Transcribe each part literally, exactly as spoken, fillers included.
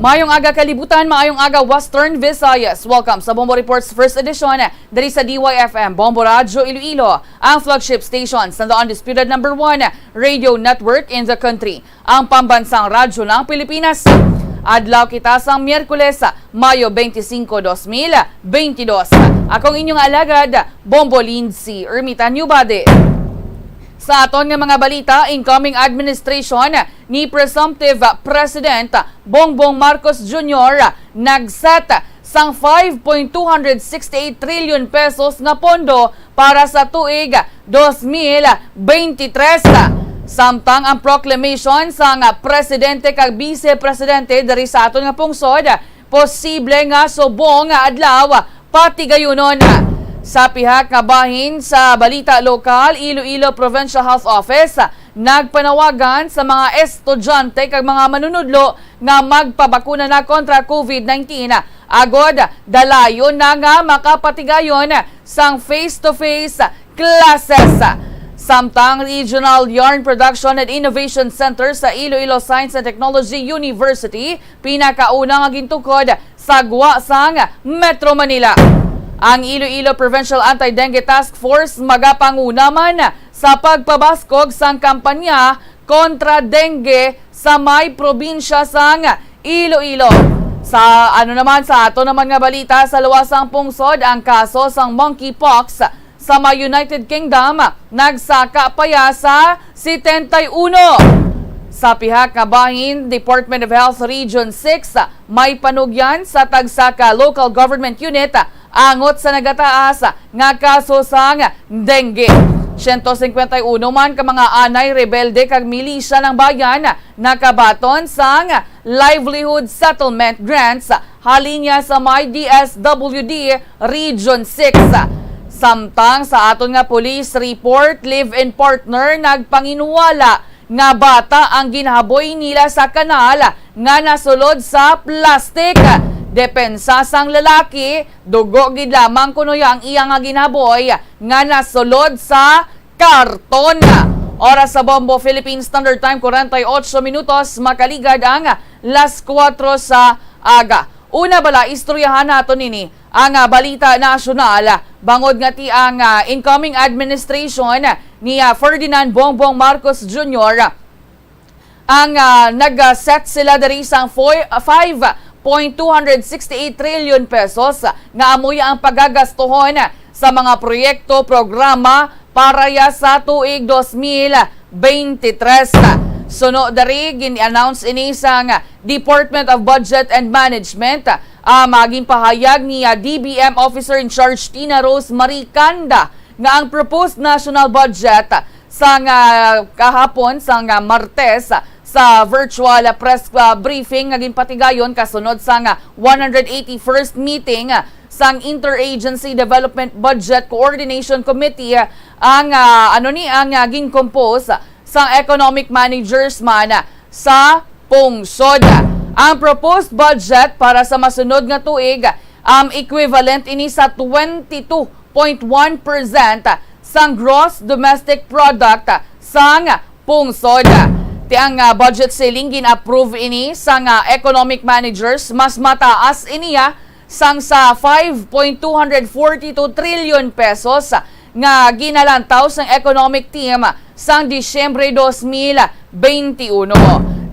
Maayong aga kalibutan, maayong aga Western Visayas. Welcome sa Bombo Reports First Edition diri sa D Y F M Bombo Radyo Iloilo, ang flagship station sa the undisputed number one radio network in the country, ang pambansang radyo ng Pilipinas. Adlaw kita sang Miyerkules, Mayo twenty-five, twenty twenty-two. Akong inyong alagad, Bombo Lindsay Ermita Newbody. Sa aton nga mga balita, incoming administration ni presumptive President Bongbong Marcos Junior nag-set sang five point two hundred sixty-eight trillion pesos nga pondo para sa tuig dos mil beintitrés. Samtang ang proclamation sang presidente kag bise presidente diri sa aton nga pungsod posible nga subong nga adlaw patigayunon. Sa pihak nga bahin sa balita lokal, Iloilo Provincial Health Office nagpanawagan sa mga estudyante kag mga manunudlo nga magpabakuna na kontra COVID nineteen, agod dalayon na nga makapatigayon sang face-to-face classes. Samtang Regional Yarn Production and Innovation Center sa Iloilo Science and Technology University, pinakauna nga gintukod sa gwa sang Metro Manila. Ang Iloilo Provincial Anti-Dengue Task Force magapanguna man sa pagpabaskog sang kampanya kontra dengue sa may probinsya sang Iloilo. Sa ano naman, sa ato naman nga balita, sa luwas sang pungsod, ang kaso sang monkeypox sa may United Kingdom nagsaka pa ya sa setenta y uno. Sa pihak nga bahin, Department of Health Region six may panugyan sa tagsa ka local government unit angot sa nagataas nga kaso sang dengue. Siyento singkwenta y uno man ka mga anay rebelde kag milisya ng bayan nakabaton sang livelihood settlement grants halin niya sa may D S W D Region six. Samtang sa aton nga police report, live-in partner nagpanginwala nga bata ang ginhaboy nila sa kanal nga nasulod sa plastic. Depensa sang lalaki, dugo gid lamang kuno ya ang iya nga ginhaboy nga nasulod sa karton. Oras sa Bombo, Philippine Standard Time, forty-eight minutos, makaligad ang las kuwatro sa aga. Una bala, istoryahan naton ini ang, ah, balita nasyonal, bangod nga ti ang, ah, incoming administration ni, ah, Ferdinand Bongbong Marcos Junior ang, ah, nag-set sila diri sang foy-, five point two hundred sixty-eight trillion pesos nga amoy ang pagagastuhon sa mga proyekto, programa para ya sa tuig dos mil beintitrés. Suno diri, gin-announce ini sang Department of Budget and Management, ah, maging pahayag ni, ah, D B M Officer in Charge Tina Rose Marie Canda nga ang proposed national budget sang, ah, kahapon, sang, ah, Martes, sa virtual press, ah, briefing nga ginpatigayon kasunod sang, ah, one hundred eighty-first meeting, ah, sang Interagency Development Budget Coordination Committee, ah, ang, ah, ano ni, ang, ah, gin-compose sang economic managers man sa pungsod. Ang proposed budget para sa masunod nga tuig, um, equivalent ini sa twenty-two point one percent sang gross domestic product sang pungsod. Ti ang, ah, budget ceiling gin-approve ini sang, ah, economic managers, mas mataas ini, ah, sang sa five point two hundred forty-two trillion pesos nga ginalantaw sang economic team sang Disyembre dos mil beintiuno.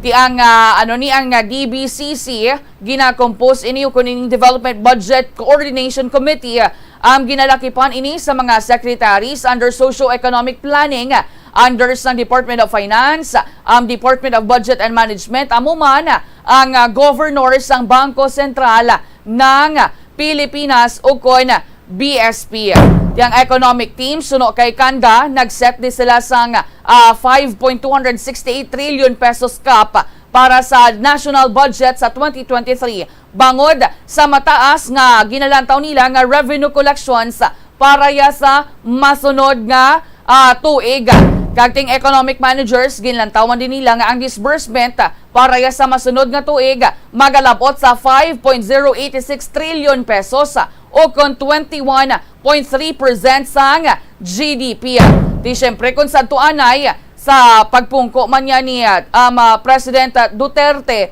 Ti ang, ah, ano ni ang, ah, D B C C, gina-compose ini ukon ining Development Budget Coordination Committee, ang ginalakipan ini sa mga secretaries under socio-economic planning, under sang Department of Finance, ang Department of Budget and Management, amo man ang, ah, governor sang Bangko Sentral ng Pilipinas ukon B S P. Ti ang economic team, suno kay Canda, nag-set ni sila sang, ah, five point two hundred sixty-eight trillion pesos cap para sa national budget sa twenty twenty-three, bangod sa mataas nga ginalantaw nila nga revenue collections para ya sa masunod nga, ah, tuig. Kag ting economic managers, ginlantawan din nila nga ang disbursement para ya sa masunod nga tuig magalabot sa five point zero eight six trillion pesos, o kon twenty-one point three percent sang G D P. Di siyempre, kung sadto anay, sa pagpungko man niya ni, ah, um, ah, President Duterte,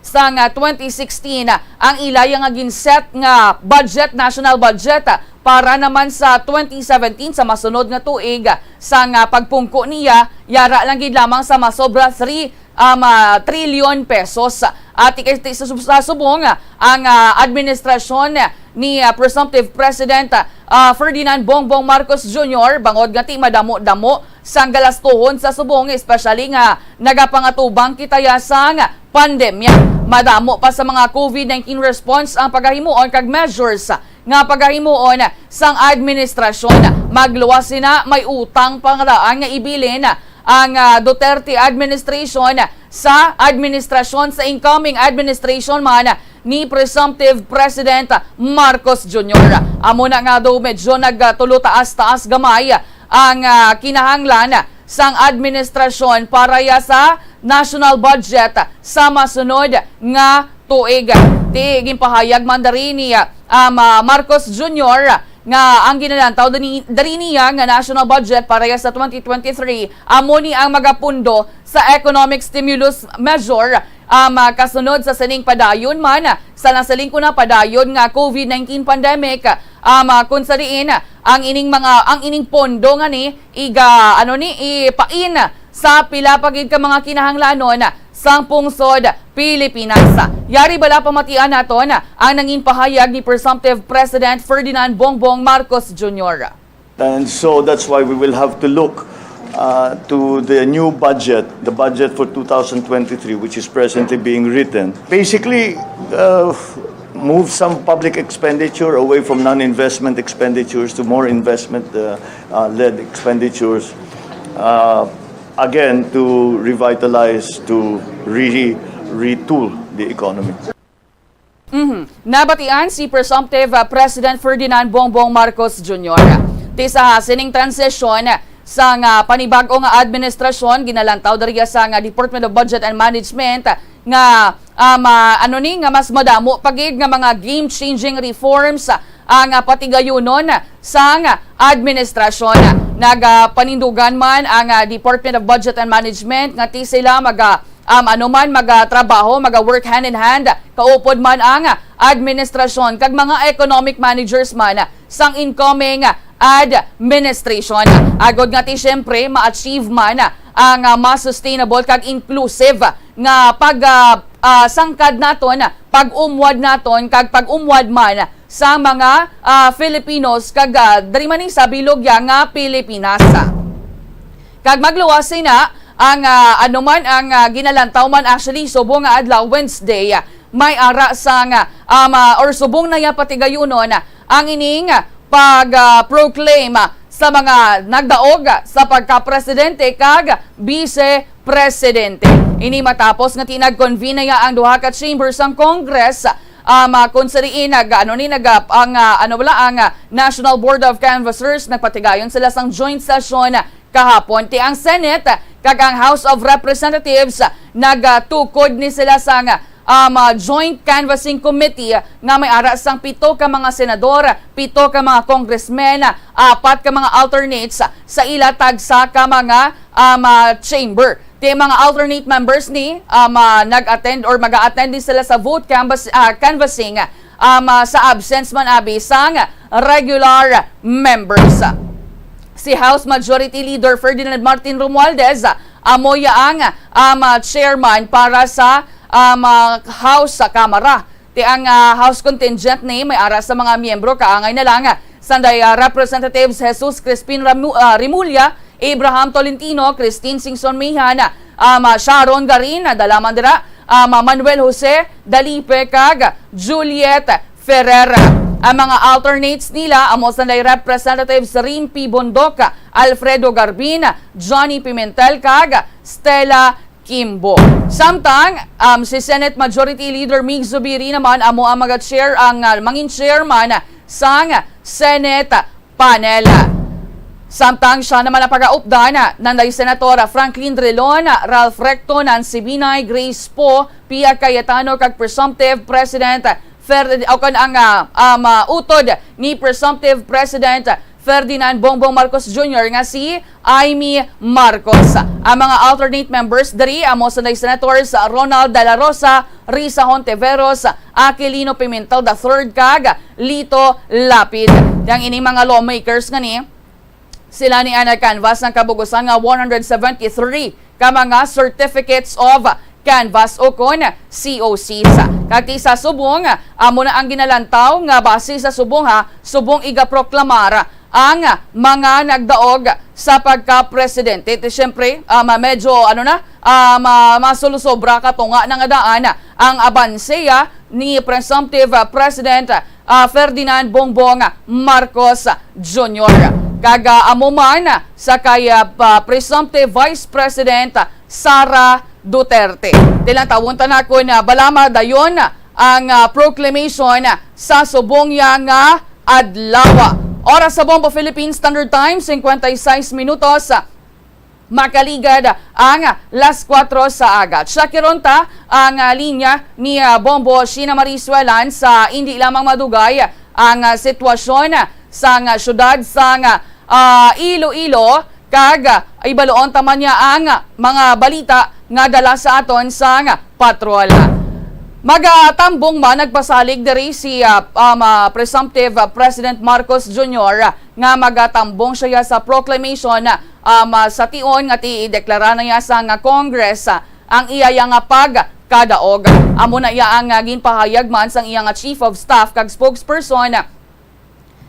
sang, ah, twenty sixteen, ah, ang ilaya nga ginset nga budget, national budget, ah, para naman sa twenty seventeen, sa masunod nga tuig, ah, sang, ah, pagpungko niya, yara lang gid lamang sa masobra three, um, ah, trilyon pesos. At ti-, ti-, sa sub-, sa subong, ah, ang, ah, administrasyon ni, ah, presumptive President, ah, Ferdinand Bongbong Marcos Junior, bangod nga ti madamo-damo sang galastuhon sa subong, especially nga nagapangatubang kita ya sang pandemya. Madamo pa sa mga COVID nineteen response ang pagahimuon kag measures nga pagahimuon sang administrasyon. Magluwas sina, may utang pa nga daan nga ibilin ang, ah, Duterte administration sa administrasyon, sa incoming administration man ni presumptive President Marcos Junior. Amo na nga daw medyo nagtulo taas-taas gamay ang, ah, kinahanglan sang administrasyon para ya sa national budget sa masunod nga tuig. Ti ginpahayag man diri ni, ah, um, ah, Marcos Junior nga ang ginalantaw dani-, diri niya nga national budget para ya sa twenty twenty-three amo ni ang magapundo sa economic stimulus measure, um, ah, kasunod sa sining padayon man, sa nasiling ko na padayon nga COVID nineteen pandemic, um, ah, kung sa diin ang ining mga, ang ining pondo nga ni iga, ano ni, ipain sa pila pa gid ka mga kinahanglanon sang pungsod Pilipinas. Yari bala pamatian naton ang nangin pahayag ni presumptive President Ferdinand Bongbong Marcos Junior. And so that's why we will have to look uh, to the new budget, the budget for two thousand twenty-three, which is presently being written. Basically, uh, move some public expenditure away from non-investment expenditures to more investment uh, uh, led expenditures. Uh, again, to revitalize, to re retool the economy. Mhm. Nabatian si presumptive, ah, President Ferdinand Bongbong Marcos Junior. Ti sa sining transisyon sang, ah, panibag-o nga administrasyon, ginalantaw diriya sang, ah, Department of Budget and Management nga, ah, ma-, ano ni, nga mas madamo pa gid nga mga game-changing reforms, ah, ang, ah, patigayunon sang administrasyon. Nagapanindugan man ang, ah, Department of Budget and Management nga ti sila maga um, ano man, magatrabaho, maga-work hand in hand, kaupod man ang administrasyon kag mga economic managers man sang incoming administration. Agod nga ti, siyempre, ma-achieve man ang, ah, mas sustainable kag inclusive nga pag, ah, ah, sangkad naton, pag-umwad naton, kag pag-umwad man sa mga, ah, Filipinos kag, ah, diri man ni sa bilog ya nga Pilipinas. Kag magluwas sina ang, ah, ano man ang, ah, ginalantaw man actually subong nga adlaw, Wednesday, ah, may ara sang, ah, um, ah, or subong na ya patigayunon, ah, ang ining, ah, pag, ah, proclaim, ah, sa mga nagdaog, ah, sa pagka-presidente kag vice presidente. Ini matapos nga tinag-convene na ya ang duha ka chambers sang Congress, um, ah, kung sa diin nag, ano ni, nag, ah, ang, ah, ano wala, ang, ah, National Board of Canvassers, nagpatigayon sila sang joint session kahapon. Ti ang Senate kag ang House of Representatives nagatukod ni sila sang, um, ah, Joint Canvassing Committee nga may ara sang pito ka mga senador, pito ka mga congressmen, apat ka mga alternates sa ila tagsa ka mga, um, ah, chamber. Ti mga alternate members ni, um, ah, nag-attend or mag-attend din sila sa vote canvass-, ah, canvassing, um, ah, sa absence man abi sang regular members. Si House Majority Leader Ferdinand Martin Romualdez, ah, amo ya ang, um, ah, chairman para sa, um, ah, House sa Kamara. Ti ang, ah, House contingent ni may ara sa mga miyembro kaangay na lang, ah, sanday, ah, Representatives Jesus Crispin Ramu-, ah, Remulla, Abraham Tolentino, Christine Singson Mihan, um, ah, Sharon Garin, dala man dira, um, ah, Manuel Jose Dalipe kag Juliet Ferrer. Ang mga alternates nila amo sanday Representatives Rim P. Bondoc, Alfredo Garbin, Johnny Pimentel kag Stella Kimbo. Samtang, um, si Senate Majority Leader Mig Zubiri naman amo ang maga-chair, ang, uh, mangin chairman sang Senate panel. Samtang siya naman ang pagaupdan, nanday Senator Franklin Drilon, Ralph Recto, Nancy Binay, Grace Poe, Pia Cayetano, kag presumptive President Fer-, o kon ang, ah, um, ah, utod ni presumptive President Ferdinand Bongbong Marcos Junior nga si Imee Marcos. Ang mga alternate members diri amo Sanay Senators Ronald Dela Rosa, Risa Hontiveros, Aquilino Pimentel the third, kag Lito Lapid. Ang ining mga lawmakers nga ni sila ni ana canvas ang kabugusan nga one hundred seventy-three ka mga certificates of canvas o kon C O Cs. Kag ti sa subong, amo na ang ginalantaw nga base sa subong ha, subong igaproklamar ang mga nagdaog sa pagka-presidente. Ti siyempre, ah, ma-, medyo, ano na, ah, ma-, masulusobra ka tunga na nga daan ang abanse, ah, ni presumptive, ah, President, ah, Ferdinand Bongbong Marcos Junior. Kag, ah, amo man sa kay, ah, pa-, presumptive Vice President Sara Duterte. Ti lantawon ta na kon, ah, bala madayon ang, ah, proclamation sa subong niya nga adlaw. Oras sa Bombo Philippine Standard Time, cincuenta y seis minutos. Makaligad ang las kuwatro sa aga. Tsakiron ta ang, ah, linya ni, ah, Bombo Sheena Marie Suelan sa indi lamang madugay ang, ah, sitwasyon sang syudad sang, ah, Iloilo, kag, ah, ibaluon ta man niya ang mga balita nga dala sa aton sang patrol. Magatambong man nagpasalig diri si, ah, um, ah, presumptive, ah, President Marcos Junior, ah, nga magatambong siya sa proclamation, ah, um, ah, sa tion nga ti-, ideklara na niya sang Congress, ah, ang iya ya nga pagkadaog. Amo na iya ang, ah, ginpahayag man sang iya nga chief of staff kag spokesperson, ah,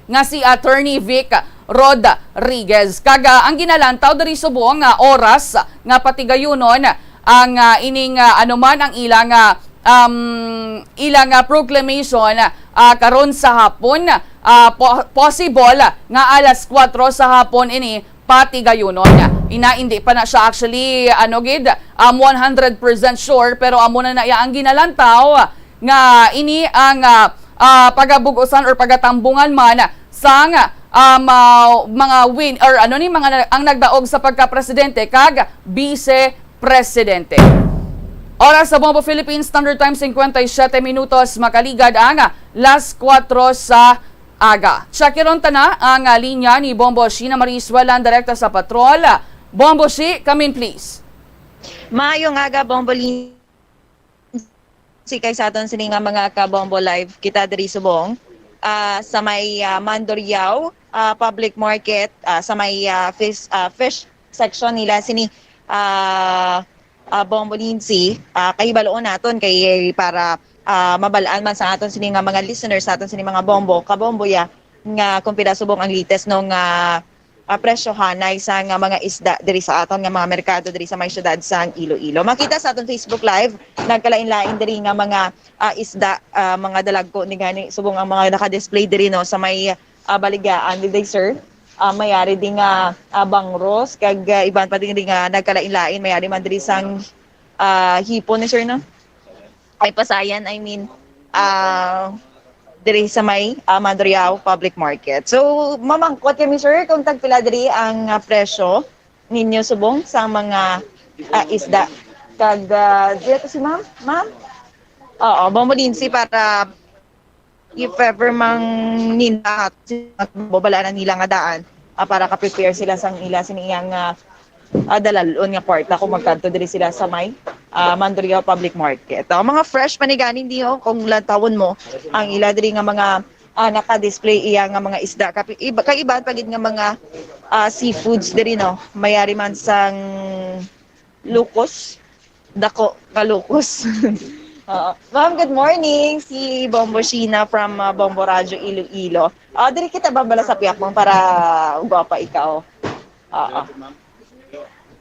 nga si Attorney Vic Rodriguez. Kag, ah, ang ginalantaw diri subong nga oras nga patigayunon ang, ah, ining, ah, ano man ang ila nga, um, ila nga proclamation, ah, karon sa hapon, ah, po-, possible nga alas kuwatro sa hapon ini patigayunon. Ina, hindi pa na siya actually, ano gid, um, one hundred percent sure, pero amo na na iya ang ginalantaw nga ini ang, ah, ah, pagabug-usan or pagatambungan man sang, um, ah, mga win or ano ni mga na-, ang nagdaog sa pagka-presidente kag vice presidente. Oras sa Bombo Philippine Standard Time, cincuenta y siete minutos, makaligad ang las kuwatro sa aga. Tsakiron ta na ang, ah, linya ni Bombo Sheena Marie Suelan direkta sa patrol. Bombo Shi, come in please. Maayong aga, Bombo Lindsay, kay sa aton sini nga mga ka-Bombo Live, kita diri subong, ah, sa may, ah, Mandurriao, ah, Public Market, ah, sa may, ah, fish, ah, fish section nila sini, ah, ah, Bombo Lindsay, ah, kahibaloon naton kay para, ah, mabal-an man sa aton sini nga mga listeners, sa aton sini mga Bombo, ka-Bombo ya, nga kung pila subong ang latest no nga, ah, presyohanay sa nga mga isda diri sa aton nga mga merkado diri sa may syudad sang Iloilo. Makita sa aton Facebook Live, nagkalain-lain diri nga mga, ah, isda, ah, mga dalagko ni gani subong ang mga naka-display diri no sa may, ah, baligya diri, sir. Ah, mayari di nga, ah, bangros kag, ah, iban pa diri nga nagkalain-lain, mayari man diri sang, ah, hipon ni sir, no? Ay, pasayan, I mean, ah, diri sa may, ah, Mandurriao Public Market. So, mamangkot kami, sir, kung tagpila diri ang, ah, presyo ninyo subong sa mga, ah, isda. Kag, ah, dito si ma'am? Ma'am? Oo, Bombo Lindsay para if ever mang ninda, babalaan nila nga daan, ah, para ka-prepare sila sang ila sini iyang, ah, ah, dalalon nga kwarta kung magkadto diri sila sa may, ah, Mandurriao Public Market. Ah, mga fresh pa ni ganin di, oh, kung lantawon mo ang ila diri nga mga, ah, naka-display iya nga mga isda. Kapi-, iba, kay iban pa gid nga mga, ah, seafoods diri, no? Mayari man sang lukos, dako nga lukos. Oo. Ma'am, good morning. Si Bombo Sheena from, ah, Bombo Radyo Iloilo. Ah, diri kita babala sa piyak mo para gwapa ikaw. Oo.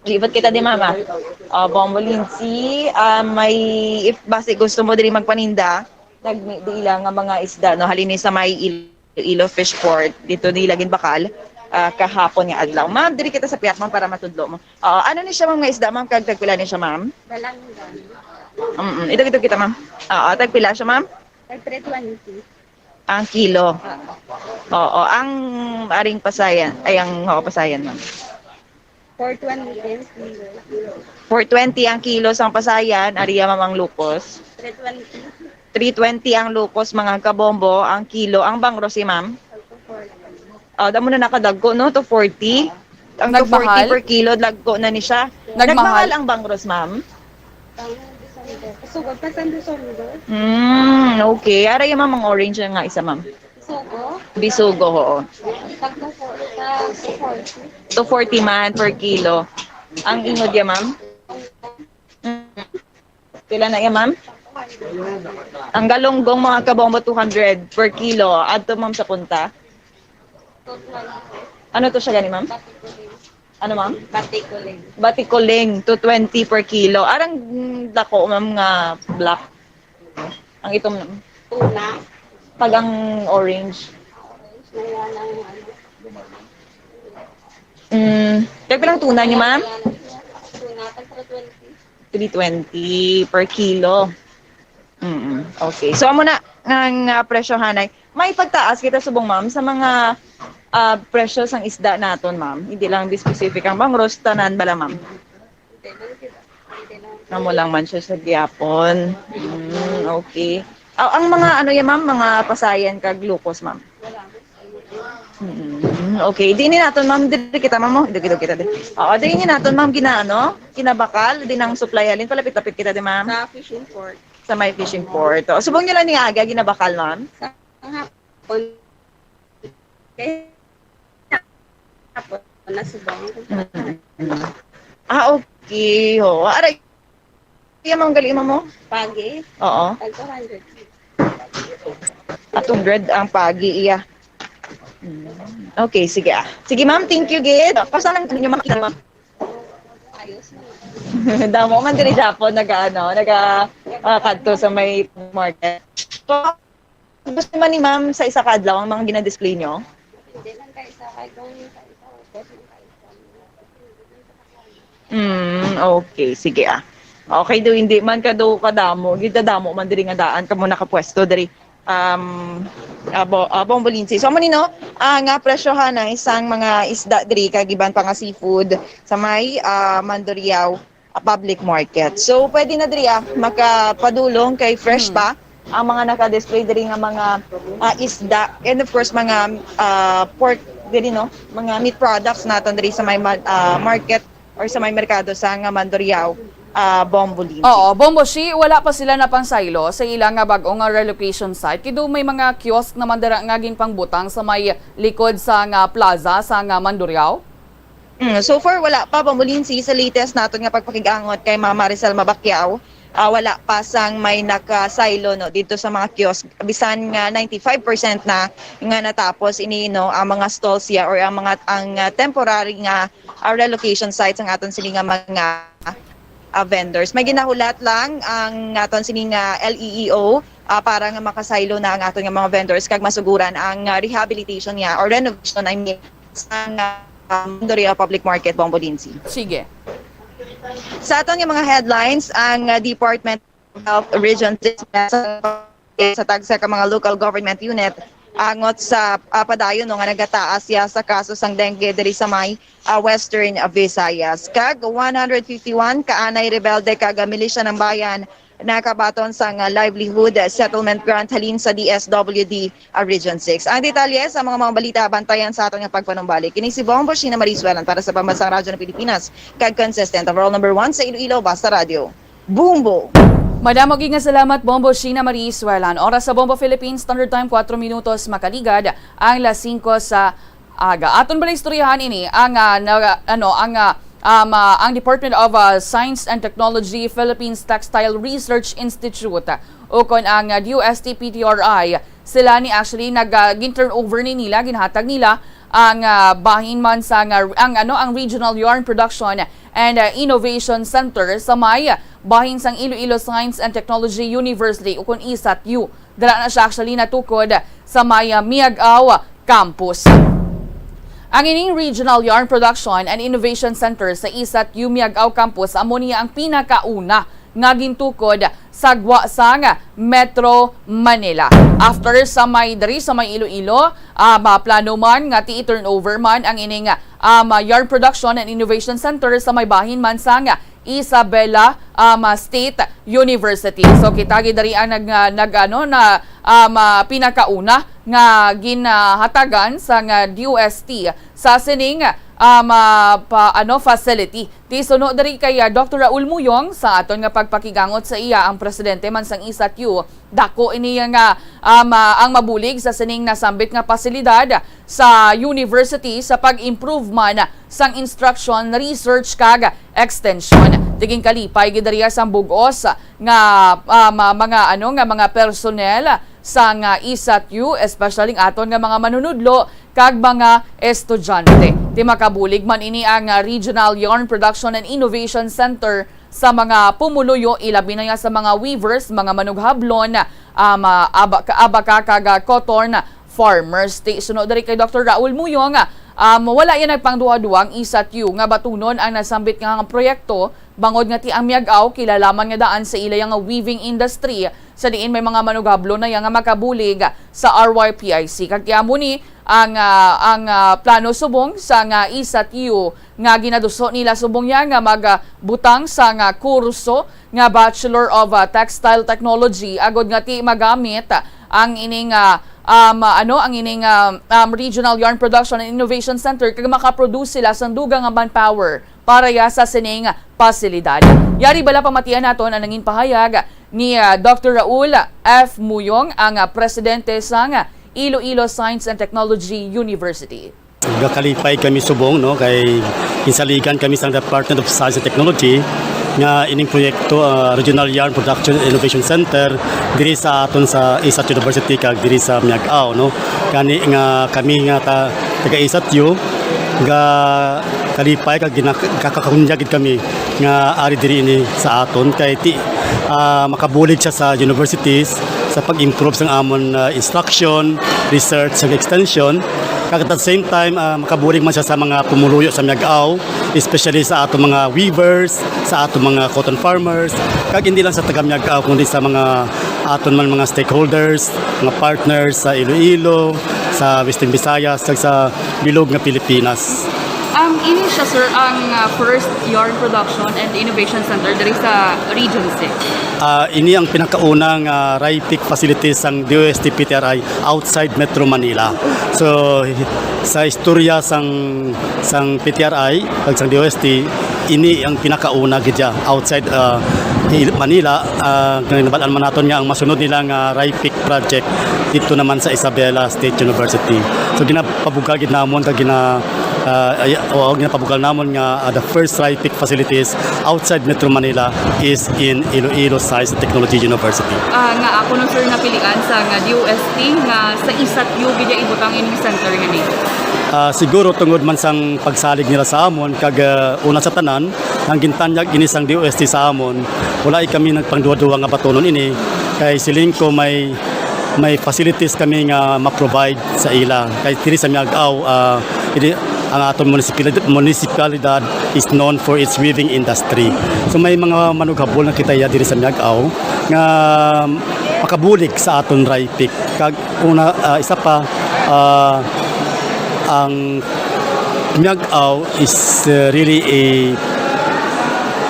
Libot kita di, mama. Ah, Bombo Lindsay, ah, may, if basi gusto mo diri magpaninda, nagmi-, di ila nga mga isda, no? Halin ni sa may il- Iloilo Fish Port, dito nila ginbakal, ah, kahapon nga adlaw. Ma'am, diri kita sa piyak, ma'am, para matudlo mo. Oo, ano ni siya, ma'am, nga isda, ma'am? Kag tagpila ni siya, ma'am? Balanggan. Mm, ito, ito kita, ma'am. Oo, tagpila siya, ma'am? Tag three twenty. Ang kilo. Oo. Oo, ang aring pasayan, ay, ang, oo, pasayan, ma'am. Four twenty ang kilo. Four twenty ang kilo sang pasayan, ariya, ma'am, ang lukos. Three twenty. Three twenty ang lukos, mga kabombo, ang kilo. Ang bangros, si ma'am? Four twenty. Ah, damo na nakadagko, no? Two forty. Ang two forty Nagmahal? Per kilo, dagko na ni siya. Nagmahal? Nagmahal ang bangros, ma'am? Sugod, tag San December. Hmm, okay. Ara yung, ma'am, ang orange nga isa, ma'am. Sugo? Bisugo, oo. Tag two forty, tag two forty. Two forty man per kilo. Ang inod ya, ma'am? Mm. Pila na ya, ma'am? Ang galunggong, mga kabombo, two hundred per kilo. Adto, ma'am, sa punta. Ano to siya gani, ma'am? Ano, ma'am? Batikuling. Batikuling, two twenty per kilo. Arang dako, ma'am, nga black. Ang itom, ma'am. Tuna. Pag ang orange. Orange na yan ang ano. Mm. Kaya pilang tuna niyo, ma'am? Tuna, tag three twenty. Three twenty per kilo. Mm, okay. So, amo na ang, ah, presyo, hanay. May pagtaas kita subong, ma'am, sa mga, ah, presyo sang isda naton, ma'am. Hindi lang di specific ang bangros, tanan bala, ma'am? Amo lang man siya sa gihapon. Mm, okay. Ah, ang mga ano yan, ma'am, mga pasayan kag lukos, ma'am? Mm, okay. Di ni naton, ma'am, diri kita, ma'am, oh. Diri kita, diri. Oo, di ni naton, ma'am, gina-, ano, kinabakal, di nang supply halin, palapit-lapit kita, di, ma'am? Sa fishing port. Sa may fishing port. Oh, subong nyo lang ni aga, ginabakal, ma'am? Sa hapon. Kaya hapon, nasubong. Mm. Ah, okay. Oh, aray. Iya, ma'am, gali, ma'am, mo? Pagi. Oo. Tag two hundred. At two hundred ang pagi, iya. Mm. Okay, sige, ah. Sige, ma'am, thank you, gid. Basta lang ninyo makita, ma'am. Ayos na. Damo man diri Japon, naga, ano, naga, ah, kadto sa may market. So, gusto man ni ma'am sa isa ka adlaw ang mga gina-display nyo? Hindi man ka isa, kay kung sa isa, okay man ka isa. Mm, okay, sige, ah. Okay, do hindi man ka do kadamo, gidadamo man diri nga daan kamo nakapwesto diri. Um, abo, abong bulinsi. So, amo ni, no, ang, ah, presyohan na isang mga isda diri kag iban pa nga seafood sa may, ah, Mandurriao, ah, public market. So, pwede na diri, ah, makapadulong kay fresh Hmm. pa ang mga naka-display diri nga mga, ah, isda and of course mga, ah, pork diri, no, mga meat products naton diri sa may ma-, ah, market or sa may merkado sa nga Mandurriao, ah, Bombolin. Oo, Bombo Shi, wala pa sila napangsaylo sa ila nga bag-o nga relocation site. Kay do may mga kiosk naman dira nga ginpangbutang sa may likod sa nga plaza sa nga Mandurriao. Mm, so far, wala pa, Bombolinsi. Sa latest naton nga pagpakig-angot kay Ma'am Maricel Mabacquiao, ah, wala pa sang may nakasaylo, no, dito sa mga kiosk. Bisan nga ninety-five percent na nga natapos ini, no, ang mga stalls ya or ang mga, ang, ah, temporary nga, ah, relocation sites ang aton sini nga mga, ah, vendors. May ginahulat lang ang aton sini nga L E E O, ah, para nga makasaylo na ang aton nga mga vendors kag masuguran ang, ah, rehabilitation niya or renovation, I mean, sa, ah, um, Mandurriao Public Market, Bombolinsi. Sige. Sa aton nga mga headlines, ang, ah, Department of Health Region six sa, sa tagsa ka mga local government unit angot sa, ah, padayon, no, nga nagataas ya sa kaso sang dengue diri sa may, ah, Western Visayas. Kag one hundred fifty-one ka anay rebelde kag, ah, milisya ng bayan nakabaton sang, ah, livelihood settlement grant halin sa D S W D, ah, Region six. Ang detalye sa mga, mga balita, bantayan sa aton nga pagpanumbalik. Kini si Bombo Sheena Marie Suelan para sa Pambansang Radyo ng Pilipinas, kag consistent overall number one sa Iloilo, Basta Radyo. Bombo! Madamo gid nga salamat, Bombo Sheena Marie Suelan. Oras sa Bombo Philippines Standard Time, kuwatro minutos makaligad ang las singko sa aga. Aton bala istoryahan ini ang, ah, na, ano, ang, ah, um, ah, ang Department of, ah, Science and Technology Philippines Textile Research Institute, ukon ang, ah, D O S T P T R I. Sila ni actually nag, ah, gin-turnover ni nila, ginhatag nila ang, ah, bahin man sa nga, ang, ano, ang Regional Yarn Production and, ah, Innovation Center sa may bahin sang Iloilo Science and Technology University, ukon isat U. Dira na siya actually natukod sa may, ah, Miag-ao Campus. Ang ining Regional Yarn Production and Innovation Center sa isat U Miag-ao Campus amo niya ang pinakauna nga gintukod sa gwa sang Metro Manila. After sa may diri sa may Iloilo, ah, maplano man nga ti-turnover man ang ining, ah, ma-, Yarn Production and Innovation Center sa may bahin man sang Isabela, um, State University. So, kita gid diri ang nag-, nag-, ano, na, um, ah, pinakauna nga ginahatagan sang D O S T sa sining, um, ah, pa, ano, facility. Ti suno diri kay, ah, Doktor Raul Muyong sa aton nga pagpakigangot sa iya, ang presidente man sang isatyu, dako ini nga, um, ah, ang mabulig sa sining nasambit nga pasilidad sa university sa pag-improve man sang instruction, research kag extension. Ti ginkalipay gid diri sang bug-os nga, um, mga, ano, nga mga personnel sang, ah, isatyu, especially ang aton nga mga manunudlo kag mga estudyante. Ti makabulig man ini ang, ah, Regional Yarn Production and Innovation Center sa mga pumuluyo, ilabi na nga sa mga weavers, mga manughablon, um, ah, aba-, ka-, abaka kag, ah, cotton farmers. Ti suno diri kay Doktor Raul Muyong, um, wala yan nagpangduha-duha ang isatyu nga batunon ang nasambit nga, nga proyekto, bangod nga ti ang Miag-ao kilala man nga daan sa ila nga weaving industry, sa diin may mga manughablon na ya nga makabulig sa R Y P I C. Kag ti amo ni ang, ah, ang, ah, plano subong sa nga isatyu nga ginaduso nila subong ya nga magbutang sa nga kurso nga Bachelor of, ah, Textile Technology, agod nga ti magamit ang ining, ah, um, ano, ang ining, ah, um, Regional Yarn Production and Innovation Center kag makaproduce sila sang dugang nga manpower para ya sa sining pasilidad. Yari bala pamatian naton ang nangin pahayag ni, ah, Doktor Raul F Muyong, ang, ah, presidente sang Iloilo Science and Technology University. Gakalipay kami subong, no, kay ginsaligan kami sang Department of Science and Technology nga ining proyekto, ah, Regional Yarn Production and Innovation Center diri sa aton sa isatyu University kag diri sa Miag-ao, no. Gani nga kami nga ta-, taga isatyu, ga kalipay kag gina-, gakakahunya gid kami nga ari diri ini sa aton kay ti-, ah, makabulig siya sa universities sa pag-improve sang amon, ah, instruction, research, and extension. Kag at the same time, ah, makabulig man siya sa mga pumuluyo sa Miag-ao, especially sa aton mga weavers, sa aton mga cotton farmers, kag hindi lang sa taga Miag-ao kundi sa mga aton man mga stakeholders, mga partners sa Iloilo, sa Western Visayas, kag sa bilog nga Pilipinas. Um, ini siya, sir, ang, uh, first yarn production and innovation center diri sa Region six. Ah, ini ang pinakauna nga RYPIC facility sang D O S T P T R I outside Metro Manila. So, sa istorya sang, sang P T R I kag sang D O S T, ini ang pinakauna gid siya outside, ah, Manila. Ah, nabal-an man naton nga ang masunod nila nga RYPIC project dito naman sa Isabela State University. So, ginapabugal gid namon kag gina-, ah, ay-, o, ginapabugal namon nga, ah, the first RYPIC facilities outside Metro Manila is in Iloilo Science and Technology University. Ah, nga ako nun, sir, napilian sa nga D O S T nga sa isatyu gid ya ibutang ining center nga ni. Ah, siguro tungod man sang pagsalig nila sa amon kag, ah, una sa tanan, ang gintanyag ini sang D O S T sa amon, wala kami nagpangduwa-duwa nga batunon ini kay siling ko may may facilities kami nga ma-provide sa ila. Kay diri sa Miag-ao, ah, ini, ang aton municipalidad, municipalidad is known for its weaving industry. So may mga manughabol na kita ya diri sa Miag-ao nga makabulig sa aton RYPIC. Kag una, ah, isa pa, ah, ang Miag-ao is, uh, really a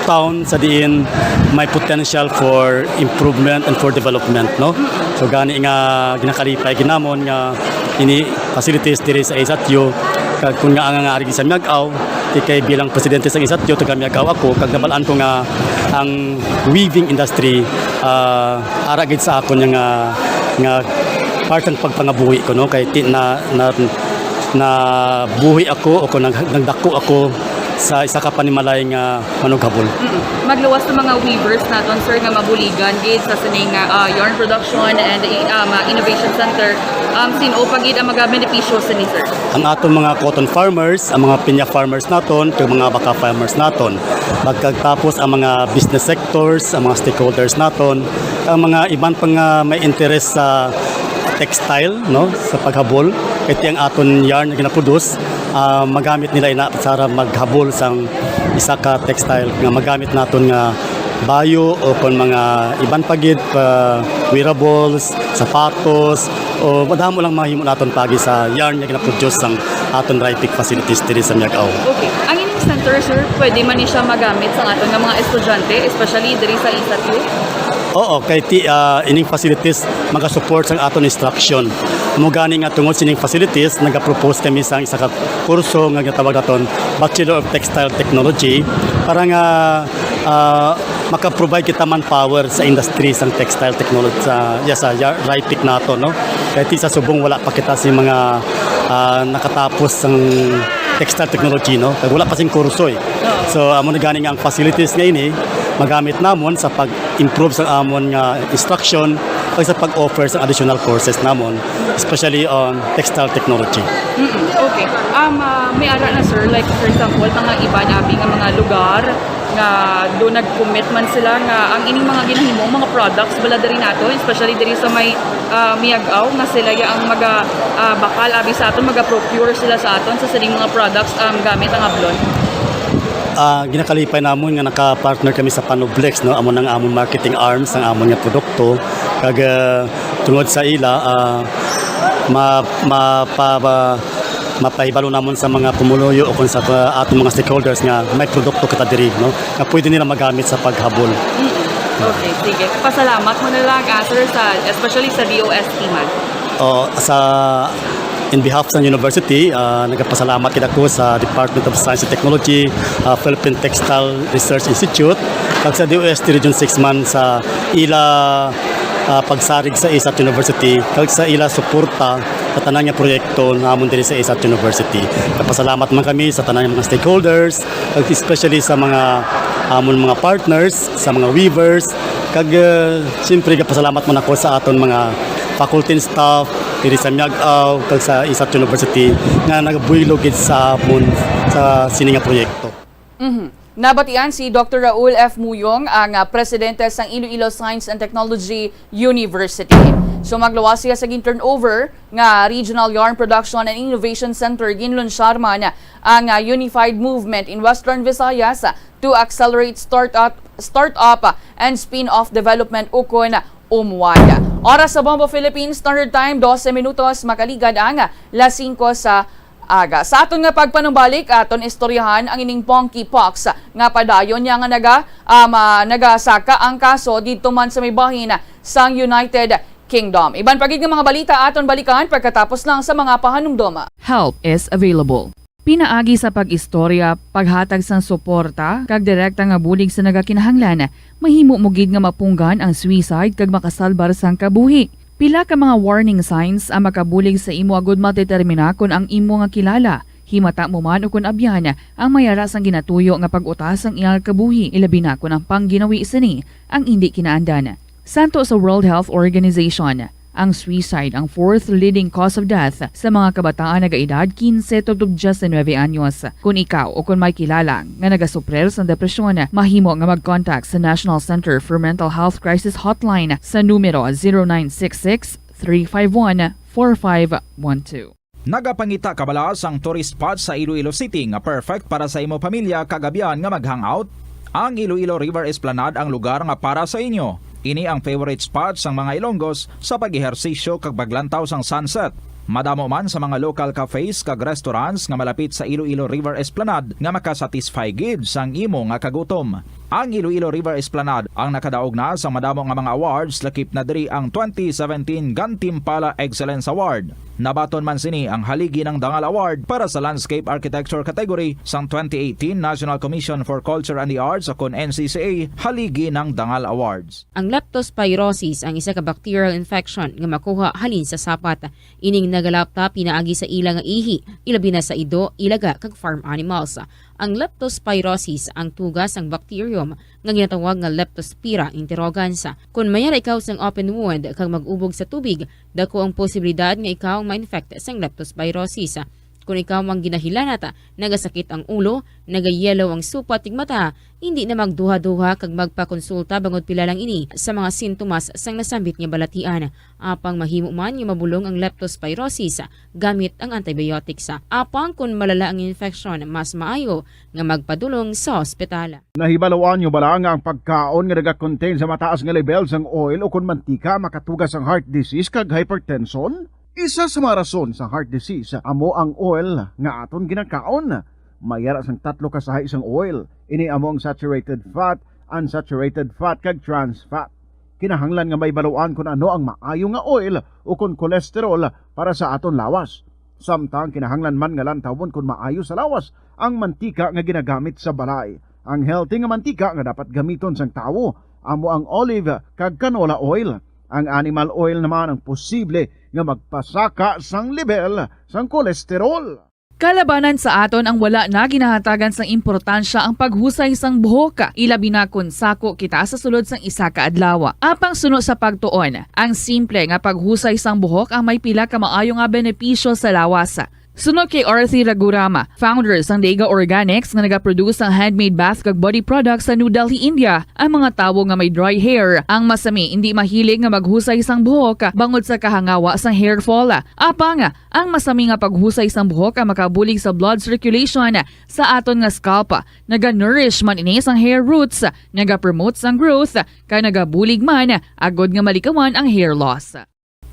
town sa diin may potential for improvement and for development, no? So, gani nga ginakalipay gid namon nga ini facilities diri sa isatyu, kag kun nga ang nga ari sa Miag-ao, ti kay bilang presidente sa isatyu, taga Miag-ao ako, kag nabal-an ko nga ang weaving industry, ah, ara gid sa akon nga, nga part sang pagpangabuhi ko, no? Kay ti-, na, na, nabuhi ako o kung nag-, nagdako ako sa isa ka panimalay nga manughabol. Mm. Magluwas sa mga weavers naton, sir, nga mabuligan gid sa sining, ah, yarn production and, um, ah, innovation center. Um, sin-o pa gid ang magabenepisyo sini, sir? Ang aton mga cotton farmers, ang mga pinya farmers naton, kag mga baka farmers naton. Pagkatapos ang mga business sectors, ang mga stakeholders naton, ang mga iban pa nga may interes sa textile, no, sa paghabol. Kay ti ang aton yarn nga ginaproduce, ah, magamit nila ina para maghabol sang isa ka textile nga magamit naton nga bayo o kon mga iban pa gid pa wearables, sapatos, o madamo lang mahimo naton pagi sa yarn nga ginaproduce sang aton RYPIC facilities diri sa Miag-ao. Okay. Ang ining center, sir, pwede man ni siya magamit sa aton nga mga estudyante, especially diri sa isatyu? Oo, kay ti, ah, ining facilities magasupport sang aton instruction. Amo gani nga tungod sining facilities, nagapropose kami sang isa ka kurso nga ginatawag naton Bachelor of Textile Technology para nga, ah, maka-provide kita manpower sa industry sang textile technology sa, ya, sa ya-, RITEC nato, no? Kay ti sa subong wala pa kita sa mga, ah, nakatapos sang textile technology, no? Kay wala pa sing kurso, eh. So, amo na gani nga ang facilities nga ini magamit namon sa pag-improve sa amon nga instruction o sa pag-offer sa additional courses namon, especially on textile technology. Mm, okay. Um, ah, may ara na, sir, like, for example, mga iban abi nga mga lugar nga do nag-commit man sila nga ang ining mga ginahimo, mga products bala diri nato, especially diri sa may, ah, Miag-ao, nga sila ya ang maga, ah, bakal abi sa aton, maga-procure sila sa aton sa sining mga products, um, gamit ang ablon. Ah, ginakalipay namon nga naka-partner kami sa Panoblex, no? Amo nang amon marketing arms ang amon nga produkto. Kag, ah, tungod sa ila, ah, ma-, mapa-, ba-, mapahibalo namon sa mga pumuluyo o kung sa pa-, aton mga stakeholders nga may produkto kita diri, no? Nga pwede nila magamit sa paghabol. Mm. Okay, sige. Pasalamat mo na lang, ah, sir, sa, especially sa D O S T man. O, sa, in behalf sa university, ah, nagapasalamat kita ko sa Department of Science and Technology, ah, Philippine Textile Research Institute, kag sa D O S T Region six man sa ila, ah, pagsarig sa isat University, kag sa ila suporta sa tanan nga proyekto namon diri sa isat University. Nagapasalamat man kami sa tanan nga mga stakeholders, kag especially sa mga amon mga partners, sa mga weavers, kag, ah, siyempre, gapasalamat man ako sa aton mga faculty and staff diri sa Miag-ao kag sa isat University nga nagabuylog gid sa amon sa sini nga proyekto. Mhm. Nabatian si Doctor Raul F. Muyong, ang, ah, presidente sang Iloilo Science and Technology University. So, magluwas siya sa gin-turnover nga Regional Yarn Production and Innovation Center, ginlunsar man ang, ah, Unified Movement in Western Visayas to accelerate startup, startup and spin-off development ukon UMWAD. Oras sa Bombo Philippines Standard Time, dose minutos, makaligad ang las singko sa aga. Sa aton nga pagpanumbalik, aton istoryahan ang ining monkeypox nga padayon niya nga naga-, um, ah, nagasaka ang kaso didto man sa may bahin sang United Kingdom. Iban pa gid nga mga balita aton balikan pagkatapos lang sa mga pahanumdom. Help is available. Pinaagi sa pag-istorya, paghatag sang suporta, kag direkta nga bulig sa nagakinahanglan, mahimo mo gid nga mapunggan ang suicide kag makasalbar sang kabuhi. Pila ka mga warning signs ang makabulig sa imo agud madetermina kon ang imo nga kilala, himata mo man ukon abyan, ang may ara sang ginatuyo nga pag-uta sang iyang kabuhi, ilabi na kon ang pangginawi sini ang indi kinaandan. Santo sa World Health Organization, ang suicide ang fourth leading cause of death sa mga kabataan nagaedad kinse tubtob diyes nuebe anyos. Kon ikaw o kon may kilala nga nagasuprir sang depresyon, mahimo nga mag-contact sa National Center for Mental Health Crisis Hotline sa numero zero nine six six, three five one, four five one two. Nagapangita ka bala sang tourist spot sa Iloilo City nga perfect para sa imo pamilya kag abyan nga mag-hangout? Ang Iloilo River Esplanade ang lugar nga para sa inyo. Ini ang favorite spot sang mga Ilonggos sa pag-ehersisyo kag paglantaw sang sunset. Madamo man sa mga local cafes kag restaurants nga malapit sa Iloilo River Esplanade nga makasatisfy gid sang imo nga kagutom. Ang Iloilo River Esplanade ang nakadaog na sang madamo nga mga awards, lakip na diri ang twenty seventeen Gantimpala Excellence Award. Nabaton man sini ang Haligi ng Dangal Award para sa Landscape Architecture category sang twenty eighteen National Commission for Culture and the Arts, o kon N C C A Haligi ng Dangal Awards. Ang leptospirosis ang isa ka bacterial infection nga makuha halin sa sapat. Ining nagalapta pinaagi sa ila nga ihi, ilabi na sa ido, ilaga, kag farm animals. Ang leptospirosis ang tuga sang bacterium nga ginatawag nga Leptospira interrogans. Kon may ara ikaw sang open wound kag mag-ubog sa tubig, dako ang posibilidad nga ikaw ma-infect sang leptospirosis. Kon ikaw ang ginahilanat, nagasakit ang ulo, nagayellow ang supat kag mata, indi na magduha-duha kag magpakonsulta bangod pila lang ini sa mga sintomas sang nasambit nga balatian. Apang mahimo man nga mabulong ang leptospirosis gamit ang antibiotics. Apang kon malala ang infeksyon, mas maayo nga magpadulong sa ospital. Nahibaluan nyo bala nga ang pagkaon nga nagakontain sa mataas nga lebel sang oil o kon mantika makatuga sang heart disease kag hypertension? Isa sa mga rason sang heart disease amo ang oil nga aton ginakaon. May ara sang tatlo ka sahi sang oil. Ini amo ang saturated fat, unsaturated fat, kag trans fat. Kinahanglan nga mahibaluan kon ano ang maayo nga oil ukon cholesterol para sa aton lawas. Samtang kinahanglan man nga lantawon kon maayo sa lawas ang mantika nga ginagamit sa balay. Ang healthy nga mantika nga dapat gamiton sang tawo amo ang olive kag canola oil. Ang animal oil naman ang posible nga magpasaka sang lebel sang kolesterol. Kalabanan sa aton ang wala na ginahatagan sang importansya ang paghusay sang buhok, ilabi na kon sako kita sa sulod sang isa ka adlaw. Apang suno sa pagtuon, ang simple nga paghusay sang buhok ang may pila ka maayo nga benepisyo sa lawas. Suno kay Arthi Ragurama, founder sang Dega Organics nga nagaproduce sang handmade bath kag body products sa New Delhi, India, ang mga tawo nga may dry hair ang masami indi mahilig nga maghusay sang buhok bangod sa kahangawa sang hair fall. Apang ang masami nga paghusay sang buhok ang makabulig sa blood circulation sa aton nga scalp. Naga-nourish man ini sang hair roots, nagapromote sang growth, kag nagabulig man agod nga malikawan ang hair loss.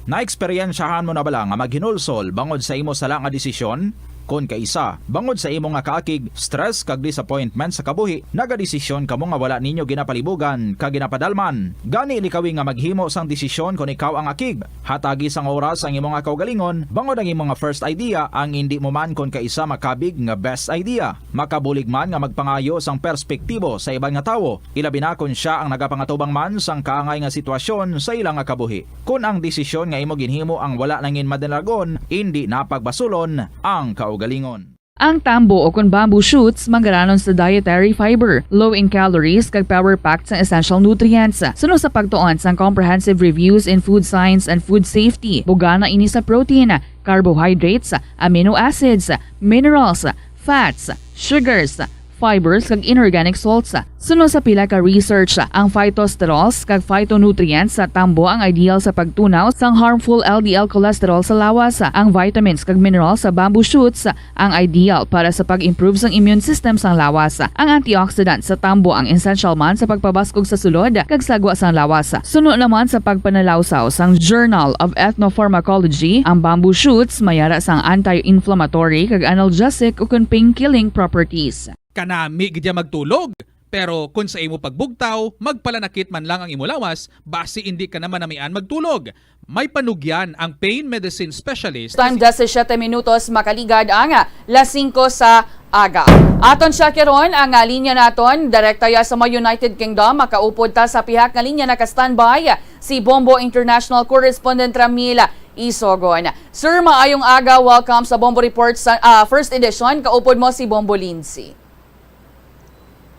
Naeksperyensyahan mo na bala nga maghinulsol bangod sa imo sala nga desisyon? Kon kaisa, bangod sa imo nga kaakig, stress, kag disappointment sa kabuhi, nagadesisyon kamo nga wala ninyo ginapalibugan kag ginapadalman. Gani, likawi nga maghimo sang desisyon kon ikaw ang akig. Hatagi sang oras ang imo nga kaugalingon bangod ang imo nga first idea ang indi mo man kon kaisa makabig nga best idea. Makabulig man nga magpangayo sang perspektibo sa iban nga tawo, ilabi na kon sia ang nagapangatubang man sang kaangay nga sitwasyon sa ila nga kabuhi. Kon ang desisyon nga imo ginhimo ang wala nangin madalagon, indi na pagbasulon ang kaugalingon. Ang tambo o kon bamboo shoots manggaranon sa dietary fiber, low in calories, kag power-packed sang essential nutrients. Suno sa pagtuon sang Comprehensive Reviews in Food Science and Food Safety, bugana ini sa protein, carbohydrates, amino acids, minerals, fats, sugars, fibers, kag inorganic salts. Suno sa pila ka research, ang phytosterols kag phytonutrients sa tambo ang ideal sa pagtunaw sang harmful L D L cholesterol sa lawas. Ang vitamins kag minerals sa bamboo shoots ang ideal para sa pag-improve sang immune system sang lawas. Ang antioxidant sa tambo ang essential man sa pagpabaskog sa sulod kag sagwa sang lawas. Suno naman sa pagpanalawsaw sang Journal of Ethnopharmacology, ang bamboo shoots may ara sang anti-inflammatory kag analgesic ukon pain-killing properties. Kanami gid ya magtulog, pero kon sa imo pagbugtaw, magpalanakit man lang ang imo lawas, basi indi ka na manamian magtulog. May panugyan ang pain medicine specialist. Time, diyasisiete minutos, makaligad ang las singko sa aga. Aton siya karon ang, ah, linya naton, direkta ya sa mga United Kingdom. Makaupod ta sa pihak nga linya, naka-standby si Bombo International Correspondent Ramil Isogon. Sir, maayong aga. Welcome sa Bombo Report sa, ah, first edition. Kaupod mo si Bombo Lindsay.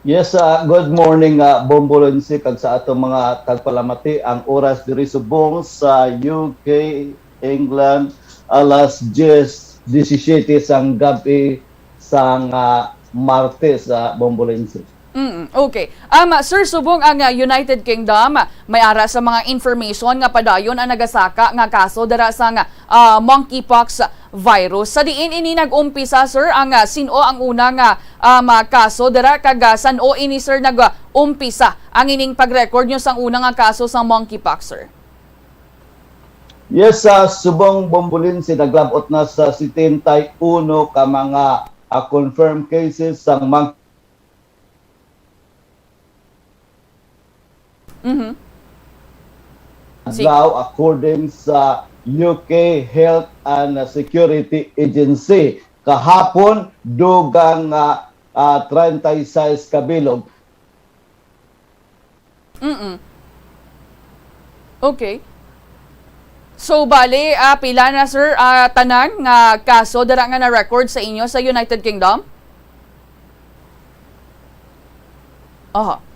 Yes, ah, good morning, ah, Bombo Lindsay, kag sa atong mga tagpalamati. Ang oras diri subong sa U K, England, alas diyes disisiyete sang gab-i sang, ah, Martes, ah, Bombo Lindsay. Mm, okay. Um, Sir, subong ang, ah, United Kingdom, may ara sa mga information nga padayon ang nagasaka nga kaso dira sang, ah, monkeypox virus. Sa diin ini nag-umpisa, sir, ang, ah, sin-o ang una nga, um, ah, kaso dira, kag, ah, san-o ini, sir, nag-umpisa ang ining pag-record nyo sang una nga kaso sang monkeypox, sir? Yes, sa subong, Bombo Lindsay, naglab-ot na sa setenta y uno ka mga, ah, confirmed cases sang monkey Mhm. Sige. Adlaw, according sa U K Health and Security Agency, kahapon, dugang, ah, ah, treinta y seis ka bilog. Mm-mm. Okay. So, bali, ah, pila na, sir, ah, tanan nga kaso dira nga na-record sa inyo sa United Kingdom? Oho.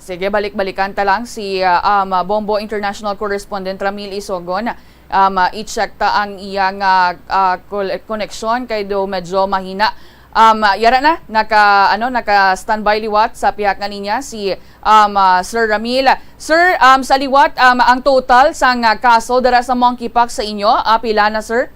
Sige, balik-balikan ta lang si, ah, um, Bombo International Correspondent Ramil Isogon. Um, ah, i-check ta ang iyang, ah, ah, kol-, koneksyon kay do medyo mahina. Um, ah, yara na, naka, ano, naka-standby liwat sa pihak nga linya si, um, ah, Sir Ramil. Sir, um, sa liwat, um, ang total sang, ah, kaso dira sa monkeypox sa inyo, ah, pila na, sir?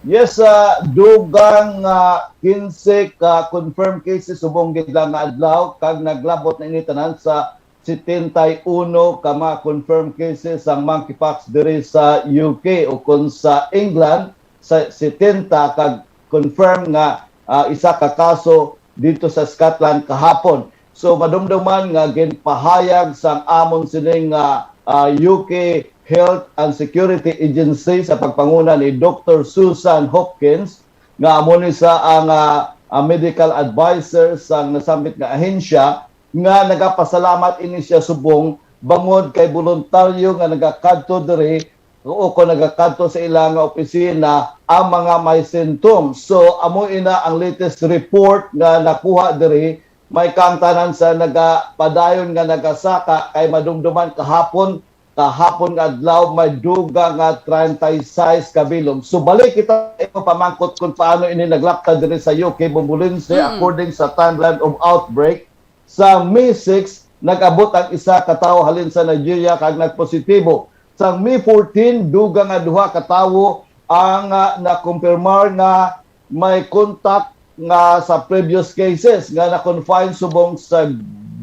Yes, ah, dugang, ah, quince ka confirmed cases subong gid lang nga adlaw, kag naglabot na ini tanan sa setenta y uno ka mga confirmed cases sang monkeypox diri sa U K ukon sa England, sa setenta kag confirmed nga, ah, isa ka kaso dito sa Scotland kahapon. So, madumduman nga ginpahayag sang amon sining, ah, ah, U K Health and Security Agency sa pagpanguna ni Doctor Susan Hopkins, nga amo ni sa ang, ah, ah, medical advisor sang nasambit nga ahensya, nga nagapasalamat ini siya subong bangod kay boluntaryo nga nagakadto diri o kon nagakadto sa ila nga opisina ang mga may symptoms. So, amo ina ang latest report nga nakuha diri. May kaangtanan sa nagapadayon nga nagasaka kay madumduman kahapon, kahapon nga adlaw may dugang nga treinta y seis ka bilog. So, balik kita imo pamangkot kung paano ini naglapta diri sa U K, Bombolense, Mm. according sa timeline of outbreak. Sa May six, nag-abot ang isa ka tawo halin sa Nigeria kag nagpositibo. Sa May fourteen, dugang nga duha ka tawo ang, ah, nakumpirmar nga may contact nga sa previous cases nga na-confine subong sa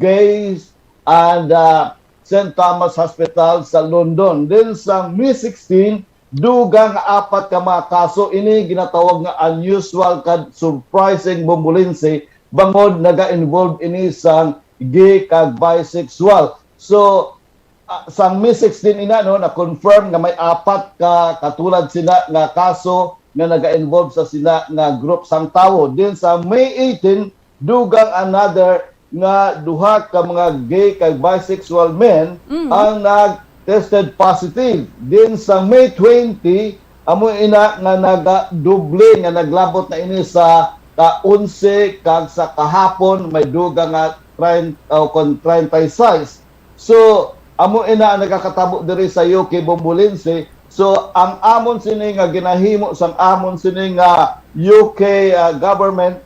Gay and, ah, Saint Thomas Hospital sa London. Then sa May sixteen, dugang nga apat ka mga kaso ini ginatawag nga unusual kag surprising, Bombolense, bangod naga-involve ini sang gay kag bisexual. So, ah, sang May sixteen ina, no, na-confirm nga may apat ka katulad sila nga kaso nga naga-involve sa sila nga group sang tawo. Then sa May eighteen, dugang another nga duha ka mga gay kag bisexual men Mm. ang nag-tested positive. Then sa May twenty, amo ina nga nagadoble nga naglabot na ini sa ka-onse kag sa kahapon may dugang nga treinta, o kon treinta y seis. So, amo ina ang nagakatabo diri sa U K, Bombolense. So, ang amon sini nga ginahimo sang amon sini nga U K, ah, government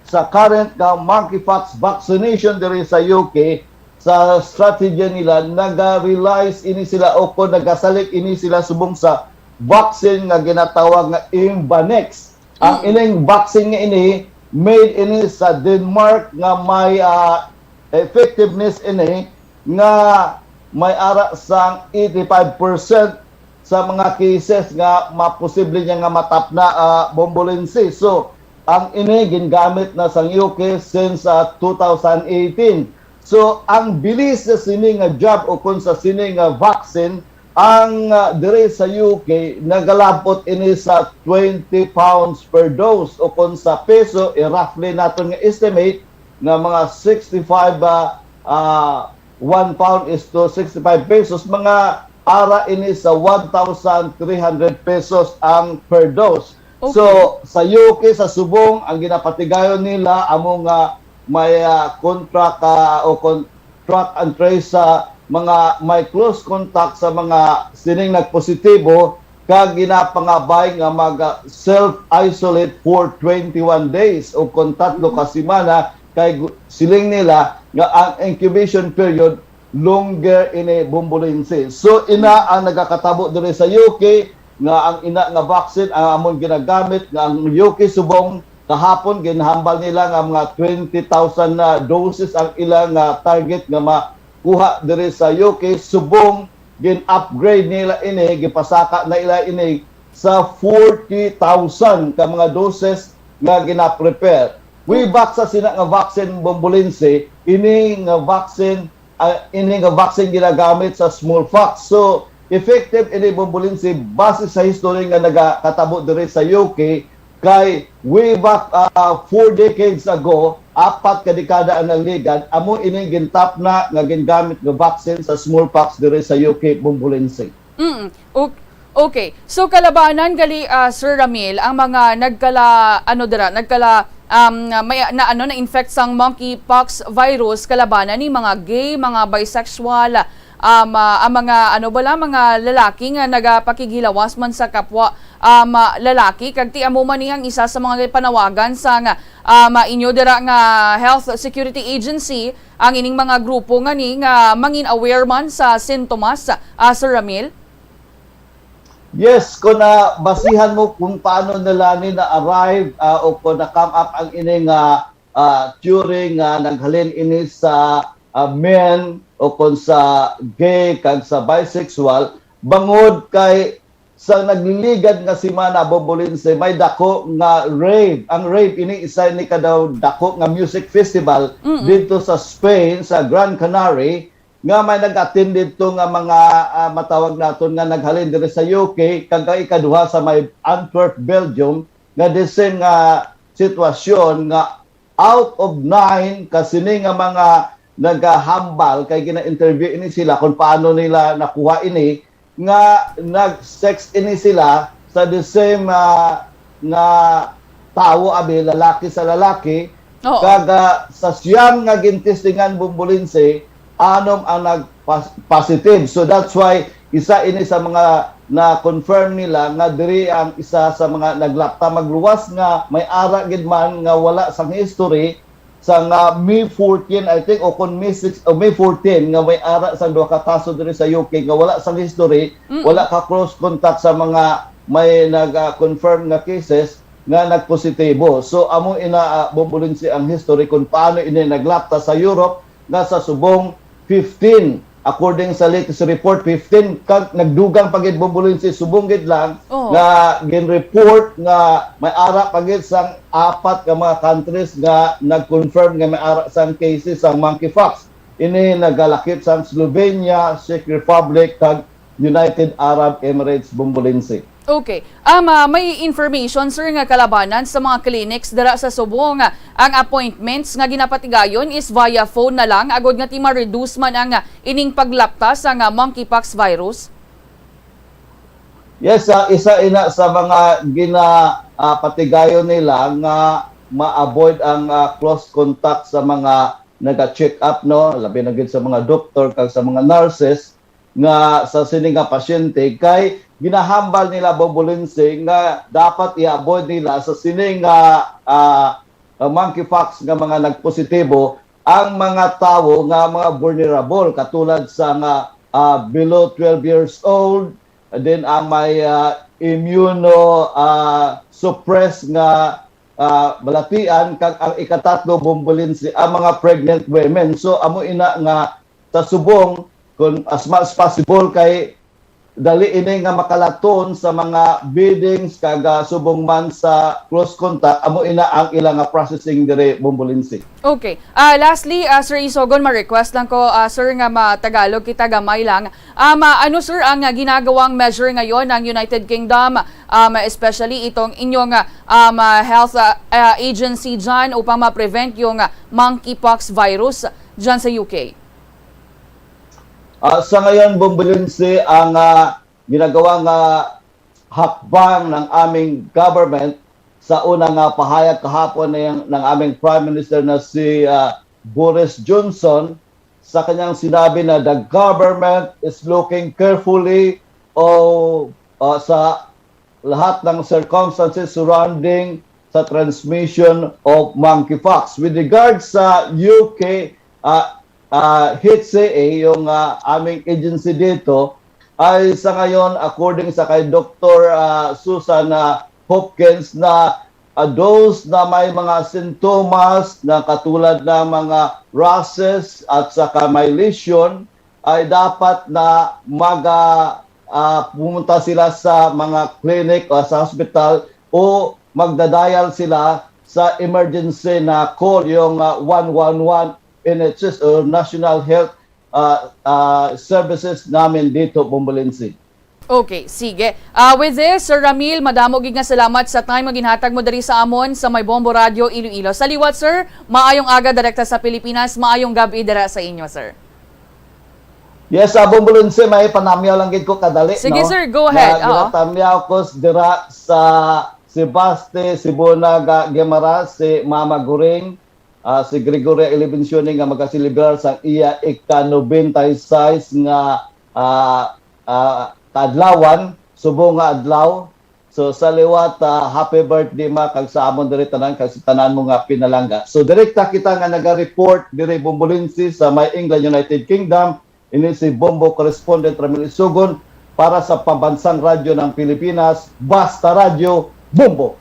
sa current nga monkeypox vaccination diri sa U K, sa strategy nila, naga-realize ini sila o kon nagasalik ini sila subong sa vaccine nga ginatawag nga Imvanex. Ang Mm. ining vaccine nga ini, made ini sa Denmark nga may, ah, effectiveness ini nga may ara sang eighty-five percent sa mga cases nga maposible niya nga matapna, ah, Bombolense. So, ang ini gingamit na sang U K since, ah, two thousand eighteen. So, ang bilis sa sini nga jab o kon sa sini nga vaccine, ang, ah, diri sa U K, nagalabot ini sa twenty pounds per dose, o kon sa peso, i-roughly naton nga estimate nga mga sixty-five, ah, ah, one pound is to sixty-five pesos, mga ara ini sa one thousand three hundred pesos ang per dose. Okay. So, sa U K, sa subong, ang ginapatigayon nila amo nga may, ah, contract, ah, o kon-, track and trace sa mga may close contact sa mga sining nagpositibo, kag ginapangabay nga mag, ah, self-isolate for twenty-one days o kon tatlo ka semana, kay gu-, siling nila nga ang incubation period longer ini, Bombolense. So, ina ang nagakatabo diri sa U K nga ang ina nga vaccine ang amon ginagamit, nga ang U K subong kahapon ginhambal nila nga mga twenty thousand na doses ang ilang, ah, target nga makuha diri sa U K. Subong gin-upgrade nila ini, gipasaka na ila ini sa forty thousand ka mga doses nga gina-prepare. Way back sa sina nga vaccine, Bombolense, ini nga vaccine, ah, ini nga vaccine ginagamit sa smallpox. So, effective ini, Bombolense, base sa history nga nagakatabo diri sa U K, kay way back, ah, four decades ago, apat ka dekada ang nagligad, amo ini gintapna nga gingamit nga vaccine sa smallpox diri sa U K, Bombolense. Mm. O-, okay. So, kalabanan gali, ah, Sir Ramil, ang mga nagkala, ano dira, nagkala, um, may, na, ano, na-infect sang monkeypox virus, kalabanan ni mga gay, mga bisexual, um, ah, ang mga, ano bala, mga lalaki nga nagapakighilawas man sa kapwa, um, ah, lalaki, kag ti amo man ni ang isa sa mga panawagan sang, um, inyo dira nga Health Security Agency, ang ining mga grupo nga ni nga mangin aware man sa sintomas, ah, Sir Ramil? Yes, kung, ah, basihan mo kung paano nila ni na-arrive, ah, o kung na-come up ang ini nga, ah, theory nga naghalin ini sa, ah, men o kung sa gay kag sa bisexual, bangod kay sa nagliligad nga semana, Bombolinse, may dako nga rave. Ang rave, ini isa ni ka daw dako nga music festival Mm-mm. dito sa Spain, sa Gran Canary, nga may nag-attend dito nga mga ah, matawag naton nga naghalin diri sa U K, kag ang ikaduha sa may Antwerp, Belgium, nga the same nga sitwasyon nga out of nine ka sini nga mga nagahambal, kay gina-interview ini sila kung paano nila nakuha ini, nga nag-sex ini sila sa the same ah, nga tawo, abi, lalaki sa lalaki, Oo. kag ah, sa siyam nga gintestingan, Bombolinse, anom ang nag-positive. So that's why isa ini sa mga na-confirm nila nga diri ang isa sa mga naglapta magluwas nga may ara gid man nga wala sang history sa nga May fourteen, I think, o kon May six o May fourteen, nga may ara sang duha ka kaso diri sa U K nga wala sang history, Mm. wala ka close contact sa mga may nag-confirm nga cases nga nagpositibo. So amo ina, ah, Bombolinse, ang history kung paano ini naglapta sa Europe, nga sa subong fifteen, according sa latest report, fifteen, kag nagdugang pa gid, Bombolinse, subong gid lang Oo. nga gin-report nga may ara pa gid sang apat ka mga countries nga nag-confirm nga may ara sang cases sang monkeypox. Ini nagalakip sang Slovenia, Czech Republic, kag United Arab Emirates, Bombolinse. Okay. Um, ah, may information, sir, nga kalabanan sa mga clinics dira sa subong, ah, ang appointments nga ginapatigayon is via phone na lang, agod nga ti ma-reduce man ang, ah, ining paglapta sa nga monkeypox virus? Yes, ah, isa ina sa mga gina ah, patigayon nila nga ma-avoid ang ah, close contact sa mga naga-check up, no, labi na gid sa mga doktor kag sa mga nurses nga sa sini nga pasyente, kay ginahambal nila, Bombolinse, nga dapat i-avoid nila sa sini nga ah, ah, monkeypox nga mga nagpositibo ang mga tawo nga mga vulnerable, katulad sa nga ah, below twelve years old, and then ang may ah, immuno ah, suppressed nga ah, balatian, kag ang ikatatlo, Bombolinse, ang mga pregnant women. So amo ina nga sa subong, kung as much as possible, kay dali ini nga makalaton sa mga beddings kag ah, subong man sa close contact, amo ina ang ila nga processing diri, Bombolinse. Okay. Ah, lastly, ah, Sir Isogon, ma-request lang ko, ah, sir, nga ma-Tagalog kita gamay lang. Um, ah, ano, sir, ang ah, ginagawang measure ngayon ng United Kingdom, um, especially itong inyong ah, um, ah, health ah, ah, agency dyan upang ma-prevent yung ah, monkeypox virus dyan sa U K? Ah, sa ngayon, Bombolinse, ang ah, ginagawa nga hakbang ng aming government, sa una nga pahayag kahapon ng, ng aming Prime Minister na si ah, Boris Johnson, sa kanyang sinabi na the government is looking carefully o ah, sa lahat ng circumstances surrounding sa transmission of monkeypox. With regards sa U K, ah, ah, H C A, yung ah, aming agency dito, ay sa ngayon, according sa kay Doktor ah, Susan ah, Hopkins, na ah, those na may mga sintomas na katulad ng mga rashes at saka may lesion, ay dapat na mag ah, ah, pumunta sila sa mga clinic o sa hospital o magdadial sila sa emergency na call, yung ah, one one one N H S o National Health ah, ah, Services namin dito, Bombolinse. Okay, sige. Ah, with this, Sir Ramil, madamo gid nga salamat sa time nga ginhatag mo diri sa amon sa may Bombo Radio Iloilo. Sa liwat, sir, maayong aga direkta sa Pilipinas, maayong gab-i dira sa inyo, sir. Yes, sa Bombolinse, may panamyaw lang gid ko kadali, Sige, no? Sir, go ahead. Na Oo. ginatamyaw ko dira sa Sebaste, Sibonag, ah, Guimaras, si Mama Guring, ah, si Gregoria Elevencioni nga magaselebrar sa iya ika-ninety-six nga ah, ah, kaadlawan, subong nga adlaw. So sa liwat, ah, happy birthday, ma, kag sa amon diri tanan, kag sa tanan mo nga pinalangga. So direkta kita nga naga-report diri, Bombolinse, sa may England, United Kingdom. Ini si Bombo correspondent Ramil Isogon para sa Pambansang Radyo ng Pilipinas, Basta Radyo, Bombo.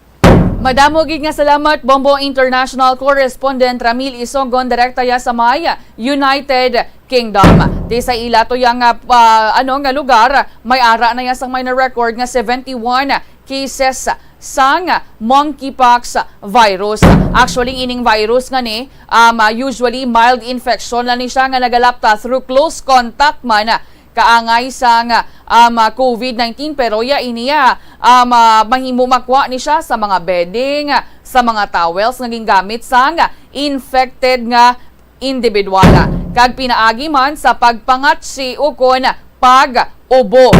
Madamo gid nga salamat, Bombo International Correspondent Ramil Isogon, direkta ya sa may United Kingdom. Di sa ila to yang, ah, pa-, ano, nga lugar, may ara na yang sang may na-record nga seventy-one cases sang monkeypox virus. Actually, ining virus nga ni, um, ah, usually mild infection lang ni siya nga nagalapta through close contact man kaangay sang, um, ah, COVID nineteen, pero ya ini, ah, um, ah, mahimo makuha ni siya sa mga bedding, sa mga towels nga gingamit sang infected nga individual. Kag pinaagi man sa pagpangatsi ukon pag-ubo.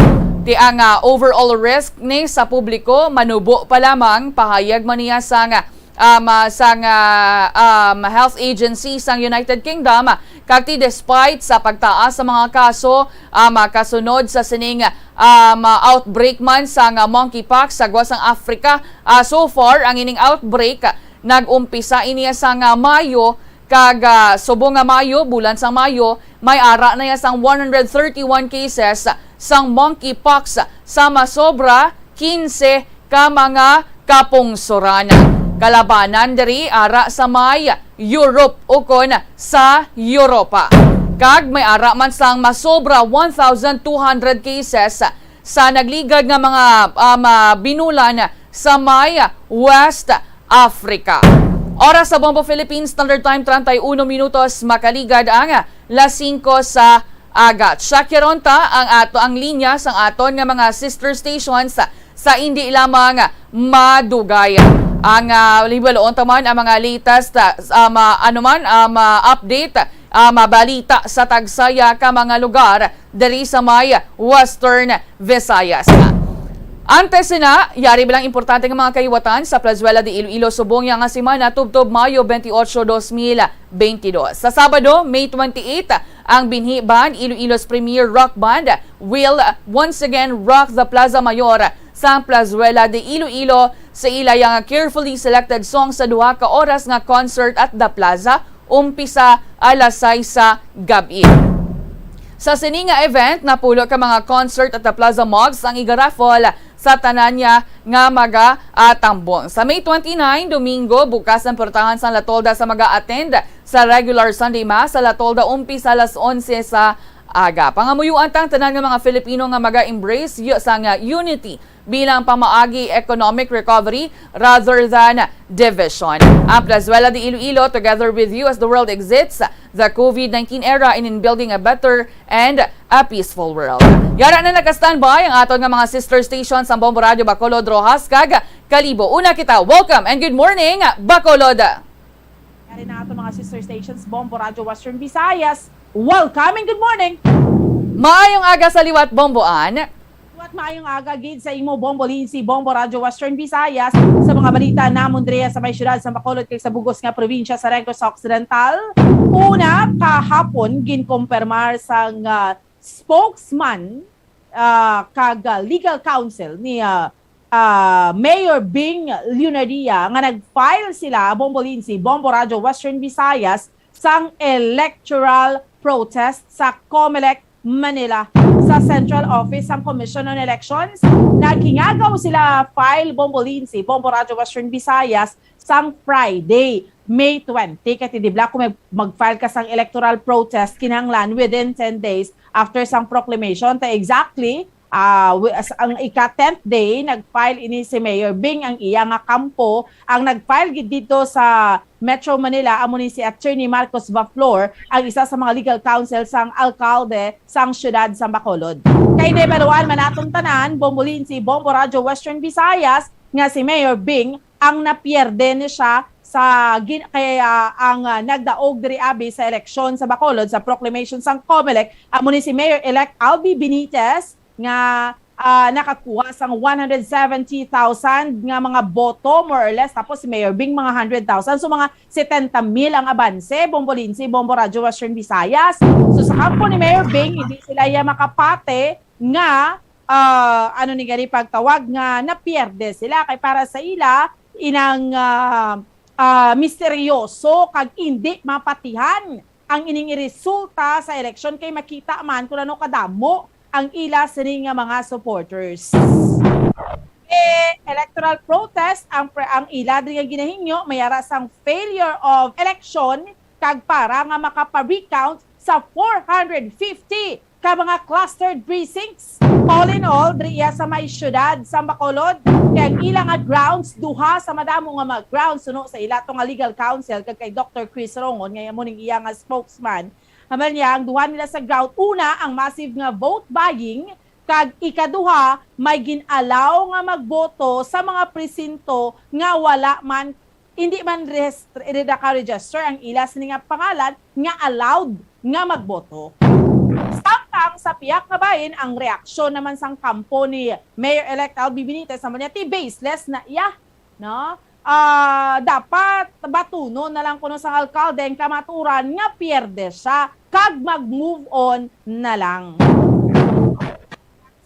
Ti ang, ah, overall risk ni sa publiko manubo pa lamang, pahayag man niya sang, um, ah, sang, ah, um, health agency sang United Kingdom. Kag ti despite sa pagtaas sa mga kaso, um, ah, kasunod sa sining, um, ah, outbreak man sang, ah, monkeypox sa gwa sang Africa, ah, so far ang ining outbreak nag-umpisa ini sang, ah, Mayo. Kag, ah, subong nga Mayo, bulan sang Mayo, may ara na ya sang one hundred thirty-one cases sang monkeypox sa masobra quince ka mga kapungsoran. Kalabanan diri ara sa may Europe ukon sa Europa. Kag may ara man sang masobra one thousand two hundred cases sa nagligad nga mga, ah, mga binulan sa may West Africa. Oras sa Bombo Philippines Standard Time, treinta y uno minutos, makaligad ang las singko sa aga. Check yaron ta ang ato, ang linya sang aton nga mga sister stations sa indi lamang madugay. Ang, ah, hibaluon ta man ang mga latest, ah, sa, ma-, ano man, ah, ma-update, ah, mabalita sa tagsaya ka mga lugar diri sa may Western Visayas. Antes na, yari bilang importante nga mga kahiwatan sa Plazuela de Iloilo subong ya nga semana tubtob Mayo twenty-eight, dos mil twenty-two. Sa Sabado, May twenty-eight, ang Binhi Band, Iloilo's premier rock band, will once again rock the Plaza Mayor sang Plazuela de Iloilo sa ila yang carefully selected songs sa duha ka oras nga concert at the Plaza, umpisa alas sais sa gab-i. Sa sini nga event, napulo ka mga concert at the Plaza mugs ang igaraffle sa tanan niya nga magatambong. Sa May twenty-nine, Domingo, bukas ang portahan sang La Tolda sa maga-attend sa regular Sunday Mass sa La Tolda, umpisa alas onse sa aga. Pangamuyuan tang tanan nga mga Filipino nga maga-embrace y-, sang unity bilang pamaagi economic recovery rather than division. Ang Plazuela de Iloilo, together with you as the world exits the COVID nineteen era and in building a better and a peaceful world. Yara na naka-standby ang aton nga mga sister stations, ang Bombo Radio Bacolod, Roxas, kag Kalibo. Una kita, welcome and good morning, Bacolod! Yari na ato mga sister stations, Bombo Radio Western Visayas. Welcome and good morning! Maayong aga sa liwat, Bombo Ann. Liwat maayong aga gid sa imo, Bombo Lindsay, Bombo Radio Western Visayas. Sa mga balita namon diri sa may siyudad sa Bacolod kag sa bug-os nga probinsya sa Negros Occidental. Una, kahapon ginkumpirmar sang, ah, spokesman, ah, kag, ah, legal counsel ni, ah, ah, Mayor Bing Leonadia nga nag-file sila, Bombo Lindsay, Bombo Radio Western Visayas, sang electoral protest sa Comelec Manila sa Central Office sang Commission on Elections. Naghingagaw sila file, Bombo Lindsay, Bombo Radio Western Visayas, sang Friday, May twenty. Kay ti di bala kung mag-, mag-file ka sang electoral protest, kinahanglan within ten days after sang proclamation. Ta exactly, ah, wi-, as-, ang ika-tenth day, nag-file ini si Mayor Bing, ang iya nga kampo. Ang nag-file gid dito sa Metro Manila, amo ni si Attorney Marcos Vaflor, ang isa sa mga legal counsel sang alkalde sang siyudad sa Bacolod. Kay nahibaluan man naton tanan, Bombo Lindsay, Bombo Radio Western Visayas, nga si Mayor Bing ang napierde ni siya sa gin-, kay, ah, ang, ah, nagdaog diri abi sa eleksyon sa Bacolod sa proclamation sang Comelec, amo ni si Mayor-elect Albi Benitez nga, ah, nakakuha sang one hundred seventy thousand nga mga boto, more or less, tapos si Mayor Bing mga hundred thousand. So, mga setenta mil ang abanse, Bombo Lindsay, Bombo Radyo Western Visayas. So, sa kampo ni Mayor Bing, hindi sila iya makapati nga, ah, ano ni gani pagtawag, nga napierde sila. Kay para sa ila, inang, ah, ah, misteryoso kag indi mapatihan ang ining resulta sa eleksyon, kay makita man kung ano kadamo ang ila sini nga mga supporters. Eh, electoral protest ang pre-, ang ila diri nga ginahingyo, may ara sang failure of election kag para nga makapa-recount sa four hundred fifty ka mga clustered precincts. All in all, diri iya sa may siyudad sa Bacolod, kay ang ila nga grounds, duha sa madamo nga mga grounds suno sa ila to nga legal counsel kag kay Doctor Chris Rongon, nga amo ning iya nga spokesman. Amal niya, ang duha nila sa ground, una, ang massive nga vote buying, kag ikaduha, may gin-allow nga magboto sa mga presinto nga wala man, hindi man rehist-, naka-register ang ila sini nga pangalan nga allowed nga magboto. Samtang sa pihak nga bahin, ang reaksyon naman sang kampo ni Mayor-elect Albee Benitez, amo niya, ti baseless na iya, no? Ah, dapat batunon na lang kuno sang alkalde ang kamatuoran nga pierde siya kag mag-move on na lang.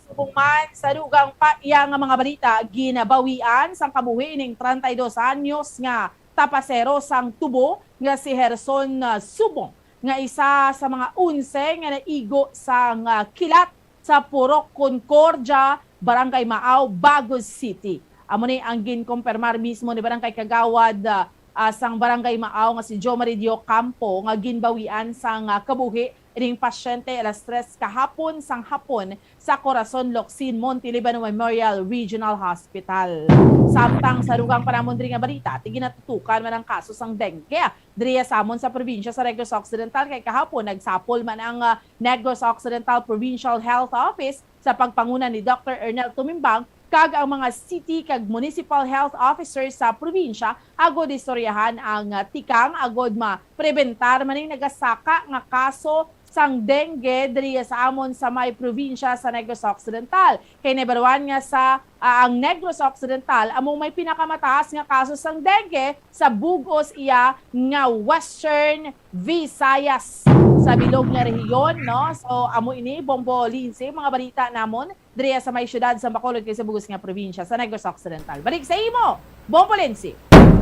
Subong man sa dugang pa iya nga mga balita, ginabawian sang kabuhi ning treinta y dos anyos nga tapasero sang tubo nga si Herson, ah, Subong, nga isa sa mga onse nga naigo sang, ah, kilat sa Purok Concordia, Barangay Maaw, Bagos City. Amo ni ang ginkumpirmar mismo ni Barangay Kagawad, ah, ah, sang Barangay Maaw nga si Jomari Dio Campo nga ginbawian sang, ah, kabuhi ining pasyente alas tres kahapon sang hapon sa Corazon Locsin, Montiliban Memorial Regional Hospital. Samtang sa dugang pa namon diri nga balita, ti ginatutukan man ang kaso sang dengue diri sa amon sa probinsya sa Negros Occidental, kay kahapon nagsapol man ang, ah, Negros Occidental Provincial Health Office sa pagpanguna ni Doctor Ernel Tumimbang kag ang mga city kag municipal health officers sa probinsya agod istoryahan ang, ah, tikang agod maprebentar man ning nagasaka nga kaso sang dengue diri sa amon sa may probinsya sa Negros Occidental. Kay nahibaluan nga sa, ah, ang Negros Occidental amo may pinakamataas nga kaso sang dengue sa bug-os iya nga Western Visayas sa bilog nga rehiyon, no? So, amo ini, Bombo Lindsay, mga balita namon diri sa may siyudad sa Bacolod kag sa bug-os nga probinsya sa Negros Occidental. Balik sa imo, Bombo Lindsay.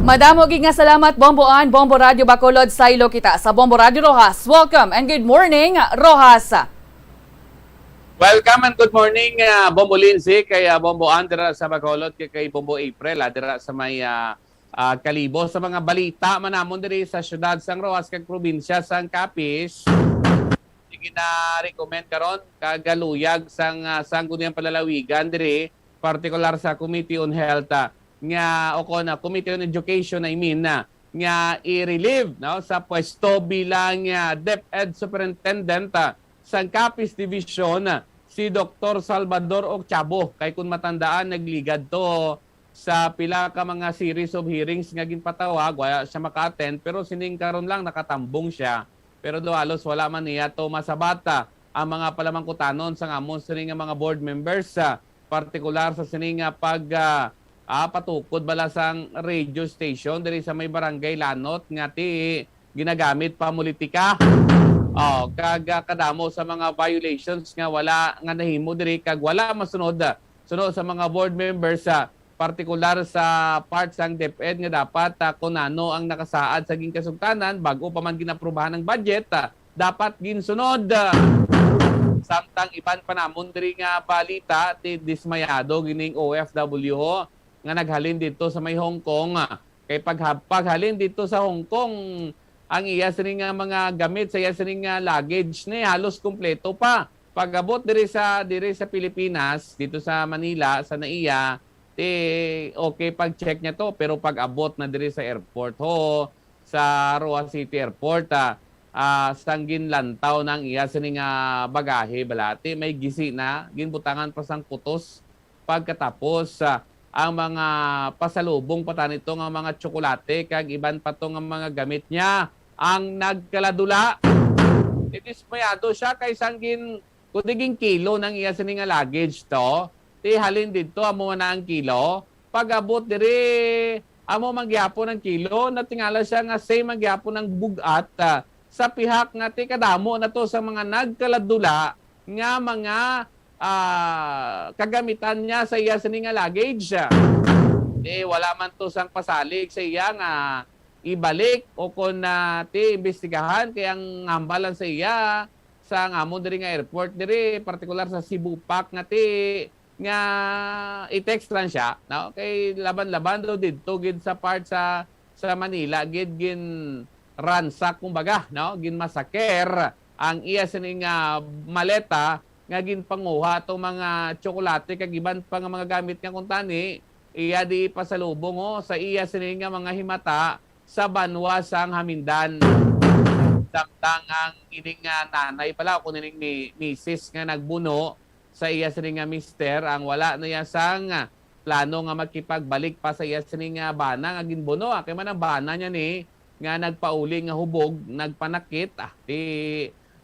Madamo gid nga salamat, Bombo Ann, Bombo Radyo Bacolod, saylo kita sa Bombo Radyo Roxas. Welcome and good morning, Roxas. Welcome and good morning, ah, Bombo Lindsay, kay, ah, Bombo Ann dira sa Bacolod, kay, kay Bombo April, ah, dira sa may, ah, ah, Kalibo. Sa mga balita man namon diri sa siyudad sang Roxas kag probinsya sang Capiz, sige na recommend karon kag luyag sang, ah, Sangguniang Panlalawigan diri, partikular sa Committee on Health, ah, nga, o kon, ah, Committee on Education, I mean, ah, nga i-relieve, no, sa pwesto bilang, ah, DepEd Superintendent, ah, sang Capiz Division, ah, si Doktor Salvador Occhabo. Kay kung matandaan, nagligad to sa pila ka mga series of hearings nga ginpatawag, wala siya maka-attend, pero sining karon lang nakatambong siya. Pero do halos wala man niya to masabata ang mga palamangkutanon sang amon sini nga mga board members, ah, partikular sa sini nga pag, ah, ah, patukod bala sang radio station diri sa may Barangay Lanot nga ti ginagamit pa politika. Oh, kag, ah, kadamo sa mga violations nga wala nga nahimo diri kag wala masunod, ah, suno sa mga board members, ah, partikular sa part sang DepEd nga dapat, ah, kung ano ang nakasaad sa ginkasugtanan bag-o pa man ginaprubahan ang budget, ah, dapat ginsunod. Samtang iban pa namon diri nga balita, ti dismayado gining O F W ho nga naghalin dito sa may Hong Kong, ah. Kay pag, paghalin dito sa Hong Kong, ang iya sini nga mga gamit sa iya sini nga luggage ni halos kompleto pa. Pag-abot diri sa, diri sa Pilipinas, dito sa Manila, sa naiya, ti okay pag-check niya to, pero pag-abot na diri sa airport, ho, sa Roxas City Airport, ah, ah, sang ginlantaw na ang iya sini nga bagahe, bala, ti may gisi na, ginbutangan pa sang kutos. Pagkatapos, ah, ang mga pasalubong pa ta nito nga mga tsokolate kag iban pa to nga mga gamit niya ang nagkaladula. Idismayado siya kay sang gin-, kundi ginkilo nang iya sini nga luggage to. Ti halin didto, amo na ang kilo. Pag-abot diri, amo man gihapon ang kilo. Natingala siya nga same man gihapon ang bug-at, ah, sa pihak nga ti kadamo na to sa mga nagkaladula nga mga, ah, kagamitan niya sa iya sini nga luggage. Ti wala man to sang pasalig sa iya nga ibalik o kon, ah, ti imbestigahan, kay ang hambal lang sa iya sa ang amo diri nga airport diri, partikular sa Cebu Pac nga ti nga i-text lang siya, no? Kay laban-laban daw didto gid sa part sa, sa Manila gid gin-ransack, kumbaga, no? Ginmasaker ang iya sini nga maleta nga ginpanguha atong mga tsokolate kag iban pa nga mga gamit nga kuntani, iya di ipasalubong, oh, sa iya sini nga mga himata sa banwa sang Hamindan. Samtang ang ining, ah, nanay pala, o kung ining mi-, misis nga nagbuno sa iya sini nga mister, ang wala na iya sang, ah, plano nga makipagbalik pa sa iya sini nga bana nga ginbuno, ah, kay man ang bana niya ni nga nagpauli nga hubog, nagpanakit, ah, di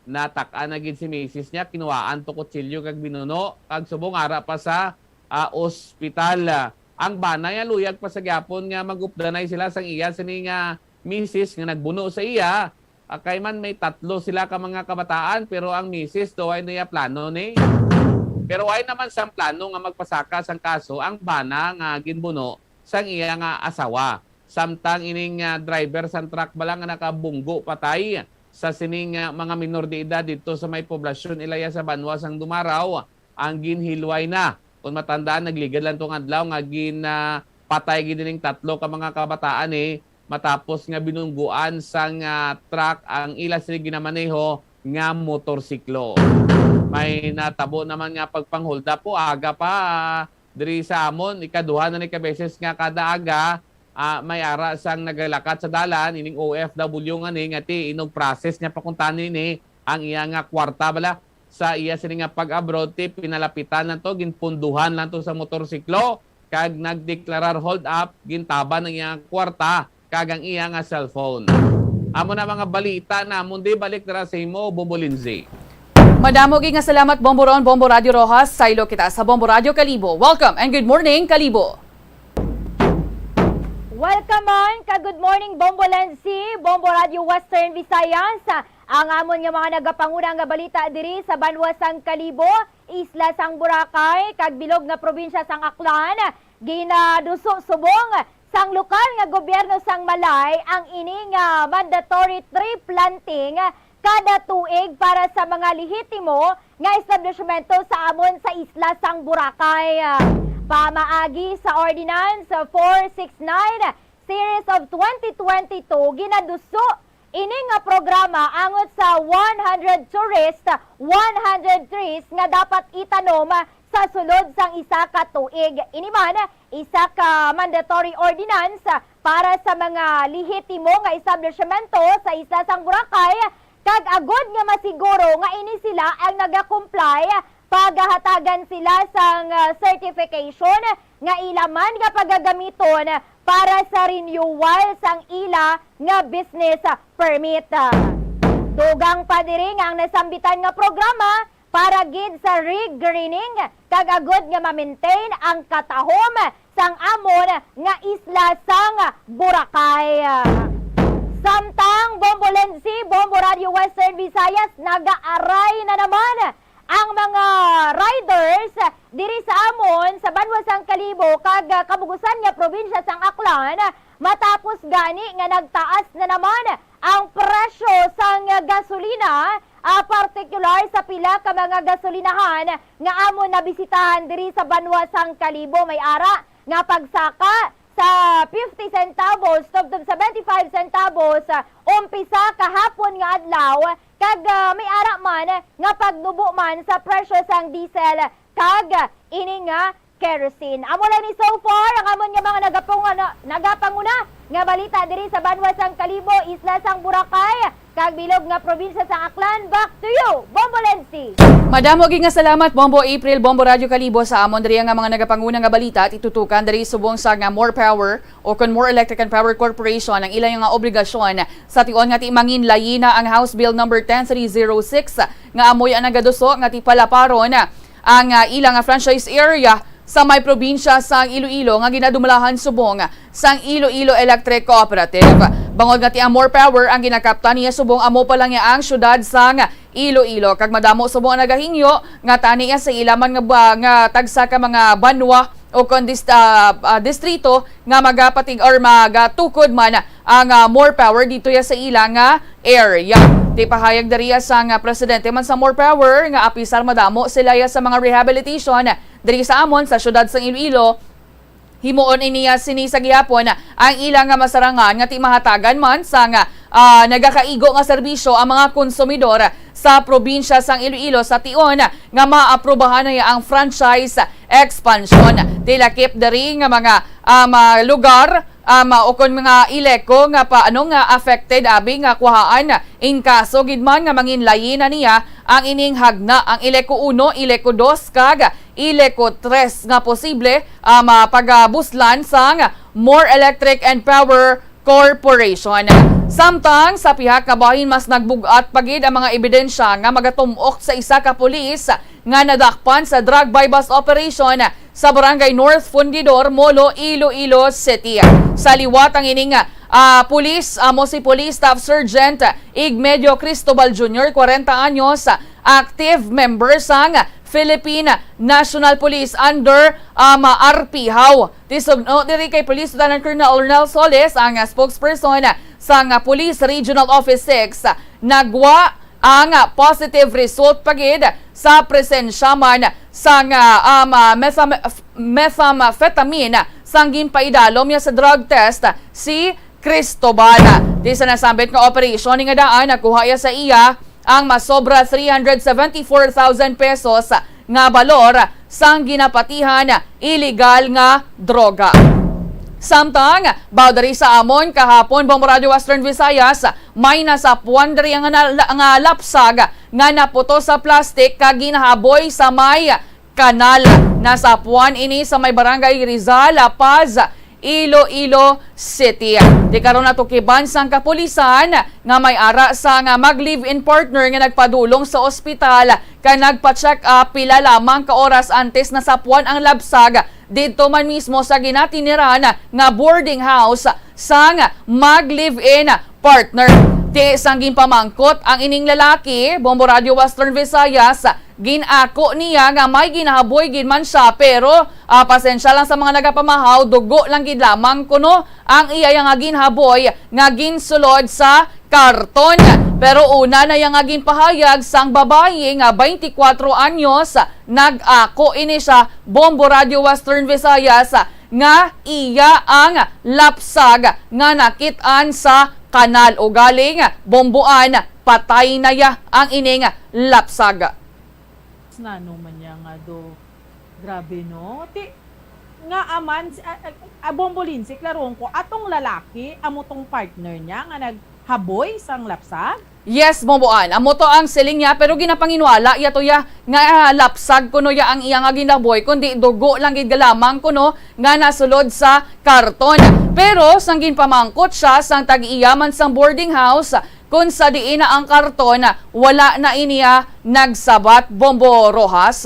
natak-an na gid si misis niya, kinuhaan to kutsilyo kag binuno, kag subong ara pa sa, ah, ospital. Ah, ang bana niya luyag pa sa gyapon nga mag-updanay sila sang iya sini nga misis nga nagbuno sa iya. Ah, kay man may tatlo sila ka mga kabataan, pero ang misis daw ay niya plano ni. Pero ay naman sang plano nga magpasaka sang kaso ang bana nga ginbuno sang iya nga asawa. Samtang ining, ah, driver sang truck bala nga nakabunggo patay sa sining, ah, mga minor de edad didto sa may poblasyon Ilaya sa banwa sang Dumaraw, ang ginhilway na. Kung matandaan, nagligad lang tong adlaw nga gin, ah, patay gid ining tatlo ka mga kabataan, eh, matapos nga binungguan sang, ah, truck ang ila sila ginamaneho nga motorsiklo. May natabo naman nga pagpang-hold up po, aga pa, ah, diri sa amon, ikaduha na ni ka beses nga kada aga, ah, may ara sang nagalakat sa dalan, ining O F W nga ni, nga ti, inog process niya pakuntanin ni, ang iya nga kwarta bala sa iya sini nga pag-abroad, ti, pinalapitan lang to, ginpunduhan lang to sa motorsiklo, kag nagdeklarar hold up, gintaban ang iya nga kwarta, kag ang iya nga cellphone. Amo na mga balita namon, di balik dira sa imo, Bombo Lindsay. Madamo gid nga salamat, Bombo Ron, Bombo Radio Rojas. Saylo kita sa Bombo Radio Kalibo. Welcome and good morning, Kalibo. Welcome man ka good morning, Bombo Lenzi, Bombo Radio Western Visayas. Ang amon nga mga nagapanguna nga balita diri sa banwa sang Kalibo, isla sang Boracay, kag bilog nga probinsya sang Aklan, ginaduso subong sang lokal nga gobyerno sang Malay ang ini nga mandatory tree planting kada tuig para sa mga lehitimo nga establishmento sa amon sa isla sang Boracay. Pamaagi sa Ordinance four six nine Series of twenty twenty-two, ginaduso ini nga programa angot sa one hundred tourist, one hundred trees nga dapat itanom sa sulod sang isa ka tuig. Ini man isa ka mandatory ordinance para sa mga lehitimo nga establishmento sa isla sang Boracay, kag agod nga masiguro nga ini sila ang nagakomply, pagahatagan sila sang, ah, certification nga ila man nga pagagamiton para sa renewal sang ila nga business permit. Dugang pa diri nga ang nasambitan nga programa para gid sa regreening kag agud nga ma-maintain ang katahom sang amon nga isla sang Boracay. Samtang Bombo Lenzi, Bombo Radio Western Visayas, nagaaray na naman ang mga riders diri sa amon sa banwa sang Kalibo kag, ah, kabugusan nga probinsya sang Aklan, matapos gani nga nagtaas na naman ang presyo sang gasolina, ah, partikular sa pila ka mga gasolinahan nga amon nabisitahan diri sa banwa sang Kalibo. May ara nga pagsaka sa fifty centavos tubtob seventy-five centavos, ah, umpisa kahapon nga adlaw, kag, ah, may ara man nga pagnubo man sa presyo sang diesel kag ini nga kerosene. Amo lang ni so far ang amon nga mga nagapunguna, nagapanguna nga balita diri sa banwa sang Kalibo, isla sang Boracay, kag bilog nga probinsya sang Aklan. Back to you, Bombo Lenzi. Madamo gid nga salamat, Bombo April, Bombo Radyo Kalibo, sa amon diri nga mga nagapanguna nga balita. Titutukan diri subong sa nga More Power o kon More Electric and Power Corporation ang ila nga obligasyon sa tion nga ti mangin layina ang House Bill Number ten three zero six nga amoy ang nagaduso nga ti palaparon ang, ah, ila nga franchise area sa may probinsya sang Iloilo nga ginadumalahan subong sang Iloilo Electric Cooperative. Bangod nga ti ang More Power ang ginakaptan niya subong, amo pa lang niya ang syudad sang Iloilo, kag madamo subong ang nagahingyo nga tani nga sa ila man nga ba-, nga tagsa ka mga banwa o kon dis-, ah, ah, distrito nga magapatig or magatukod man ang, ah, More Power dito ya sa ila nga area. Ti pahayag diri ya sang, ah, presidente man sa More Power nga apisar madamo sila ya sa mga rehabilitation diri sa amon sa syudad sang Iloilo, Himuon niya sini sa gihapon ang ila nga masarangan nga ti mahatagan man sang, ah, nagakaigo nga serbisyo ang mga konsumidor sa probinsya sang Iloilo sa tion nga maaprubahan na ang franchise expansion. Tilakip diri nga mga, ah, mga lugar, ah, ma-, o kon mga ILECO nga pa, ano, nga affected, abi nga kuhaan in kaso gid man nga manginlayi na niya ang ining hagna, ang ILECO uno, ILECO dos, kag ILECO tres nga posible, ah, mapagabuslan sang More Electric and Power Corporation. Samtang sa pihak nga bahin, mas nagbug-at pa gid ang mga ebidensya nga magatum-ok sa isa ka pulis nga nadakpan sa drug buy-bust operation sa Barangay North Fundidor, Molo, Iloilo City. Sa liwat ang ining, ah, pulis, amo si Police Staff Sergeant Igmedio Cristobal Junior, kwarenta anyos, active member sang Philippine National Police under, um, Arpihaw. Tisugno diri kay Police Lieutenant Colonel Arnel Solis, ang spokesperson sang Police Regional Office six, nagwa ang positive result pa gid sa presensya man sang, um, metham-, methamphetamine sang ginpaidalom niya sa drug test si Cristobal. Di sa nasambit nga operasyon nga daan, nakuha iya sa iya ang masobra three hundred seventy-four thousand pesos nga balor sang ginapatihan iligal nga droga. Samtang, baw diri sa amon kahapon, Bombo Radio Western Visayas, may nasapuan diri nga na-, nga lapsag nga naputos sa plastic kag ginahaboy sa may kanal. Nasapuan ini sa may Barangay Rizal, La Paz, Iloilo City. Di karon natukiban sang kapulisan nga may ara sang mag-live-in partner nga nagpadulong sa ospital kag nagpa-check up pila lamang ka oras antes nasapuan ang lapsag didto man mismo sa ginatiniran nga boarding house sang mag-live-in partner. Ti sang ginpamangkot ang ining lalaki, Bombo Radio Western Visayas, gin-ako niya nga may ginahaboy gid man sia, pero, ah, pasensya lang sa mga nagapamahaw, dugo lang gid lamang kuno ang iya nga ginhaboy nga ginsulod sa karton. Pero una na iya nga ginpahayag sang babayi nga twenty-four anyos, nag-ako ini sia, Bombo Radio Western Visayas, nga iya ang lapsag nga nakit-an sa kanal. Ugaling, Bomboan, patay na iya ang ining lapsag. Nano man niya nga do, grabe, no? Ti, nga aman, si, a, a, a, Bombo Lindsay, klarohon ko, atong lalaki, amo tong partner niya nga naghaboy sang lapsag? Yes, Bomboan. Amo to ang siling niya, pero ginapanginwala iya to ya nga, ah, lapsag kuno ya ang iya nga ginaboy, kundi dugo lang gid lamang kuno nga nasulod sa karton. Pero sang ginpamangkot siya sang tag-iya man sang boarding house, kun sa diin na ang karton, wala na iniya nagsabat, Bombo Rojas.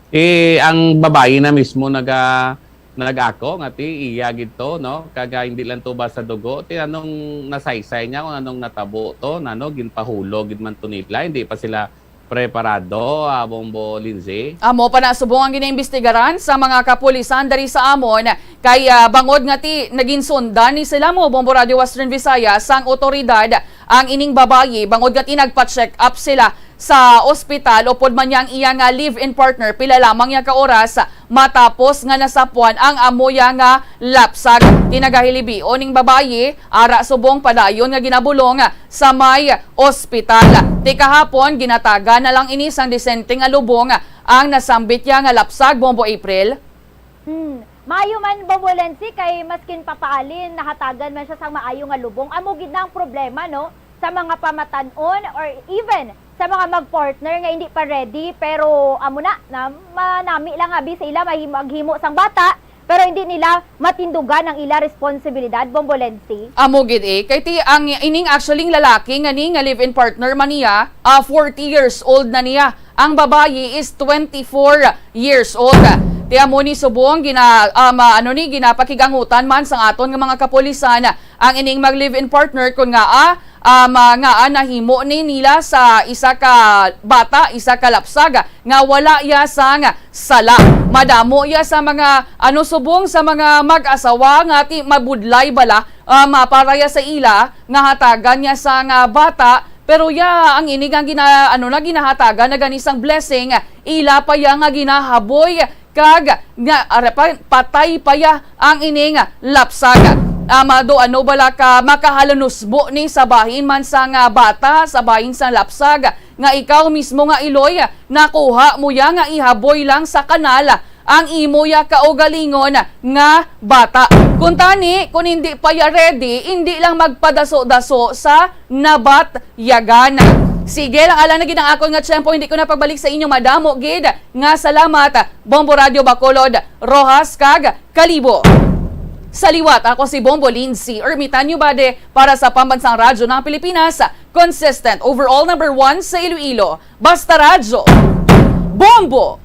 Eh, ang babayi na mismo naga-, nag-ako nga ti iya gid to, no? Kag, ah, hindi lang to basta dugo. Ti anong nasaysay niya, kung anong natabo to, nano, ginpahulo gid man to nila, hindi pa sila preparado, ah, Bombo Lindsay? Amo pa na subong ang ginaimbestigaran sa mga kapulisan dari sa amon, kay, ah, bangod nga ti nagin sundan ni sila mo, Bombo Radio Western Visayas, sang otoridad ang ining babayi, bangod nga ti nagpa-check up sila sa ospital, upod man niya ang iya nga live-in partner, pila lamang niya ka oras matapos nga nasapuan ang amo ya nga lapsag. Ti nagahilibion ning babayi, ara subong padayon nga ginabulong sa may ospital. Ti kahapon, ginatagan na lang ini sang disente nga lubong ang nasambit ya nga lapsag, Bombo April. Hmm. Maayo man, Bombo Lensi, kay maskin papaalin, nahatagan man siya sang maayo nga lubong. Amo gid na ang problema, no? Sa mga pamatan-on or even sa mga mag-partner nga hindi pa ready, pero amo na, na manami lang abi sa ila mahimo, maghimo sang bata, pero hindi nila matindugan ang ila responsibilidad, Bombo Lensi. Amo gid eh. Kay ti ang ining actually lalaki nga ni nga live-in partner man niya, ah, forty years old na niya. Ang babayi is twenty-four years old. Ti amo ni subong gina-, um, ah, ano ni, ginapakig-angutan man sang aton nga mga kapulisan ang ining mag-live-in partner kon ngaa, um, ah, ngaa nahimo ni nila sa isa ka bata, isa ka lapsag nga wala ya sang sala. Madamo ya sa mga, ano, subong sa mga mag-asawa nga ti mabudlay bala, um, ah, para ya sa ila nga hatagan ya sang bata, pero ya ang ini nga gina-, ano na, ginahatagan na gani sang blessing, ila pa ya nga ginahaboy Kag nga, ara pa, patay pa ya ang ining lapsag. Amado, ano bala ka makahalunusbo ni sa bahin man sang bata, sa bahin sang lapsag, nga ikaw mismo nga iloy, nakuha mo ya nga ihaboy lang sa kanal ang imo ya kaugalingon nga bata. Kuntani, kung hindi pa ya ready, hindi lang magpadaso-daso sa nabatyagan. Sige lang, alang na gid ang akon nga tiyempo, hindi ko na pagbalik sa inyo. Madamo gid nga salamat, Bombo Radio Bacolod, Roxas, kag Kalibo. Sa liwat, ako si Bombo Lindsay Ermitanio Bade para sa Pambansang Radyo ng Pilipinas, consistent, overall number one sa Iloilo. Basta Radyo, Bombo!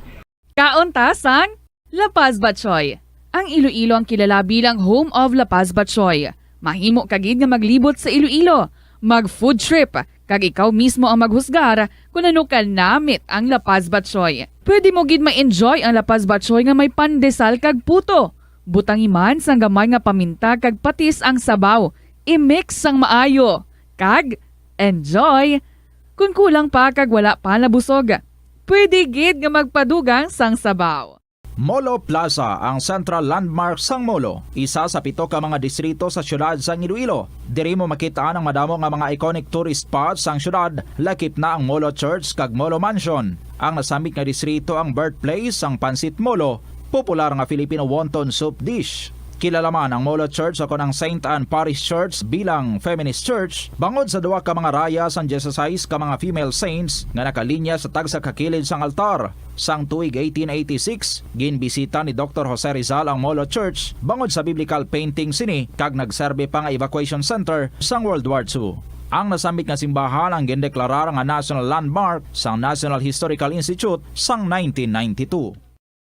Kaon ta sang La Paz Batchoy. Ang Iloilo ang kilala bilang home of La Paz Batchoy. Mahimo ka gid nga maglibot sa Iloilo, mag food trip, kag ikaw mismo ang maghusgar kon ano ka namit ang La Paz Batchoy. Pwede mo gid ma-enjoy ang La Paz Batchoy nga may pandesal kag puto. Butangi man sang gamay nga paminta kag patis ang sabaw. I-mix sang maayo. Kag enjoy! Kon kulang pa kag wala pa nabusog, pwede gid nga magpadugang sang sabaw. Molo Plaza, ang central landmark sang Molo, isa sa pito ka mga distrito sa siyudad sang Iloilo. Diri mo makit-an ang madamo nga mga iconic tourist spots sang siyudad, lakip na ang Molo Church kag Molo Mansion. Ang nasambit nga distrito ang birthplace sang Pancit Molo, popular nga Filipino wonton soup dish. Kilala man ang Molo Church ukon ang Saint Anne Parish Church bilang feminist church bangod sa duha ka mga raya sang dieciséis ka mga female saints nga nakalinya sa tagsa ka kilid sang altar. Sang tuig eighteen eighty-six, ginbisita ni Doktor Jose Rizal ang Molo Church bangod sa biblical painting sini kag nagserbi pa nga evacuation center sang World War Two. Ang nasambit nga simbahan ang gindeklarar nga National Landmark sang National Historical Institute sang nineteen ninety-two.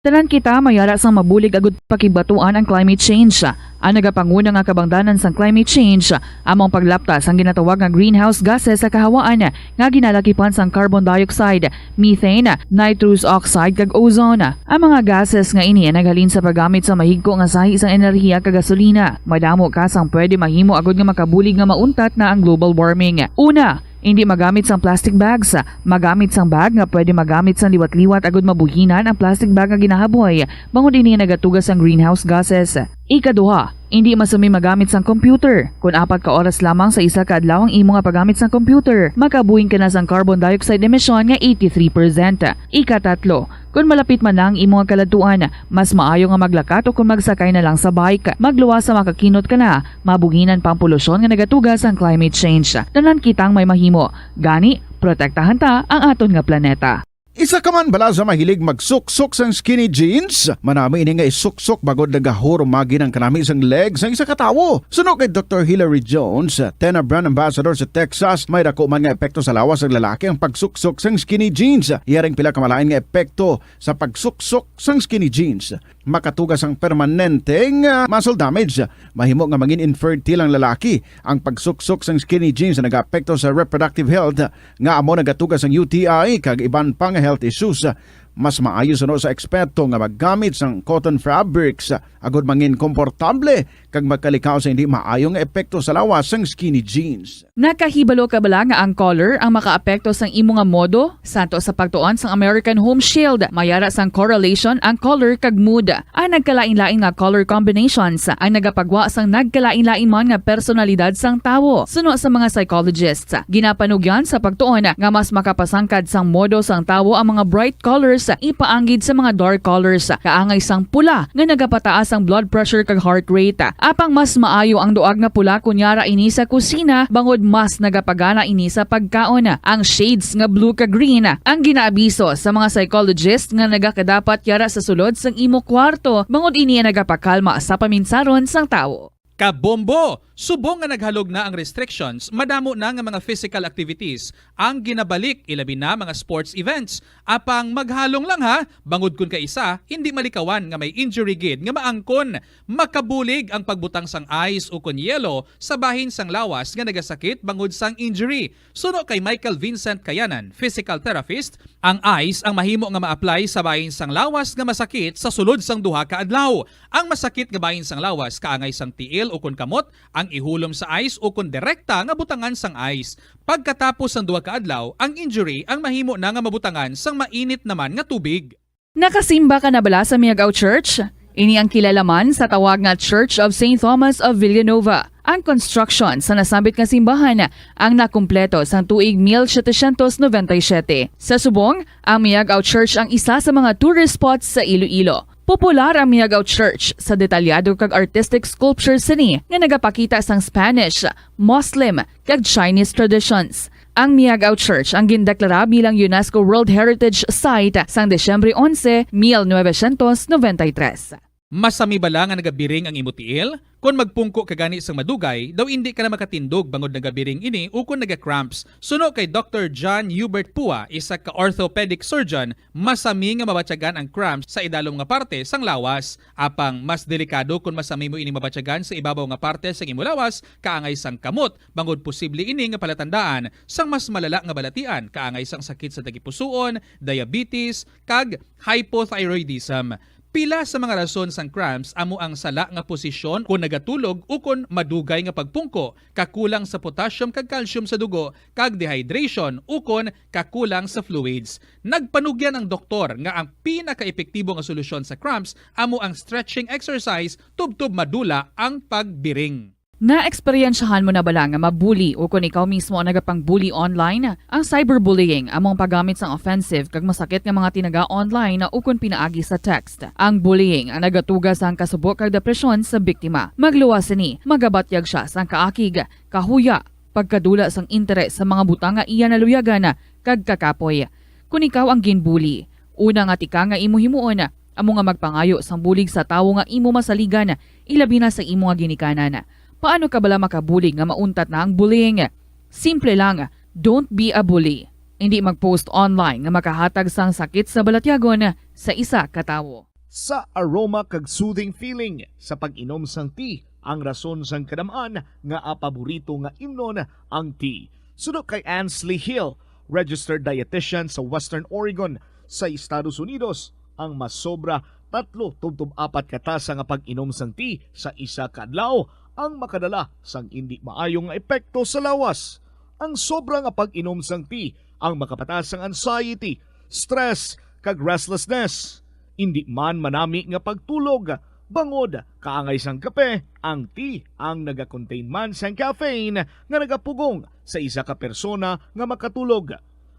Tanan kita may ara sang mabulig agud pakigbatuan ang climate change. Ang nagapanguna nga kabangdanan sang climate change amo ang paglapta sang ginatawag nga greenhouse gases sa kahawaan nga ginalakipan sang carbon dioxide, methane, nitrous oxide, kag ozone. Ang mga gases nga ini ang naghalin sa paggamit sa mahigko nga sahi sang enerhiya kag gasolina. Madamo ka sang pwede mahimo agud nga makabulig nga mauntat na ang global warming. Una, indi magamit sang plastic bags. Magamit sang bag nga pwede magamit sang liwat-liwat agud mabuhinan ang plastic bag nga ginahaboy, bangod ini nagatuga sang greenhouse gases. Ikaduha, indi masumi magamit sang computer. Kon apat ka oras lamang sa isa ka adlaw ang imo nga paggamit sang computer, makabuhin ka na sang carbon dioxide emission nga eighty-three percent. Ikatatlo, kon malapit man na ang imo nga kaladtuan, mas maayo nga maglakat o kon magsakay na lang sa bike. Magluwas sa makakinot ka na, mabuhinan pa ang polusyon nga nagatuga sang climate change. Tanan kitang may mahimo. Gani, protektahan ta ang aton nga planeta. Isa ka man bala sa mahilig magsuksok sang skinny jeans? Manami ini nga isuksok bangod nagahurumagi ang kanami sang leg sang isa ka tawo. Suno kay Doktor Hilary Jones, Tena brand ambassador sa Texas, may dako man nga epekto sa lawas sang lalaki ang pagsuksok sang skinny jeans. Iya ring pila ka malain nga epekto sa pagsuksok sang skinny jeans. Makatuga sang permanente nga muscle damage. Mahimo nga mangin infertile ang lalaki. Ang pagsuksok sang skinny jeans nagaapekto sa reproductive health, nga amo nagatuga sang U T I kag iban pa nga health issues. Mas maayo suno sa eksperto nga maggamit sang cotton fabrics agud mangin komportable kag magkalikaw sa hindi maayo nga epekto sa lawas sang skinny jeans. Nakahibalo ka bala nga ang color ang makaapekto sang imo nga modo? Santo sa pagtuon sang American Home Shield, may ara sang correlation ang color kag mood. Ang nagkalain-lain nga color combinations ang nagapagwa sang nagkalain-lain man nga personalidad sang tawo. Suno sa mga psychologists, ginapanugyan sa pagtuon nga mas makapasangkad sang modo sang tawo ang mga bright colors ipaanggid sa mga dark colors, kaangay sang pula nga nagapataas ang blood pressure kag heart rate. Apang mas maayo ang duag nga pula kon yara ini sa kusina, bangod mas nagapagana ini sa pagkaon. Ang shades nga blue kag green ang ginaabiso sa mga psychologist nga nagakadapat yara sa sulod sang imo kwarto, bangod ini ang nagapakalma sa paminsaron sang tawo. Kabombo! Subong nga naghalog na ang restrictions, madamo na nga mga physical activities ang ginabalik, ilabi na mga sports events. Apang maghalong lang ha, bangod kun kaisa, hindi malikawan nga may injury gid nga maangkon. Makabulig ang pagbutang sang ice ukon yelo sa bahin sang lawas nga nagasakit bangod sang injury. Suno kay Michael Vincent Kayanan, physical therapist, ang ice ang mahimo nga ma-apply sa bahin sang lawas nga masakit sa sulod sang duha ka adlaw. Ang masakit nga bahin sang lawas kaangay sang tiil ukon kamot ang ihulom sa ice ukon direkta nga butangan sang ice. Pagkatapos sang duha ka adlaw, ang injury ang mahimo na nga mabutangan sang mainit naman nga tubig. Nakasimba ka na bala sa Miagao Church? Ini ang kilala man sa tawag nga Church of Saint Thomas of Villanova. Ang construction sa nasambit nga simbahan ang nakumpleto sang tuig mil setecientos noventa y siete. Sa subong, ang Miagao Church ang isa sa mga tourist spots sa Iloilo. Popular ang Miagao Church sa detalyado kag artistic sculptures sini nga nagapakita sang Spanish, Muslim, kag Chinese traditions. Ang Miagao Church ang gindeklara bilang UNESCO World Heritage Site sang Disyembre onse, mil novecientos noventa y tres. Masami bala nga nagabiring ang imo tiil? Kon magpungko ka gani sang madugay, daw indi ka na makatindog bangod nagabiring ini ukon naga-cramps. Suno kay Doctor John Hubert Pua, isa ka orthopedic surgeon, masami nga mabatyagan ang cramps sa idalom nga parte sang lawas. Apang mas delikado kon masami mo ini mabatyagan sa ibabaw nga parte sang imo lawas, kaangay sang kamot, bangod posible ini nga palatandaan sang mas malala nga balatian, kaangay sang sakit sa tagipusoon, diabetes, kag hypothyroidism. Pila sa mga rason sang cramps amo ang sala nga posisyon kon nagatulog ukon madugay nga pagpungko, kakulang sa potassium kag calcium sa dugo, kag dehydration ukon kakulang sa fluids. Nagpanugyan ang doktor nga ang pinakaepektibo nga solusyon sa cramps amo ang stretching exercise tubtob madula ang pagbiring. Naeksperyensyahan mo na bala nga ma-bully ukon ikaw mismo ang nagapang-bully online? Ang cyberbullying amo ang paggamit sang offensive kag masakit nga mga tinaga online ukon pinaagi sa text. Ang bullying ang nagatuga sang kasubo kag depresyon sa biktima. Magluwas sini, magabatyag sia sang kaakig, kahuya, pagkadula sang interes sa mga butang nga iya naluyagan, kag kakapoy. Kon ikaw ang ginbully, una nga tika nga imo himuon amo nga magpangayo sang bulig sa tawo nga imo masaligan, ilabi na sa imo nga ginikanan. Paano ka bala makabulig nga mauntat na ang bullying? Simple lang, don't be a bully. Indi mag-post online nga makahatag sang sakit sa balatyagon sa isa ka tawo. Sa aroma kag soothing feeling sa pag-inom sang tea ang rason sang kadam-an nga paborito nga imnon ang tea. Suno kay Ansley Hill, registered dietitian sa Western Oregon sa Estados Unidos, ang masobra tatlo tubtob apat ka tasa nga pag-inom sang tea sa isa ka adlaw ang makadala sang indi maayo nga epekto sa lawas. Ang sobra nga pag-inom sang tea ang makapataas sang anxiety, stress, kag restlessness. Indi man manami nga pagtulog, bangod kaangay sang kape, ang tea ang nagakontain man sang caffeine nga nagapugong sa isa ka persona nga makatulog.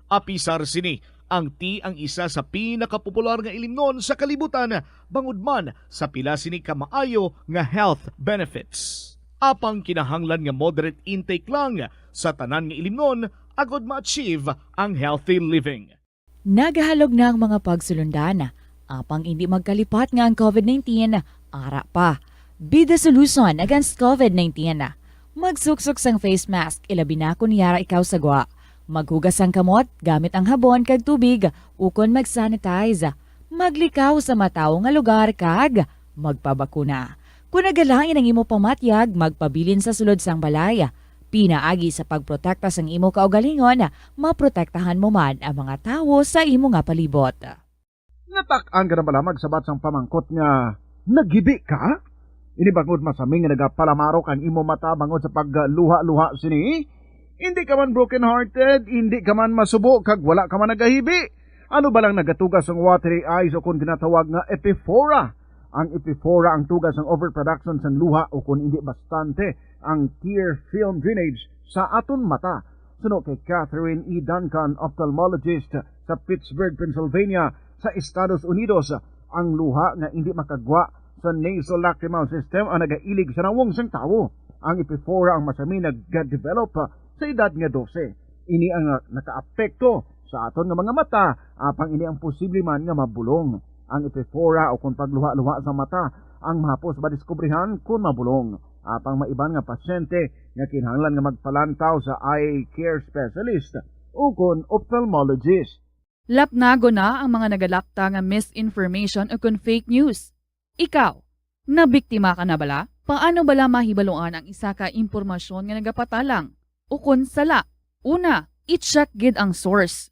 Apisar sini, ang tea ang isa sa pinakapopular nga ilimnon sa kalibutan, bangod man sa pila sini ka maayo nga health benefits. Apang kinahanglan nga moderate intake lang sa tanan nga ilimnon agod ma-achieve ang healthy living. Nagahalog na ang mga pagsulundan, apang indi magkalipat nga ang covid nineteen ara pa. Be the solution against covid nineteen. Magsuksok sang face mask, ilabi na kon yara ikaw sa gwa. Maghugas sang kamot gamit ang habon kag tubig, ukon mag-sanitize. Maglikaw sa matawo nga lugar kag magpabakuna. Kon nagalain ang imo pamatyag, magpabilin sa sulod sang balay. Pinaagi sa pagprotekta sang imo kaugalingon, maprotektahan mo man ang mga tawo sa imo nga palibot. Natak-an ka na bala magsabat sang pamangkot nga naghibi ka? Ini bangod masami nga nagapalamarok ang imo mata bangod sa pagluha-luha sini? Indi ka man broken-hearted, indi ka man masubo, kag wala ka man nagahibi. Ano bala ang nagatuga sang watery eyes o kon ginatawag nga epiphora? Ang epiphora ang tuga sang overproduction sang luha o kon indi bastante ang tear film drainage sa aton mata. Suno kay Catherine E. Duncan, ophthalmologist sa Pittsburgh, Pennsylvania, sa Estados Unidos, ang luha nga indi makagwa sa nasolacrimal system ang nagailig sa nawong sang tawo. Ang epiphora ang masami nagadevelop sa edad nga dose. Ini ang nakaapekto sa aton nga mga mata, apang ini ang posible man nga mabulong. Ang epiphora o kon pagluha-luha sa mata ang mahapos madiskubrihan kon mabulong. Apang may iban nga pasyente nga kinahanglan nga magpalantaw sa eye care specialist o kon ophthalmologist. Lapnagon na ang mga nagalakta nga misinformation o kon fake news. Ikaw, nabiktima ka na bala? Paano bala mahibaluan ang isa ka impormasyon nga nagapatalang o kon sala? Una, i-check gid ang source.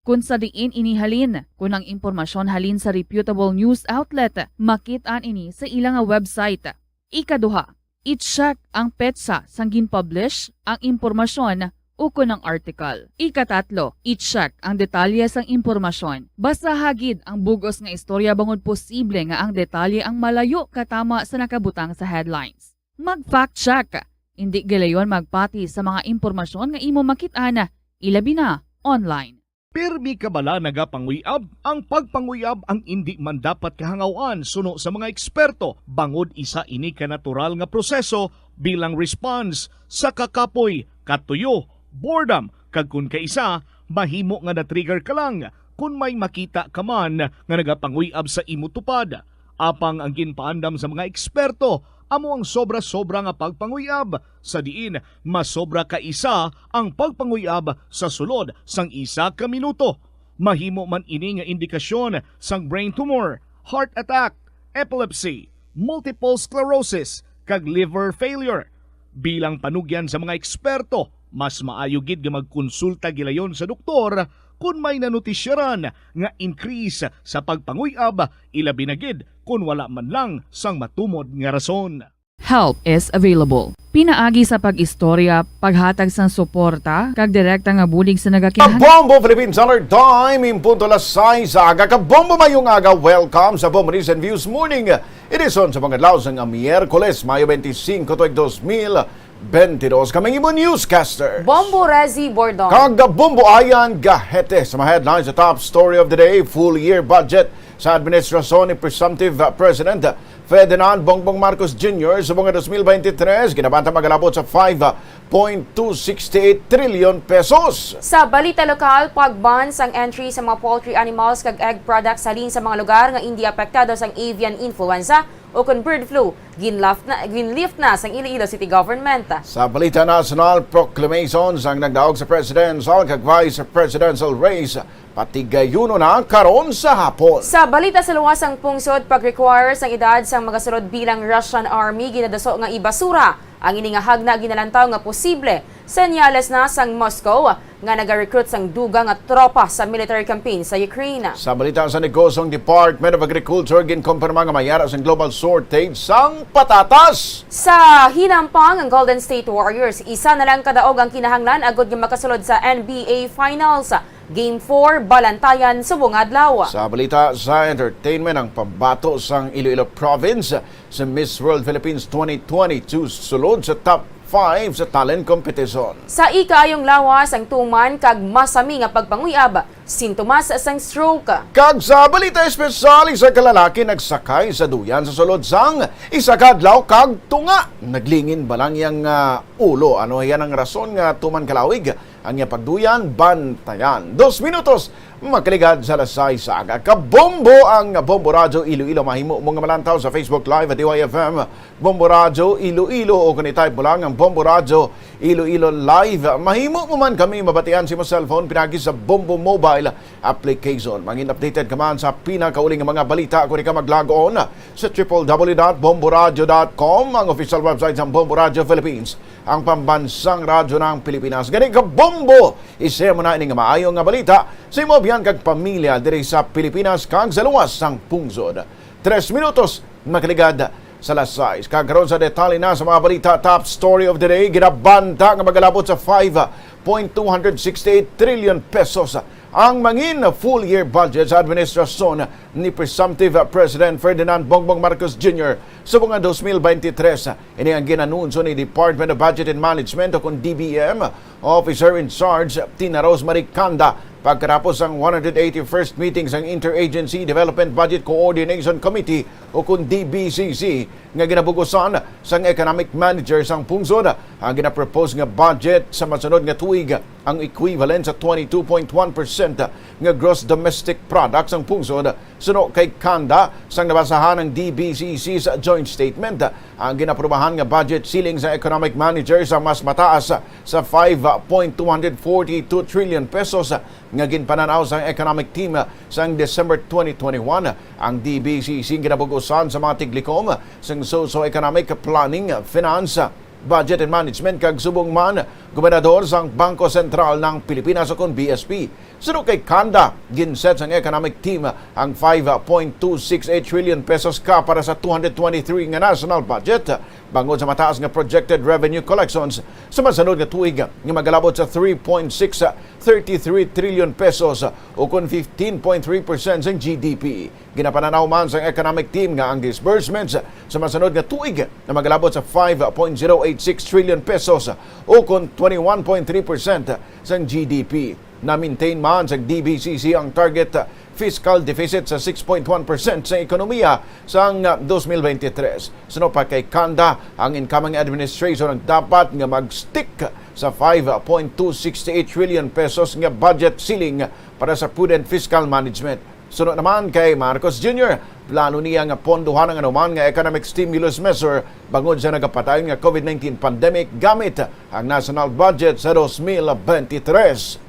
Kon sa diin ini halin, kon ang impormasyon halin sa reputable news outlet, makit-an ini sa ila nga website. Ikaduha, i-check ang petsa sang gin-publish ang impormasyon ukon ang article. Ikatatlo, i-check ang detalye sang impormasyon. Basaha gid ang bug-os nga istorya bangod posible nga ang detalye ang malayo katama sa nakabutang sa headlines. Mag-fact check. Indi gilayon magpati sa mga impormasyon nga imo makit-an, ilabi na online. Pirmi ka bala nagapanguy-ab? Ang pagpanguy-ab ang indi man dapat kahangaw-an suno sa mga eksperto, bangod isa ini ka natural nga proseso bilang response sa kakapoy, katuyo, boredom, kag kon kaisa, mahimo nga na-trigger ka lang kon may makita ka man nga nagapanguy-ab sa imo tupad. Apang ang ginpaandam sa mga eksperto amo ang sobra-sobra nga pagpanguy-ab, sa diin masobra ka isa ang pagpanguy-ab sa sulod sang isa ka minuto. Mahimo man ini nga indikasyon sang brain tumor, heart attack, epilepsy, multiple sclerosis, kag liver failure. Bilang panugyan sa mga eksperto, mas maayo gid nga magkonsulta gilayon sa doktor kon may nanutisyaran nga increase sa pagpanguy-ab, ilabi na gid kon wala man lang sang matumod nga rason. Help is available. Pinaagi sa pag-istorya, paghatag sang suporta, kag direkta nga bulig sa nagakinahanglan. Bombo Philippines Alert Time, in punto alas sais sa aga. Kabombo, mayong aga. Welcome sa Bombo News and Views Morning Edition sa mga adlaw sang Miyerkules, Mayo twenty-five, tuig dos mil benti dos. Kami ang imo newscaster, Bombo Rezi Bordon. Kag Bombo Ayan Gahete sa mga headlines sa top story of the day. Full year budget sa administrasyon ni Presumptive President Ferdinand Bongbong Marcos Junior subong nga dos mil benti tres, ginabanta magalabot sa five point two six eight trillion pesos. Sa balita lokal, pag-ban sang entry sa mga poultry animals kag egg products halin sa mga lugar nga indi apektado sang avian influenza o kon bird flu, ginlaft na, ginlift na sang Iloilo City Government. Sa balita nasyonal, proclamation sang nagdaog sa presidential kag vice presidential race patigayuno na karon sa hapon. Sa balita sa luwas, ang pungsod pag-require sang edad sang magasulod bilang Russian Army ginadaso nga ibasura. Ang ini nga hagna ginalantaw nga posible senyales na sang Moscow nga naga-recruit sang dugang nga tropa sa military campaign sa Ukraine. Sa balita sa negosyong, Department of Agriculture ginkumpirma nga may ara sang global shortage sang patatas. Sa hinampang, ang Golden State Warriors, isa na lang ka daog ang kinahanglan agod nga makasulod sa N B A Finals. Game four, balantayan subong adlaw. Sa balita sa entertainment, ang pambato sang Iloilo Province sa Miss World Philippines twenty twenty-two sulod sa top five sa talent competition. Sa ikaayong lawas, ang tuman kag masami nga pagpanguyab, sintomas sang stroke. Kag sa balita espesyal, isa ka lalaki nagsakay sa duyan sa sulod sang isa ka adlaw kag tunga. Naglingin bala ang iyang, ah, ulo. Ano hiya ang rason nga tuman kalawig ang iya pagduyan? Bantayan. Dos minutos makaligad sa alas sais sa aga. Kabombo ang Bombo Radyo Iloilo. Mahimo mo nga malantaw sa Facebook Live at D Y F M Bombo Radyo Iloilo, o kung i-type mo lang ang Bombo Radyo Iloilo Live. Mahimo mo man kami mabatian sa imo cellphone pinagi sa Bombo Mobile application. Mangin updated ka man sa pinakauli nga mga balita kung di ka mag-log on sa triple W dot bomboradio dot com, ang official website sang Bombo Radyo Philippines, ang pambansang radyo ng Pilipinas. Gani ka, Bombo, i-share mo na ini nga maayo nga balita sa imo abyan kag pamilya diri sa Pilipinas kag sa luwas sang pungsod. Tres minutos makaligad sa alas sais. Kag karon sa detalye na sa mga balita, top story of the day, ginabanta nga magalabot sa five point two hundred sixty-eight trillion pesos ang mangin full year budget sa administrasyon ni Presumptive President Ferdinand Bongbong Marcos Junior subong nga dos mil benti tres. Ini ang ginanunsyo ni Department of Budget and Management o kon D B M Officer in Charge Tina Rosemary Canda pagkatapos ang one hundred eighty-first meeting sang Interagency Development Budget Coordination Committee o kon D B C C nga ginabug-usan sang economic manager sang pungsod. Ang ginapropose nga budget sa masunod nga tuig ang equivalent sa twenty-two point one percent nga gross domestic product sang pungsod. Suno kay Canda, sang nabasahan ang D B C C sa joint statement, ang ginaprubahan nga budget ceiling sa economic manager sa mas mataas sa five point two hundred forty-two trillion pesos nga ginpanan-aw sang economic team sang December twenty twenty-one. Ang D B C C ginabug-usan sa mga tiglikom sang socio-economic, planning, finance, Budget and Management kag subong man Gobernador sang Bangko Sentral ng Pilipinas o kon B S P. Suno kay Canda, ginset sang economic team ang five point two six eight trillion pesos ka para sa two hundred twenty-three nga national budget, bangod sa mataas nga projected revenue collections sa masunod nga tuig nga magalabot sa three point six thirty-three trillion pesos, o kon fifteen point three percent sang G D P. Ginapananaw man sang economic team nga ang disbursements sa masunod nga tuig nga magalabot sa five point zero eight six trillion pesos, o kon twenty-one point three percent sang G D P. Na-maintain man sang D B C C ang target fiscal deficit sa six point one percent sa ekonomiya sang dos mil bente tres. Suno pa kay Canda, ang incoming administration ang dapat nga mag-stick sa five point two six eight trillion pesos nga budget ceiling para sa prudent fiscal management. Suno naman kay Marcos Junior, plano niya nga pondohan ang anuman nga economic stimulus measure bangod sa nagapadayon nga COVID nineteen pandemic gamit ang national budget sa dos mil bente tres.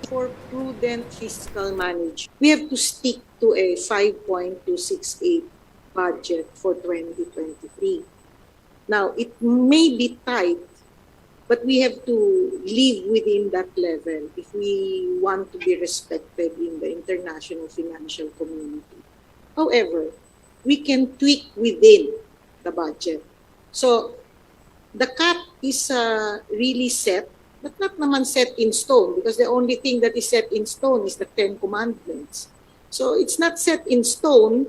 For prudent fiscal management, we have to stick to a five point two six eight budget for twenty twenty-three. Now, it may be tight, but we have to live within that level if we want to be respected in the international financial community. However, we can tweak within the budget. So, the cap is uh, really set, but not naman set in stone, because the only thing that is set in stone is the Ten Commandments. So, it's not set in stone,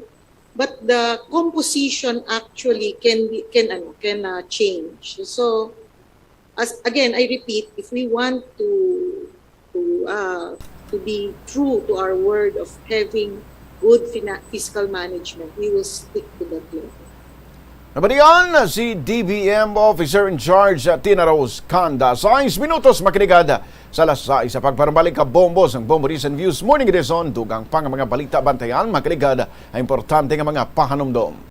but the composition actually can be, can ano, can uh, change. So, as again, I repeat, if we want to to uh, to be true to our word of having good fina- fiscal management, we will stick to that level. Nabatian si D B M Officer in Charge Tina Rose Canda. Sais minutos makaligad sa alas sais sa pagparambalik ka Bombo sang Bombo News and Views Morning Edition. Dugang pa nga mga balita, bantayan makaligad ang importante nga mga pahanumdom.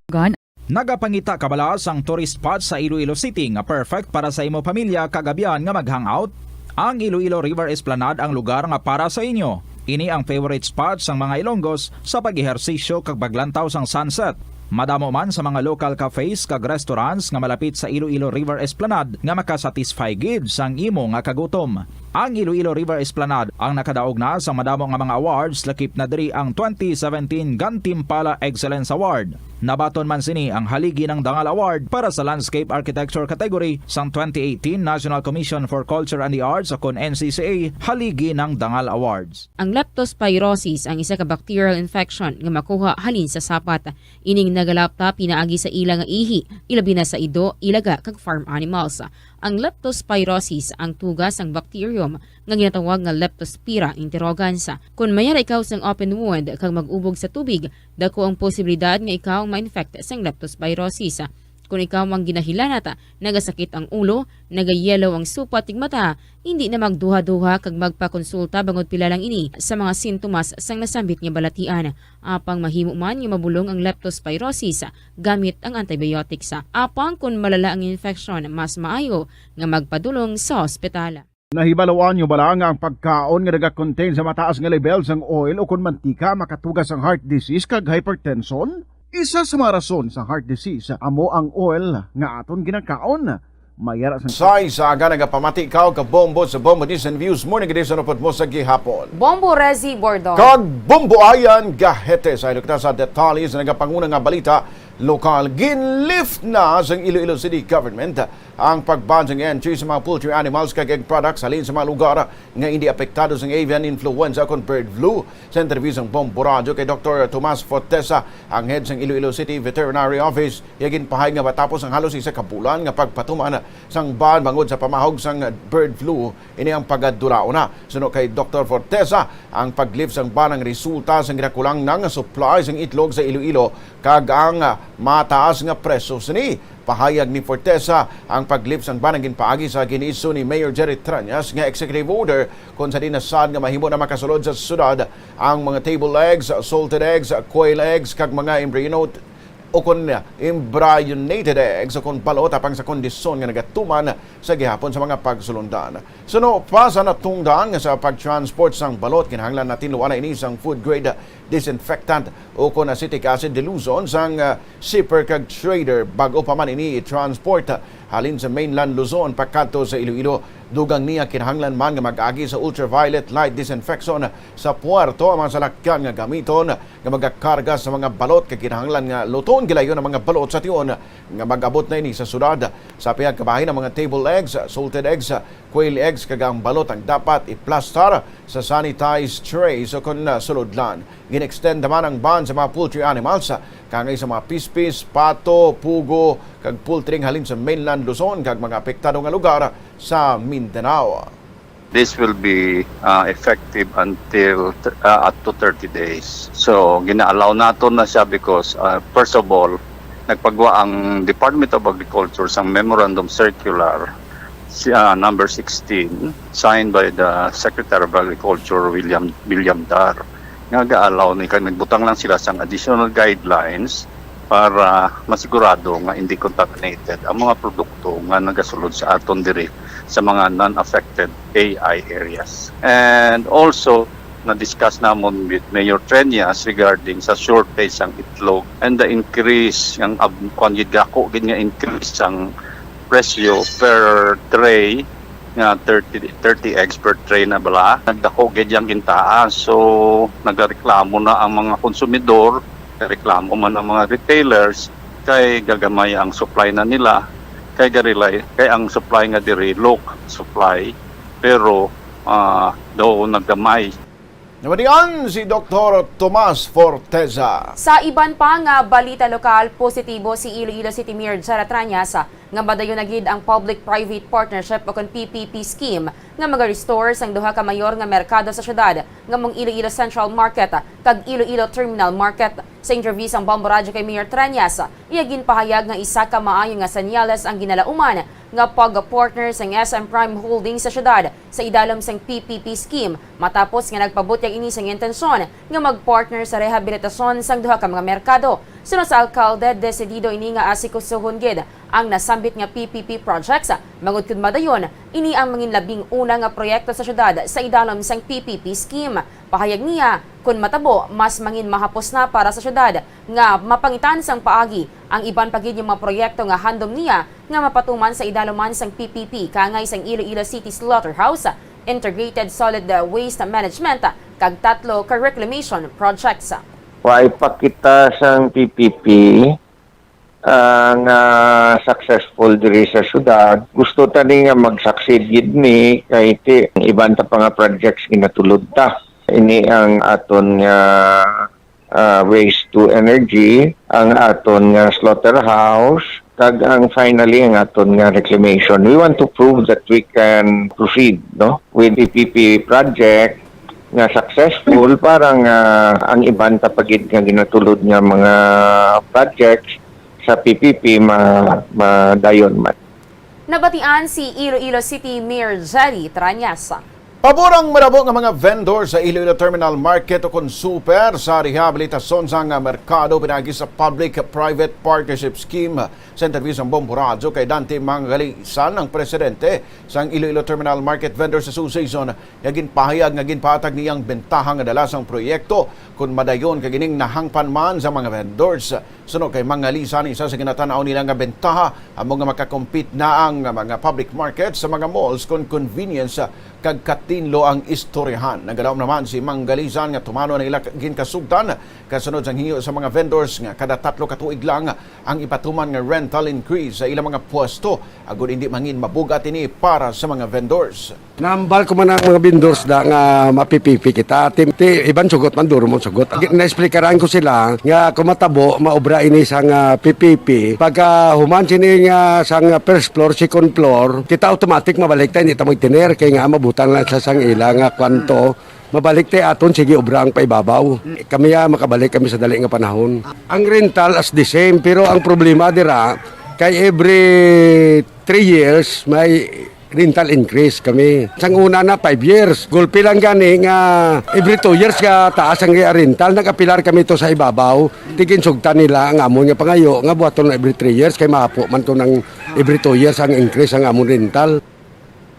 Nagapangita ka bala sang tourist spot sa Iloilo City nga perfect para sa imo pamilya kag abyan nga mag-hangout? Ang Iloilo River Esplanade ang lugar nga para sa inyo. Ini ang favorite spot sang mga Ilonggos sa pag-ehersisyo kag paglantaw sang sunset. Madamo man sa mga local cafes kag restaurants nga malapit sa Iloilo River Esplanade nga makasatisfy gid sang imo nga kagutom. Ang Iloilo River Esplanade ang nakadaog na sa madamo nga mga awards, lakip na diri ang twenty seventeen Gantimpala Excellence Award. Nabaton man sini ang Haligi ng Dangal Award para sa Landscape Architecture category sang twenty eighteen National Commission for Culture and the Arts o kon N C C A Haligi ng Dangal Awards. Ang leptospirosis ang isa ka bacterial infection nga makuha halin sa sapat. Ining nagalapta pinaagi sa ila nga ihi, ilabi na sa ido, ilaga, kag farm animals. Ang leptospirosis ang tuga sang bacterium nga ginatawag nga Leptospira interrogans. Kon mayara ikaw sang open wound kag mag-ubog sa tubig, dako ang posibilidad nga ikaw ma-infect sang leptospirosis. Kon ikaw ang ginahilanat, nagasakit ang ulo, nagayellow ang supat ug mata, hindi na magduha-duha kag magpakonsulta bangod pila lang ini sa mga sintomas sang nasambit nga balatian. Apang mahimo man nga mabulong ang leptospirosis gamit ang antibiotics. Apang kon malala ang infeksyon, mas maayo nga magpadulong sa ospital. Nahibaluan nyo bala nga ang pagkaon nga nagakontain sa mataas nga level sang oil o kon mantika makatuga sang heart disease kag hypertension? Isa sa mga rason sa heart disease amo ang oil nga aton ginakaon. Mayara sang Sais sa aga, nagapamati ka og kabombo sa Bombo News and Views Morning Edition upod mo sa gihapon. Bombo Rezi Bordon. Kag Bombo Ayan Gahete. Sa ilukta sa detalye sa nagapanguna nga balita lokal, ginlift na sang Iloilo City Government ang pag-ban sang entry sa mga poultry animals kag egg products halin sa mga lugar nga hindi apektado sang avian influenza kon bird flu. Sa interview sang Bombo Radyo kay Doktor Tomas Fortesa, ang head sang Iloilo City Veterinary Office, iya ginpahayag nga matapos ang halos isa ka bulan nga pagpatuman sang ban bangod sa pamahog sang bird flu, ini ang pagadulaon na. Suno kay Doktor Fortesa, ang pag-lift sang ban ang resulta sang ginakulang na nga supply sang itlog sa Iloilo kag ang mataas nga presyo sini. Pahayag ni Fortesa, ang pag-lift sang ban ang ginpaagi sa gin-issue ni Mayor Jerry Treñas nga executive order, kon sa diin na sad nga mahimo na makasulod sa syudad ang mga table eggs, salted eggs, quail eggs, kag mga embryo o kon embryonated eggs o kon balot apang sa kondisyon nga nagatuman sa gihapon sa mga pagsulundan. Suno pa sa natungdan nga sa pag-transport sang balot, kinahanglan natin luwanan ini sang food grade disinfectant ukon acetic acid dilution sang, ah, shipper kag trader bag-o pa man ini i-transport halin sa mainland Luzon pakadto sa Iloilo. Dugang niya, kinahanglan man nga mag-agi sa ultraviolet light disinfection sa puerto ang mga salakyan nga gamiton nga magakarga sa mga balot, kag kinahanglan nga luton gilayon ang mga balot sa tion nga mag-abot na ini sa syudad. Sa pihak kabahin, ang mga table eggs, salted eggs, quail eggs kag ang balot ang dapat iplastar sa sanitized trays o kon, ah, sulodlan. Gin-extend naman ang ban sa mga poultry animals, ah, kangay sa mga pispis, pato, pugo, kag poultry halin sa mainland Luzon kag mga apektado nga lugar sa Mindanao. This will be, uh, effective until, uh, up to thirty days. So, gina-allow naton na siya because, uh, first of all, nagpagwa ang Department of Agriculture sang Memorandum Circular, si, uh, number sixteen, signed by the Secretary of Agriculture, William, William Dar, nga ga-allow ni, kag nagbutang lang sila sang additional guidelines para masigurado nga hindi contaminated ang mga produkto nga nagasulod sa aton diri sa mga non-affected A I areas. And also, na-discuss namon with Mayor Treñas regarding sa shortage sang itlog and the increase ang ab-, kwan gid, dako gid nga increase sang presyo per tray nga thirty, thirty eggs per tray na bala. Nagdako gid yang gintaa. So, nagareklamo na ang mga konsumidor, nagareklamo man ang mga retailers, kay gagamay ang supply na nila, kay garilay, kay ang supply nga diri, local supply, pero, ah, daw naggamay. Nabatian si Doktor Tomas Forteza. Sa iban pa nga balita lokal, positibo si Iloilo City Mayor Jara Trañas nga madayon na gid ang public-private partnership o kon P P P scheme nga maga-restore sang duha ka mayor nga merkado sa syudad, nga mong Iloilo Central Market kag Iloilo Terminal Market. Sa interview sang Bombo Radyo kay Mayor Trañas, iya ginpahayag nga isa ka maayo nga senyales ang ginalauman nga pag-partner sang S M Prime Holdings sa syudad sa idalom sang P P P scheme, matapos nga nagpabutyag ini sang intensyon nga mag-partner sa rehabilitasyon sang duha ka mga merkado. Suno sa alkalde, desidido ini nga asikusuhon gid ang nasambit nga P P P projects, bangod kon madayon ini ang manginlabing una nga proyekto sa syudad sa idalom sang P P P scheme. Pahayag niya, kon matabo, mas mangin mahapos na para sa syudad nga mapangitan sang paagi ang iban pa gid nga mga proyekto nga handom niya nga mapatuman sa idalom man sang P P P, kangay sang Iloilo City Slaughterhouse, Integrated Solid Waste Management, kag tatlo ka reclamation projects. Wa ipakita sang P P P, ah, nga successful diri sa syudad. Gusto ta ni nga mag-succeed gid ni, kay ti-, iban ta pa nga projects ginatulod ta. Ini ang aton nga, ah, waste to energy, ang aton nga slaughterhouse, kag ang finally ang aton nga reclamation. We want to prove that we can proceed, no, with P P P project nga successful para nga ang iban ta pa gid nga ginatulod nga mga projects sa P P P ma-, madayon man. Nabatian si Iloilo City Mayor Jerry Trañas. Pabor ang madamo nga mga vendor sa Iloilo Terminal Market o kon super sa rehabilitasyon sang merkado pinaagi sa Public-Private Partnership Scheme. Sa interview sang Bombo Radyo kay Dante Mangalisan, ang presidente sang Iloilo Terminal Market Vendors Association, nga ginpahayag nga ginpahatag niya ang bentaha nga dala sang proyekto kon madayon kag ining nahangpan man sa mga vendors. Suno kay Mangalisan, isa sa ginatan-aw nila nga bentaha amo nga makakompete na ang mga public market sa mga malls kon convenience kag katinlo ang istoryahan. Nagalaom naman si Mangalisan nga tumano na ila ginkasugtan kasunod sang hingyo sa mga vendors nga kada tatlo ka tuig lang ang ipatuman nga rental increase sa ilang mga pwesto, agud hindi mangin mabugat ini para sa mga vendors. Nambal ko man ang mga vendors da nga ma-P P P kita. Ti, ti, iban sugot man, duro mo sugot. Gi-, naesplikaran ko sila nga kung matabo, maobra ini sang, ah, P P P. Pagka human sini nga sang first floor, second floor, kita automatic mabalik ta, hindi ta magtener, kay nga mabutang lang sa sang ila nga kwanto. Mabalik ta aton, sige, obra ang paibabaw. Kami, ah, makabalik kami sa dali nga panahon. Ang rental as the same, pero ang problema dira, kay every three years, may rental increase kami. Sang una na, five years. Gulpi lang gani nga every two years ka taas ang rental. Nag-apilar kami to sa ibabaw. Ti ginsugtan nila ang amon nga pangayo nga buhaton na every three years kay mahapo man to ng every two years ang increase ang amon rental.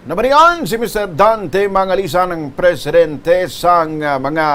Nabatian si Mister Dante Mangalisan, ang presidente sang, ah, mga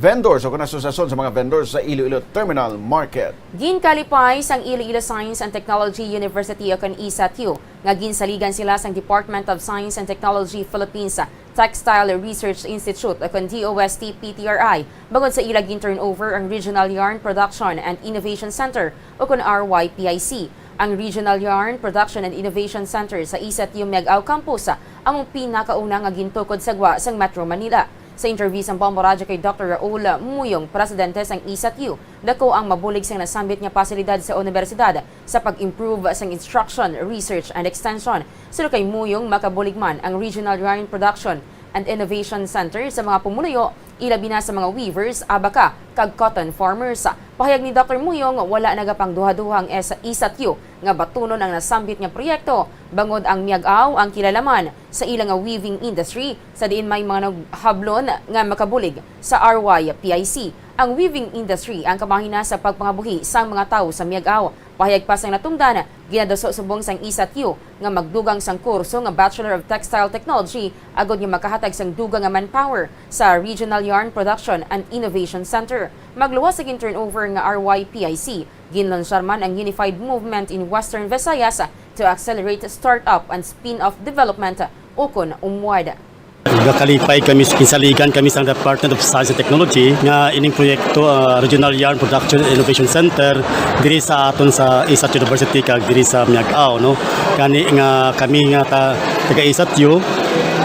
vendors o kon asosyasyon sa mga vendors sa Iloilo Terminal Market. Ginkalipay sang Iloilo Science and Technology University o kon isat u nga ginsaligan sila sang Department of Science and Technology Philippines Textile Research Institute o kon D O S T P T R I bangod sa ila gin-turnover ang Regional Yarn Production and Innovation Center o kon R Y P I C. Ang Regional Yarn Production and Innovation Center sa isat u Miag-ao Campus amo pinakauna nga gintukod sa gwa sang Metro Manila. Sa interview sang Bombo Radyo kay Doctor Raul Muyong, presidente sang isat u, dako ang mabulig sang nasambit nga pasilidad sa unibersidad sa pag-improve sang instruction, research, and extension. Suno kay Muyong, makabulig man ang Regional Yarn Production and Innovation Center sa mga pumuluyo, ilabi na sa mga weavers, abaka, kag cotton farmers. Pahayag ni Doctor Muyong, wala nagapangduhaduha ang S-, isat u nga batunon ang nasambit nga proyekto, bangod ang Miag-ao ang kilala man sa ila nga weaving industry, sa diin may mga naghablon nga makabulig sa R Y P I C. Ang weaving industry ang kamahina sa pagpangabuhi sang mga tawo sa Miag-ao. Pahayag pa sang natungdan, ginadaso subong sang isat u nga magdugang sang kurso nga Bachelor of Textile Technology agod nga makahatag sang dugang nga manpower sa Regional Yarn Production and Innovation Center. Magluwas sa gin-turnover nga R Y P I C, ginlansyar man ang Unified Movement in Western Visayas to Accelerate Startup and Spin-off Development, ukon umwad. Nakalipay kami, ginsaligan kami sang Department of Science and Technology nga ining proyekto, ah, Regional Yarn Production and Innovation Center diri sa aton sa isat University kag diri sa Miag-ao, no? Gani nga kami nga ta-, taga isat u,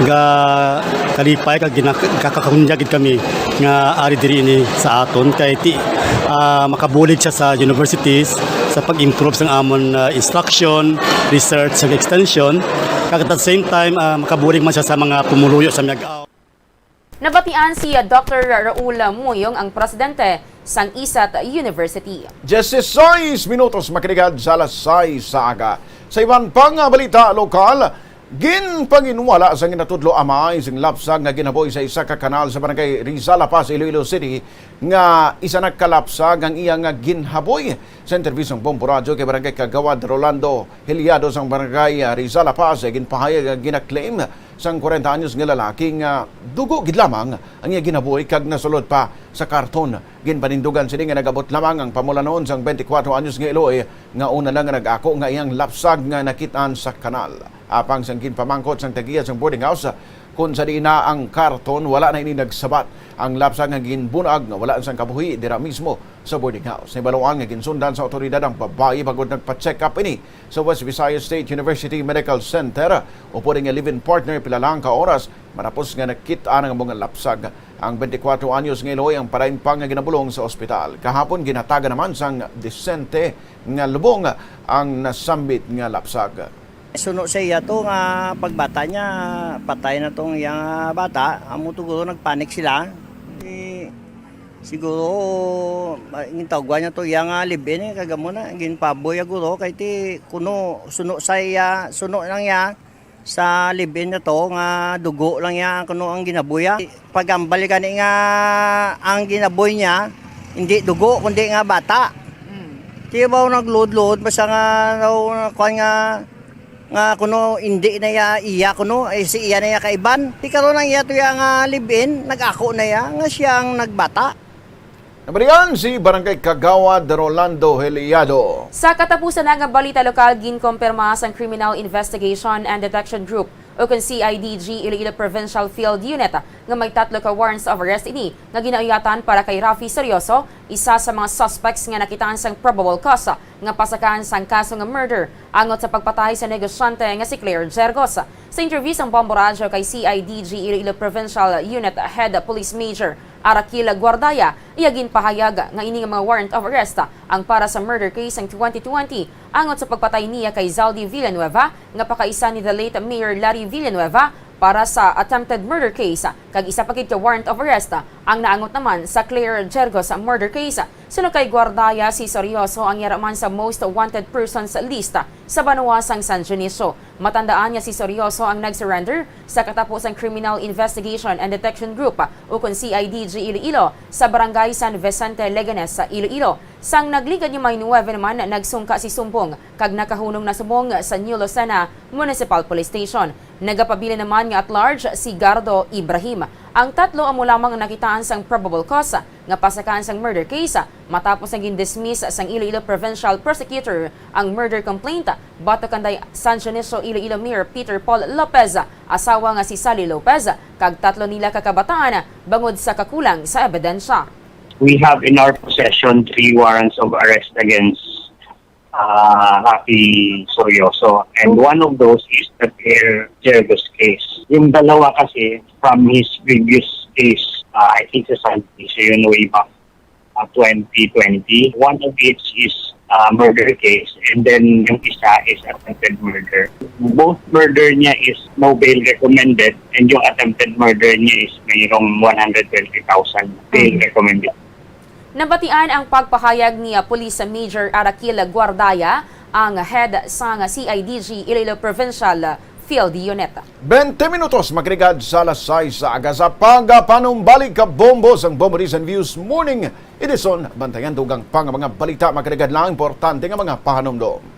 ga kalipay kag gina-, gakakahunyag gid kami nga ari diri ini sa aton kay ti-, ah, makabulig siya sa universities sa pag-improve sang amon, ah, instruction, research, and extension. Kag at the same time, ah, makabulig man siya sa mga pumuluyo sa Miag-ao. Nabatian si Doctor Raul Muyong, ang presidente sang isat University. Dieciséis minutos makiligad sa alas sais sa aga. Sa iban pang balita lokal, ginpanginwala sang ginatudlo amay sing lapsag nga ginhaboy sa isa ka kanal sa barangay Rizal, La Paz, Iloilo City, nga isa na ka lapsag ang iya nga ginhaboy. Sa interview sang Bombo Radyo kay Barangay Kagawad Rolando Heliado sang Barangay, ah, Rizal, La Paz, ay ginpahayag nga ginaklaim sang kwarenta anyos nga lalaki nga dugo gid lamang ang iya ginabuhi kag nasulod pa sa karton. Ginpanindugan sini nga nag-abot lamang ang pamulanon sang twenty-four anyos nga iloy nga una lang nga nag-ako nga iyang lapsag nga nakit-an sa kanal. Apang sang ginpamangkot sang tag-iya sang boarding house kon sa diin na ang karton, wala na ini nagsabat. Ang lapsag nga ginbun-ag nga wala sang kabuhi dira mismo sa boarding house. Nahibaluan nga ginsundan sa awtoridad ang babayi bangod nagpa-check up ini sa West Visayas State University Medical Center upod ang live-in partner pila lang ka oras matapos nga nakit-an ang mga lapsag. Ang twenty-four anyos nga iloy ang parain pa nga ginabulong sa ospital. Kahapon, ginhatagan naman sang disente nga lubong ang nasambit nga lapsag. Suno sa iya to nga pagbata niya, patay na tong iya nga bata, amo to guro nagpanik sila. Di, siguro, ma-, gintawgan niya to iya nga live-in, eh, kag amo na, ginpaboy ya guro, kay ti, kuno, suno sa iya, suno lang iya sa live-in na to, nga dugo lang iya, kuno ang ginabuya. Pagambal gani nga ang ginaboy niya, hindi dugo, kundi nga bata. Mm. Ti ba nagluod-luod, basta nga, daw, kuwan nga, nga kuno hindi na iya, iya kuno, eh, si iya na iya kaiban. Ti karon ang iya to iya nga live-in, nag-ako na iya, nga siya ang nagbata. Nabalian si Barangay Kagawad Rolando Heliado. Sa katapusan na nga balita lokal, ginkumpirma sang Criminal Investigation and Detection Group, ukon C I D G Iloilo Provincial Field Unit, nga may tatlo ka warrants of arrest ini nga ginauyatan para kay Rafi Seryoso, isa sa mga suspects nga nakitaan sang probable cause nga pasakaan sang kaso nga murder angot sa pagpatay sa negosyante nga si Claire Jergos. Sa interview sang Bombo Radyo kay C I D G Iloilo Provincial Unit Head Police Major Arakil Guardaya, iya ginpahayag nga ini nga mga warrant of arrest ang para sa murder case sang twenty twenty angot sa pagpatay niya kay Zaldy Villanueva nga pakaisa ni the late Mayor Larry Villanueva, para sa attempted murder case, kag isa pa gid ka warrant of arrest ang naangot naman sa Claire Jergos murder case. Suno kay Guardaya, si Seryoso ang yara man sa most wanted persons list sa banwa sang San Dionisio. Matandaan nga si Seryoso ang nag-surrender sa katapo sang Criminal Investigation and Detection Group, ukon C I D G Iloilo, sa Barangay San Vicente, Leganes, sa Iloilo. Sang nagligad nga May nuebe naman, nagsungka si Sumbong kag nakahunong na subong sa New Lucena Municipal Police Station. Nagapabilin naman nga at large si Gardo Ibrahim. Ang tatlo amo lamang ang nakitaan sang probable cause nga pasakaan sang murder case matapos nga gindismiss sang Iloilo Provincial Prosecutor ang murder complaint batok kanday San Dionisio, Iloilo Mayor Peter Paul Lopez, asawa nga si Sally Lopez, kag tatlo nila ka kabataan bangod sa kakulang sa ebidensya. We have in our possession three warrants of arrest against uh, Rafi Seryoso. And one of those is the Pierre Jervis case. Yung dalawa kasi, from his previous case, uh, I think sa San Dionisio yun, way back uh, twenty twenty. One of which is uh, murder case, and then yung isa is attempted murder. Both murder niya is no bail recommended, and yung attempted murder niya is mayroong one hundred twenty thousand bail Mhm. recommended. Nabatian ang pagpahayag ni Police Major Arakil Guardaya, ang head sang C I D G Iloilo Provincial Field Unit. Bente minutos magrigad sa alas sais sa aga sa pagapanumbalik ka bombo sang Bombo News and Views Morning Edition. Bantayan dugang pa nga mga balita magrigad lang importante nga mga pahanumdom.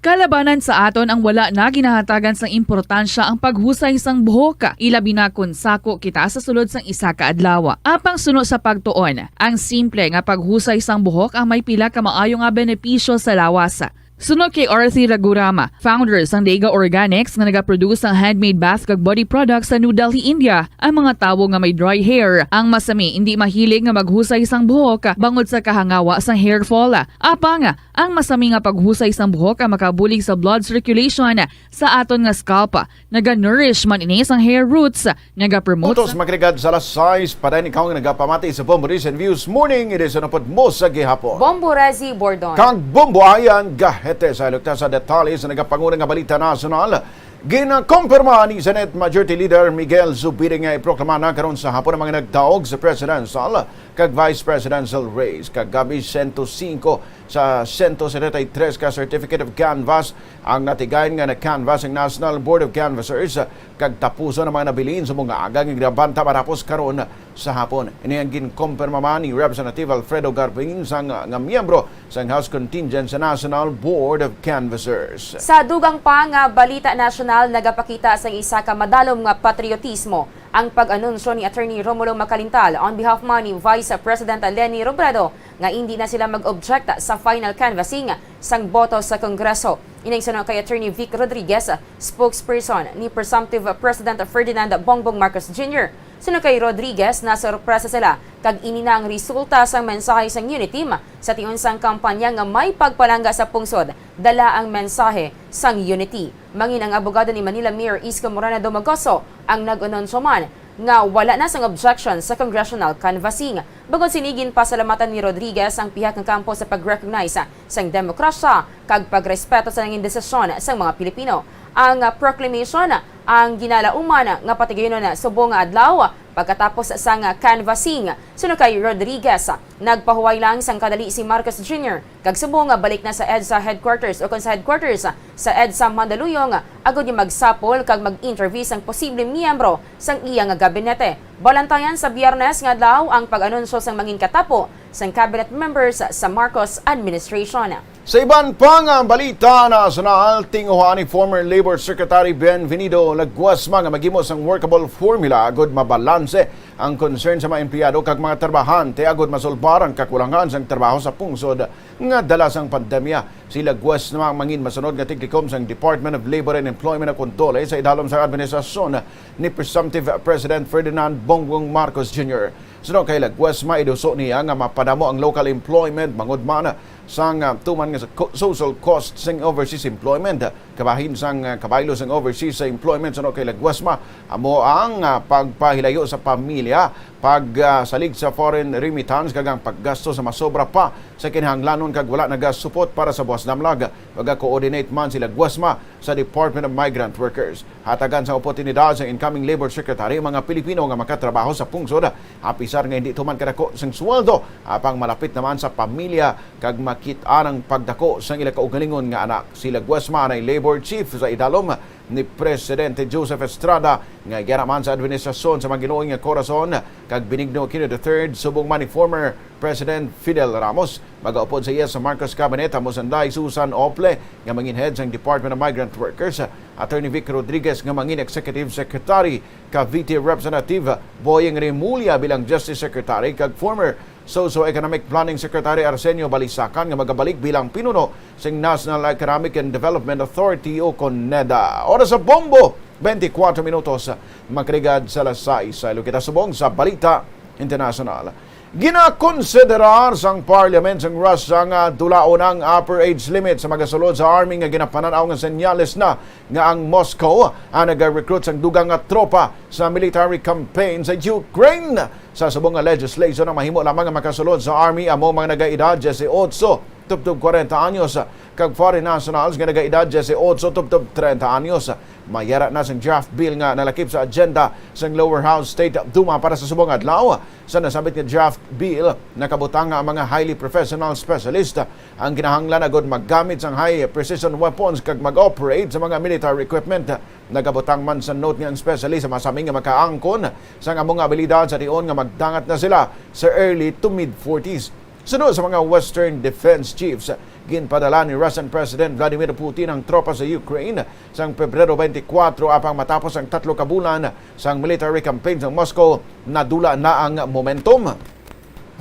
Kalabanan sa aton ang wala na ginahatagan sang importansya ang paghusay sang buhok, ilabi na kon sako kita sa sulod sang isa ka adlaw. Apang suno sa pagtuon, ang simple nga paghusay sang buhok ang may pila ka maayo nga benepisyo sa lawas. Suno kay Arthi Ragurama, founder sang Dega Organics nga nagaproduce sang handmade bath kag body products sa New Delhi, India, ang mga tawo nga may dry hair ang masami indi mahilig nga maghusay sang buhok bangod sa kahangawa sang hair fall. Apang ang masami nga paghusay sang buhok ang makabulig sa blood circulation sa aton nga scalp. Naga-nourish man ini sang hair roots, nagapromote Utos sa magrigad sa alas sais, padayon ikaw nga nagapamati sa Bombo News and Views Morning Edition upod mo sa gihapon. Bombo Rezi Bordon. Kag Bombo Ayan Gahete sa ilukta sa detalye sa nagapanguna nga balita nasyonal. Ginakumpirma ni Senate Majority Leader Miguel Zubiri nga iproklama na karon sa hapon ang mga nagdaog sa presidential kag vice presidential race. Kagabi, sento singko sa sento setenta y tres ka certificate of canvass ang natigayon nga na-canvass ang National Board of Canvassers, kag tapuson ang mga nabilin sa mga aga nga ginabanta matapos karon sa hapon. Ini ang ginkumpirma man ni Representative Alfredo Garbin sang, nga miyembro sang House Contingent sa National Board of Canvassers. Sa dugang pa nga balita nasyonal, nagapakita sang isa ka madalom nga patriotismo ang pag-anunsyo ni Attorney Romulo Macalintal on behalf man ni Vice President Leni Robredo nga indi na sila mag-object sa final canvassing sang boto sa Kongreso. Ining suno kay Attorney Vic Rodriguez, spokesperson ni presumptive President Ferdinand Bongbong Marcos Junior. Suno kay Rodriguez, nasorpresa sila kag ini na ang resulta sang mensahe sang Uniteam sa tion sang kampanya nga may pagpalangga sa pungsod. Dala ang mensahe sang Unity. Mangin ang abogado ni Manila Mayor Isko Moreno Domagoso ang nag-anunsyo man nga wala na sang objection sa congressional canvassing. Bangod sini, ginpasalamatan ni Rodriguez ang pihak nga kampo sa pag-recognize sang demokrasya kag pagrespeto sa nangin desisyon sang mga Pilipino. Ang proclamation ang ginalauman nga patigayunon subong nga adlaw pagkatapos sang canvassing. Suno kay Rodriguez, nagpahuway lang sang kadali si Marcos Junior kag subong nga balik na sa EDSA headquarters o kon sa headquarters sa EDSA Mandaluyong, agod nga magsapol kag mag-interview sang posibleng miyembro sang iya nga gabinete. Balantayan sa Biyernes nga adlaw ang pag-anunsyo sang mangin katapo sang cabinet members sa Marcos administration. Sa iban pa nga balita nasyonal, tinguha ni former Labor Secretary Bienvenido Laguasma nga maghimo sang workable formula agud mabalanse ang concern sa mga empleyado kag mga trabahante agud masulbar ang kakulangan sang trabaho sa pungsod nga dala sang pandemya. Si Laguasma ang mangin masunod nga tiglikom sang Department of Labor and Employment o kon DOLE sa idalom sang administrasyon ni presumptive President Ferdinand Bongbong Marcos Junior. Suno kay Laguasma, iduso niya nga mapadamo ang local employment bangod man sang, ah, tuman nga sa co-, social cost sing overseas employment. Kabahin sang, ah, kabaylo sang overseas sa employment, suno kay Laguasma, amo ang, ah, pagpahilayo sa pamilya, pag, ah, salig sa foreign remittance, kag ang paggasto sa masobra pa sa kinahanglanon kag wala nagasupot para sa buwas damlag. Maga-coordinate man si Laguasma sa Department of Migrant Workers. Hatagan sang oportunidad sa incoming Labor Secretary ang mga Pilipino nga makatrabaho sa pungsod, apisar nga hindi tuman kadako sang sweldo, apang malapit naman sa pamilya kag makit-an ang pagdako sang ila kaugalingon nga anak. Si Laguasma anay Labor Chief sa idalom ni Presidente Joseph Estrada nga yara man sa administrasyon sa mga ginuoy nga Corazon kag Benigno Aquino the third, subong man ni former President Fidel Ramos. Magaupod sa iya sa Marcos Cabinet ang Musandai Susan Ople nga mangin head sang Department of Migrant Workers, Attorney Vic Rodriguez nga mangin Executive Secretary, Cavite Representative Boying Remulla bilang Justice Secretary, kag former Socio-Economic Planning Secretary Arsenio Balisacan nga magabalik bilang pinuno sing National Economic and Development Authority o CONEDA. Oras sa bombo, twenty-four minutos, makrigad sa alas sais. Sa ilo kita subong sa balita internasyonal. Ginakonsiderar sang Parliament sang Russia nga dulaon ang upper age limit sa magasulod sa army nga ginapanan-aw nga senyales na nga ang Moscow ang nag-recruit sang dugang nga tropa sa military campaign sa Ukraine. Sa subong nga legislation, ang mahimo lamang nga makasulod sa army amo mga nagaedad diyesotso tubtob kwarenta anyos, kag foreign nationals nga nagaedad diyesotso tubtob trenta anyos. Mayara na sang draft bill nga nalakip sa agenda sang Lower House State Duma para sa subong adlaw. Sa nasambit nga draft bill, nakabutang nga ang mga highly professional specialist ang kinahanglan agud maggamit sang high precision weapons kag mag-operate sa mga military equipment. Nagabutang man sa note nga ang specialist masami nga makaangkon sang amo nga abilidad sa tion nga magdangat na sila sa early to mid forties. Suno sa mga Western defense chiefs, ginpadala ni Russian President Vladimir Putin ang tropa sa Ukraine sang Pebrero twenty-four, apang matapos ang tatlo ka bulan sang military campaign sang Moscow, nadula na ang momentum.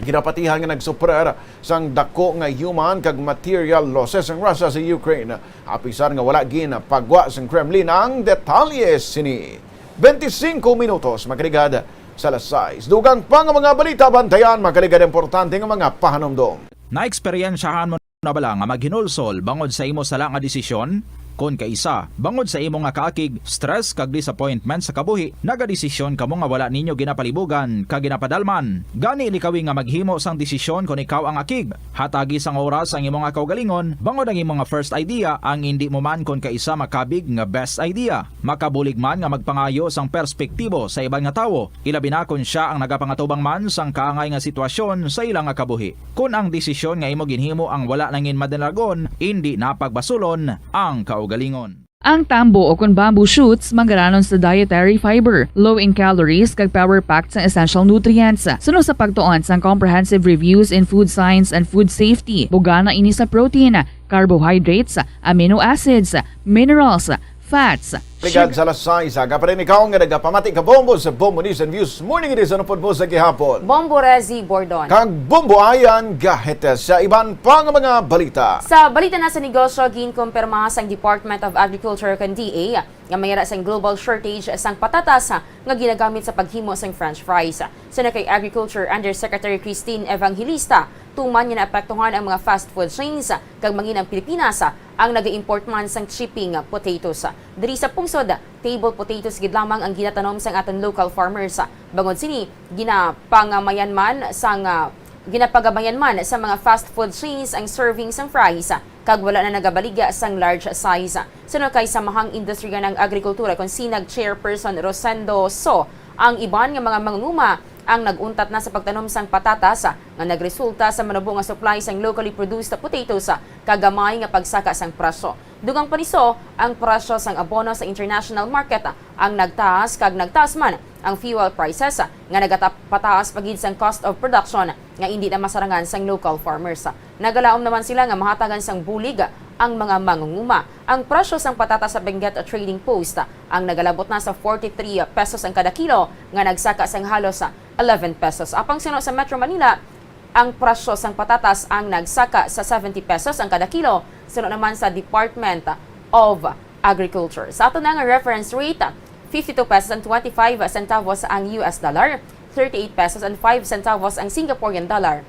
Ginapatihan nga nagsuprer sang dako nga human kag material losses ang Russia sa Ukraine, apisar nga wala ginpagwa sang Kremlin ang detalye sini. Twenty-five minutos makrigad sa alas sais. Dugang pa nga mga balita, bantayan, makrigad importante nga mga pahanumdom. Naeksperyensyahan mo na bala nga maghinulsol bangod sa imo sala nga desisyon? Kon kaisa, bangod sa imo nga kaakig, stress kag disappointment sa kabuhi, nagadesisyon kamo nga wala ninyo ginapalibugan kag ginapadalman. Gani, likawi nga maghimo sang desisyon kon ikaw ang akig. Hatagi sang oras ang imo nga kaugalingon, bangod ang imo nga first idea ang indi mo man kon kaisa makabig nga best idea. Makabulig man nga magpangayo sang perspektibo sa iban nga tawo, ilabi na kon sia ang nagapangatubang man sang kaangay nga sitwasyon sa ila nga kabuhi. Kon ang desisyon nga imo ginhimo ang wala nangin madalagon, indi na pagbasulon ang kaugalingon. Ang tambo o kon bamboo shoots manggaranon sa dietary fiber, low in calories kag power-packed sang essential nutrients. Suno sa pagtuon sang Comprehensive Reviews in Food Science and Food Safety, bugana ini sa protein, carbohydrates, amino acids, minerals, fats, Ligad sugar. Sa alas sais, aga pa rin ikaw nga nagapamati ka Bombo sa Bombo News and Views Morning Edition upod mo sa gihapon. Bombo Rezi Bordon. Kag Bombo Ayan Gahete sa iban pa nga mga balita. Sa balita na sa negosyo, ginkumpirma sang Department of Agriculture kag D A nga mayara sang global shortage sang patatas nga ginagamit sa paghimo sang French fries. Suno kay Agriculture Undersecretary Christine Evangelista, tuman nga naapektuhan ang mga fast food chains kag mangin ang Pilipinas ang nag-import man sang chipping potatoes. Diri sa pungsod, table potatoes gid lamang ang ginatanom sang aton local farmers. Bangod sini, ginapangamayan man sang, ah, ginapagamayan man sa mga fast food chains ang serving sang fries, kag wala na nagabaligya sang large size. Suno kay Samahang Industriya ng Agrikultura kon SINAG Chairperson Rosendo So, ang iban nga mga mangunguma ang nag-untat na sa pagtanom sang patatas, nga nagresulta sa manubo nga supply sang locally produced potatoes, kag gamay nga pagsaka sang presyo. Dugang pa ni So, ang presyo sang abono sa international market ang nagtaas, kag nagtaas man ang fuel prices nga nagapataas pa gid sang cost of production nga indi na masarangan sang local farmers. Nagalaom naman sila nga mahatagan sang bulig ang mga mangunguma. Ang presyo sang patatas sa Benguet Trading Post ang nagalabot na sa forty-three pesos ang kada kilo, nga nagsaka sang halos eleven pesos. Apang suno sa Metro Manila, ang presyo sang patatas ang nagsaka sa seventy pesos ang kada kilo, suno naman sa Department of Agriculture. Sa aton nga reference rate, fifty-two pesos and twenty-five centavos ang U S dollar, thirty-eight pesos and five centavos ang Singaporean dollar,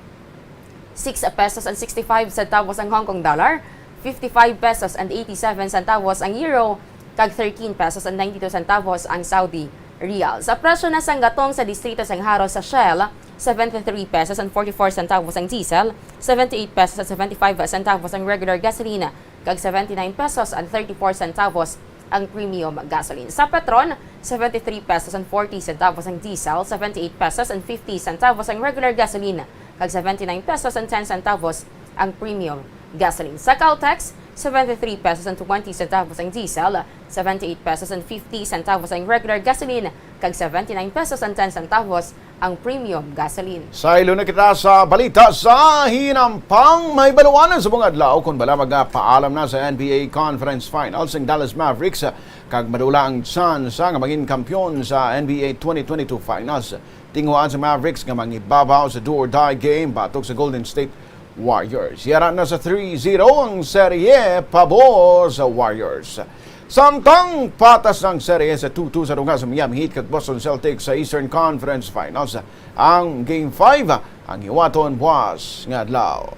six pesos and sixty-five centavos ang Hong Kong dollar, fifty-five pesos and eighty-seven centavos ang euro, kag thirteen pesos and ninety-two centavos ang Saudi riyal. Sa presyo na sang gatong sa distrito sang Jaro sa Shell, seventy-three pesos and forty-four centavos ang diesel, seventy-eight pesos and seventy-five centavos ang regular gasoline, kag seventy-nine pesos and thirty-four centavos ang premium gasoline. Sa Petron, seventy-three pesos and forty centavos ang diesel, seventy-eight pesos and fifty centavos ang regular gasoline, kag seventy-nine pesos and ten centavos ang premium gasoline. Sa Caltex, seventy-three pesos and twenty centavos ang diesel, seventy-eight pesos and fifty centavos ang regular gasoline, kag seventy-nine pesos and ten centavos ang premium gasoline. Saylo na kita sa balita sa hinampang. May baluan sa mga adlaw kung bala magapaalam na sa N B A Conference Finals ang Dallas Mavericks, kag madula ang tsansa nga mangin kampiyon sa N B A twenty twenty-two Finals. Tinguhaan sa Mavericks nga mangibabaw sa do or die game batok sa Golden State Warriors. Yara na sa three zero ang serye pabor sa Warriors. Samtang patas ang serye sa two two sa dugang sa Miami Heat kag Boston Celtics sa Eastern Conference Finals, ang Game five ang hiwaton buwas nga adlaw.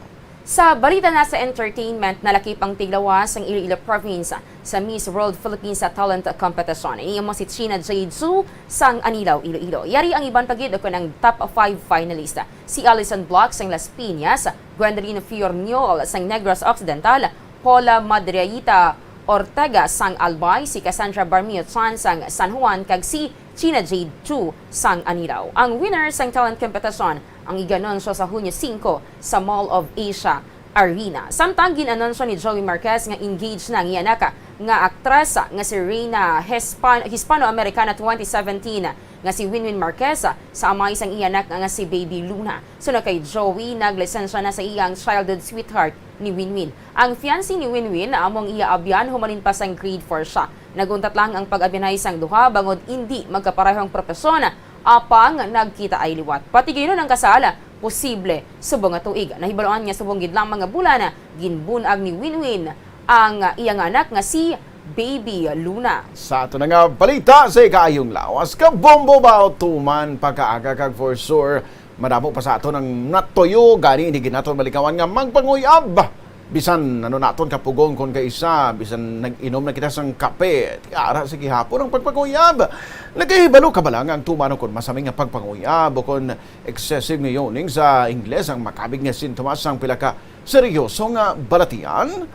Sa balita na sa entertainment, nalakip ang tiglawas sang Iloilo Province sa Miss World Philippines Talent Competition. Ini amo si China Jade Zhu sang Anilao, Iloilo. Yari ang iban pa gid kon ang top five finalist, si Alison Block sang Las Piñas, Gwendolyn Fiorniol sang Negros Occidental, Paula Madriaita Ortega sang Albay, si Cassandra Barmio Chan sang San Juan, kag si China Jade Chu sang Anilao. Ang winner sang talent competition ang iganunsyo sa Hunyo singko sa Mall of Asia Arena. Samtang gin-anunsyo ni Joey Marquez nga engaged na ang iya anak nga aktres nga si Reyna Hispan- Hispano-Americana twenty seventeen nga si Winwin Marquez sa amay sang iya anak nga si Baby Luna. Suno kay Joey, naglisensya na sa iyang childhood sweetheart ni Winwin. Ang fiancé ni Winwin amo ang iya abyan humalin pa sang grade four siya. Nag-untat lang ang pag-abyanay sang duha bangod indi magkapareho ang propesyon, apang nagkitaay liwat. Pati gayunon ang kasal, posible subong nga tuig. Nahibaluan nga subong gid lamang nga bulan, ginbun-ag ni Winwin ang iya nga anak nga si Baby Luna. Sa ato na nga balita sa ikaayong lawas, kabombo ba o tuman pagkaaga kag for sure madamo pa sa aton ang natuyo, gani hindi gid naton malikawan nga magpanguyab. Bisan ano naton kapugong kon kaisa, bisan nag-inom na kita sang kape, ara sa gihapon ang pagpanguyab. Nagahibalo ka bala nga ang tuman kon masami nga pagpanguyab o kon excessive nga yawning sa Ingles ang makabig nga sintomas sang pila ka seryoso nga balatian?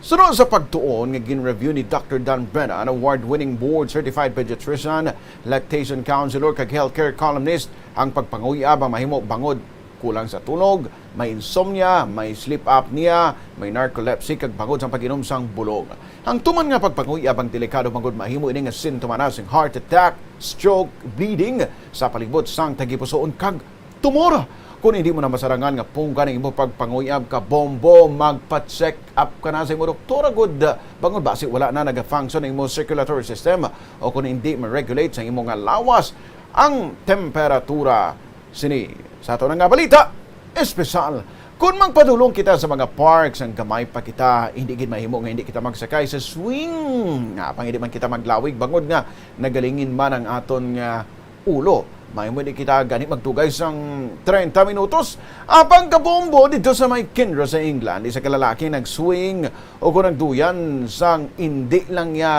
Suno sa pagtuon nga gin-review ni Doctor Dan Brennan, award-winning board-certified pediatrician, lactation counselor, kag healthcare columnist, ang pagpanguyab ang mahimo bangod kulang sa tulog, may insomnia, may sleep apnea, may narcolepsy, kag bangod sang pag-inom sang bulong. Ang tuman nga pagpanguyab ang delikado bangod mahimo ini nga sintomas sing heart attack, stroke, bleeding sa palibot sang tagipusoon, kag tumor. Kon hindi mo na masarangan nga punggan ang imo pagpanguyab, kabombo, magpa-check up ka na sa imo doktor agud, bangod basi wala na naga-function ang imo circulatory system o kon hindi ma-regulate sa imo nga lawas ang temperatura. Sini sa ato na nga balita espesyal. Kon magpadulong kita sa mga parks, ang gamay pa kita, hindi gid mahimo nga hindi kita magsakay sa swing. Apang hindi man kita maglawig bangod nga nagalingin man ang aton nga ulo. Mahimo di kita gani magdugay sang treinta minutos. Apang kabombo dito sa may Kinross sa England, isa ka lalaki nag-swing o kung nagduyan sang indi lang niya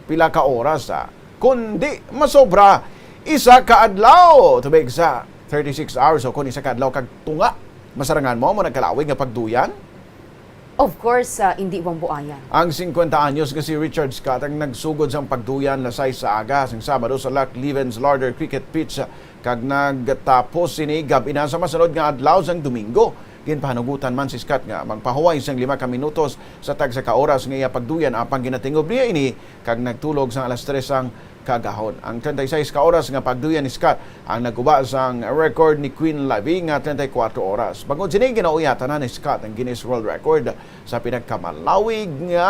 pila ka oras, ah, kundi masobra isa ka adlaw, tubig sa thirty-six hours o kung isa ka adlaw kag tunga. Masarangan mo mo nagkalawig nga pagduyan? Of course, ah, indi wang buayan. Ang singkwenta anyos nga si Richard Scott ang nagsugod sang pagduyan alas sais sa aga sang Sabado sa Luck Levens Larder Cricket Pitch, kag nagtapos sini gab-i na sa masunod nga adlaw sang Domingo. Ginpahanugutan man si Scott nga magpahuway sang lima ka minutos sa tagsa ka oras nga iya pagduyan, apang ginatingob niya ini kag nagtulog sang alas tres sang kaagahon. Ang treinta y seis ka oras nga pagduyan ni Scott ang naguba sang record ni Queen Levy nga treinta y cuatro oras. Bangod sini, ginauyatan na ni Scott ang Guinness World Record sa pinakamalawig nga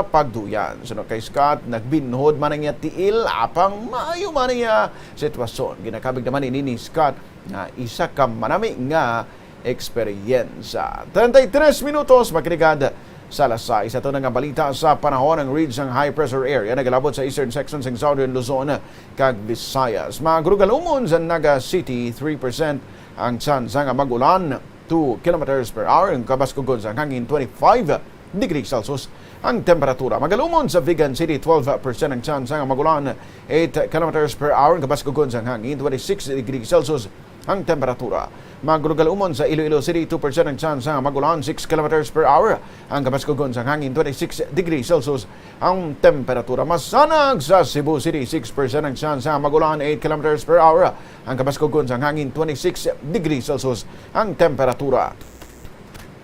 pagduyan. Suno kay Scott, nagbinhod man ang iya tiil, apang maayo man ang iya sitwasyon. Ginakabig naman ini ni Scott nga isa ka manami nga eksperyensya. Treinta y tres minutos, makinig sa alas sais. Ato na nga balita sa panahon, ang ridge sang high pressure area nagalabot sa eastern section sang southern Luzon kag Visayas. Magrugalumon sa Naga City, three percent ang tsansa nga mag-ulan, two kilometers per hour ang kabaskugon sang hangin, twenty-five degrees Celsius ang temperatura. Magalumon sa Vigan City, twelve percent ang tsansa nga mag-ulan, eight kilometers per hour ang kabaskugon sang hangin, twenty-six degrees Celsius ang temperatura. Magrugalumon sa Iloilo City, two percent ang tsansa nga mag-ulan, six kilometers per hour ang kabaskugon sang hangin, twenty-six degrees Celsius ang temperatura. Masanag sa Cebu City, six percent ang tsansa nga mag-ulan, eight kilometers per hour ang kabaskugon sang hangin, twenty-six degrees Celsius ang temperatura.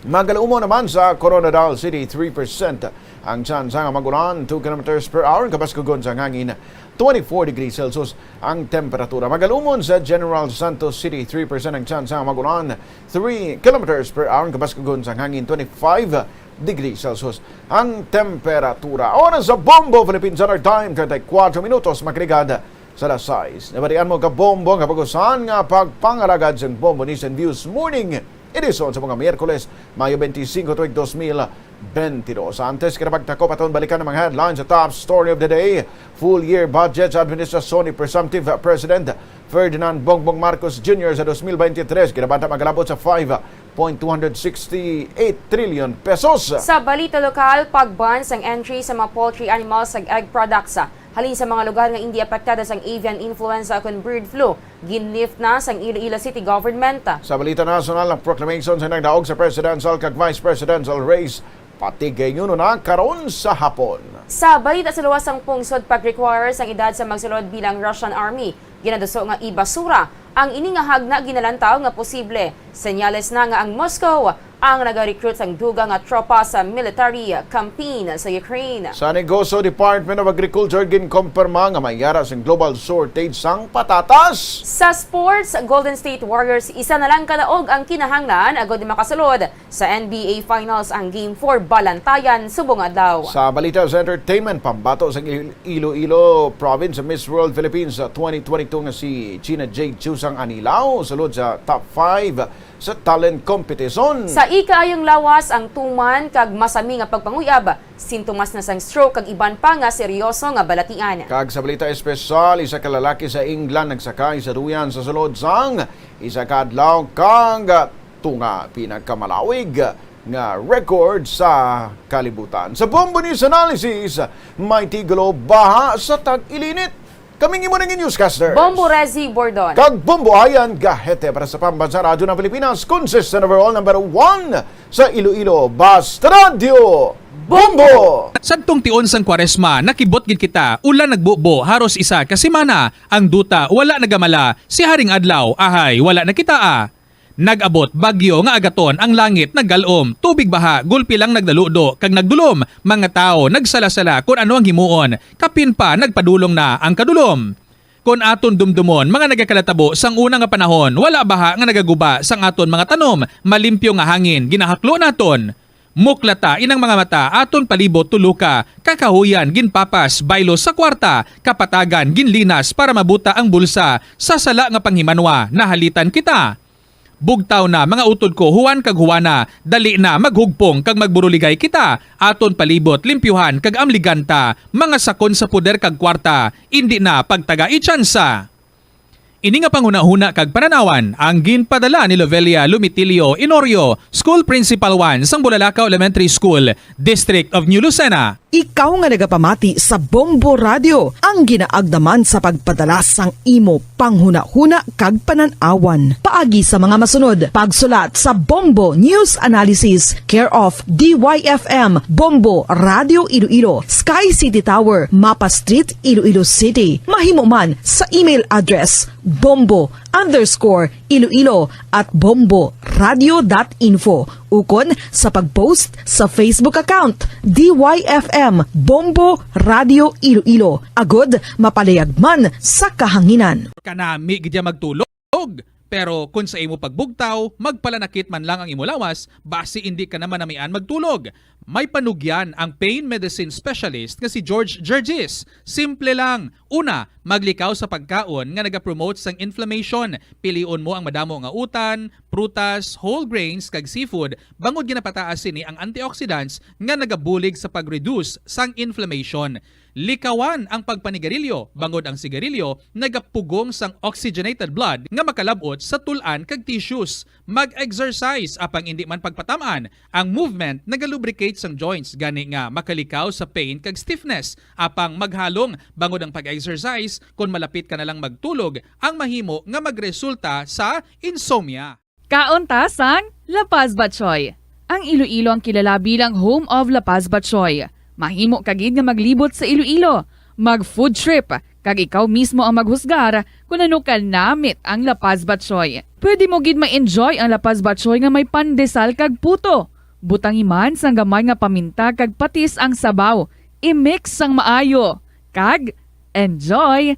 Magalumo naman sa Koronadal City, three percent ang tsansa nga mag-ulan, two kilometers per hour ang kabaskugon sang hangin, twenty-four degrees Celsius ang temperatura. Magalumon sa General Santos City, three percent ang tsansa nga mag-ulan, three kilometers per hour ang kabaskugon sang hangin, twenty-five degrees Celsius ang temperatura. Oras sa Bombo Philippine Standard Time, thirty-four minutos makaligad sa alas sais. Nabatian mo ka Bombo ang kabagusan nga pagpangalagad sang Bombo News and Views Morning Edition sa mga Miyerkules, Mayo twenty-five, tuig dos mil bentidós. Antes kita magtakop, aton balikan ang mga headlines sa top story of the day. Full year budget sa administrasyon ni presumptive President Ferdinand Bongbong Marcos Junior sa dos mil bente tres, ginabanta magalabot sa five point two hundred sixty-eight trillion pesos. Sa balita lokal, pag-ban sang entry sa mga poultry animals kag egg products, ah, halin sa mga lugar nga indi apektado sang avian influenza ukon bird flu, ginlift na sang Iloilo City Government. Sa balita nasyonal, ang proclamation sa nagdaog sa presidential kag vice presidential race, pati gayuno na karon sa hapon. Sa balita sa luwas, ang pungsod pag-require sang edad sa magsulod bilang Russian Army, ginaduso nga ibasura. Ang ini nga hagna ginalantaw nga posible senyales na nga ang Moscow ang nagarecruit sang dugang nga tropa sa military campaign sa Ukraine. Sa Negosyo, Department of Agriculture ginkumpirma nga may yara sing global shortage sang patatas. Sa sports, Golden State Warriors isa na lang ka daog ang kinahanglan agod makasulod sa N B A Finals ang Game four balantayan subong adlaw. Sa balita sa entertainment, pambato sa Il-, Iloilo Province Miss World Philippines sa twenty twenty-two nga si Gina Jade Chusang Anilao sulod sa top five sa talent competition. Sa ikaayong lawas, ang tuman kag masami nga pagpanguyab, sintomas na sang stroke kag iban pa nga seryoso nga balatian. Kag sa balita espesyal, isa ka lalaki sa England nagsakay sa duyan sa sulod sang isa ka adlaw kag tunga pinakamalawig nga record sa kalibutan. Sa Bombo News Analysis, may titulo, Baha sa Tag-Ilinit. Kaming imo nang newscaster, Bombo Rezi Bordon. Kag Bombo Ayan Gahete para sa Pambansa Radyo ng Pilipinas, consistent overall number one sa Iloilo, Basta Radyo Bombo! Sadtong tion sang Kwaresma, nakibot gid kita, ulan nagbubo haros isa ka semana. Ang duta, wala nagamala, si Haring Adlaw, ahay, wala nakitaa. Nag-abot bagyo nga agaton, ang langit naggal-om, tubig baha, gulpi lang nagdaludo kag nagdulom, mga tawo nagsala-sala kon ano ang himuon, kapin pa nagpadulong na ang kadulom. Kon aton dumdumon, mga nagakalatabo sang una nga panahon, wala baha nga nagaguba sang aton mga tanom, malimpyo nga hangin ginahaklo naton. Muklata inang mga mata, aton palibot tuloka, kakahuyan ginpapas, baylo sa kwarta, kapatagan ginlinas para mabuta ang bulsa, sa sala nga panghimanwa nahalitan kita. Bugtaw na, mga utod ko, Juan kag Juana, dali na, maghugpong kag magburuligay kita. Aton palibot limpyuhan kag amliganta, mga sakon sa poder kag kwarta, indi na pagtagai tsansa. Ini nga panghunahuna kag pananawan ang ginpadala ni Lovelia Lumitilio Inorio, School Principal one sang Bulalakaw Elementary School, District of New Lucena. Ikaw nga nagapamati sa Bombo Radio, ang ginaagda man sa pagpadala sang imo panghunahuna kag panan-awan. Paagi sa mga masunod, pagsulat sa Bombo News Analysis, care of D Y F M, Bombo Radio Iloilo, Sky City Tower, Mapa Street, Iloilo City. Mahimo man sa email address bombo underscore iloilo at bombo radio dot info, ukon sa pag-post sa Facebook account D Y F M Bombo Radio Iloilo, agod mapalayag man sa kahanginan. Kanami gid ya magtulog, pero kon sa imo pagbugtaw, magpalanakit man lang ang imo lawas, basi indi ka na manamian magtulog. May panugyan ang pain medicine specialist nga si George Gergis. Simple lang. Una, maglikaw sa pagkaon nga nagapromote sang inflammation. Pilion mo ang madamo nga utan, prutas, whole grains, kag seafood, bangod ginapataas sini ang antioxidants nga nagabulig sa pag-reduce sang inflammation. Likawan ang pagpanigarilyo, bangod ang sigarilyo nagapugong sang oxygenated blood nga makalab-ot sa tul-an kag tissues. Mag-exercise, apang indi man pagpatam-an. Ang movement nagalubricate sang joints, gani nga makalikaw sa pain kag stiffness. Apang maghalong, bangod ang pag-exercise, kon malapit ka na lang magtulog, ang mahimo nga magresulta sa insomnia. Kaon ta sang La Paz Batchoy. Ang Iloilo ang kilala bilang home of La Paz Batchoy. Mahimo ka gid nga maglibot sa Iloilo, mag-food trip, kag ikaw mismo ang maghusgar kon ano kanamit ang La Paz Batchoy. Pwede mo gid ma-enjoy ang La Paz Batchoy nga may pandesal kag puto. Butangi man sang gamay nga paminta kag patis ang sabaw. I-mix sang maayo. Kag enjoy!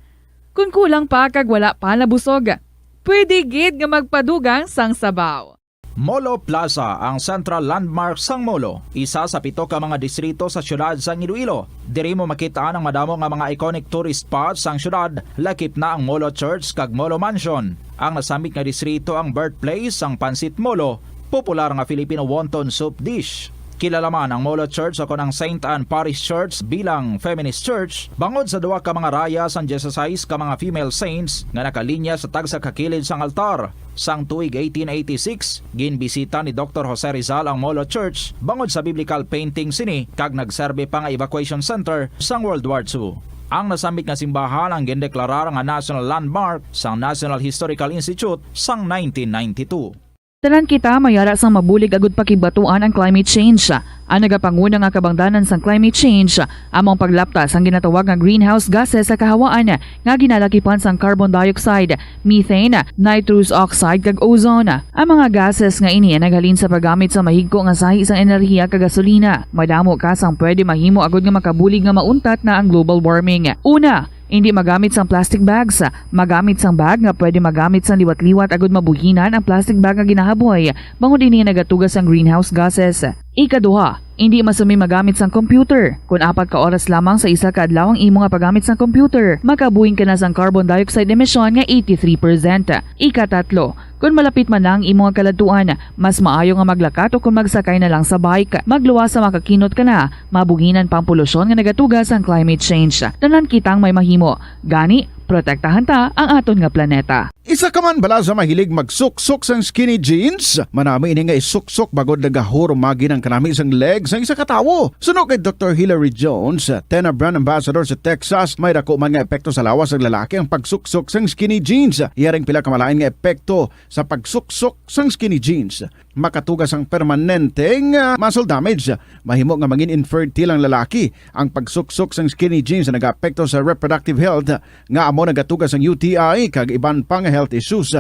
Kon kulang pa kag wala pa nabusog, pwede gid nga magpadugang sang sabaw. Molo Plaza, ang central landmark sang Molo, isa sa pito ka mga distrito sa siyudad sang Iloilo. Diri mo makit-an ang madamo nga mga iconic tourist spots sang siyudad, lakip na ang Molo Church kag Molo Mansion. Ang nasambit nga distrito ang birthplace sang Pancit Molo, popular nga Filipino wonton soup dish. Kilala man ang Molo Church ukon ang Saint Anne Parish Church bilang feminist church bangod sa duha ka mga raya sang dieciséis ka mga female saints nga nakalinya sa tagsa ka kilid sang altar. Sang tuig eighteen eighty-six, ginbisita ni Doktor Jose Rizal ang Molo Church bangod sa biblical painting sini kag nagserbi pa nga evacuation center sang World War Two. Ang nasambit nga simbahan ang gindeklarar nga national landmark sang National Historical Institute sang nineteen ninety-two. Tanan kita may ara sang mabulig agud pakigbatuan ang climate change. Ang nagapanguna nga kabangdanan sang climate change amo ang paglapta sang ginatawag nga greenhouse gases sa kahawaan nga ginalakipan sang carbon dioxide, methane, nitrous oxide, kag ozone. Ang mga gases nga ini naghalin sa paggamit sa mahigko nga sahi sang enerhiya kag gasolina. Madamo ka sang pwede mahimo agud nga makabulig nga mauntat na ang global warming. Una, indi magamit sang plastic bags. Magamit sang bag nga pwede magamit sang liwat-liwat agud mabuhinan ang plastic bag nga ginahaboy, bangod ini nagatuga sang greenhouse gases. Ikaduha, indi masumi magamit sang computer. Kon apat ka oras lamang sa isa ka adlaw ang imo nga paggamit sang computer, makabuhing ka na sang carbon dioxide emission nga eighty-three percent. Ikatatlo, kon malapit man na ang imo nga kaladtuan, mas maayo nga maglakat o kon magsakay na lang sa bike. Magluwas sa makakinot ka na, mabuhinan pa ang polusyon nga nagatuga sang climate change. Tanan kitang may mahimo. Gani, protektahan ta ang aton nga planeta. Isa ka man bala sa mahilig magsuksok sang skinny jeans? Manami ini nga isuksok bangod nagahurumagi ang kanami sang leg sang isa ka tawo. Suno kay Doktor Hilary Jones, Tena brand ambassador sa Texas, may dako man nga epekto sa lawas sang lalaki ang pagsuksok sang skinny jeans. Iya ring pila ka malain nga epekto sa pagsuksok sang skinny jeans. Makatuga sang permanente nga muscle damage. Mahimo nga mangin infertile ang lalaki. Ang pagsuksok sang skinny jeans nagaapekto sa reproductive health, nga amo nagatuga sang U T I kag iban pa nga health issues.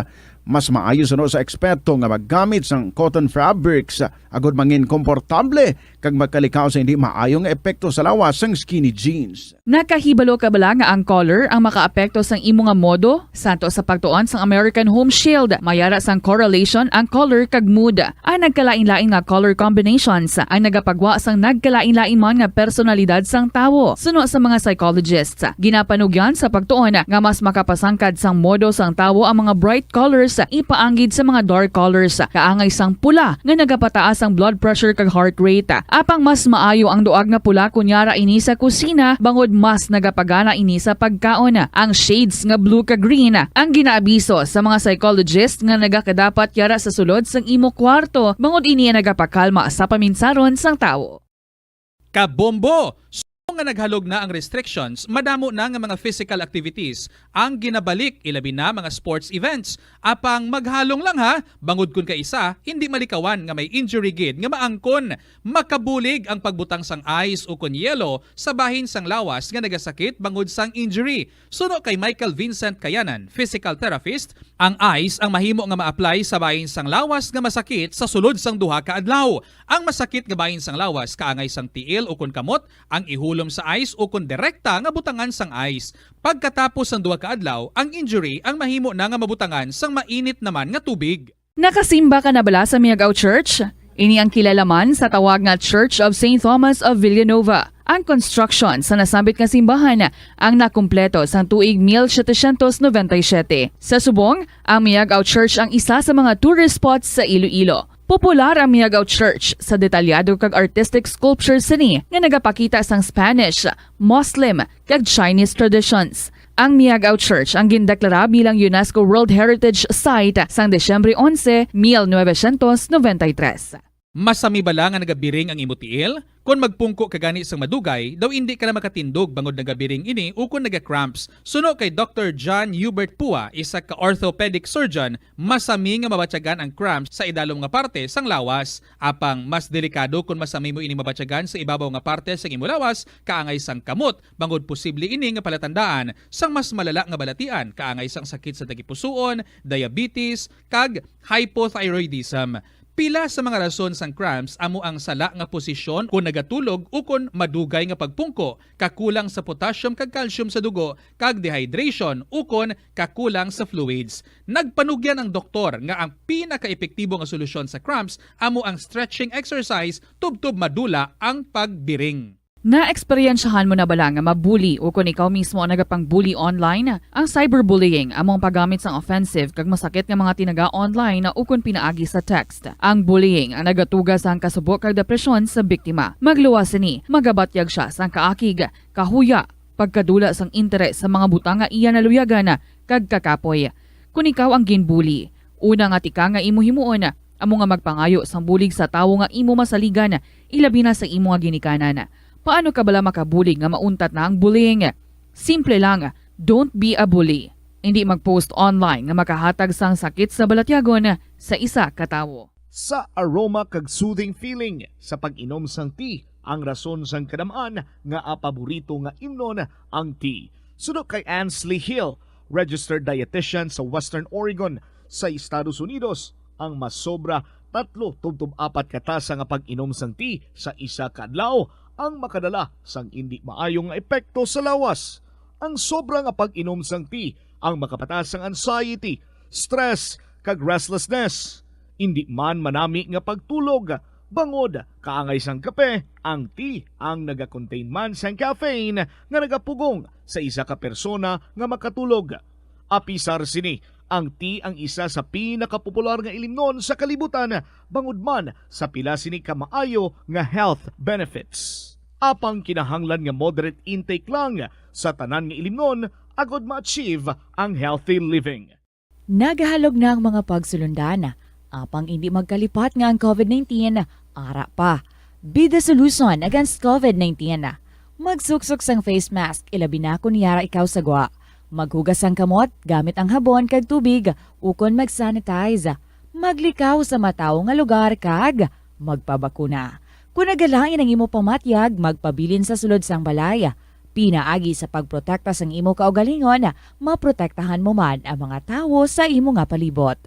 Mas maayo suno sa eksperto nga maggamit sang cotton fabrics agud mangin komportable kag magkalikaw sa hindi maayo nga epekto sa lawas sang skinny jeans. Nakahibalo ka bala nga ang color ang makaapekto sang imo nga modo? Santo sa pagtuon sang American Home Shield, may ara sang correlation ang color kag mood. Ang nagkalain-lain nga color combinations ang nagapagwa sang nagkalain-lain man nga personalidad sang tawo. Suno sa mga psychologists, ginapanugyan sa pagtuon nga mas makapasangkad sang modo sang tawo ang mga bright colors ipaanggid sa mga dark colors, kaangay sang pula nga nagapataas ang blood pressure kag heart rate. Apang mas maayo ang duag nga pula kon yara ini sa kusina, bangod mas nagapagana ini sa pagkaon. Ang shades nga blue kag green ang ginaabiso sa mga psychologist nga nagakadapat yara sa sulod sang imo kwarto, bangod ini ang nagapakalma sa paminsaron sang tawo. Kabombo! Subong nga naghalog na ang restrictions, madamo na nga mga physical activities ang ginabalik, ilabi na mga sports events. Apang maghalong lang ha, bangod kon kaisa, hindi malikawan nga may injury gid nga maangkon. Makabulig ang pagbutang sang ice ukon yelo sa bahin sang lawas nga nagasakit bangod sang injury. Suno kay Michael Vincent Kayanan, physical therapist, ang ice ang mahimo nga ma-apply sa bahin sang lawas nga masakit sa sulod sang duha ka adlaw. Ang masakit nga bahin sang lawas kaangay sang tiil ukon kamot ang ihulom sa ice ukon direkta nga butangan sang ice. Pagkatapos sang duha ka adlaw, ang injury ang mahimo na nga mabutangan sang mainit naman nga tubig. Nakasimba ka na bala sa Miagao Church? Ini ang kilala man sa tawag nga Church of Saint Thomas of Villanova. Ang construction sa nasambit nga simbahan ang nakumpleto sang tuig mil setecientos noventa y siete. Sa subong, ang Miagao Church ang isa sa mga tourist spots sa Iloilo. Popular ang Miagao Church sa detalyado kag artistic sculpture sini nga nagapakita sang Spanish, Muslim, kag Chinese traditions. Ang Miagao Church ang gindeklara bilang UNESCO World Heritage Site sang Disyembre onse, mil novecientos noventa y tres. Masami bala nga nagabiring ang imo tiil? Kon magpungko ka gani sang madugay, daw indi ka na makatindog bangod nagabiring ini ukon naga-cramps. Suno kay Doktor John Hubert Pua, isa ka orthopedic surgeon, masami nga mabatyagan ang cramps sa idalom nga parte sang lawas. Apang mas delikado kon masami mo ini mabatyagan sa ibabaw nga parte sang imo lawas, kaangay sang kamot, bangod posible ini nga palatandaan sang mas malala nga balatian, kaangay sang sakit sa tagipusoon, diabetes, kag hypothyroidism. Pila sa mga rason sang cramps amo ang sala nga posisyon kon nagatulog ukon madugay nga pagpungko, kakulang sa potassium kag calcium sa dugo, kag dehydration ukon kakulang sa fluids. Nagpanugyan ang doktor nga ang pinakaepektibo nga solusyon sa cramps amo ang stretching exercise tubtob madula ang pagbiring. Naeksperyensyahan mo na bala nga mabuli ukon ikaw mismo ang nagapang-bully online? Ang cyberbullying amo ang paggamit sang offensive kag masakit nga mga tinaga online ukon pinaagi sa text. Ang bullying ang nagatuga sang kasubo kag depresyon sa biktima. Magluwas sini, magabatyag sia sang kaakig, kahuya, pagkadula sang interes sa mga butang nga iya naluyagan kag kakapoy. Kon ikaw ang ginbuli, una nga tikang nga imo himuon amo nga magpangayo sang bulig sa tawo nga imo masaligan, ilabi na sa imo nga ginikanan. Paano ka bala makabulig nga mauntat na ang bullying? Simple lang, don't be a bully. Indi mag-post online nga makahatag sang sakit sa balatyagon sa isa ka tawo. Sa aroma kag soothing feeling sa pag-inom sang tea ang rason sang kadam-an nga paborito nga imnon ang tea. Suno kay Ansley Hill, registered dietitian sa Western Oregon sa Estados Unidos, ang masobra tatlo tubtob apat ka tasa nga pag-inom sang tea sa isa ka adlaw ang makadala sang indi maayo nga epekto sa lawas. Ang sobra nga pag-inom sang tea ang makapataas sang anxiety, stress, kag restlessness. Indi man manami nga pagtulog, bangod kaangay sang kape, ang tea ang nagakontain man sang caffeine nga nagapugong sa isa ka persona nga makatulog. Apisar sini, ang tea ang isa sa pinakapopular nga ilimnon sa kalibutan, bangod man sa pila sini ka maayo nga health benefits. Apang kinahanglan nga moderate intake lang sa tanan nga ilimnon agod ma-achieve ang healthy living. Nagahalog na ang mga pagsulundan, apang indi magkalipat nga ang covid nineteen ara pa. Be the solution against covid nineteen. Magsuksok sang face mask, ilabi na kon yara ikaw sa gwa. Maghugas sang kamot gamit ang habon kag tubig, ukon mag-sanitize. Maglikaw sa matawo nga lugar kag magpabakuna. Kon nagalain ang imo pamatyag, magpabilin sa sulod sang balay. Pinaagi sa pagprotekta sang imo kaugalingon, maprotektahan mo man ang mga tawo sa imo nga palibot.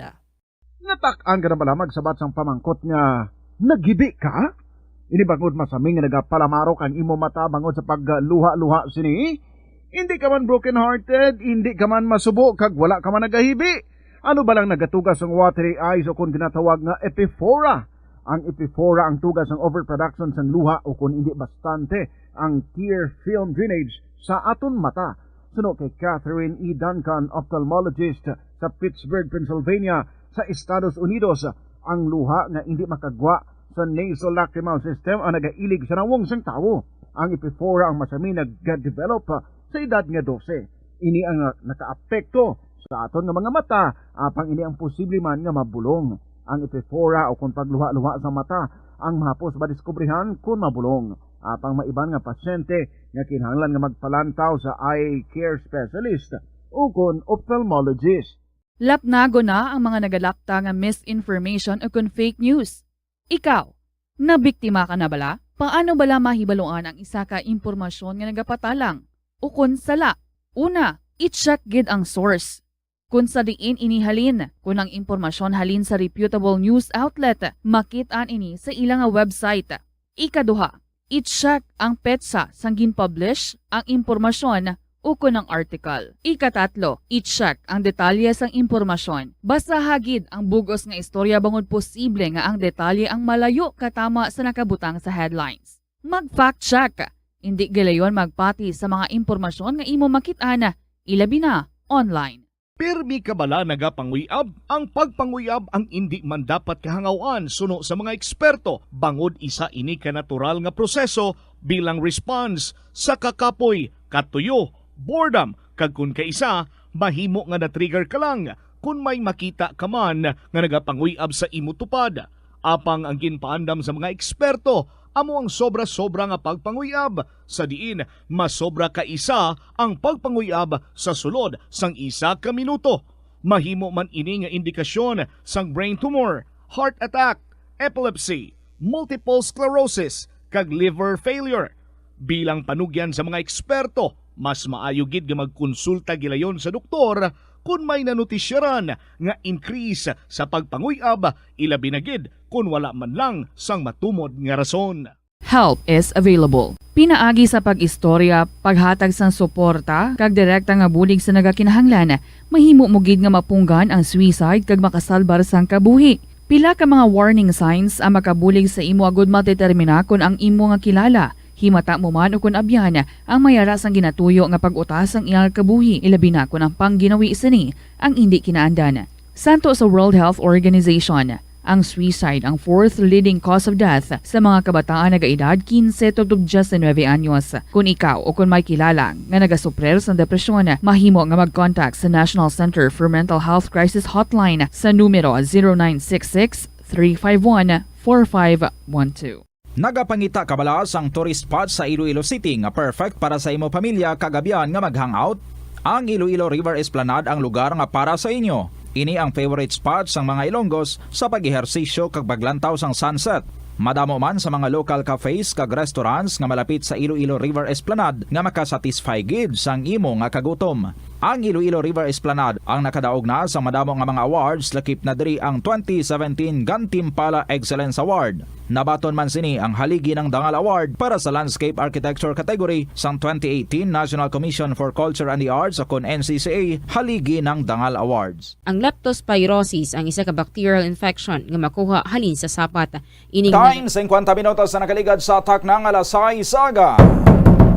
Natak-an ka na bala magsabat sang pamangkot nga naghibi ka? Ini bangod masaming nga nagapalamarok ang imo mata bangod sa pagluha-luha sini? Indi ka man broken-hearted, indi ka man masubo, kag wala ka man nagahibi. Ano ba lang nagatuga sang watery eyes o kon ginatawag nga epiphora? Ang epiphora ang tuga sang overproduction sang luha o kon indi bastante ang tear film drainage sa aton mata. Suno kay Catherine E. Duncan, ophthalmologist sa Pittsburgh, Pennsylvania, sa Estados Unidos, ang luha nga indi makagwa sa nasolacrimal system ang nagailig sa nawong sang tawo. Ang epiphora ang masami nagadevelop sa edad nga dose. Ini ang nakaapekto sa aton nga mga mata, apang ini ang posible man nga mabulong. Ang epiphora o kon pagluha-luha sa mata ang mahapos madiskubrihan kon mabulong. Apang may iban nga pasyente nga kinahanglan nga magpalantaw sa eye care specialist o kon ophthalmologist. Lapnagon na ang mga nagalakta nga misinformation o kon fake news. Ikaw, nabiktima ka na bala? Paano bala mahibaluan ang isa ka impormasyon nga nagapatalang o kon sala? Una, i-check gid ang source. Kon sa diin ini halin, kon ang impormasyon halin sa reputable news outlet, makit-an ini sa ila nga website. Ikaduha, i-check ang petsa sang gin-publish ang impormasyon ukon ang article. Ikatatlo, i-check ang detalye sang impormasyon. Basaha gid ang bug-os nga istorya bangod posible nga ang detalye ang malayo katama sa nakabutang sa headlines. Mag-fact check. Indi gilayon magpati sa mga impormasyon nga imo makit-an, ilabi na online. Pirmi ka bala nagapanguy-ab? Ang pagpanguy-ab ang indi man dapat kahangaw-an suno sa mga eksperto, bangod isa ini ka natural nga proseso bilang response sa kakapoy, katuyo, boredom, kag kon kaisa, mahimo nga na-trigger ka lang kon may makita ka man nga nagapanguy-ab sa imo tupad. Apang ang ginpaandam sa mga eksperto amo ang sobra-sobra nga pagpanguy-ab, sa diin masobra ka isa ang pagpanguy-ab sa sulod sang isa ka minuto. Mahimo man ini nga indikasyon sang brain tumor, heart attack, epilepsy, multiple sclerosis, kag liver failure. Bilang panugyan sa mga eksperto, mas maayo gid nga magkonsulta gilayon sa doktor Kon may nanutisyaran nga increase sa pagpanguy-ab, ilabi na gid kon wala man lang sang matumod nga rason. Help is available. Pinaagi sa pag-istorya, paghatag sang suporta, kag direkta nga bulig sa nagakinahanglan, mahimo mo gid nga mapunggan ang suicide kag makasalbar sang kabuhi. Pila ka mga warning signs ang makabulig sa imo agud madetermina kon ang imo nga kilala, himata mo man o kon abyan, ang may ara sang ginatuyo nga pag-utas sang iyang kabuhi, ilabi na kon ang pangginawi sini ang indi kinaandan. Santo sa World Health Organization, ang suicide ang fourth leading cause of death sa mga kabataan nagaedad quince tubtob diyes-nuebe anyos. Kon ikaw o kon may kilala nga nagasuprer sang depresyon, mahimo nga mag-contact sa National Center for Mental Health Crisis Hotline sa numero zero nine six six, three five one, four five one two. Nagapangita ka bala sang tourist spot sa Iloilo City nga perfect para sa imo pamilya kag abyan nga mag-hangout? Ang Iloilo River Esplanade ang lugar nga para sa inyo. Ini ang favorite spot sang mga Ilonggos sa pag-ehersisyo kag paglantaw sang sunset. Madamo man sa mga local cafes kag restaurants nga malapit sa Iloilo River Esplanade nga makasatisfy gid sang imo nga kagutom. Ang Iloilo River Esplanade ang nakadaog na sa madamo nga mga awards, lakip na diri ang twenty seventeen Gantimpala Excellence Award. Nabaton man sini ang Haligi ng Dangal Award para sa Landscape Architecture category sang twenty eighteen National Commission for Culture and the Arts o kon N C C A Haligi ng Dangal Awards. Ang leptospirosis ang isa ka bacterial infection nga makuha halin sa sapat. Ini nga Time, singkwenta minutos na nakaligad sa takna nga alas sais sa aga.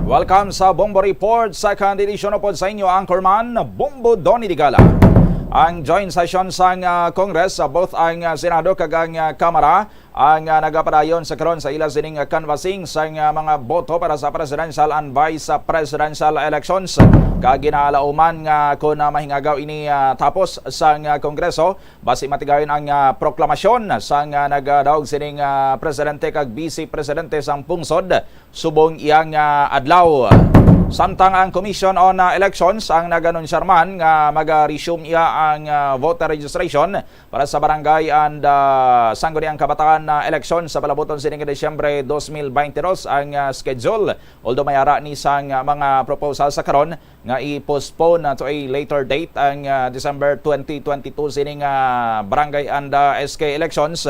Welcome sa Bombo Report, second edition, upod sa inyo anchorman, Bombo Donny Digala. Ang joint session sang ah, Congress, ah, both ang ah, Senado kag ang ah, Kamara, ang ah, nagapadayon sa karon sa ila sining ah, canvassing sang ah, mga boto para sa presidential and vice ah, presidential elections. Kag ginalauman nga kon ah, mahingagaw ini ah, tapos sang ah, Kongreso, basi matigayon ang ah, proklamasyon sang ah, nagadaog sining ah, presidente kag vice presidente sang pungsod subong iyang ah, adlaw. Samtang ang Commission on ah, Elections ang nag-anunsyar man nga mag-resume iya ang ah, voter registration para sa barangay and ah, Sangguniang Kabataan na eleksyon sa palabuton sining Disyembre dos mil baynte dos ang ah, schedule. Although may ara ni sang ah, mga proposal sa karon nga i-postpone na to a later date ang ah, December twenty twenty-two sining ah, barangay and ah, S K elections.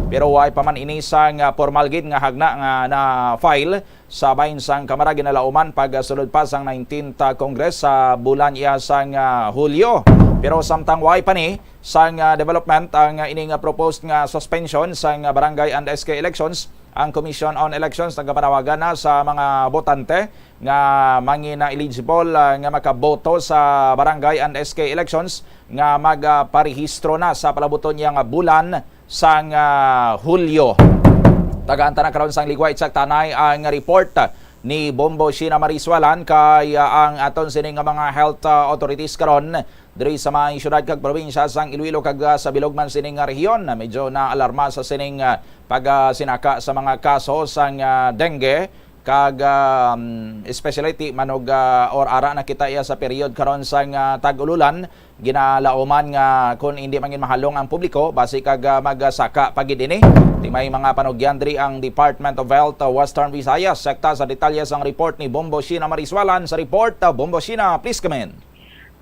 Pero way pa man ini sang ah, formal gid nga hagna nga na-file sa bahin sang Kamara, ginalauman pagsulod pa sang nineteenth Congress sa bulan iya sang ah, Hulyo. Pero samtang way pa ni sang ah, development ang ah, ini nga proposed nga suspension sang ah, barangay and S K elections, ang Commission on Elections nagapanawagan na sa mga botante nga mangina-eligible ah, nga makaboto sa barangay and S K elections nga magparehistro na sa palabuton niya nga bulan sang ah, Hulyo. Tagaan ta na karon sang ligway, check ta anay ang report ni Bombo Sheena Marie Sualan kay ah, ang aton sini nga mga health ah, authorities karon diri sa mga syudad kag probinsya sang Iloilo kag ah, sa bilog man sini nga rehiyon medyo naalarma sa sining ah, pagsinaka sa mga kaso sang ah, dengue kag um, especially ti manog ah, or ara na kita iya sa period karon sang ah, tag-ululan. Ginalauman nga kon indi man gid mahalong ang publiko, basi kag ah, magsaka pa gid ini. Ti may mga panugyan diri ang Department of Health ah, Western Visayas. Sekta sa detalye sang report ni Bombo Sheena Marie Sualan. Sa report, ah, Bombo Sheena, please come in.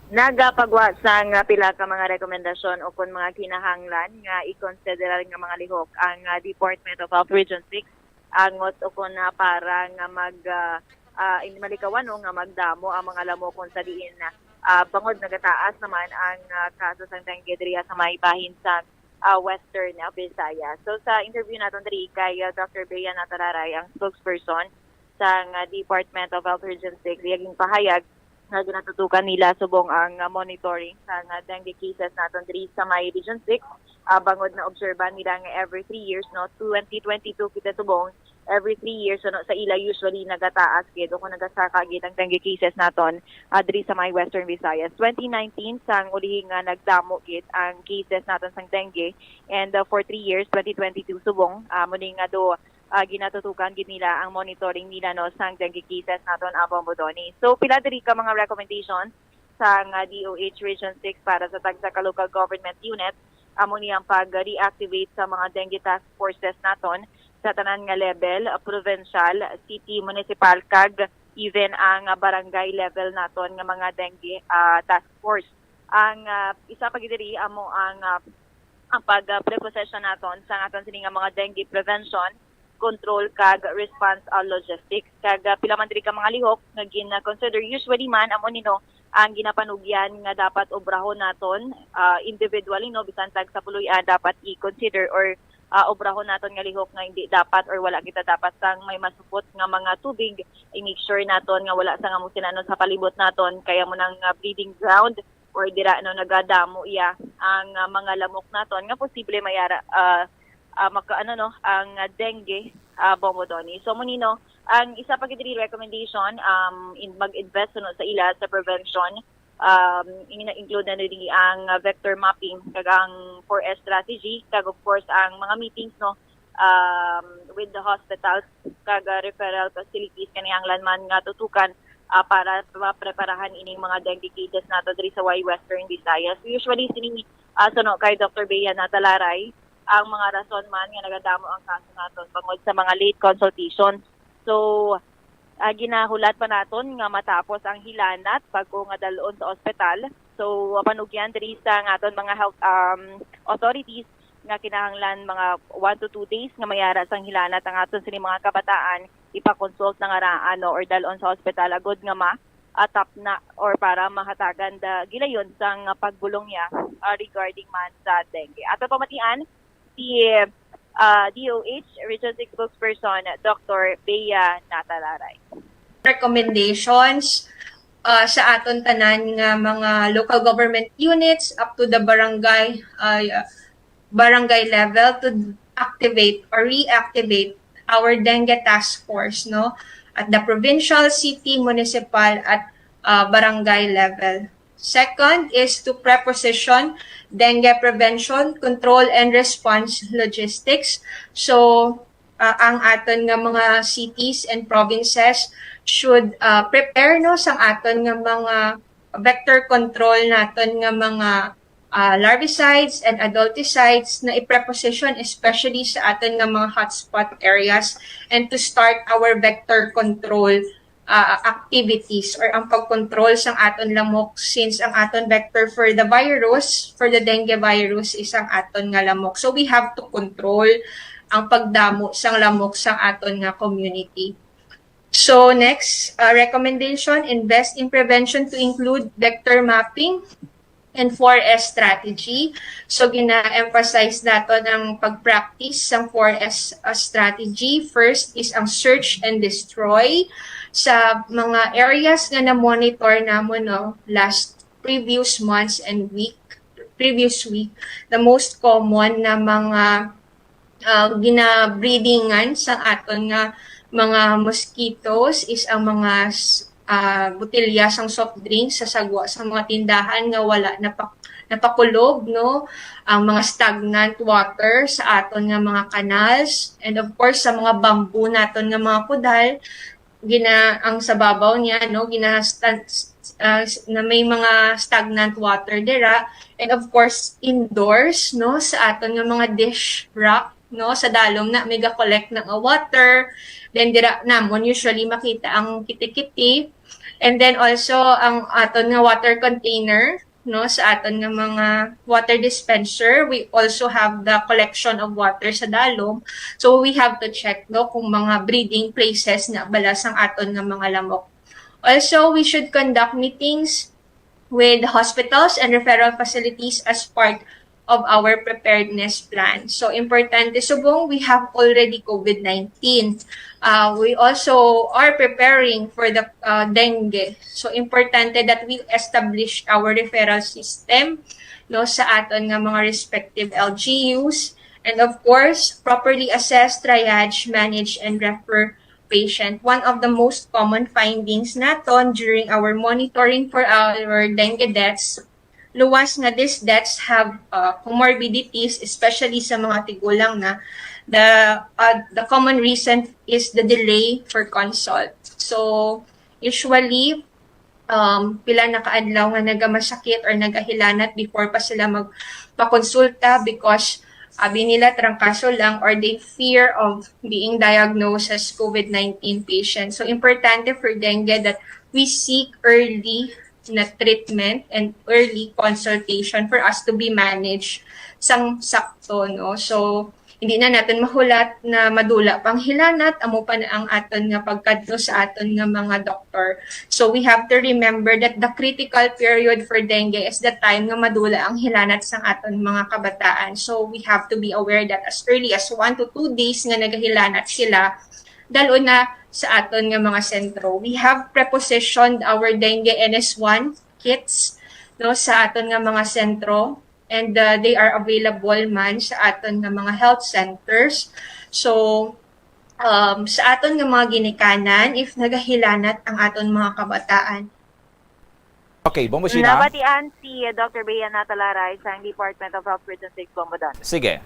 Nagapagwa sang pila ka mga rekomendasyon o kon mga kinahanglan nga i-considerar nga mga lihok ang ah, Department of Health Region six, angot o kon ah, para nga mag ah, ah, in malikawan, no, nga magdamo ang mga lamokon sa diin ah, bangod nagataas naman ang ah, kaso sang dengue diriya sa may bahin sa ah, Western ah, Visayas. So sa interview naton diri kay ah, Doctor Bea Natararay, ang spokesperson sang ah, Department of Health Region six, iya ginpahayag nga ginatutukan nila subong ang ah, monitoring sang ah, dengue cases naton diri sa may Region six. Ah, bangod na obserban nila nga every three years, no, twenty twenty-two kita subong, every three years, ano, sa ila usually nagataas gid o kung nagasaka gid ang dengue cases naton ah, diri sa may Western Visayas. Twenty nineteen sang ulihi nga nagdamo gid ang cases naton sang dengue, and ah, for three years, twenty twenty-two subong, ah, muli nga do ah, ginatutukan gid nila ang monitoring nila, no, sang dengue cases naton, ah, Bombo Donny. So pila diri ka mga recommendations sang ah, D O H Region six para sa tagsa ka local government unit, amo ni ang pag-reactivate sa mga dengue task forces naton sa tanan nga level, ah, provincial, city, municipal, kag even ang ah, barangay level naton nga mga dengue ah, task force. Ang ah, isa pa gid diri amo ang ah, ang pag ah, prepossession naton sa aton sini nga mga dengue prevention, control kag response ah, logistics. Kag ah, pila man diri ka mga lihok nga gin-consider, usually man amo nino ang ginapanugyan nga dapat obrahon naton ah, individually, no, bisan tag sa puloy-an dapat i-consider or ah, obrahon naton nga lihok nga hindi dapat or wala kita dapat sang may masupot nga mga tubig. I-make sure naton nga wala sang amo sinanon sa palibot naton kaya mo nang ah, breeding ground or dira no nagadamo iya ang ah, mga lamok naton nga posible mayara ah, ah, maka ano no ang ah, dengue ah, bombodoni. So mo nino ang isa pa gid diri recommendation um in, mag-invest no sa ila sa prevention, um ina include na diri ang ah, vector mapping kag ang four S strategy kag of course ang mga meetings no um with the hospitals kag ah, referral facilities kinahanglan man nga tutukan ah, para mapreparahan ining mga dengue cases nato diri sa West Western Visayas. Usually sini ah, suno kay Doctor Bea Natalaray ang mga rason man nga nagadamo ang kaso naton bangod sa mga late consultations. So ah, ginahulat pa naton nga matapos ang hilanat bago nga dalon sa ospital. So panugyan diri sa nga aton mga health um, authorities nga kinahanglan mga one to two days nga mayara sang hilanat ang aton sini mga kabataan ipakonsult na nga raan no, or dalon sa ospital agud nga ma atap na or para mahatagan da gilayon sang pagbulong niya ah, regarding man sa dengue. Ato pamatian si ah, D O H Region six spokesperson Doctor Bea Natalaray. Recommendations uh, sa aton tanan nga mga local government units up to the barangay uh, barangay level to activate or reactivate our dengue task force no at the provincial, city, municipal at uh, barangay level. Second is to preposition dengue prevention, control and response logistics. So uh, ang aton nga mga cities and provinces should uh, prepare no sang aton nga mga vector control naton nga mga uh, larvicides and adulticides na i-preposition especially sa aton nga mga hotspot areas and to start our vector control uh, activities or ang pagkontrol sang aton lamok since ang aton vector for the virus, for the dengue virus is ang aton nga lamok. So we have to control ang pagdamo sang lamok sang aton nga community. So next uh, recommendation, invest in prevention to include vector mapping and four S strategy. So gina-emphasize naton ang pag-practice sang four S uh, strategy. First is ang search and destroy sa mga areas nga na-monitor namon no last previous months and week previous week. The most common na mga uh, ginabreedingan sa aton nga mga mosquitoes is ang mga uh, botelya sang soft drink sa sagwa sa mga tindahan nga wala napak napakulob no ang mga stagnant water sa aton nga mga canals and of course sa mga bamboo naton nga mga kudal gina ang sa babaw niya no gina uh, na may mga stagnant water dira and of course indoors no sa aton nga mga dish rack no sa dalom na may ga-collect na nga water then dira namon usually makita ang kitikiti and then also ang aton nga water container no sa aton nga mga water dispenser we also have the collection of water sa dalom so we have to check no kung mga breeding places na bala sang aton nga mga lamok also we should conduct meetings with hospitals and referral facilities as part of our preparedness plan. So, importante subong, we have already COVID nineteen. Uh, we also are preparing for the uh, dengue. So, importante that we establish our referral system no sa aton nga mga respective L G Us and of course, properly assess, triage, manage and refer patient. One of the most common findings naton during our monitoring for our dengue deaths luwas nga these deaths have uh, comorbidities, especially sa mga tigulang na, the uh, the common reason is the delay for consult. So usually um, pila na kaadlaw nga nagamasakit or nagahilanat before pa sila magpakonsulta because abi nila trangkaso lang or they fear of being diagnosed as COVID nineteen patient. So importante for dengue that we seek early na treatment and early consultation for us to be managed sang sakto, no? So, hindi na naton mahulat na madula pang hilanat, amo pa na ang aton nga pagkadto sa aton nga mga doktor. So, we have to remember that the critical period for dengue is the time nga madula ang hilanat sang aton mga kabataan. So, we have to be aware that as early as one to two days nga nagahilanat sila, dal-on na sa aton nga mga sentro. We have prepositioned our dengue N S one kits, no, sa aton nga mga sentro, and, uh, they are available man sa aton nga mga health centers. So, um, sa aton nga mga ginikanan, if nagahilanat ang aton mga kabataan. Okay, Bombo Sheena. Nabatian si Doctor Bea Natalaray sang Department of Health, Prison Six Bombo Don. Sige.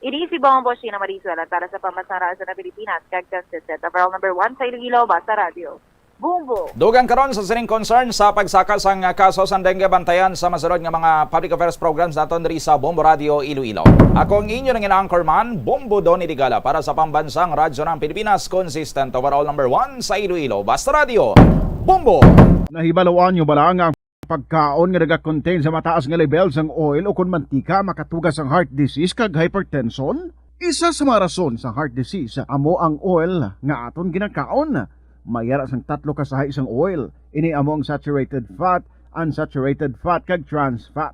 Ini si Bombo Sheena Marizuela para sa Pambansang Radyo ng Pilipinas, kag contestant overall number one sa Iloilo, Basta Radio. Bombo! Dugang karon sa sining concern sa pagsaka sang kaso sang dengue, bantayan sa masunod nga mga public affairs programs naton diri sa Bombo Radio Iloilo. Ako ang inyo nangin anchorman, Bombo Donny Digala, para sa Pambansang Radyo ng Pilipinas, consistent overall number one sa Iloilo, Basta Radio. Bombo! Nahibaluan nyo bala nga ang pagkaon nga nagakontain sa mataas nga level sang oil ukon mantika makatuga sang heart disease kag hypertension? Isa sa mga rason sang heart disease amo ang oil nga aton ginakaon. May ara sang tatlo ka sahi sang oil. Ini amo ang saturated fat, unsaturated fat, kag trans fat.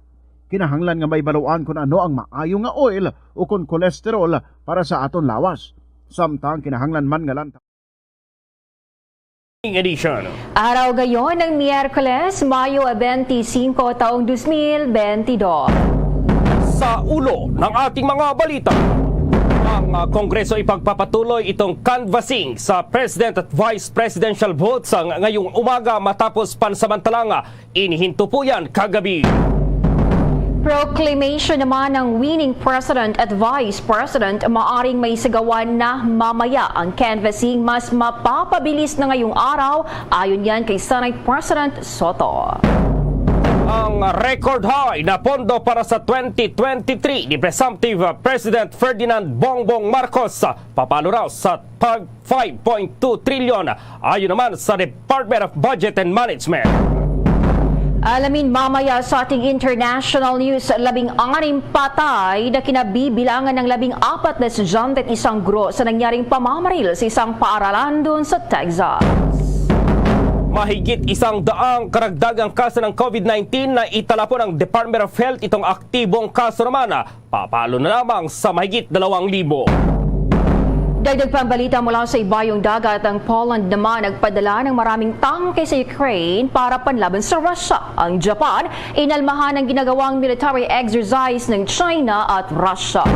Kinahanglan nga mahibaluan kon ano ang maayo nga oil ukon cholesterol para sa aton lawas. Samtang kinahanglan man nga lanta Edition. Araw ngayon ng Miyerkules, Mayo twenty-five, taong twenty twenty-two. Sa ulo ng ating mga balita, ang, ah, Kongreso ipagpapatuloy itong canvassing sa President at Vice Presidential votes, ah, ngayong umaga matapos pansamantalang inihinto po yan kagabi. Proclamation naman ng winning President at Vice President maaring maisagawa na mamaya. Ang canvassing mas mapapabilis na ngayong araw, ayon yan kay Senate President Sotto. Ang record high na pondo para sa twenty twenty-three ni Presumptive President Ferdinand Bongbong Marcos papalo raw sa pag five point two trilyon, ayon naman sa Department of Budget and Management. Alamin mamaya sa ating international news, labing anim patay na kinabibilangan ng labing apat na estudyante at isang guro sa nangyaring pamamaril sa isang paaralan doon sa Texas. Mahigit isang daang karagdagang kaso ng COVID nineteen na italapon ng Department of Health. Itong aktibong kaso naman, papalo na lamang sa mahigit dalawang libo. Dagdag pang balita mula sa ibayong dagat, ang Poland naman nagpadala ng maraming tangke sa Ukraine para panlaban sa Russia. Ang Japan, inalmahan ang ginagawang military exercise ng China at Russia.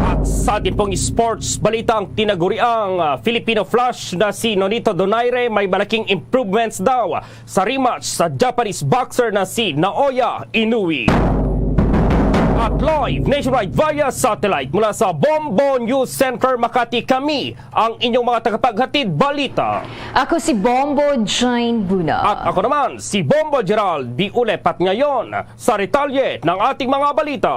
At sa atin pong sports balita, ang tinaguriang, ah, Filipino Flash na si Nonito Donaire may malaking improvements daw sa rematch sa Japanese boxer na si Naoya Inoue. At live nationwide via satellite mula sa Bombo News Center Makati, kami ang inyong mga tagapaghatid balita. Ako si Bombo Jane Buna. At ako naman, si Bombo Gerald Biulep. At ngayon, sa detalye ng ating mga balita.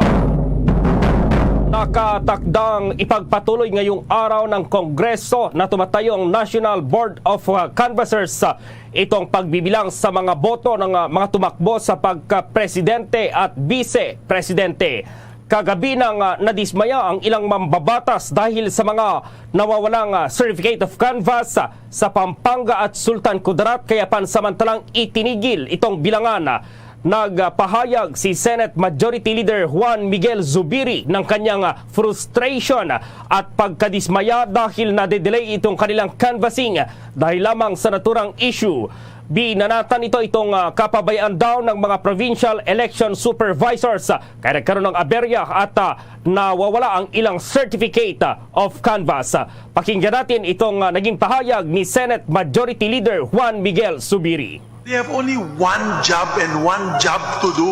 Nakatakdang ipagpatuloy ngayong araw ng Kongreso na tumatayong National Board of, uh, Canvassers, uh, itong pagbibilang sa mga boto ng, uh, mga tumakbo sa pagka-presidente at vice-presidente. Kagabi nang, uh, nadismaya ang ilang mambabatas dahil sa mga nawawalang, uh, certificate of canvass, uh, sa Pampanga at Sultan Kudarat, kaya pansamantalang itinigil itong bilangan. Nagpahayag si Senate Majority Leader Juan Miguel Zubiri ng kanyang frustration at pagkadismaya dahil nade-delay itong kanilang canvassing dahil lamang sa naturang issue. Binanatan nito itong, ah, kapabayaan daw ng mga provincial election supervisors, ah, kaya nagkaroon ng aberya at, ah, nawawala ang ilang certificate, ah, of canvass. Pakinggan natin itong, ah, naging pahayag ni Senate Majority Leader Juan Miguel Zubiri. They have only one job and one job to do,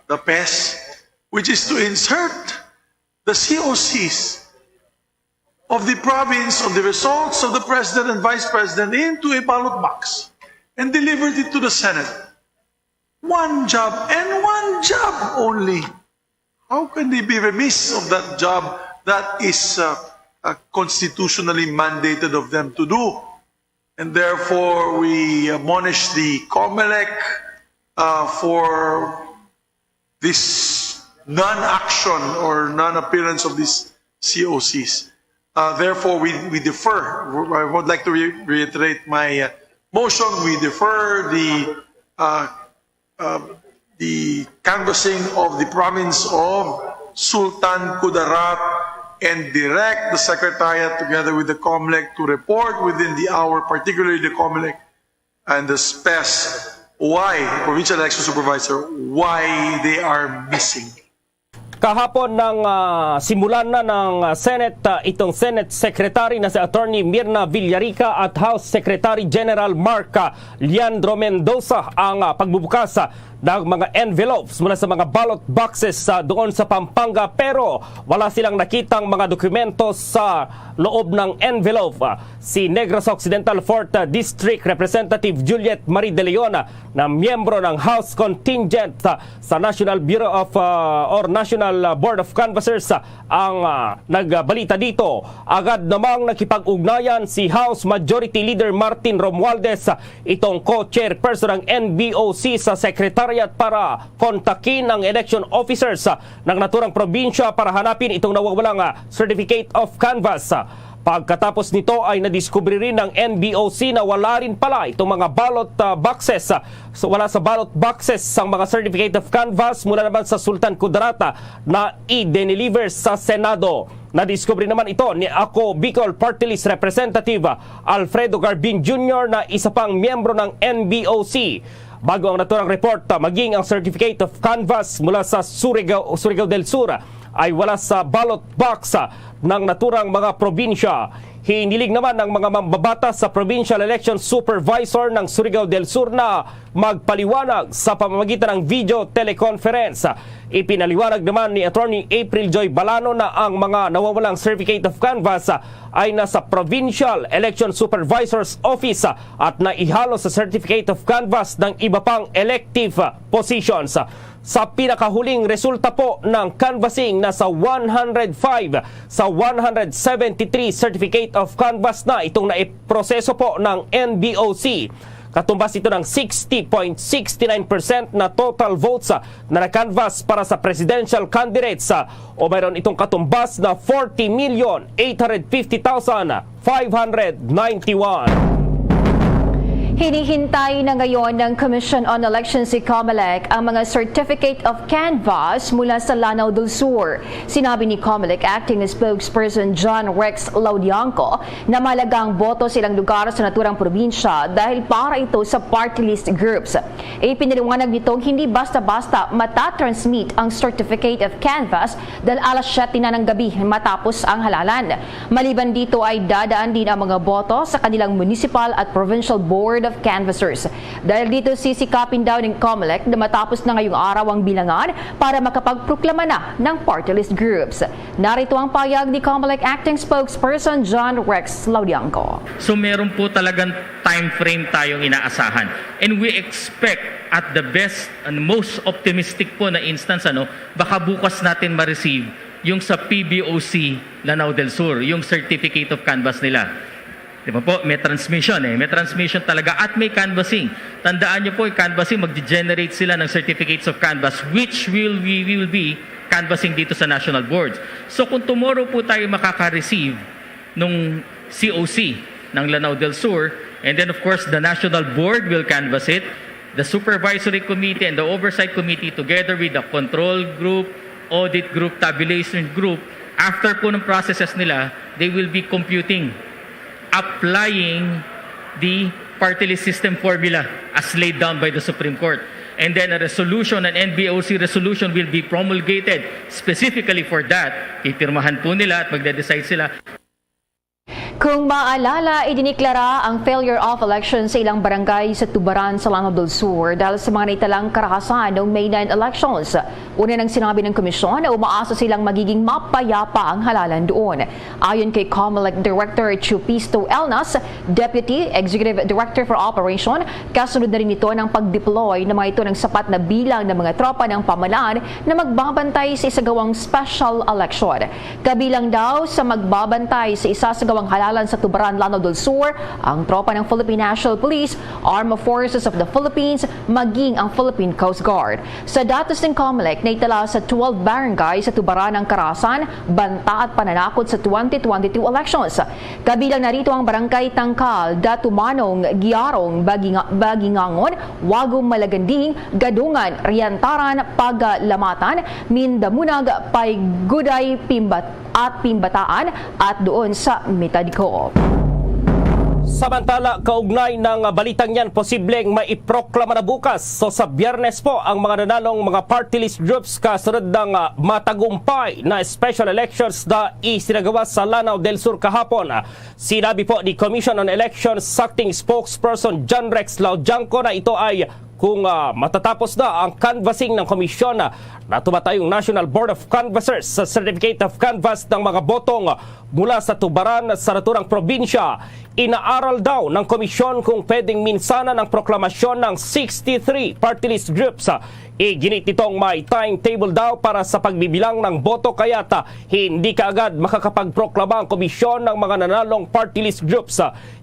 the pest, which is to insert the C O Cs of the province, of the results of the president and vice president, into a ballot box and delivered it to the Senate. One job and one job only. How can they be remiss of that job that is, uh, uh, constitutionally mandated of them to do? And therefore, we admonish the COMELEC uh, for this non-action or non-appearance of these C O Cs. Uh, therefore, we, we defer. I would like to re- reiterate my uh, motion. We defer the uh, uh, the canvassing of the province of Sultan Kudarat and direct the Secretariat together with the COMELEC to report within the hour, particularly the COMELEC and the SPES, why, Provincial Election Supervisor, why they are missing. Kahapon nang ah, simulan na ng ah, Senate ah, itong Senate Secretary na si Attorney Mirna Villarica at House Secretary General Mark ah, Leandro Mendoza ang ah, pagbubukas ah, ng mga envelopes mula sa mga ballot boxes ah, doon sa Pampanga, pero wala silang nakitang mga dokumento sa loob ng envelope. Ah, si Negros Occidental Fourth ah, District Representative Juliet Marie De Leon ah, na miyembro ng House Contingent ah, sa National Bureau of ah, or National ah, Board of Canvassers ah, ang ah, nagbalita dito. Agad namang nakipag-ugnayan si House Majority Leader Martin Romualdez, ah, itong co-chairperson ng N B O C sa Secretariat, para kontakin ang election officers ah, ng naturang probinsya para hanapin itong nawawalang ah, certificate of canvass. Pagkatapos nito ay nadiskubre rin ng N B O C na wala rin pala itong mga ballot ah, boxes. Ah, so wala sa ballot boxes ang mga certificate of canvass mula naman sa Sultan Kudarat ah, na i-deliver sa Senado. Nadiskubre naman ito ni Ako Bicol Party List Representative ah, Alfredo Garbin Junior na isa pang miyembro ng N B O C. Bago ang naturang report, ah, maging ang certificate of canvass mula sa Surigao, Surigao del Sur ay wala sa ballot box ah, ng naturang mga probinsya. Hiniling naman ng mga mambabatas sa Provincial Election Supervisor ng Surigao del Sur na magpaliwanag sa pamamagitan ng video teleconference. Ipinaliwanag naman ni Attorney April Joy Balano na ang mga nawawalang certificate of canvass ay nasa Provincial Election Supervisor's Office at naihalo sa certificate of canvass ng iba pang elective positions. Sa pinakahuling resulta po ng canvassing, nasa one hundred five sa one hundred seventy-three certificate of canvass na itong naiproseso po ng N B O C. Katumbas ito ng sixty point six nine percent na total votes ah, na na-canvass para sa presidential candidates ah, o mayroon itong katumbas na forty million eight hundred fifty thousand five hundred ninety-one. Hinihintay na ngayon ng Commission on Elections, si COMELEC, ang mga Certificate of Canvass mula sa Lanao del Sur. Sinabi ni COMELEC Acting Spokesperson John Rex Laudianco na mahalaga ang boto sa ilang lugar sa naturang probinsya dahil para ito sa party list groups. Ipinaliwanag nitong hindi basta-basta matatransmit ang Certificate of Canvass dahil alas siyete na ng gabi matapos ang halalan. Maliban dito ay dadaan din ang mga boto sa kanilang municipal at provincial board of canvassers. Dahil dito, sisikapin daw ng COMELEC na matapos na ngayong araw ang bilangan para makapagproklama na ng party list groups. Narito ang payag ni COMELEC Acting Spokesperson John Rex Laudianco. So meron po talagang time frame tayong inaasahan. And we expect at the best and most optimistic po na instance, ano, baka bukas natin ma-receive yung sa P B O C Lanao del Sur, yung certificate of canvass nila. Di ba po? May transmission eh. May transmission talaga at may canvassing. Tandaan nyo po, yung canvassing, mag-generate sila ng certificates of canvass which will, we will be canvassing dito sa national boards. So kung tomorrow po tayo makaka-receive nung C O C ng Lanao del Sur, and then of course the national board will canvass it, the supervisory committee and the oversight committee together with the control group, audit group, tabulation group, after po ng processes nila, they will be computing, applying the party list system formula as laid down by the Supreme Court. And then a resolution, an N B O C resolution will be promulgated specifically for that. Pipirmahan po nila at magde-decide sila. Kung maalala, idiniklara ang failure of election sa ilang barangay sa Tubaran sa Lanao del Sur dahil sa mga naitalang karahasan noong May nine elections. Una nang sinabi ng komisyon na umaasa silang magiging mapayapa ang halalan doon. Ayon kay COMELEC Director Chupisto Elnas, Deputy Executive Director for Operation, kasunod na rin nito ng pag-deploy ng mga ito ng sapat na bilang ng mga tropa ng pamahalaan na magbabantay sa isagawang special election. Kabilang daw sa magbabantay sa isasagawang halalan Sa Tubaran, Lanao del Sur, ang tropa ng Philippine National Police, Armed Forces of the Philippines, maging ang Philippine Coast Guard. Sa datos ng Comelec, naitala sa twelve barangay sa Tubaran ang karasan, banta at pananakot sa twenty twenty-two elections. Kabilang na rito ang Barangay Tangkal, Datumanong, Giarong, Baginga-, Bagingangon, Wagum, Malaganding, Gadungan, Riantaran, Pagalamatan, Mindamunag, Paiguday, Pimbat-, at Pimbataan, at doon sa Mitadco. Samantala, kaugnay ng balitang yan, posibleng maiproklama na bukas. So, sa Biyernes po, ang mga nanalong mga party list groups kasunod ng, ah, matagumpay na special elections na isinagawa sa Lanao del Sur kahapon. Sinabi po ni Commission on Elections Acting Spokesperson John Rex Laudianco na ito ay kung, ah, matatapos na ang canvassing ng komisyon, ah, na tumatayong National Board of Canvassers sa Certificate of Canvass ng mga botong mula sa Tubaran sa naturang probinsya. Inaaral daw ng komisyon kung pwedeng minsanan ang proklamasyon ng sixty-three party list groups. Iginit nitong may timetable daw para sa pagbibilang ng boto, kaya't, ah, hindi kaagad makakapagproklama ang komisyon ng mga nanalong party list groups.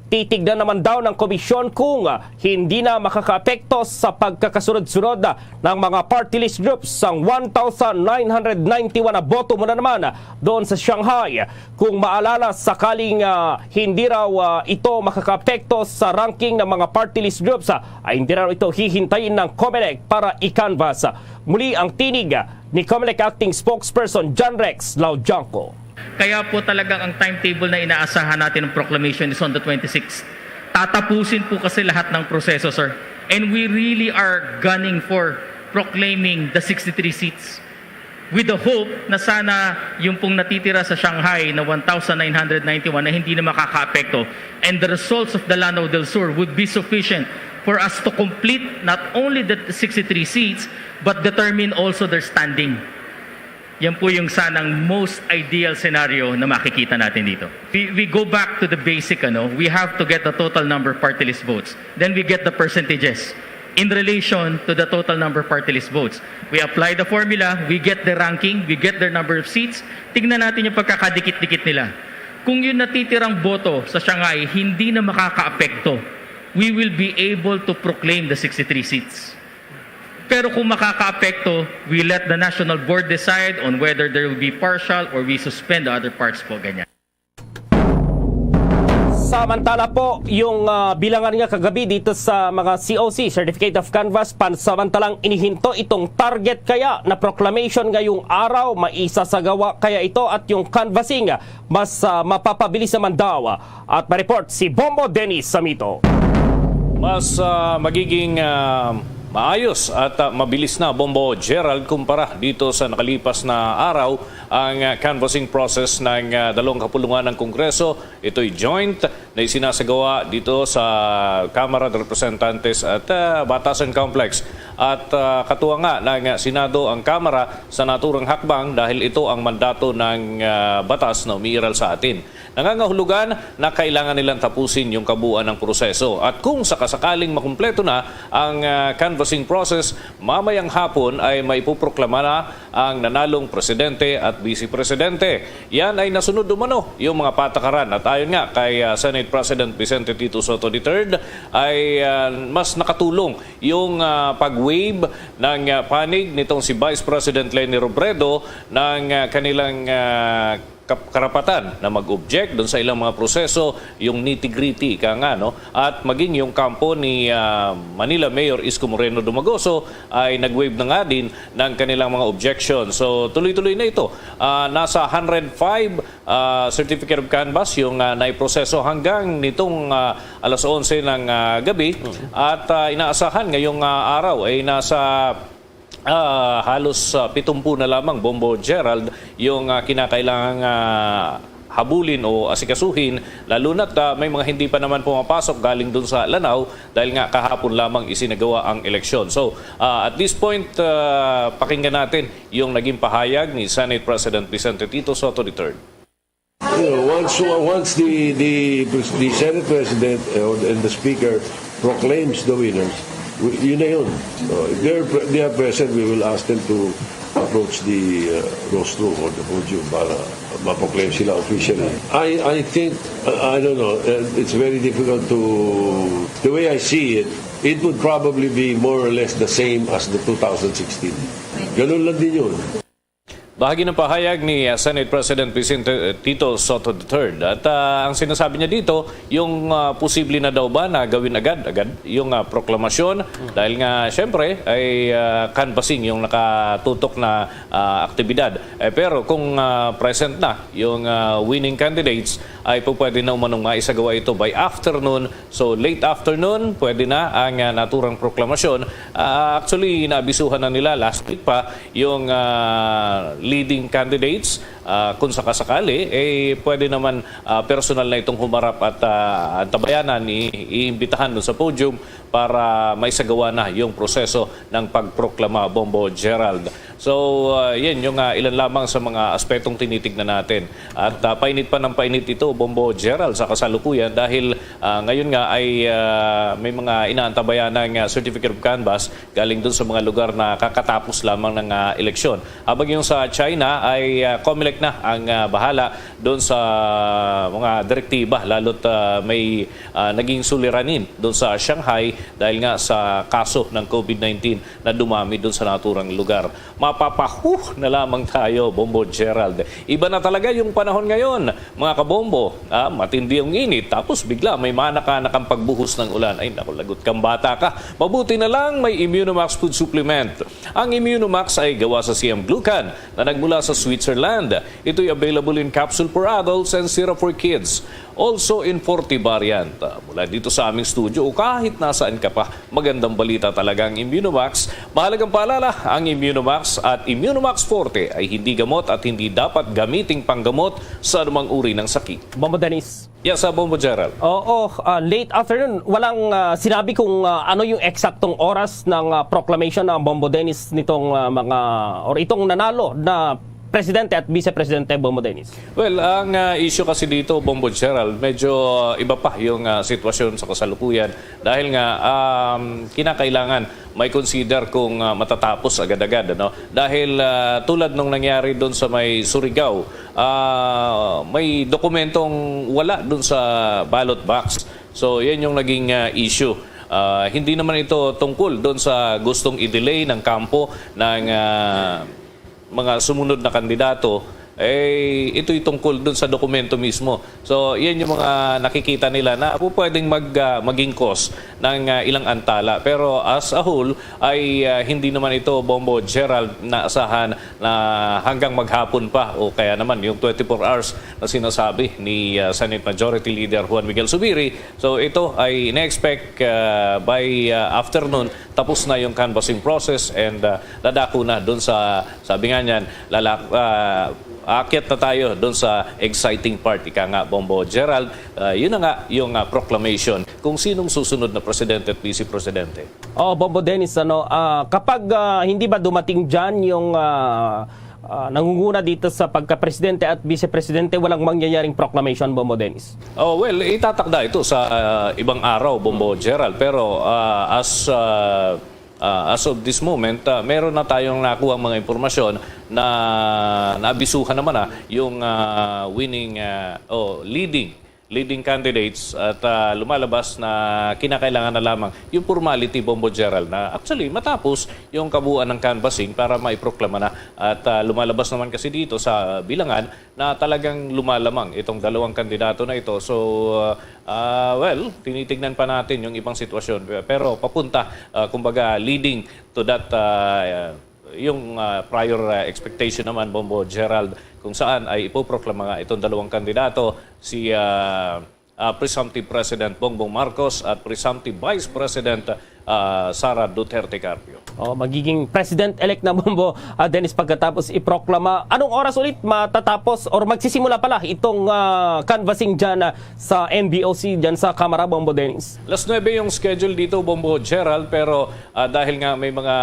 Titignan naman daw ng komisyon kung, ah, hindi na makakaapekto sa pagkakasunod-sunod, ah, ng mga party list groups ang one thousand nine hundred ninety-one na boto muna naman, ah, doon sa Shanghai. Kung maalala, sakaling, ah, hindi raw, ah, ito makakaapekto sa ranking ng mga party list groups, ah, ay hindi raw ito hihintayin ng Comelec para i-canvass. Muli ang tinig, ah, ni Comelec Acting Spokesperson John Rex Laudianco. Kaya po talagang ang timetable na inaasahan natin ng proclamation is on the twenty-sixth. Tatapusin po kasi lahat ng proseso, sir. And we really are gunning for proclaiming the sixty-three seats with the hope na sana yung pong natitira sa Shanghai na one thousand nine hundred ninety-one na hindi na makakaapekto, and the results of the Lanao del Sur would be sufficient for us to complete not only the sixty-three seats but determine also their standing. Yan po yung sanang most ideal scenario na makikita natin dito. We, we go back to the basic, ano, we have to get the total number of party list votes. Then we get the percentages in relation to the total number of party list votes. We apply the formula, we get the ranking, we get their number of seats. Tingnan natin yung pagkakadikit-dikit nila. Kung yung natitirang boto sa Shanghai hindi na makakaapekto, we will be able to proclaim the sixty-three seats. Pero kung makakaapekto, we let the national board decide on whether there will be partial or we suspend the other parts po, ganyan. Samantala po, yung, ah, bilangan nga kagabi dito sa mga C O C, Certificate of Canvass, pansamantalang inihinto itong target kaya na proclamation ngayong araw. Maisasagawa kaya ito at yung canvassing mas, ah, mapapabilis naman daw. At ma-report si Bombo Dennis Samito. Mas, ah, magiging, ah, maayos at, ah, mabilis na, Bombo Gerald, kumpara dito sa nakalipas na araw ang, ah, canvassing process ng, ah, dalawang kapulungan ng Kongreso. Ito'y joint na isinasagawa dito sa Kamara de Representantes at, ah, Batasan Complex. At, ah, katuwa nga ng Senado ang Kamara sa naturang hakbang dahil ito ang mandato ng, ah, batas na umiiral sa atin. Nangangahulugan na kailangan nilang tapusin yung kabuuan ng proseso. At kung sakasakaling makumpleto na ang, ah, canvassing process, mamayang hapon ay maipoproklama na ang nanalong presidente at vice presidente. Yan ay nasunod umano yung mga patakaran. At ayon nga kay, ah, Senate President Vicente Tito Sotto the third, ay, ah, mas nakatulong yung, ah, pag-waive ng, ah, panig nitong si Vice President Leni Robredo ng, ah, kanilang, ah, kap-, karapatan na mag-object dun sa ilang mga proseso, yung nitty-gritty, ika nga, no? At maging yung kampo ni, ah, Manila Mayor Isko Moreno Dumagoso ay nag-waive na nga din ng kanilang mga objection. So, tuloy-tuloy na ito. Ah, nasa hundred five, ah, certificate of canvass yung, ah, naiproseso hanggang nitong, ah, alas onse ng, ah, gabi. At, ah, inaasahan ngayong, ah, araw ay nasa, ah, halos, ah, pitumpu na lamang, Bombo Gerald, yung, ah, kinakailangang, ah, habulin o asikasuhin, lalo na't, ah, may mga hindi pa naman pumapasok galing dun sa Lanao dahil nga kahapon lamang isinagawa ang eleksyon. So, ah, at this point, ah, pakinggan natin yung naging pahayag ni Senate President Vicente Tito Sotto the third. You know, once, once the, the, the Senate President, uh, and the Speaker proclaims the winners, we, yun na yun. Uh, if they're pre-, they are present, we will ask them to approach the, uh, rostrum or the podium para Ma-proclaim sila officially. I, I think, uh, I don't know, uh, it's very difficult to, the way I see it, it would probably be more or less the same as the two thousand sixteen. Ganun lang din yun. Bahagi ng pahayag ni uh, Senate President Vicente Tito Sotto the third. At uh, ang sinasabi niya dito, yung uh, posible na daw ba na gawin agad-agad yung uh, proklamasyon dahil nga syempre ay uh, canvassing yung nakatutok na uh, aktibidad. Eh, pero kung uh, present na yung uh, winning candidates, ay po pwede na umanong maisagawa ito by afternoon. So late afternoon, pwede na ang uh, naturang proklamasyon. Uh, actually, naabisuhan na nila last week pa yung uh, leading candidates. Uh, kung sakasakali, eh, pwede naman uh, personal na itong humarap at uh, antabayanan, i- iimbitahan dun sa podium para maisagawa na yung proseso ng pagproklama, Bombo Gerald. So, uh, yan yung uh, ilan lamang sa mga aspetong tinitignan natin. At uh, painit pa ng painit ito, Bombo Gerald, sa kasalukuyan dahil uh, ngayon nga ay uh, may mga inaantabayan ng uh, certificate of canvass galing dun sa mga lugar na kakatapos lamang ng uh, eleksyon. Habang yung sa China ay uh, Comelec na ang uh, bahala dun sa mga direktiba, lalo't uh, may uh, naging suliranin dun sa Shanghai dahil nga sa kaso ng COVID nineteen na dumami dun sa naturang lugar. Mapapahu na lamang tayo, Bombo Gerald. Iba na talaga yung panahon ngayon, mga kabombo. Ah, matindi ang init, tapos bigla may manakanakang pagbuhos ng ulan. Ay, naku, lagot kang bata ka. Mabuti na lang may Immunomax food supplement. Ang Immunomax ay gawa sa siam glucan na nagmula sa Switzerland. Ito'y available in capsule for adults and syrup for kids. Also in forty variant. Ah, mula dito sa aming studio o kahit nasaan ka pa, magandang balita talaga ang Immunomax. Mahalagang paalala, ang Immunomax at Immunomax Forte ay hindi gamot at hindi dapat gamiting panggamot sa anumang uri ng sakit. Bombo Dennis. Yes, sa Bombo Gerald. Oo, ah, late afternoon. Walang ah, sinabi kung ah, ano yung eksaktong oras ng ah, proclamation ng Bombo Dennis nitong ah, mga or itong nanalo na presidente at vice presidente, Bombo Dennis. Well, ang uh, issue kasi dito, Bombo Gerald, medyo uh, iba pa yung uh, sitwasyon sa kasalukuyan dahil nga um, kinakailangan may consider kung uh, matatapos agad-agad, ano? Dahil uh, tulad nung nangyari doon sa may Surigao, uh, may dokumentong wala doon sa ballot box. So, yan yung naging uh, issue. Uh, hindi naman ito tungkol doon sa gustong i-delay ng kampo ng uh, mga sumunod na kandidato, eh, ito'y tungkol dun sa dokumento mismo. So, yan yung mga nakikita nila na po pwedeng mag, ah, maging cause ng ah, ilang antala. Pero as a whole, ay ah, hindi naman ito, Bombo Gerald, naasahan na hanggang maghapon pa o kaya naman yung twenty-four hours na sinasabi ni ah, Senate Majority Leader Juan Miguel Zubiri. So, ito ay ina-expect ah, by ah, afternoon tapos na yung canvassing process and uh, dadako na doon sa, sabi nga niyan, lalak, uh, aakyat na tayo doon sa exciting part, ika nga, Bombo Gerald. Uh, yun na nga yung uh, proclamation kung sinong susunod na presidente at vice presidente. Oh, Bombo Dennis, ano, ah, kapag ah, hindi ba dumating dyan yung ah, ah, nangunguna dito sa pagka-presidente at vice-presidente, walang mangyayaring proclamation, Bombo Dennis? Oh, well, itatakda ito sa ah, ibang araw, Bombo Gerald. Pero ah, as ah, ah, as of this moment, ah, meron na tayong nakuha mga impormasyon na naabisuhan naman na yung ah, winning ah, o leading leading candidates at ah, lumalabas na kinakailangan na lamang yung formality, Bombo Gerald, na actually matapos yung kabuuan ng canvassing para maiproklama na. At ah, lumalabas naman kasi dito sa bilangan na talagang lumalamang itong dalawang kandidato na ito. So, ah, ah, well, tinitignan pa natin yung ibang sitwasyon. Pero papunta, ah, kumbaga, leading to that, ah, yung ah, prior ah, expectation naman, Bombo Gerald, kung saan ay ipoproklama nga itong dalawang kandidato, si ah, ah, Presumptive President Bongbong Marcos at Presumptive Vice President ah, Sara Duterte Carpio. Oh, magiging President-elect na, Bombo ah, Dennis, pagkatapos iproklama. Anong oras ulit matatapos or magsisimula pala itong ah, canvassing dyan ah, sa M B O C, dyan sa Kamara, Bombo Dennis? Alas nuebe yung schedule dito, Bombo Gerald, pero ah, dahil nga may mga,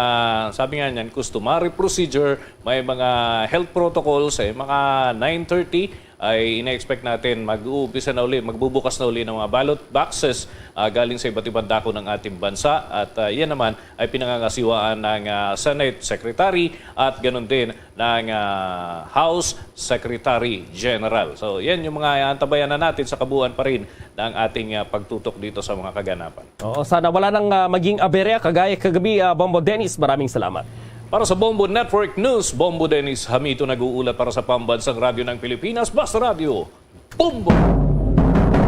sabi nga niyan, customary procedure, may mga health protocols, eh, mga nine thirty ay ina-expect natin mag-uumpisa na uli, magbubukas na uli ng mga ballot boxes, ah, galing sa iba't ibang dako ng ating bansa. At, ah, yan naman ay pinangangasiwaan ng, ah, Senate Secretary at ganun din ng, ah, House Secretary General. So, yan yung mga antabayanan natin sa kabuuan pa rin ng ating, ah, pagtutok dito sa mga kaganapan. Oo, sana wala nang, ah, maging aberya kagaya kagabi, ah, Bombo Dennis. Maraming salamat. Para sa Bombo Network News, Bombo Dennis Hamito nag-uulat para sa Pambansang Radyo ng Pilipinas, Basta Radyo, Bombo!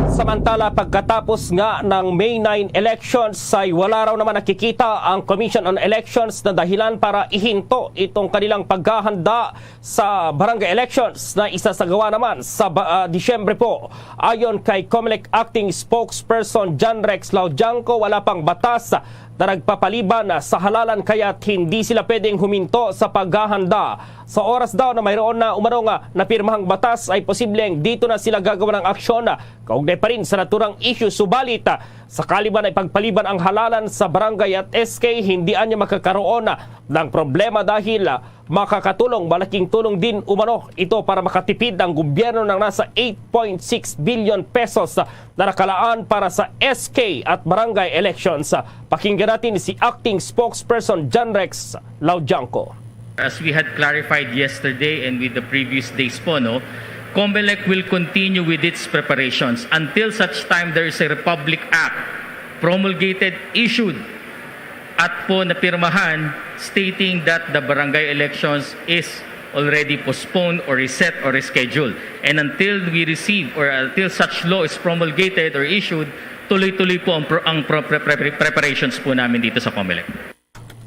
Samantala, pagkatapos nga ng May nine elections ay wala raw naman nakikita ang Commission on Elections na dahilan para ihinto itong kanilang paghahanda sa barangay elections na isasagawa naman sa ba-, ah, Disyembre po. Ayon kay Comelec Acting Spokesperson John Rex Laudianco, wala pang batas na nagpapaliban sa halalan, kaya't hindi sila pwedeng huminto sa paghahanda. Sa oras daw na mayroon na umano nga napirmahang batas, ay posibleng dito na sila gagawa ng aksyon kaugnay pa rin sa naturang issue. Subalit, sakali man ay pagpaliban ang halalan sa barangay at S K, hindi anya makakaroon ng problema dahil makakatulong, malaking tulong din umano ito para makatipid ang gobyerno ng nasa eight point six billion pesos na nakalaan para sa S K at barangay elections. Pakinggan natin si Acting Spokesperson John Rex Laudianco. As we had clarified yesterday and with the previous days po, no, Comelec will continue with its preparations until such time there is a Republic Act promulgated, issued, at po napirmahan stating that the barangay elections is already postponed or reset or rescheduled. And until we receive or until such law is promulgated or issued, tuloy-tuloy po ang, pro- ang pro- pre- pre- preparations po namin dito sa Comelec.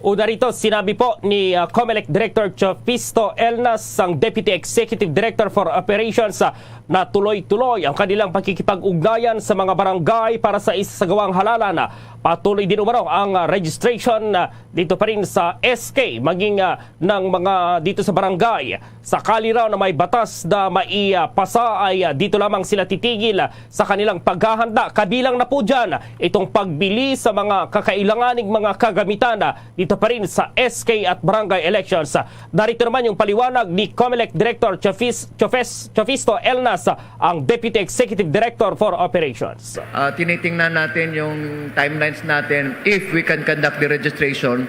Una rito, sinabi po ni, ah, Comelec Director Chofisto Elnas, ang Deputy Executive Director for Operations, ah, na tuloy-tuloy ang kanilang pakikipag-ugnayan sa mga barangay para sa isasagawang halalan. Patuloy din umano ang, ah, registration, ah, dito pa rin sa S K, maging, ah, ng mga dito sa barangay. Sakali raw na may batas na maipasa ay, ah, dito lamang sila titigil, ah, sa kanilang paghahanda. Kabilang na po dyan itong pagbili sa mga kakailanganing mga kagamitan, ah, dito pa rin sa S K at barangay elections. Narito naman yung paliwanag ni Comelec Director Chofis-, Chofes-, Chofisto Elnas, ang Deputy Executive Director for Operations. Ah, tinitingnan natin yung timelines natin if we can conduct the registration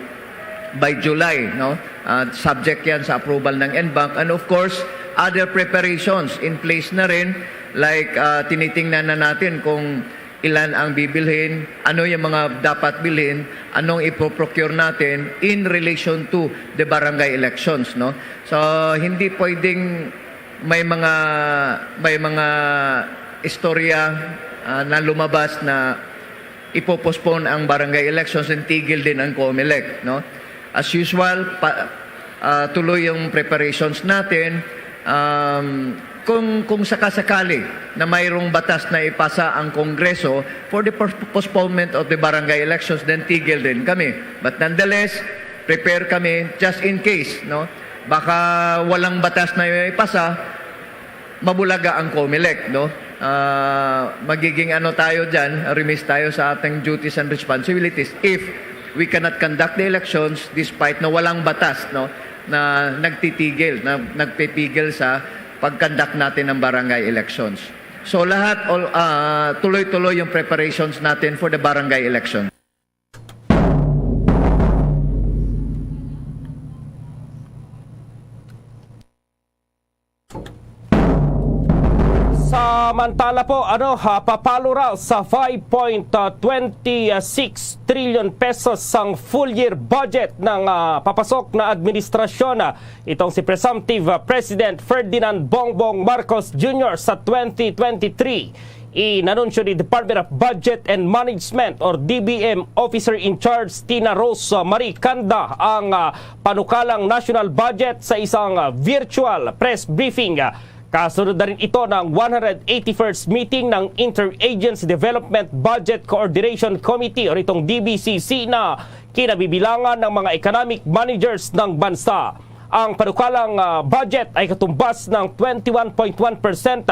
by July, no? Ah, subject yan sa approval ng N bank. And of course, other preparations in place na rin, like, ah, tinitingnan na natin kung ilan ang bibilhin, ano yung mga dapat bilhin, anong ipoprocure natin in relation to the barangay elections, no? So, hindi pwedeng may mga, may mga istorya, ah, na lumabas na ipo-postpone ang barangay elections and tigil din ang Comelec, no? As usual, pa, ah, tuloy yung preparations natin. Um, kung, kung sakasakali na mayroong batas na ipasa ang Kongreso for the pos- postponement of the barangay elections, then tigil din kami. But nonetheless, prepare kami just in case, no? Baka walang batas na ipasa, mabulaga ang Comelec, no? Ah, magiging ano tayo dyan, remiss tayo sa ating duties and responsibilities if we cannot conduct the elections despite na walang batas, no, na nagtitigil, na nagpipigil sa pag-conduct natin ng barangay elections. So lahat, all, ah, tuloy-tuloy yung preparations natin for the barangay election. Samantala po, ano, ha, papalo raw sa five point twenty six trillion pesos ang full year budget ng, ah, papasok na administrasyon, ah, itong si Presumptive, ah, President Ferdinand Bongbong Marcos Junior sa twenty twenty-three. Inanunsyo ni Department of Budget and Management or D B M Officer in Charge Tina Rose Marie Canda ang, ah, panukalang national budget sa isang, ah, virtual press briefing. Kasunod na rin ito ng one hundred eighty-first meeting ng Interagency Development Budget Coordination Committee o itong D B C C na kinabibilangan ng mga economic managers ng bansa. Ang panukalang, ah, budget ay katumbas ng twenty-one point one percent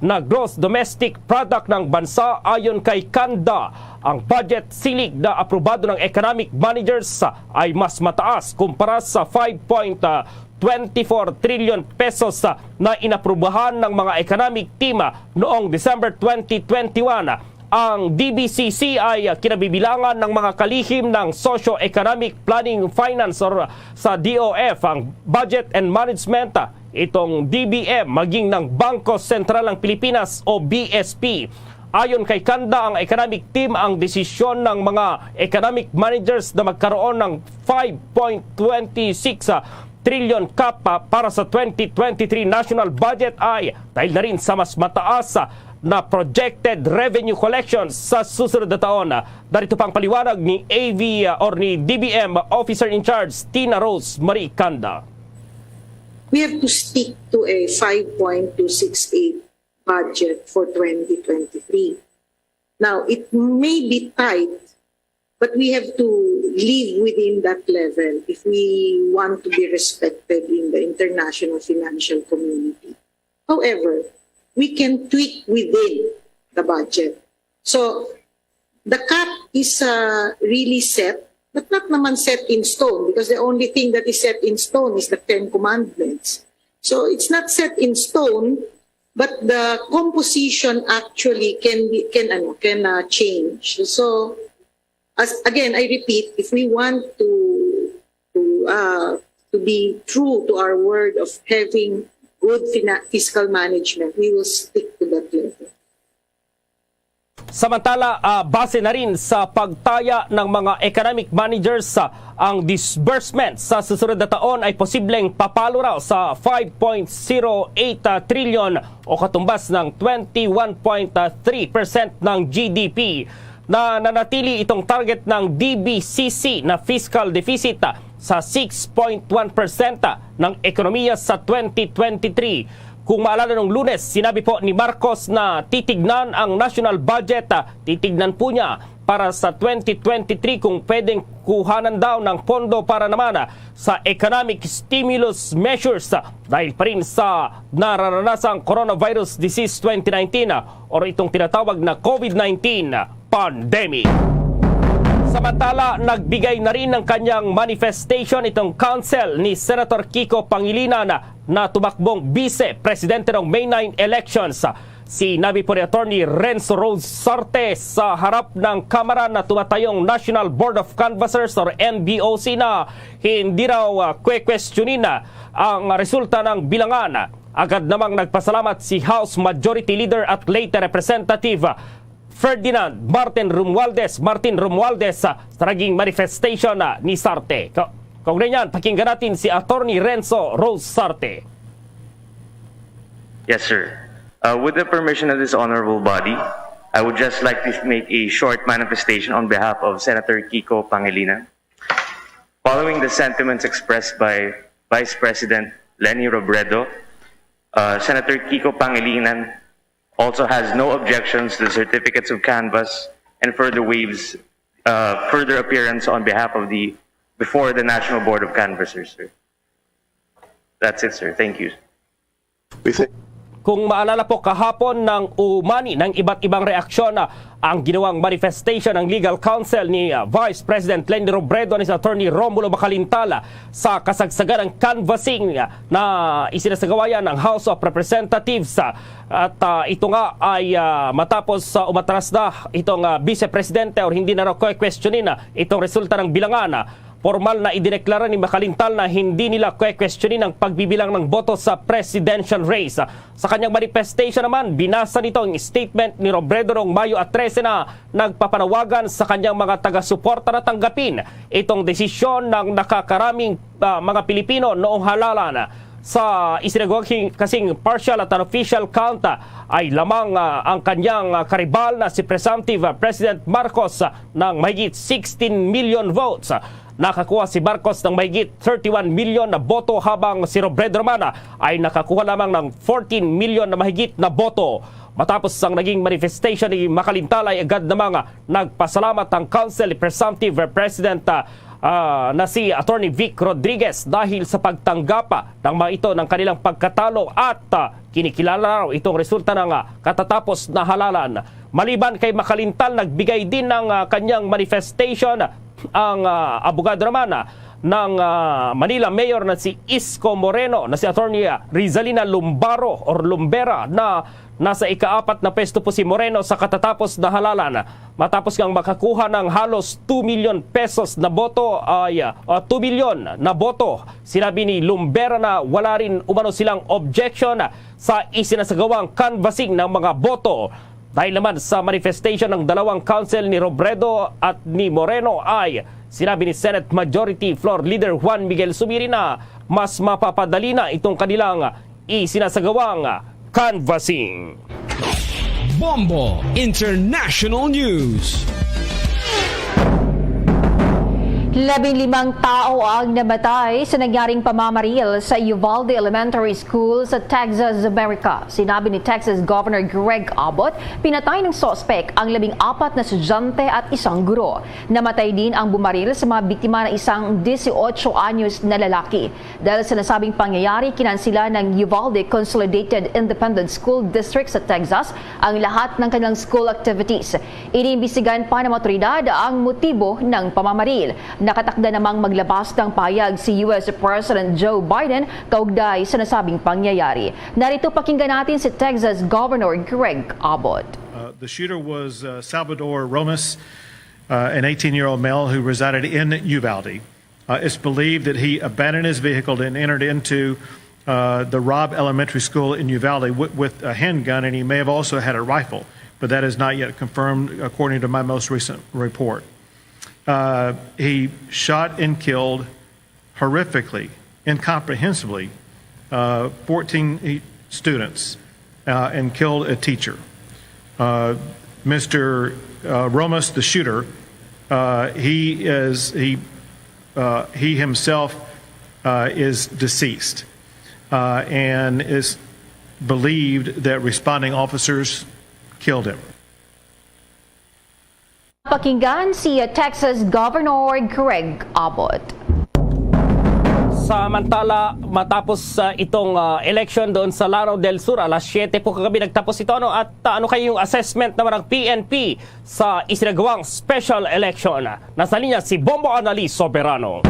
na gross domestic product ng bansa. Ayon kay Canda, ang budget ceiling na aprobado ng economic managers ay mas mataas kumpara sa five point, ah, twenty-four trillion pesos, ah, na inaprubahan ng mga economic team, ah, noong December twenty twenty-one. Ang D B C C ay, ah, kinabibilangan ng mga kalihim ng socio-economic planning finance or sa D O F, ang budget and management, ah, itong D B M, maging ng Bangko Sentral ng Pilipinas o B S P. Ayon kay Canda, ang economic team ang desisyon ng mga economic managers na magkaroon ng five point two six trillion cap, ah, para sa twenty twenty-three national budget ay dahil na rin sa mas mataas, ah, na projected revenue collections sa susunod na taon. Narito pang paliwanag ni A V, ah, or ni D B M Officer in Charge Tina Rose Marie Canda. We have to stick to a five point two six eight budget for twenty twenty-three. Now, it may be tight, but we have to live within that level if we want to be respected in the international financial community. However, we can tweak within the budget. So, the cap is, uh, really set, but not naman set in stone, because the only thing that is set in stone is the Ten Commandments. So, it's not set in stone, but the composition actually can be, can, ano, can, uh, change. So, as, again, I repeat, if we want to, to, uh, to be true to our word of having good fina-, fiscal management, we will stick to that level. Samantala, ah, base na rin sa pagtaya ng mga economic managers, ah, ang disbursement sa susunod na taon ay posibleng papalo raw sa five point zero eight trillion o katumbas ng twenty-one point three percent ng G D P. Nananatili itong target ng D B C C na fiscal deficit, ah, sa six point one percent ng ekonomiya sa twenty twenty-three. Kung maalala, nung Lunes, sinabi po ni Marcos na titignan ang national budget, ah, titignan po niya para sa twenty twenty-three kung pwedeng kuhanan daw ng pondo para naman, ah, sa economic stimulus measures, ah, dahil pa rin sa nararanasang coronavirus disease twenty nineteen, ah, or itong tinatawag na COVID nineteen pandemic. Samantala, nagbigay na rin ng kanyang manifestation itong council ni Senator Kiko Pangilinan na tumakbong vice presidente ng May nine elections. Sinabi po ni Attorney Renzo Rosarte sa harap ng Kamara na tumatayong National Board of Canvassers or N B O C na hindi raw, ah, kwe-questionin, ah, ang resulta ng bilangan. Agad namang nagpasalamat si House Majority Leader at late Representative Ferdinand Martin Romualdez, Martin Romualdez, ah, sa naging manifestation, ah, ni Sarte. Ka-, kaugnay niyan, pakinggan natin si Attorney Renzo Rosarte. Yes, sir. Uh, with the permission of this honorable body, I would just like to make a short manifestation on behalf of Senator Kiko Pangilinan. Following the sentiments expressed by Vice President Leni Robredo, uh, Senator Kiko Pangilinan also has no objections to the certificates of canvass and further waives, uh, further appearance on behalf of the, before the National Board of Canvassers, sir. That's it, sir. Thank you. Kung maalala po, kahapon nang umani ng iba't ibang reaksyon, ah, ang ginawang manifestation ng legal counsel ni, ah, Vice President Leni Robredo, ni Attorney Romulo Macalintal, ah, sa kasagsagan ng canvassing, ah, na isinasagawa yan ng House of Representatives, ah, at, ah, ito nga ay, ah, matapos, ah, umatras na itong, ah, Vice Presidente or hindi na raw kwe-questionin, ah, itong resulta ng bilangan. Formal na idineklara ni Macalintal na hindi nila kwe-questionin ang pagbibilang ng boto sa presidential race. Sa kanyang manifestation naman, binasa nito ang statement ni Robredo noong Mayo trese na nagpapanawagan sa kanyang mga taga-suporta na tanggapin itong desisyon ng nakakaraming, ah, mga Pilipino noong halalan. Sa isinagawang kasing partial at unofficial count, ah, ay lamang, ah, ang kanyang, ah, karibal na si Presumptive, ah, President Marcos, ah, ng mahigit sixteen million votes. Nakakuha si Marcos ng mahigit thirty-one million na boto, habang si Robredo naman, ah, ay nakakuha lamang ng fourteen million na mahigit na boto. Matapos ang naging manifestation ni Macalintal ay agad namang, ah, nagpasalamat ang counsel ni Presumptive President, ah, ah, na si Attorney Vic Rodriguez dahil sa pagtanggap, ah, ng mga ito ng kanilang pagkatalo at, ah, kinikilala raw itong resulta ng, ah, katatapos na halalan. Maliban kay Macalintal, nagbigay din ng, ah, kanyang manifestation ang, ah, abogado naman, ah, ng, ah, Manila Mayor na si Isko Moreno na si Attorney, ah, Rizalina Lumbaro or Lumbera na nasa ikaapat na pwesto po si Moreno sa katatapos na halalan. Matapos ngang makakuha ng halos two million pesos na boto ay, ah, two million na boto, sinabi ni Lumbera na wala rin umano silang objection sa isinasagawang canvassing ng mga boto. Dahil naman sa manifestation ng dalawang council ni Robredo at ni Moreno ay sinabi ni Senate Majority Floor Leader Juan Miguel Zubiri na mas mapapadali na itong kanilang isinasagawang canvassing. Bombo International News. Labing limang tao ang namatay sa nangyaring pamamaril sa Uvalde Elementary School sa Texas, America. Sinabi ni Texas Governor Greg Abbott, pinatay ng suspek ang labing apat na estudyante at isang guro. Namatay din ang bumaril sa mga biktima na isang dieciocho anyos na lalaki. Dahil sa nasabing pangyayari, kinansila ng Uvalde Consolidated Independent School District sa Texas ang lahat ng kanilang school activities. Iniimbestigahan pa ng mga otoridad ang motibo ng pamamaril. Nakatakda namang maglabas ng pahayag si U S President Joe Biden kaugnay sa nasabing pangyayari. Narito, pakinggan natin si Texas Governor Greg Abbott. Uh, the shooter was uh, Salvador Romas, uh, an eighteen-year-old male who resided in Uvalde. Uh, it's believed that he abandoned his vehicle and entered into uh, the Robb Elementary School in Uvalde with, with a handgun, and he may have also had a rifle, but that is not yet confirmed according to my most recent report. Uh, he shot and killed horrifically, incomprehensibly, uh, fourteen students uh, and killed a teacher. Uh, Mister Uh, Romas, the shooter, uh, he is he uh, he himself uh, is deceased uh, and is believed that responding officers killed him. Pakinggan si Texas Governor Greg Abbott. Samantala, matapos uh, itong uh, election doon sa Lanao del Sur, alas siyete po kagabi nagtapos ito. Ano, at uh, ano kayo yung assessment naman ng P N P sa isinagawang special election? Nasa linya si Bombo Annalise Soberano.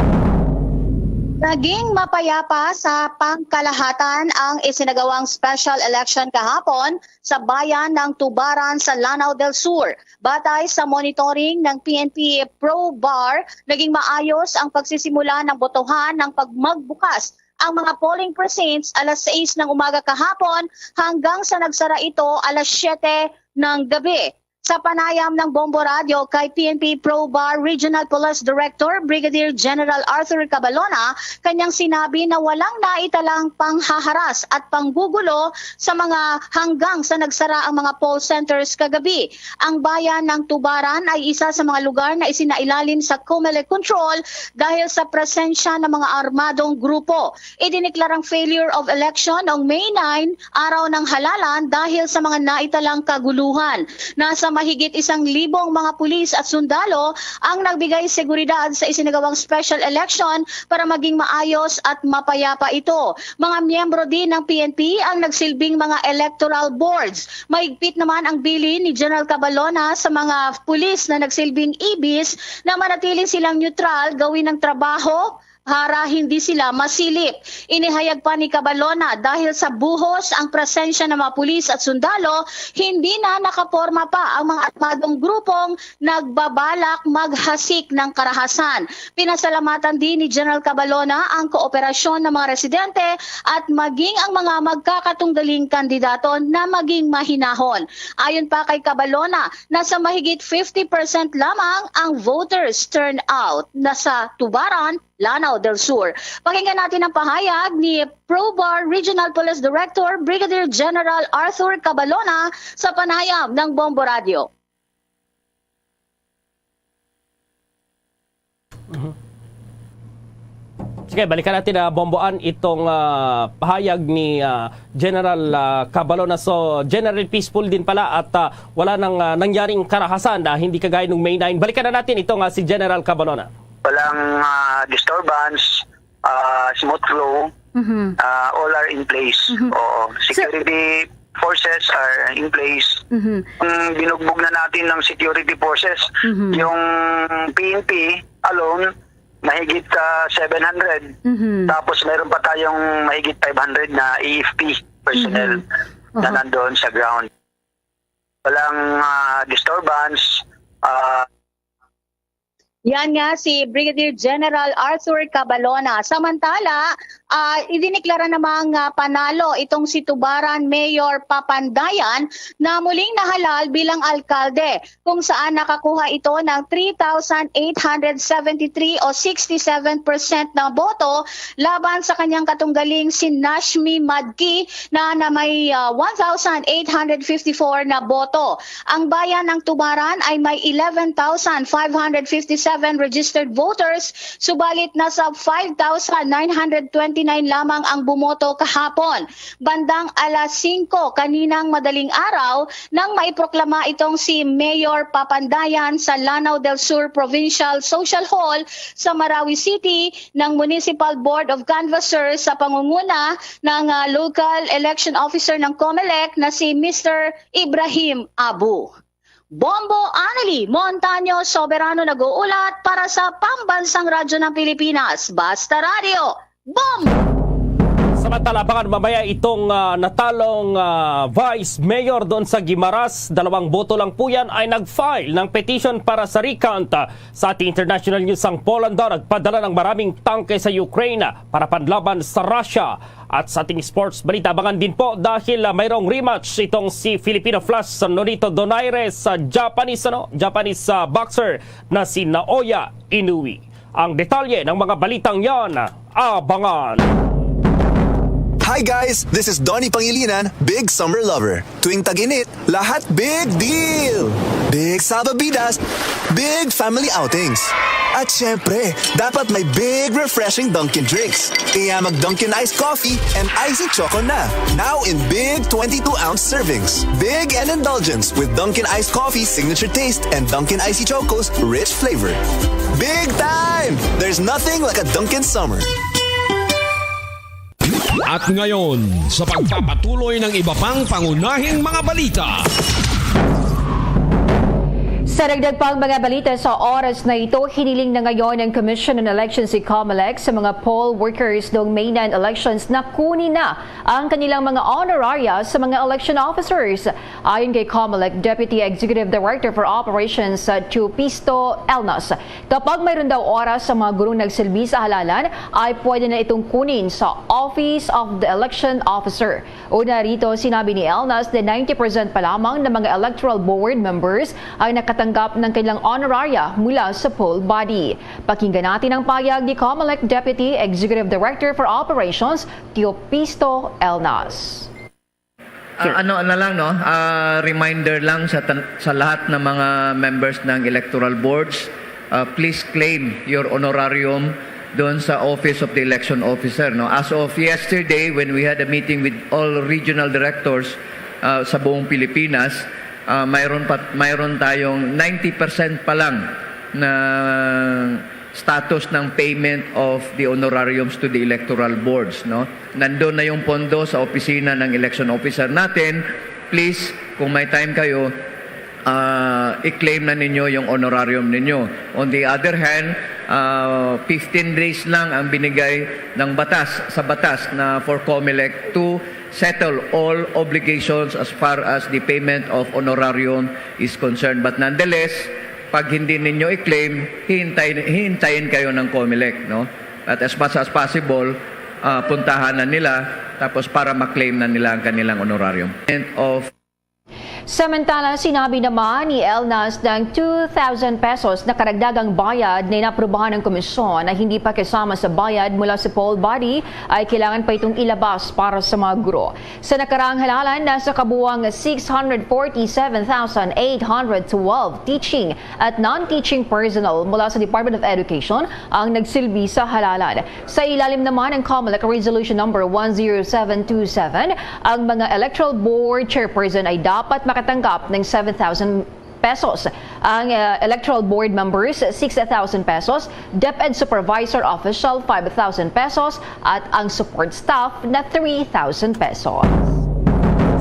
Naging mapayapa sa pangkalahatan ang isinagawang special election kahapon sa bayan ng Tubaran sa Lanao del Sur. Batay sa monitoring ng P N P Pro Bar, naging maayos ang pagsisimula ng botohan ng pagmagbukas ang mga polling precincts alas sais ng umaga kahapon hanggang sa nagsara ito alas siyete ng gabi. Sa panayam ng Bombo Radio kay P N P Pro Bar Regional Police Director Brigadier General Arthur Cabalona, kanyang sinabi na walang naitalang panghaharas at panggugulo sa mga hanggang sa nagsara ang mga poll centers kagabi. Ang bayan ng Tubaran ay isa sa mga lugar na isinailalim sa Comelec control dahil sa presensya ng mga armadong grupo. Idiniklarang failure of election noong May nine, araw ng halalan, dahil sa mga naitalang kaguluhan. Nasa mahigit isang libong mga pulis at sundalo ang nagbigay seguridad sa isinagawang special election para maging maayos at mapayapa ito. Mga miyembro din ng P N P ang nagsilbing mga electoral boards. Mahigpit naman ang bilin ni General Cabalona sa mga pulis na nagsilbing ibis na manatili silang neutral, gawin ang trabaho para hindi sila masilip. Inihayag pa ni Cabalona, dahil sa buhos ang presensya ng mga pulis at sundalo, hindi na nakaporma pa ang mga armadong grupong nagbabalak maghasik ng karahasan. Pinasalamatan din ni General Cabalona ang kooperasyon ng mga residente at maging ang mga magkakatunggaling kandidato na maging mahinahon. Ayon pa kay Cabalona, nasa mahigit fifty percent lamang ang voters turnout na sa Tubaran, Lanao del Sur. Pakinggan natin ang pahayag ni Pro Bar Regional Police Director Brigadier General Arthur Cabalona sa panayam ng Bombo Radio. Sige, balikan natin na Bomboan itong ah, pahayag ni ah, General ah, Cabalona. So, generally peaceful din pala at ah, wala nang ah, nangyaring karahasan na hindi kagaya nung May nine. Balikan na natin itong ah, si General Cabalona. Walang ah, disturbance, ah, smooth flow, ah, all are in place. Oo. Security forces are in place. Ang binugbog na natin ng security forces, yung P N P alone, mahigit, ah, seven hundred. Mhm. Tapos mayroon pa tayong mahigit five hundred na A F P personnel Mhm. na Aha. nandoon sa ground. Walang, ah, disturbance, ah, Yan nga si Brigadier General Arthur Cabalona. Samantala, ah, idiniklara namang, ah, panalo itong si Tubaran Mayor Papandayan na muling nahalal bilang alkalde, kung saan nakakuha ito ng three thousand eight hundred seventy-three o sixty-seven percent na boto laban sa kanyang katunggaling si Nashmi Madki na, na may, ah, one thousand eight hundred fifty-four na boto. Ang bayan ng Tubaran ay may eleven thousand five hundred fifty-seven registered voters, subalit nasa five thousand nine hundred twenty-nine lamang ang bumoto kahapon. Bandang alas singko kaninang madaling araw, nang maiproklama itong si Mayor Papandayan sa Lanao del Sur Provincial Social Hall sa Marawi City ng Municipal Board of Canvassers sa pangunguna ng, ah, local election officer ng Comelec na si Mister Ibrahim Abu. Bombo Annalie Montaño Soberano nag-uulat para sa Pambansang Radyo ng Pilipinas, Basta Radyo, Bombo! Samantala, abangan mamaya itong, ah, natalong, ah, Vice Mayor doon sa Guimaras. Dalawang boto lang po yan ay nag-file ng petition para sa recount. Sa ating international news, ang Poland daw nagpadala ng maraming tangke sa Ukraine para panlaban sa Russia. At sa ating sports balita, abangan din po dahil, ah, mayroong rematch itong si Filipino Flash Nonito Donaire sa Japanese, ano, Japanese, ah, boxer na si Naoya Inoue. Ang detalye ng mga balitang yan, abangan. Hi guys, this is Donnie Pangilinan, big summer lover. Tuwing tag-init, lahat big deal! Big salbabidas, big family outings. At syempre, dapat may big refreshing Dunkin' drinks. Kaya mag Dunkin' Ice Coffee and Icy Choco na. Now in big twenty-two ounce servings. Big and indulgence with Dunkin' Ice Coffee signature taste and Dunkin' Icy Choco's rich flavor. Big time! There's nothing like a Dunkin' summer. At ngayon, sa pagpapatuloy ng iba pang pangunahing mga balita. Sa dagdag pang mga balita sa oras na ito, hiniling na ngayon ng Commission on Elections si Comelec sa mga poll workers noong May nine elections na kunin na ang kanilang mga honoraria sa mga election officers. Ayon kay Comelec Deputy Executive Director for Operations, uh, Teopisto Elnas, kapag mayroon daw oras sa mga gurong nagsilbi sa halalan, ay pwede na itong kunin sa Office of the Election Officer. Una rito, sinabi ni Elnas na ninety percent pa lamang ng mga electoral board members ang nakatanggap ng kanilang honoraria mula sa poll body. Pakinggan natin ang payag ni Comelec Deputy Executive Director for Operations, Teopisto Elnas. Ah, ano na lang, no? Ah, reminder lang sa tan-, sa lahat ng mga members ng electoral boards, ah, please claim your honorarium doon sa Office of the Election Officer, no? As of yesterday, when we had a meeting with all regional directors, ah, sa buong Pilipinas, ah, mayroon pa, mayroon tayong ninety percent pa lang na status ng payment of the honorariums to the electoral boards, no? Nandun na yung pondo sa opisina ng election officer natin. Please, kung may time kayo, ah, i-claim na ninyo yung honorarium ninyo. On the other hand, ah, fifteen days lang ang binigay ng batas, sa batas na for Comelec to settle all obligations as far as the payment of honorarium is concerned. But nonetheless, pag hindi ninyo i-claim, hihintay-, hihintayin kayo ng Comelec, no? At as much as possible, ah, puntahan na nila, tapos para ma-claim na nila ang kanilang honorarium. And of Samantala, sinabi naman ni Elnas na ang two thousand pesos na karagdagang bayad na inaprubahan ng komisyon na hindi pa kasama sa bayad mula sa poll body ay kailangan pa itong ilabas para sa mga guro. Sa nakaraang halalan, nasa kabuang six hundred forty-seven thousand eight hundred twelve teaching at non-teaching personnel mula sa Department of Education ang nagsilbi sa halalan. Sa ilalim naman ng Comelec Resolution Number one zero seven two seven, ang mga electoral board chairperson ay dapat makatanggap ng seven thousand pesos. Ang, uh, electoral board members, six thousand pesos, DepEd supervisor official, five thousand pesos, at ang support staff na three thousand pesos.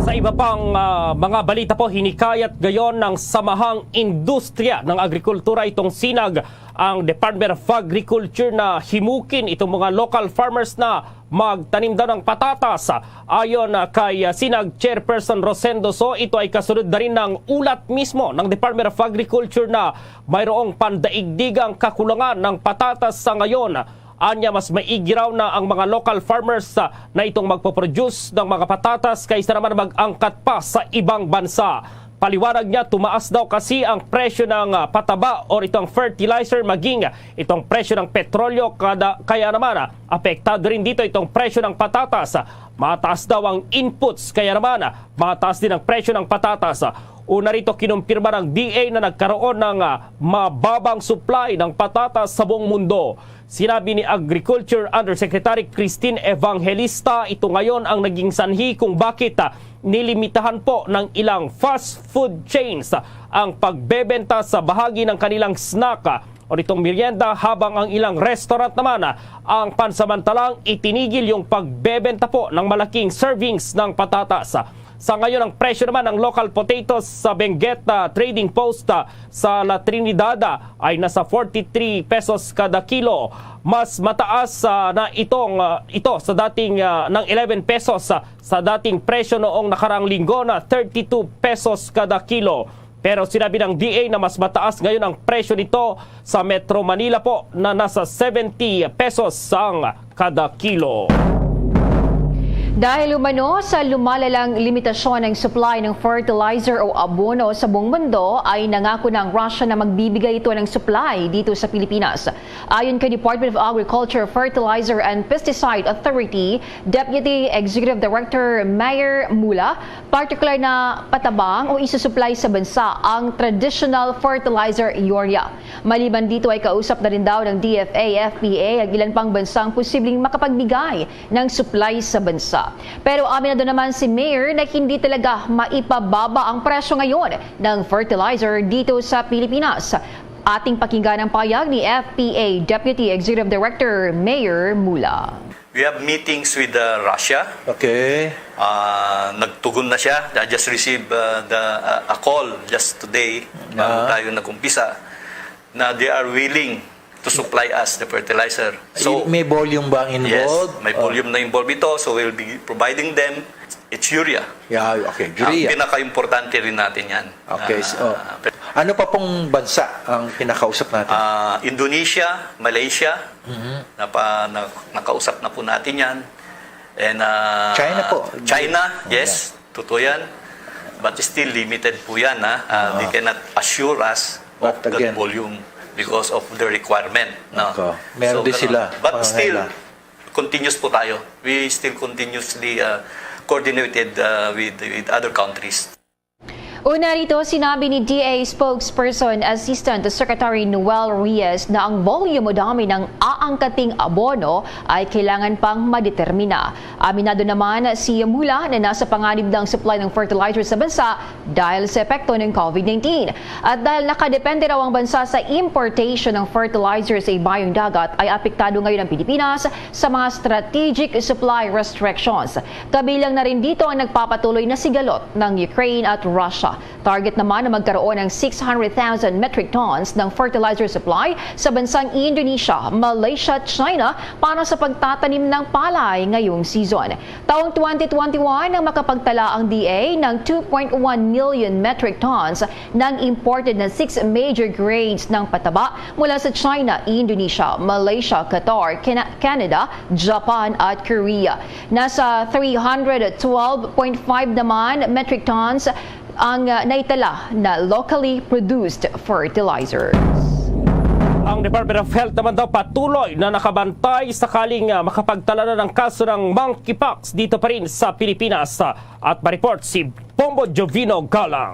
Sa iba pang, ah, mga balita po, hinikayat gayon ng Samahang Industriya ng Agrikultura itong SINAG ang Department of Agriculture na himukin itong mga local farmers na magtanim daw ng patatas. Ayon, ah, kay, ah, SINAG Chairperson Rosendo So, ito ay kasunod na rin ng ulat mismo ng Department of Agriculture na mayroong pandaigdigang kakulangan ng patatas sa ngayon. Anya, mas maigi raw na ang mga local farmers, ah, na itong magpo-produce ng mga patatas kaysa naman mag-angkat pa sa ibang bansa. Paliwanag niya, tumaas daw kasi ang presyo ng, ah, pataba or itong fertilizer, maging itong presyo ng petrolyo, kada, kaya naman, ah, apektado rin dito itong presyo ng patatas. Mataas daw ang inputs, kaya naman, ah, mataas din ang presyo ng patatas. Una rito, kinumpirma ng D A na nagkaroon ng, ah, mababang supply ng patatas sa buong mundo. Sinabi ni Agriculture Undersecretary Christine Evangelista, ito ngayon ang naging sanhi kung bakit, ah, nilimitahan po ng ilang fast food chains, ah, ang pagbebenta sa bahagi ng kanilang snack, ah, o nitong merienda, habang ang ilang restaurant naman, ah, ang pansamantalang itinigil yung pagbebenta po ng malaking servings ng patatas. Sa ngayon, ang presyo naman ng local potatoes sa Benguet, ah, Trading Post, ah, sa La Trinidad, ah, ay nasa forty-three pesos kada kilo. Mas mataas, ah, na itong, ah, ito sa dating, ah, ng eleven pesos, ah, sa dating presyo noong nakaraang linggo na thirty-two pesos kada kilo. Pero sinabi ng D A na mas mataas ngayon ang presyo nito sa Metro Manila po na nasa seventy pesos ang kada kilo. Dahil umano sa lumalalang limitasyon ng supply ng fertilizer o abono sa buong mundo, ay nangako na ang Russia na magbibigay ito ng supply dito sa Pilipinas. Ayon kay Department of Agriculture, Fertilizer and Pesticide Authority Deputy Executive Director Mayor Mula, partikular na patabang o isusupply sa bansa ang traditional fertilizer urea. Maliban dito ay kausap na rin daw ng D F A F P A ang ilan pang bansang posibleng makapagbigay ng supply sa bansa. Pero aminado naman si Mayor na hindi talaga maipababa ang presyo ngayon ng fertilizer dito sa Pilipinas. Ating pakinggan ang payag ni F P A Deputy Executive Director Mayor Mula. We have meetings with, uh, Russia. Okay. Ah, nagtugon na siya. I just received, uh, the, uh, a call just today, bago Ah. tayo nag-umpisa, na they are willing to supply us the fertilizer. So, may volume ba ang involved? Yes, may volume na involved ito. So, we'll be providing them. It's urea. Yeah, okay. Urea. Ang pinaka-importante rin natin yan. Okay, so, ah, ano pa pong bansa ang kinakausap natin? Ah, Indonesia, Malaysia, Mhm. napa-, na-, nakausap na po natin yan. And, ah, China po. China, yes, totoo yan. But still limited po yan, ha. Ah, they cannot assure us of that volume because of the requirement, no? Meron din sila, mga kailangan. But still, continuous po tayo. We still continuously, ah, coordinated, ah, with, with other countries. Una rito, sinabi ni D A Spokesperson Assistant Secretary Noel Reyes na ang volume o dami ng aangkating abono ay kailangan pang madetermina. Aminado naman si Mula na nasa panganib ng supply ng fertilizer sa bansa dahil sa epekto ng COVID nineteen. At dahil nakadepende raw ang bansa sa importation ng fertilizer sa ibayong dagat, ay apektado ngayon ang Pilipinas sa mga strategic supply restrictions. Kabilang na rin dito ang nagpapatuloy na sigalot ng Ukraine at Russia. Target naman na magkaroon ng six hundred thousand metric tons ng fertilizer supply sa bansang Indonesia, Malaysia at China para sa pagtatanim ng palay ngayong season. Taong twenty twenty-one nang makapagtala ang D A ng two point one million metric tons ng imported na six major grades ng pataba mula sa China, Indonesia, Malaysia, Qatar, Kena-, Canada, Japan at Korea. Nasa three hundred twelve point five naman metric tons ang, uh, naitala na locally produced fertilizers. Ang Department of Health naman daw patuloy na nakabantay sakaling, uh, makapagtala na ng kaso ng monkeypox dito pa rin sa Pilipinas. At ma-report si Bombo Jovino Galang.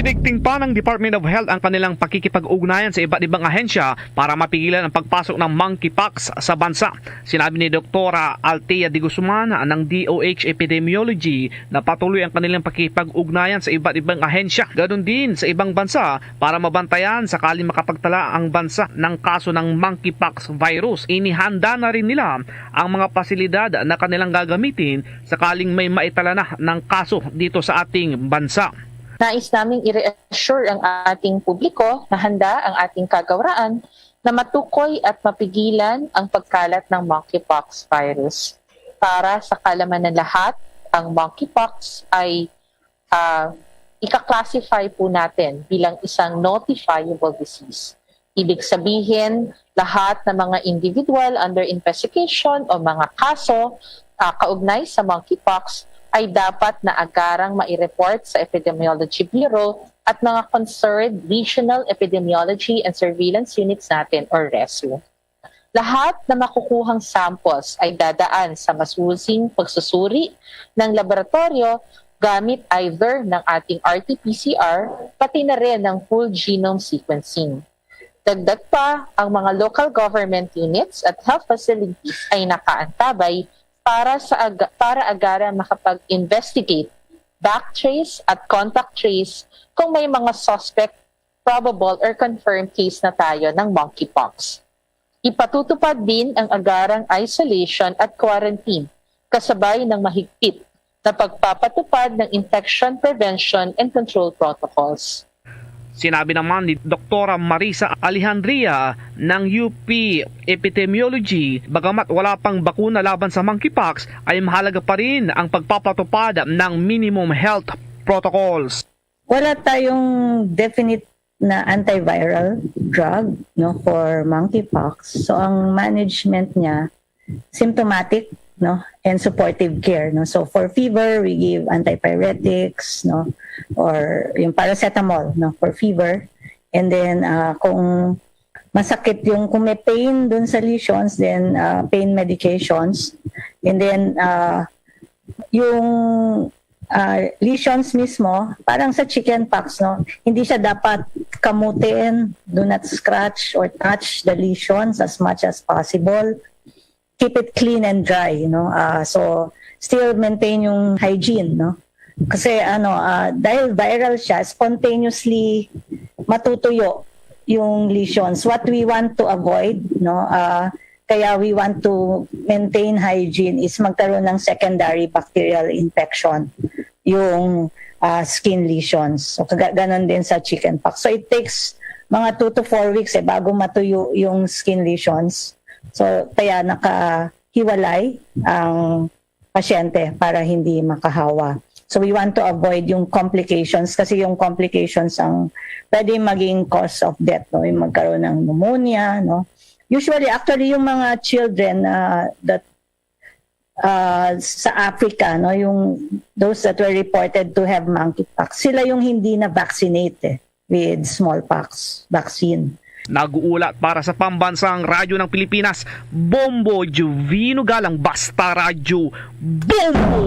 Tigtingpa ng Department of Health ang kanilang pakikipag-ugnayan sa iba't ibang ahensya para mapigilan ang pagpasok ng monkeypox sa bansa. Sinabi ni Doktora Althea de Guzman ng D O H Epidemiology na patuloy ang kanilang pakikipag-ugnayan sa iba't ibang ahensya, ganun din sa ibang bansa, para mabantayan sakaling makapagtala ang bansa ng kaso ng monkeypox virus. Inihanda na rin nila ang mga pasilidad na kanilang gagamitin sakaling may maitala na ng kaso dito sa ating bansa. Nais naming i-reassure ang ating publiko na handa ang ating kagawaraan na matukoy at mapigilan ang pagkalat ng monkeypox virus. Para sa kaalaman ng lahat, ang monkeypox ay, ah, ika-classify po natin bilang isang notifiable disease. Ibig sabihin, lahat ng mga individual under investigation o mga kaso, ah, kaugnay sa monkeypox ay dapat na agarang mai-report sa Epidemiology Bureau at mga concerned Regional Epidemiology and Surveillance Units natin or resu. Lahat na makukuhang samples ay dadaan sa masusing pagsusuri ng laboratoryo gamit either ng ating R T P C R, pati na rin ng whole genome sequencing. Dagdag pa, ang mga local government units at health facilities ay nakaantabay para sa aga-, para agara makapag-investigate, backtrace at contact trace kung may mga suspect, probable or confirmed case na tayo ng monkeypox. Ipatutupad din ang agarang isolation at quarantine kasabay ng mahigpit na pagpapatupad ng infection prevention and control protocols. Sinabi naman ni Doktora Marisa Alejandria ng U P Epidemiology, bagamat wala pang bakuna laban sa monkeypox, ay mahalaga pa rin ang pagpapatupad ng minimum health protocols. Wala tayong definite na antiviral drug, no, for monkeypox. So, ang management niya, symptomatic, no, and supportive care, no. So, for fever, we give antipyretics, no, or yung paracetamol, no, for fever. And then, ah, kung masakit yung, kung may pain dun sa lesions, then, ah, pain medications. And then, ah, yung, ah, lesions mismo, parang sa chickenpox, no, hindi siya dapat kamutin. Do not scratch or touch the lesions as much as possible. Keep it clean and dry, no? Ah, so, still maintain yung hygiene, no? Kasi, ano, ah, dahil viral siya, spontaneously matutuyo yung lesions. What we want to avoid, no, ah, kaya we want to maintain hygiene is magkaroon ng secondary bacterial infection yung, ah, skin lesions. So, kaga-, ganon din sa chickenpox. So, it takes mga two to four weeks, eh, bago matuyo yung skin lesions. So, kaya nakahiwalay ang pasyente para hindi makahawa. So, we want to avoid yung complications kasi yung complications ang pwede maging cause of death, no? Yung magkaroon ng pneumonia, no? Usually, actually, yung mga children, ah, that, ah, sa Africa, no, yung those that were reported to have monkeypox, sila yung hindi na vaccinate, eh, with smallpox vaccine. Nag-uulat para sa Pambansang Radyo ng Pilipinas, Bombo Juvino Galang, Basta Radyo, Bombo!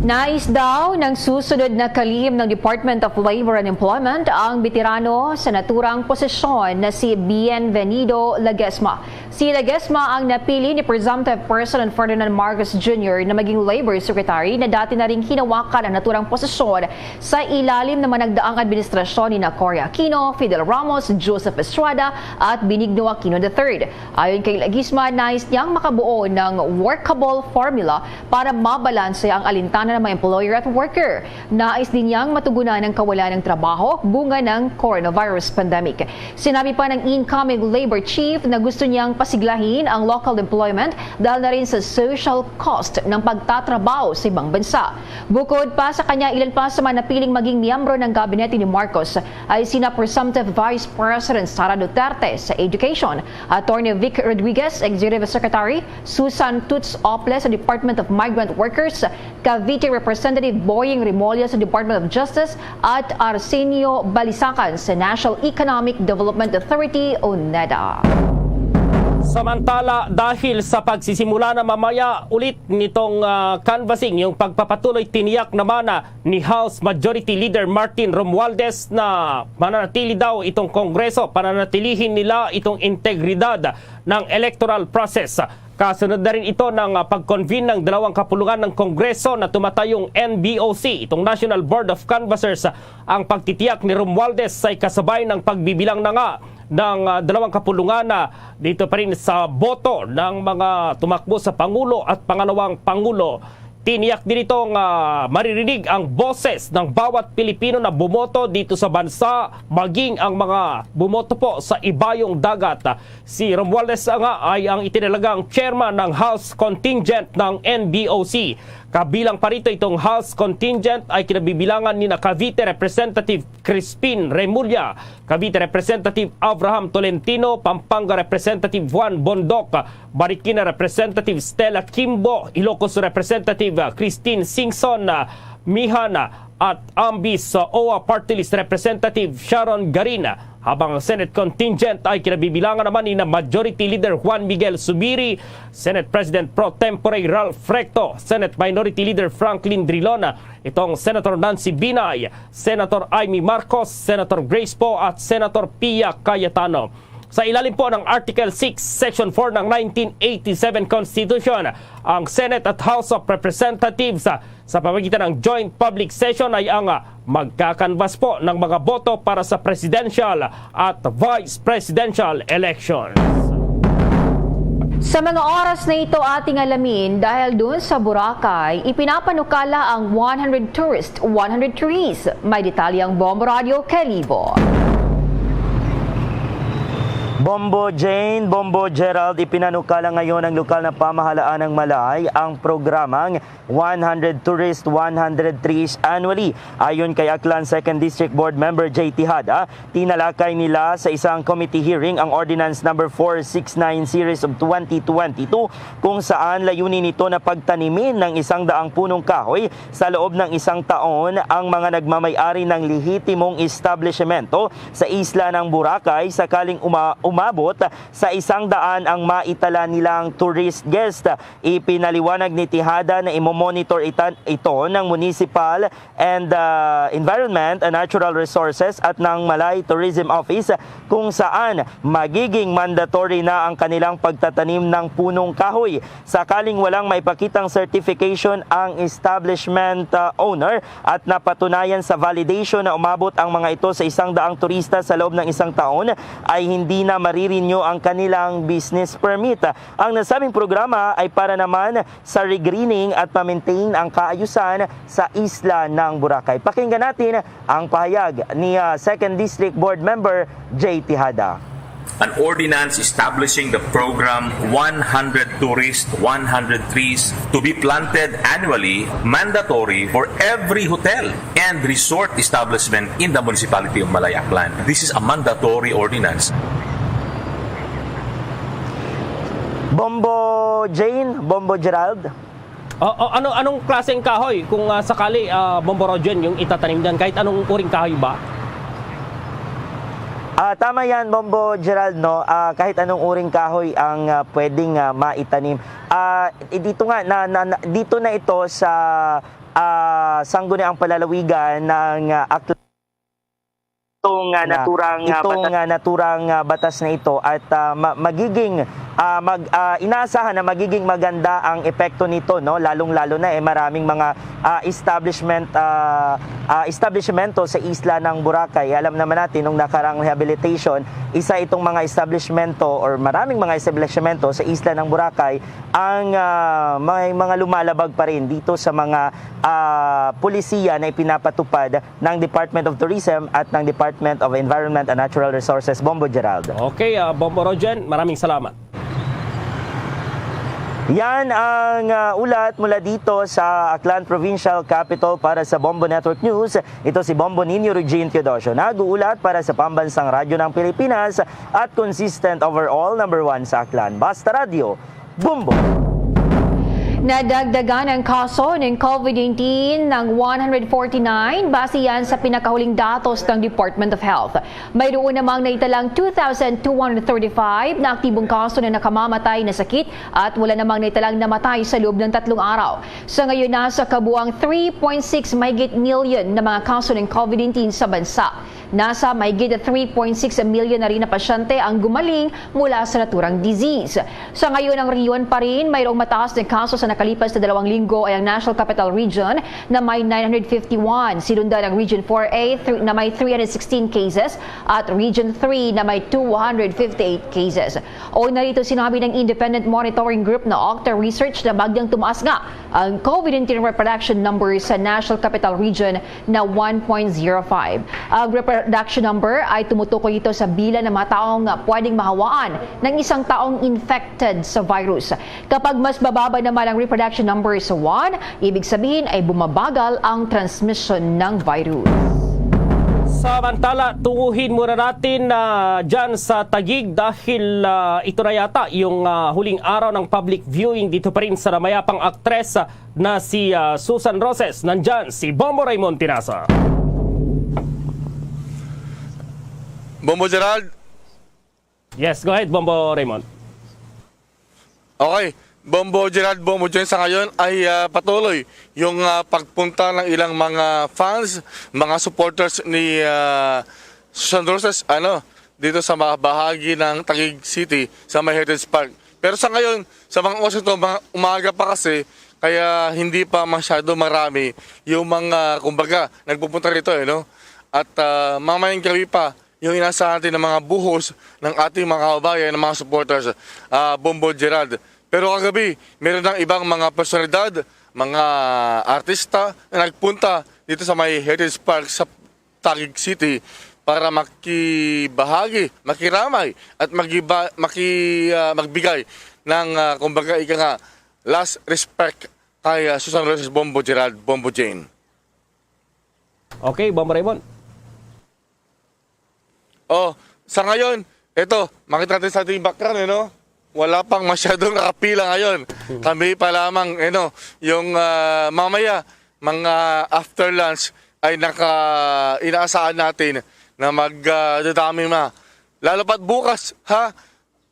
Nais daw ng susunod na kalihim ng Department of Labor and Employment ang beterano sa naturang posisyon na si Bienvenido Laguesma. Si Laguesma ang napili ni Presumptive President Ferdinand Marcos Junior na maging Labor Secretary na dati na ring hinawakan ang naturang posisyon sa ilalim ng mga nagdaang administrasyon ni na Cory Aquino, Fidel Ramos, Joseph Estrada, at Benigno Aquino the third. Ayon kay Laguesma, nais niyang makabuo ng workable formula para mabalanse ang alintana ng mga employer at worker. Nais din niyang matugunan ang kawalan ng trabaho bunga ng coronavirus pandemic. Sinabi pa ng incoming labor chief na gusto niyang pasiglahin ang local employment dahil na rin sa social cost ng pagtatrabaho sa ibang bansa. Bukod pa sa kanya, ilan pa sa mga napiling maging miyembro ng gabinete ni Marcos ay sina Presumptive Vice President Sara Duterte sa Education, Attorney Vic Rodriguez, Executive Secretary, Susan Toots Oples sa Department of Migrant Workers, Cavite Representative Boying Remulla sa Department of Justice, at Arsenio Balisacan sa National Economic Development Authority o NEDA. Samantala, dahil sa pagsisimula na mamaya ulit nitong, ah, canvassing, yung pagpapatuloy, tiniyak naman na ni House Majority Leader Martin Romualdez na mananatili daw itong Kongreso, pananatilihin nila itong integridad ng electoral process. Kasunod na rin ito ng, ah, pag-convene ng dalawang kapulungan ng Kongreso na tumatayong N B O C, itong National Board of Canvassers. Ang pagtitiyak ni Romualdez ay kasabay ng pagbibilang na nga ng, ah, dalawang kapulungan na dito pa rin sa boto ng mga tumakbo sa Pangulo at Pangalawang Pangulo. Tiniyak din ito nga maririnig ang boses ng bawat Pilipino na bumoto dito sa bansa, maging ang mga bumoto po sa Ibayong Dagat. Si Romualdez nga ay ang itinalagang chairman ng House contingent ng N B O C. Kabilang pa rito itong House contingent ay kinabibilangan ni na Cavite Representative Crispin Remulla, Cavite Representative Abraham Tolentino, Pampanga Representative Juan Bondoc, Marikina Representative Stella Kimbo, Ilocos Representative, ah, Christine Singson, ah, Mihan, ah, at Ambis, ah, O A Party List Representative Sharon Garin, habang ang Senate contingent ay kinabibilangan naman ni na Majority Leader Juan Miguel Zubiri, Senate President Pro Tempore Ralph Recto, Senate Minority Leader Franklin Drilon, itong Senator Nancy Binay, Senator Imee Marcos, Senator Grace Poe at Senator Pia Cayetano. Sa ilalim po ng Article six, Section four ng nineteen eighty-seven Constitution, ang Senate at House of Representatives, ah, sa pamagitan ng joint public session ay ang, ah, magkakanvas po ng mga boto para sa presidential at vice presidential elections. Sa mga oras na ito, ating alamin, dahil doon sa Boracay, ipinapanukala ang one hundred Tourist, one hundred Trees. May detalye ang Bombo Radio kay Libo. Bombo Jane, Bombo Gerald, ipinanukala ngayon ng lokal na pamahalaan ng Malay ang programang one hundred Tourist, one hundred Trees annually. Ayon kay Aklan Second District Board Member J Tejada, tinalakay nila sa isang committee hearing ang Ordinance Number four six nine Series of twenty twenty-two, kung saan layunin nito na pagtanimin ng isang daang punong kahoy sa loob ng isang taon ang mga nagmamay-ari ng lehitimong establishmento sa isla ng Boracay, sakaling uma-, umabot sa isang daan ang maitala nilang tourist guest. Ipinaliwanag ni Tejada na imo-monitor itan-, ito ng Municipal and, ah, Environment and Natural Resources at ng Malay Tourism Office, kung saan magiging mandatory na ang kanilang pagtatanim ng punong kahoy. Sakaling walang maipakitang certification ang establishment, ah, owner at napatunayan sa validation na umabot ang mga ito sa isang daang turista sa loob ng isang taon, ay hindi na marirenew ang kanilang business permit. Ang nasabing programa ay para naman sa regreening at ma-maintain ang kaayusan sa isla ng Boracay. Pakinggan natin ang pahayag ni, ah, Second District Board Member J Tejada. An ordinance establishing the program one hundred Tourist, one hundred Trees to be planted annually, mandatory for every hotel and resort establishment in the municipality of Malay, Aklan. This is a mandatory ordinance. Bombo Jane, Bombo Gerald. O, o, ano, anong klaseng kahoy kung, ah, sakali, ah, Bombo Rogen, yung itatanim dyan? Kahit anong uring kahoy ba? Ah, tama yan, Bombo Gerald, no? Ah, kahit anong uring kahoy ang, ah, pwedeng, ah, maitanim. Ah, i-, dito nga, na, na, na, dito na ito sa, ah, Sangguniang Palalawigan ng, ah, Aklan. Itong, ah, na naturang, ah, itong, batas, ah, naturang, ah, batas na ito at, ah, ma-, magiging, ah, mag-, ah, inaasahan na magiging maganda ang epekto nito, no? Lalong-lalo na, eh, maraming mga, ah, establishment, ah, ah, establishmento sa isla ng Boracay. Alam naman natin, nung nakarang rehabilitation, isa itong mga establishmento or maraming mga establishmento sa isla ng Boracay ang, ah, may mga lumalabag pa rin dito sa mga, ah, polisiya na ipinapatupad ng Department of Tourism at ng Department of Environment and Natural Resources. Bombo Gerald. Okay, ah, Bombo Rogen, maraming salamat. Yan ang, ah, ulat mula dito sa Aklan Provincial Capitol. Para sa Bombo Network News, ito si Bombo Nino Regine Teodosio, nag-uulat para sa Pambansang Radyo ng Pilipinas at consistent overall number one sa Aklan. Basta Radyo, Bombo! Nadagdagan ang kaso ng COVID nineteen ng one hundred forty-nine, base yan sa pinakahuling datos ng Department of Health. Mayroon namang naitalang two thousand two hundred thirty-five na aktibong kaso na nakamamatay na sakit at wala namang naitalang namatay sa loob ng tatlong araw. Sa ngayon, nasa kabuang three point six mahigit million na mga kaso ng COVID nineteen sa bansa. Nasa mahigit three point six million na rin na pasyente ang gumaling mula sa naturang disease. Sa ngayon, ang rehiyon pa rin mayroong mataas na kaso. Sa nakalipas na dalawang linggo ay ang National Capital Region na may nine hundred fifty-one, sinundan ang Region four A thr- na may three hundred sixteen cases at Region three na may two hundred fifty-eight cases. O narito sinabi ng Independent Monitoring Group na Octa Research na bagyang tumaas nga ang COVID nineteen reproduction numbers sa National Capital Region na one point zero five. Ang reproduction number ay tumutukoy ito sa bilang ng mga taong pwedeng mahawaan ng isang taong infected sa virus. Kapag mas mababa naman ang reproduction number sa one, ibig sabihin ay bumabagal ang transmission ng virus. Samantala, tunguhin muna natin na dyan sa Taguig dahil ah, ito na yata yung ah, huling araw ng public viewing dito pa rin sa namayapang aktres ah, na si ah, Susan Roses. Nandyan si Bombo Raymond Tinasa. Bombo Gerald, Yes, go ahead, Bombo Raymond. Okay. Bombo Gerald, Bombo Jen, sa ngayon ay ah, patuloy yung ah, pagpunta ng ilang mga fans, mga supporters ni ah, Susan Roses, ano, dito sa mga bahagi ng Taguig City sa may Heritage Park. Pero sa ngayon, sa mga oras ito, mga umaga pa kasi, kaya hindi pa masyado marami yung mga, kumbaga, nagpupunta rito, eh, no? At ah, mamayang gabi pa, yung inaasahan natin ng mga buhos ng ating mga kababayan, ng mga supporters, ah, Bombo Gerald. Pero kagabi, meron ng ibang mga personalidad, mga artista na nagpunta dito sa may Heritage Park sa Taguig City para makibahagi, makiramay at magiba, maki, ah, magbigay ng, ah, kumbaga, ika nga, last respect kay ah, Susan Roses, Bombo Gerald, Bombo Jane. Okay, Bombo Raymond. Oh, sa ngayon, ito, makita natin sa ating background, eh, no? Wala pang masyadong nakapila ngayon. Kami pa lamang, eh, no? Yung ah, mamaya, mga after lunch, ay naka, inaasahan natin na mag ah, dadami na. Lalo pat bukas, ha?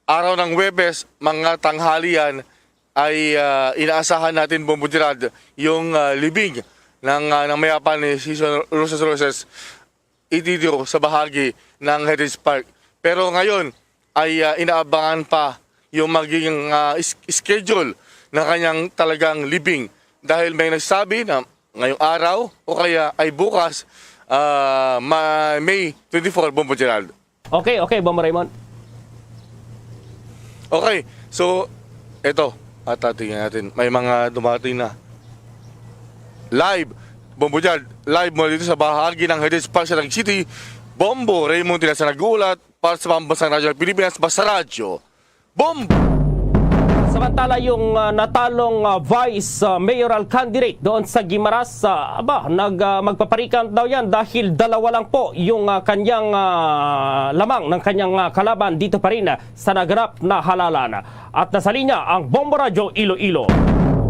Araw ng Huwebes, mga tanghalian, ay ah, inaasahan natin, Bombo Gerald, yung ah, libing ng, ah, ng mayapan ni Season Roses Roses Ididio sa bahagi ng Heritage Park. Pero ngayon ay ah, inaabangan pa yung magiging ah, is- schedule ng kanyang talagang libing. Dahil may nagsabi na ngayong araw o kaya ay bukas, ah, ma- May twenty-four, Bombo Gerald. Okay, okay, Bombo Raymond. Okay, so ito, at tingnan natin, may mga dumating na. Live, Bombo Gerald, live mula dito sa bahagi ng Heritage Park sa Taguig City. Bombo Raymond Tinasa nag-uulat para sa Pambansang Radyo ng Pilipinas, Basta Radyo. Bombo! Samantala yung ah, natalong ah, vice ah, mayoral candidate doon sa Guimaras, ah, aba, nag, ah, magpaparikang daw yan dahil dalawa lang po yung ah, kanyang ah, lamang ng kanyang ah, kalaban dito pa rin ah, sa naganap na halalan. At nasa linya ang Bombo Radyo Iloilo.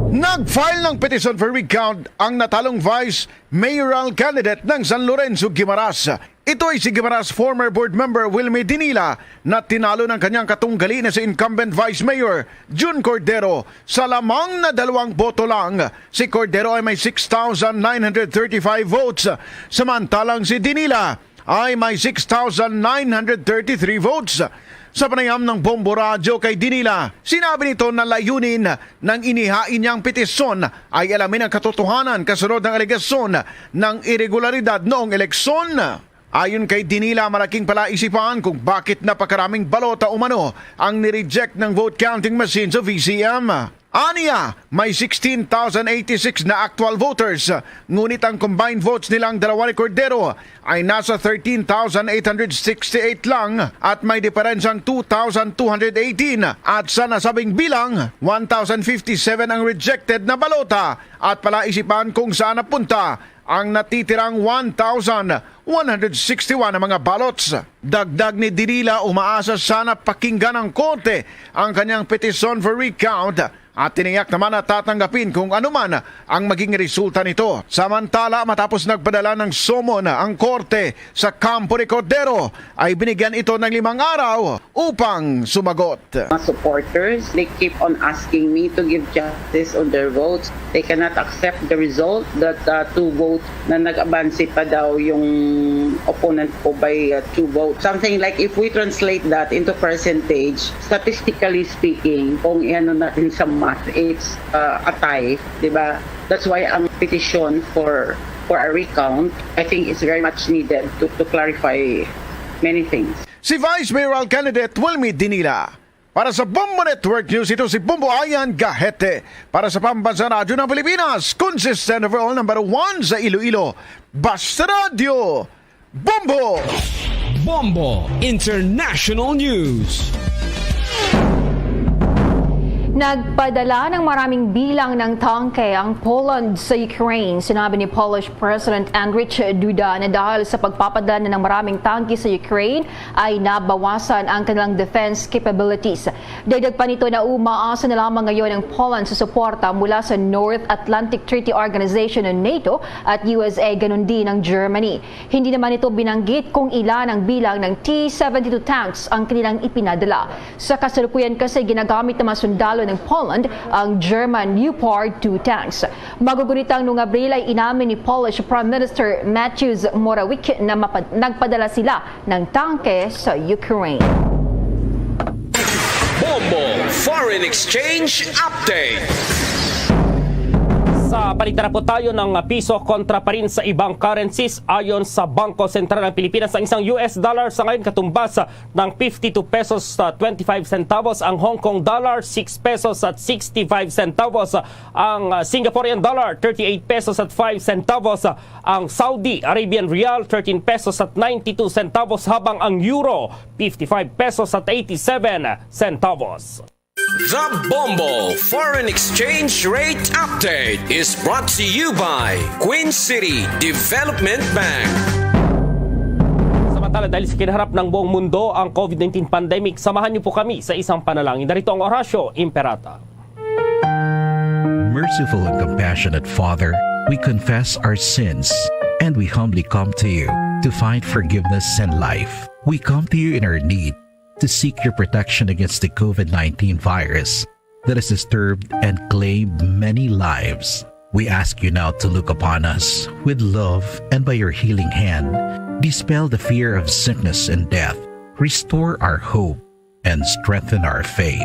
Nag-file ng petition for recount ang natalong vice mayoral candidate ng San Lorenzo, Guimaras. Ito ay si Guimaras former board member Wilmy Dinila na tinalo ng kanyang katunggali na si incumbent vice mayor Jun Cordero sa lamang na dalawang boto lang. Si Cordero ay may six thousand nine hundred thirty-five votes, samantalang si Dinila ay may six thousand nine hundred thirty-three votes. Sa panayam ng Bombo Radyo kay Dinila, sinabi nito na layunin ng inihain niyang petisyon ay alamin ang katotohanan kasunod ng alegasyon ng iregularidad noong eleksyon. Ayon kay Dinila, malaking palaisipan kung bakit napakaraming balota umano ang nireject ng vote counting machine sa V C M. Aniya, may sixteen thousand eighty-six na actual voters, ngunit ang combined votes nilang dalawa ni Cordero ay nasa thirteen thousand eight hundred sixty-eight lang at may diferensyang two thousand two hundred eighteen, at sa nasabing bilang, one thousand fifty-seven ang rejected na balota at palaisipan kung saan napunta ang natitirang one thousand one hundred sixty-one na mga ballots. Dagdag ni Dinila, umaasa sana pakinggan ng korte ang kanyang petition for recount at tiniyak naman na tatanggapin kung ano man ang maging resulta nito. Samantala, matapos nagpadala ng summon ang korte sa kampo ni Cordero, ay binigyan ito ng limang araw upang sumagot. Mga supporters, they keep on asking me to give justice on their votes. They cannot accept the result that, uh, two votes na nag-abanse pa daw yung opponent ko by, uh, two votes. Something like, if we translate that into percentage, statistically speaking, kung iano natin sa math, it's, uh, a tie, di ba? That's why ang petition for, for a recount, I think, is very much needed to, to clarify many things. Si Vice Mayoral Candidate Wilmy Dinila. Para sa Bombo Network News, ito si Bombo Ayan Gahete. Para sa Pambansang Radyo ng Pilipinas, consistent overall number one sa Iloilo. Basta Radyo, Bombo! Bombo International News. Nagpadala ng maraming bilang ng tangke ang Poland sa Ukraine. Sinabi ni Polish President Andrzej Duda na dahil sa pagpapadala ng maraming tangke sa Ukraine, ay nabawasan ang kanilang defense capabilities. Dagdag pa nito na umaasa na lamang ngayon ang Poland sa suporta mula sa North Atlantic Treaty Organization o NATO at U S A, ganun din ang Germany. Hindi naman ito binanggit kung ilan ang bilang ng T seventy-two tanks ang kanilang ipinadala. Sa kasalukuyan kasi, ginagamit ng mga sundalo ng Poland ang German Leopard two tanks. Magugunitang nung Abril ay inamin ni Polish Prime Minister Mateusz Morawiecki na mapad-, nagpadala sila ng tangke sa Ukraine. Bombo Foreign Exchange Update. Sa palitan na po tayo ng piso kontra pa rin sa ibang currencies. Ayon sa Bangko Sentral ng Pilipinas, ang isang U S dollar sa ngayon katumbas ng fifty-two pesos at twenty-five centavos, ang Hong Kong dollar, six pesos at sixty-five centavos, ang, uh, Singaporean dollar, thirty-eight pesos at five centavos, ang Saudi Arabian rial, thirteen pesos at ninety-two centavos, habang ang euro, fifty-five pesos at eighty-seven centavos. The Bombo Foreign Exchange Rate Update is brought to you by Queen City Development Bank. Samantala, dahil sa kinaharap ng buong mundo ang COVID nineteen pandemic, samahan niyo po kami sa isang panalangin. Narito ang Orasyo Imperata. Merciful and compassionate Father, we confess our sins and we humbly come to you to find forgiveness and life. We come to you in our need to seek your protection against the COVID nineteen virus that has disturbed and claimed many lives. We ask you now to look upon us with love and by your healing hand, dispel the fear of sickness and death, restore our hope, and strengthen our faith.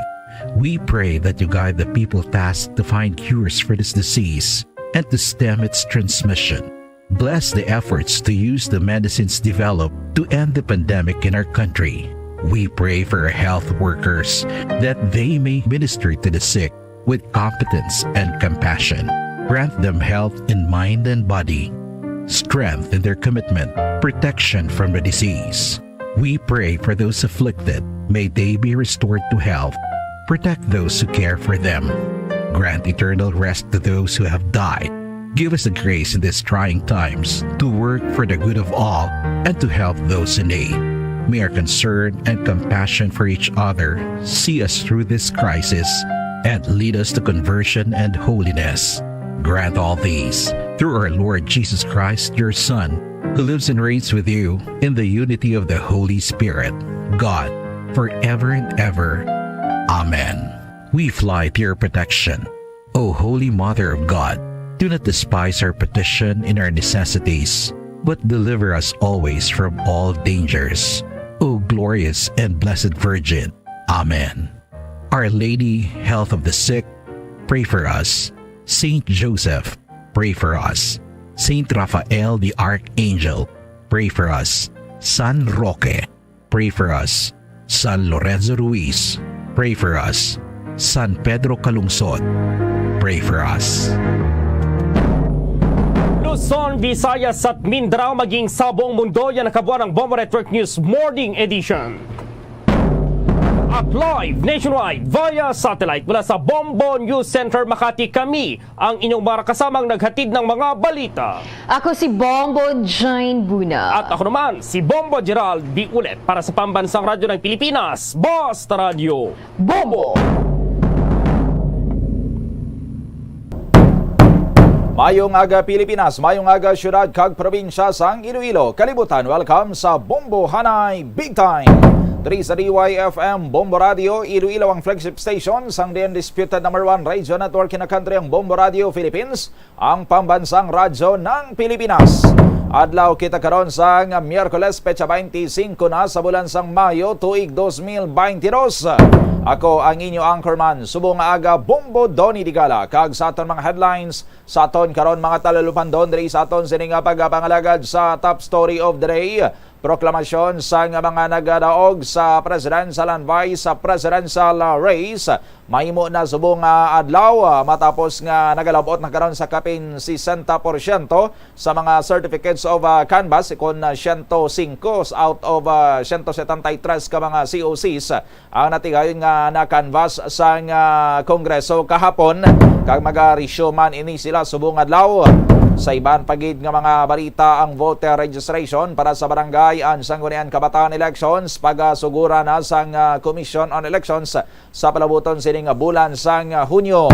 We pray that you guide the people tasked to find cures for this disease and to stem its transmission. Bless the efforts to use the medicines developed to end the pandemic in our country. We pray for our health workers that they may minister to the sick with competence and compassion. Grant them health in mind and body, strength in their commitment, protection from the disease. We pray for those afflicted. May they be restored to health. Protect those who care for them. Grant eternal rest to those who have died. Give us the grace in these trying times to work for the good of all and to help those in need. May our concern and compassion for each other see us through this crisis and lead us to conversion and holiness. Grant all these through our Lord Jesus Christ, your Son, who lives and reigns with you in the unity of the Holy Spirit, God, forever and ever. Amen. We fly to your protection, O Holy Mother of God. Do not despise our petition in our necessities, but deliver us always from all dangers, O glorious and blessed Virgin. Amen. Our Lady, Health of the Sick, pray for us. Saint Joseph, pray for us. Saint Raphael the Archangel, pray for us. San Roque, pray for us. San Lorenzo Ruiz, pray for us. San Pedro Calungsod, pray for us. Luzon, Visayas at Mindanao, maging sa buong mundo, yan ang kabuuan ng Bombo Network News Morning Edition. At live nationwide via satellite mula sa Bombo News Center Makati, kami ang inyong mga kasamang naghatid ng mga balita. Ako si Bombo Jane Buna. At ako naman, si Bombo Gerald Biulet para sa Pambansang Radyo ng Pilipinas, Basta Radyo Bombo! Mayong aga, Pilipinas. Mayong aga, syudad kag probinsya sang Iloilo. Kalibutan, welcome sa Bombo Hanay Big Time. Diri sa D Y F M Bombo Radio Iloilo, ang flagship station sang The Undisputed Number One Radio Network in the country, ang Bombo Radio Philippines, ang pambansang radyo ng Pilipinas. Adlaw kita karon sang Miyerkules, petsa twenty-five na sa bulan sang Mayo, tuig dos mil baynte dos. Ako ang inyo anchorman, subong nga aga, Bombo Donny Digala, kag sa aton mga headlines, sa aton karon, mga talupangdon, diri sa aton sini nga pagpangalagad sa top story of the day, proklamasyon sang mga nagadaog sa presidential and vice presidential race. Mahimo na subong nga adlaw, ah, matapos nga nagalabot na karon sa kapin sesenta porsyento sa mga certificates of, ah, canvass, kon, ah, siyento singko out of, ah, siyento setenta y tres ka mga C O Cs ang natigayon nga na-canvass sang, ah, Kongreso kahapon, kag maga-resume man ini sila subong adlaw. Sa iban pa gid nga mga balita, ang voter registration para sa barangay and sangguniang kabataan elections pagasugura na sang, ah, Commission on Elections sa palabuton sining bulan sang, ah, Hunyo.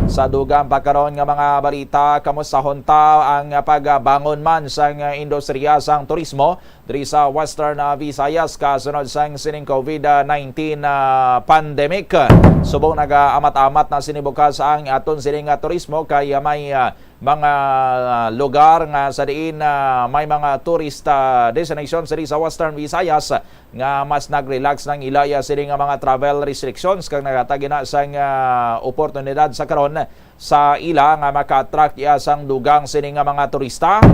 Sa dugang pa karon nga mga balita, kamustahon ta ang pagbangon man sang, ah, industriya sang turismo diri sa Western, ah, Visayas kasunod sang sining COVID nineteen, ah, pandemic. Subong nagaamat-amat na sini bukas ang aton sining, ah, turismo, kay, ah, may, ah, mga lugar nga sa diin, ah, may mga tourist, ah, destinations diri sa Western Visayas nga mas nag-relax na ang ila, ah, sini nga mga travel restrictions, kag naghatag ina sang, ah, oportunidad sa karon sa ila nga maka-attract, ah, sang dugang sini nga mga turista.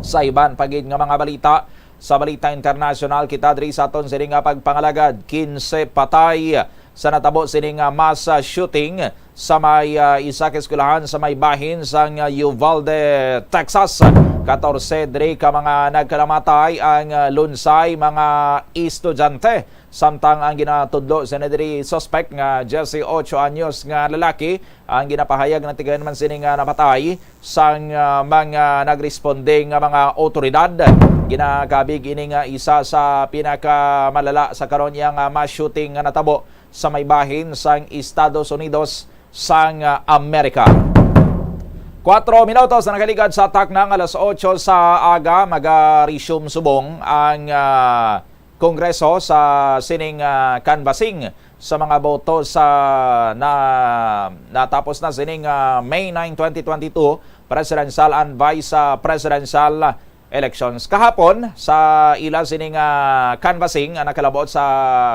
Sa iban pa gid nga mga balita, sa balita internasyonal, kita diri sa aton sini nga pagpangalagad, kinse patay sa natabo sini nga mass, ah, shooting sa may, ah, isa ka eskwelahan sa may bahin sang, ah, Uvalde, Texas. Katorse diri ka mga nagkalamatay ang, ah, lunsay mga estudyante. Samtang ang ginatudlo sini diri suspect nga diyesyocho anyos nga lalaki, ang ginapahayag nga natigayon man sini nga napatay sang, ah, mga nagresponde nga mga awtoridad. Ginakabig ini nga isa sa pinakamalala sa karon iya nga mass shooting nga natabo sa may bahin sang Estados Unidos sang, ah, Amerika. Kuwatro minutos na nakaligad sa takna nga alas otso sa aga, maga-resume subong ang, ah, Kongreso sa sining, ah, canvassing sa mga boto sa na, natapos na sining, ah, May nine, twenty twenty-two presidential and vice, ah, presidential elections. Kahapon, sa ila sining, ah, canvassing, ang nakalabot sa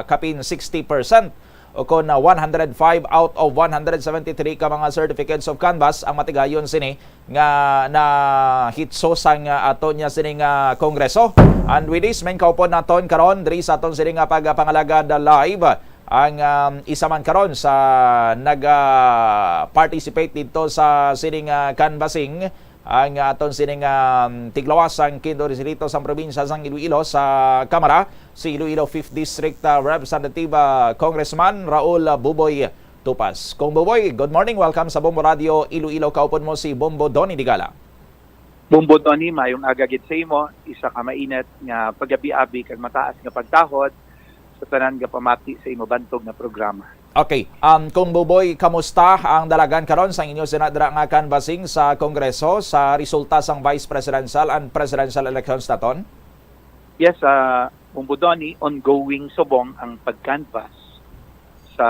kapin sixty percent, o kon, ah, one hundred five out of one hundred seventy-three ka mga certificates of canvass ang matigayon sini nga nahitso sang, ah, aton niya sini nga Kongreso. And with this, main kaupod naton karon diri sa aton sini nga pagpangalagad live ang, um, isa man karon sa nag, ah, participate dito sa sining, ah, canvassing, ang, ah, aton sining, um, tiglawas sang Quinto Distrito sang probinsya sang Iloilo sa Kamara, si Iloilo Fifth District, ah, Representative, ah, Congressman Raul, ah, Buboy Tupas. Kong Buboy, good morning. Welcome sa Bombo Radio Iloilo. Kaupod mo si Bombo Donny Digala. Bombo Donny, mayong aga gid sa imo. Isa ka mainit nga pagabi-abi kag mataas nga pagtahod sa tanan nga pamati sa imo bantog nga programa. Okay. Um, Kong Buboy, kamusta ang dalagan karon sang inyo sina dira nga canvassing sa Kongreso sa resulta sang vice presidential and presidential elections naton? Yes, ah, Bombo Donny, ongoing subong ang pag-canvass sa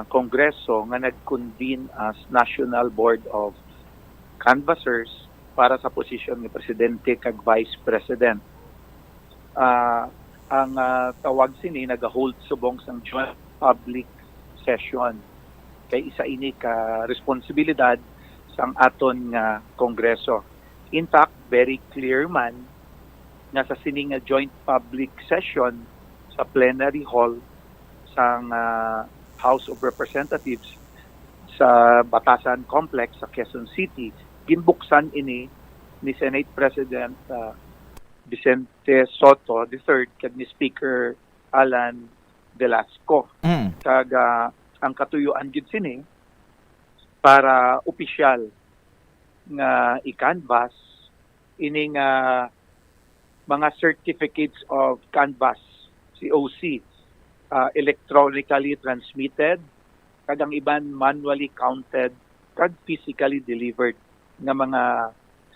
Kongreso nga nag-convene as National Board of Canvassers para sa posisyon nga presidente kag vice president. Ah, ang, ah, tawag sini nagahold subong sang joint public session, kay isa ini ka responsibilidad sang aton nga Kongreso. In fact, very clear man nga sa sini nga joint public session sa plenary hall sang, ah, House of Representatives sa Batasan Complex sa Quezon City, ginbuksan ini ni Senate President, ah, Vicente Sotto the third kag ni Speaker Alan Velasco. Mm. Kag, ah, ang katuyuan gid sini para opisyal nga i-canvass ining, ah, mga certificates of canvass, C O C, ah, electronically transmitted, kag ang iban manually counted kag physically delivered. nga mga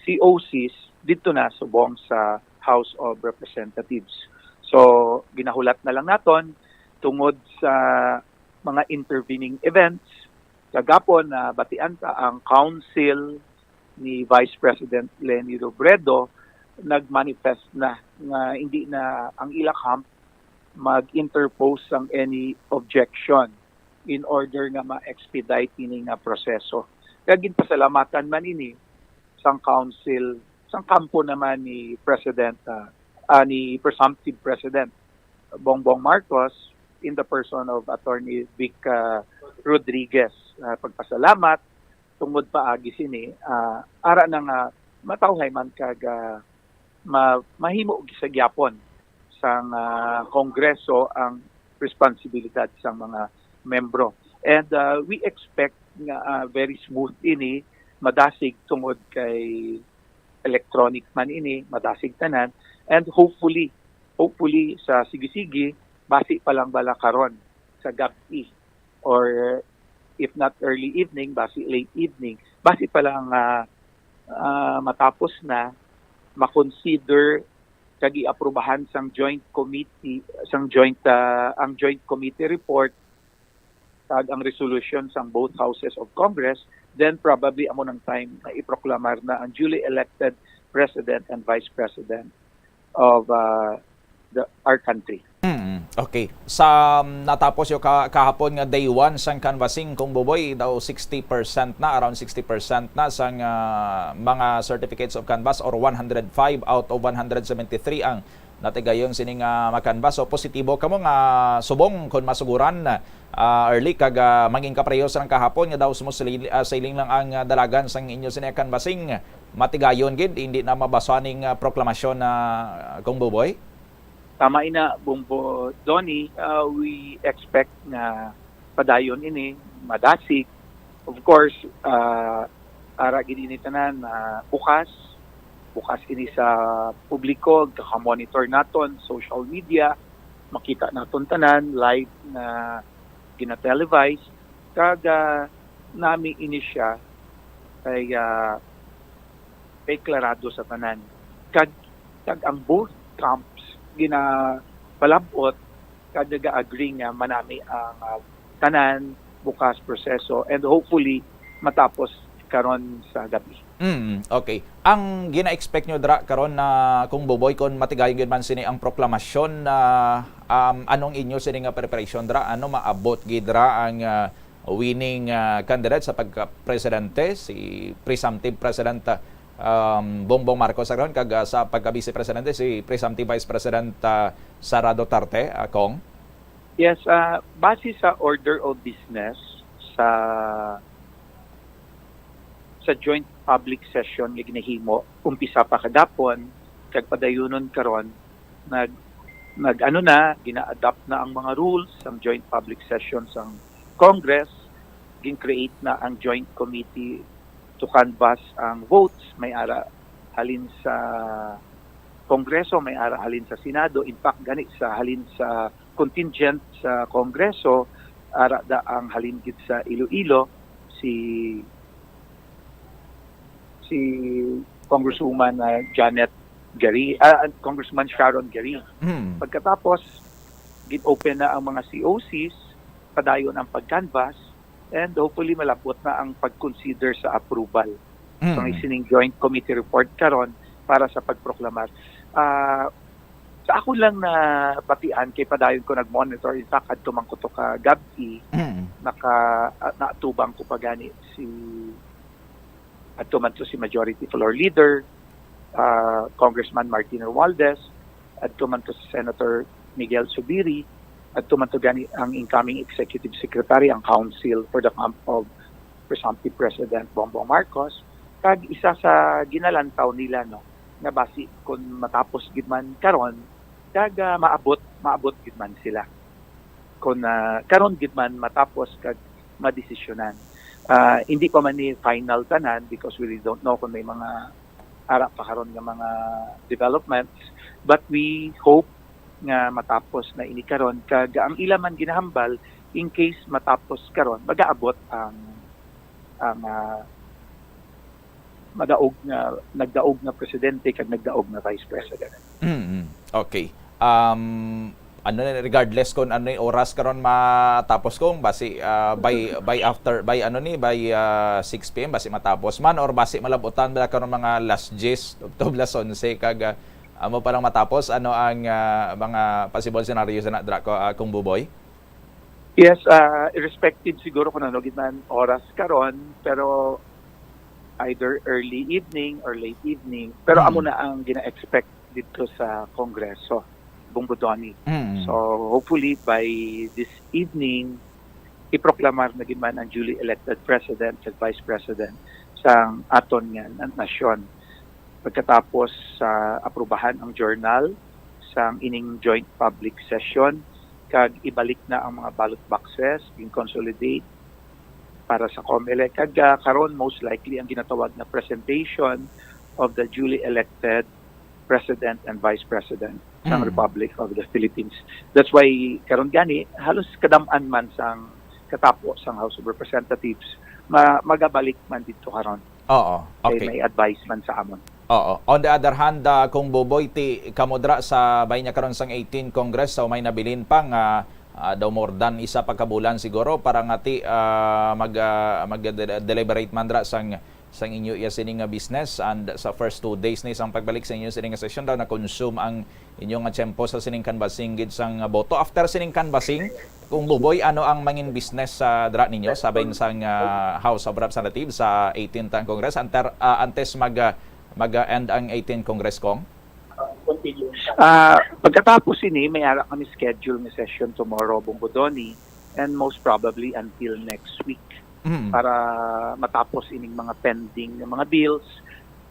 C O Cs didto na subong sa House of Representatives. So, ginahulat na lang naton tungod sa mga intervening events. Kagapon, nabatian ta ang council ni Vice President Leni Robredo nag-manifest na nga hindi na ang ila camp mag-interpose sang any objection in order nga ma-expedite ini nga proseso. Kaya ginpasalamatan man ini sang council, sang kampo naman ni President, ah, ah, ni presumptive President Bongbong Marcos in the person of Attorney Vic, ah, Rodriguez. Ah, pagpasalamat tungod paagi sini, ah, ara na nga matawhay man kag, ah, ma-, mahimo sa gyapon sang, ah, Kongreso ang responsibilidad sang mga membro. And, ah, we expect nga, ah, very smooth ini, madasig tungod kay electronic man ini, madasig tanan. And hopefully, hopefully sa sige-sige, basi pa lang bala karon sa gab-i, or if not early evening, basi late evening, basi pa lang, ah, ah, matapos na, makonsider kag iaprubahan sang joint committee, sang joint, ah, ang joint committee report kag ang resolution sang both houses of Congress, then probably amo nang time na iproklamar na ang duly elected president and vice president of, ah, the, our country. Mm, okay. Sa, um, natapos yung ka- kahapon nga day one sang canvassing, Cong Buboy, daw sixty percent na, around sixty percent na sang, ah, mga certificates of canvass, or one hundred five out of one hundred seventy-three ang natigayon sini nga ma-canvass. So, positibo kamo nga subong kon masuguran, ah, early kag, ah, mangin kapareho sang kahapon nga daw sumos-, ah, siling lang ang, ah, dalagan sang inyo sini canvassing, matigayon gid, hindi na mabasa ning, ah, proklamasyon na, Cong Buboy? Tama ina, Bumbo Donny, uh, we expect nga padayon ini, madasig. Of course, uh, ara gid ini tanan, uh, bukas. Bukas ini sa publiko, kaka-monitor naton, social media, makita naton tanan, live na gina-televise. Kag, uh, nami ini siya kay, uh, kay klarado sa tanan. Kag, kag ang both camps ginapalab-ot kag naga-agree nga manami ang, ah, tanan bukas proseso and hopefully matapos karon sa gabi. Mm, okay. Ang gina-expect nyo dra karon na, Cong Buboy, kung matigayon gid man sini ang proklamasyon, na, um, anong inyo sini nga preparation dra? Ano maabot gid dra ang, ah, winning, ah, candidate sa pagka-presidente, si presumptive President, ah, um, Bongbong Marcos karon, kag, ah, sa pagka-vice presidente, si presumptive Vice President, ah, Sara Duterte, ah, Cong? Yes, ah, base sa order of business sa sa joint public session nga ginahimo umpisa pa kagapon kag padayunon karon, nag nag-ano na, gina-adopt na ang mga rules sang joint public session sang Congress, gin-create na ang joint committee to canvass ang votes, may ara halin sa Kongreso, may ara halin sa Senado, in fact gani sa halin sa contingent sa Kongreso, ara da ang halin gid sa Iloilo, si si Congresswoman, ah, Janet Gari, ah, Congressman Sharon Gari. Hmm. Pagkatapos, gin-open na ang mga C O Cs, padayon ang pag-canvass, and hopefully malabot na ang pag-consider sa approval Hmm. sa sining joint committee report karon para sa pagproklamar. Ah, sa ako lang na batian, kay padayon ko nag-monitor, in fact, adto man ko to ka gabi, Hmm. naka, ah, naatubang ko pa gani si, adto man to si Majority Floor Leader, ah, Congressman Martin Romualdez, adto man to si Senator Miguel Zubiri, adto man to gani ang incoming Executive Secretary, ang counsel for the camp of presumptive President Bongbong Marcos, kag isa sa ginalantaw nila, no, nga basi kung matapos gid man karon, kag, ah, maabot, maabot gid man sila. Kung, ah, karon gid man matapos kag madesisyonan. Ah, hindi pa man ni final tanan because we really don't know kung may mga ara pa karon nga mga developments, but we hope nga matapos na ini karon, kag ang ila man ginahambal, in case matapos karon, magaabot ang, ang, ah, madaog nga, nagdaog nga presidente kag nagdaog nga vice president. Mm, okay. Um, ano na, regardless kung ano yung oras karon matapos, kung basi, ah, by, by after, by ano ni, by, ah, six p m, basi matapos man, or basi malabutan ba karon mga las diyes to las onse, kag, ah, amo pa lang matapos, ano ang, ah, mga possible scenarios na dra ko, ah, Cong Buboy? Yes, uh, irrespective siguro kung ano gid man oras karon, pero either early evening or late evening. Pero Mm. amo na ang gina-expect dito sa Kongreso, Bong Bodoni. Mm. So hopefully by this evening, iproklamar na gid man ang duly elected president ug vice president sang aton nga na- nasyon. Pagkatapos sa aprubahan ang journal sang ining joint public session, kag ibalik na ang mga ballot boxes, gin-consolidate para sa COMELEC. Kag, ah, karon, most likely, ang ginatawag na presentation of the duly elected President and Vice President ng Mm. Republic of the Philippines. That's why, karon gani, halos kadam-an man sang katapo sang House of Representatives, ma- magabalik man dito karon. Oo. Kay Okay. may advice man sa amon. Oo. On the other hand, ah, Cong Buboy, ti kamo dra sa bahin niya karon sang eighteen Congress, sa may nabilin pa nga, ah, daw more than isa pa ka bulan siguro para nga ti, ah, mag, ah, mag de- deliberate man dra sang, sang inyo iya sini nga business, and sa first two days ni sang pagbalik sa inyo sini nga session daw na-consume ang inyo nga tiyempo sa sining canvassing gid sang boto. After sining canvassing, Cong Buboy, ano ang mangin business sa dra ninyo sa bahin sang, ah, House of Representatives sa eighteenth Congress anter, ah, antes mag, ah, mag-end ang eighteen Congress, Cong? Ah, pagkatapos ini, may ara kami schedule nga session tomorrow, Bong Bodoni, and most probably until next week Mm. para matapos ining mga pending nga mga bills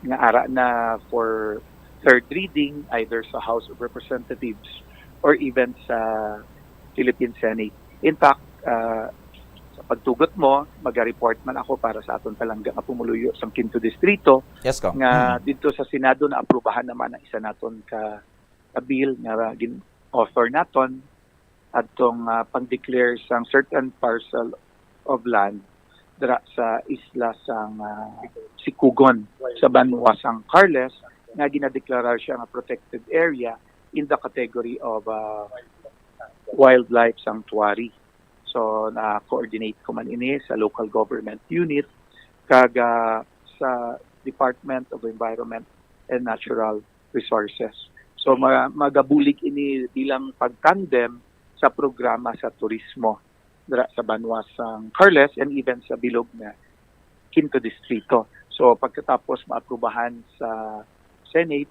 nga ara na for third reading either sa House of Representatives or even sa Philippine Senate. In fact, ah, sa pagtugot mo, maga-report man ako para sa aton palangga nga pumuluyo sa Quinto Distrito Yes, Cong. nga Mm. dito sa Senado naaprubahan naman ang isa naton ka, ka bill nga gin-author naton adtong, ah, pang-declare sang certain parcel of land dira sa isla sang, ah, Sikugon sa banwa sang Carles nga ginadeklarar siya nga protected area in the category of, ah, wildlife sanctuary. So, na-coordinate ko man ini sa local government unit kag, ah, sa Department of Environment and Natural Resources. So, ma- magabulig ini bilang pagtandem sa programa sa turismo dira sa banwa sang Carles and even sa bilog nga Quinto Distrito. So, pagkatapos maaprubahan sa Senate,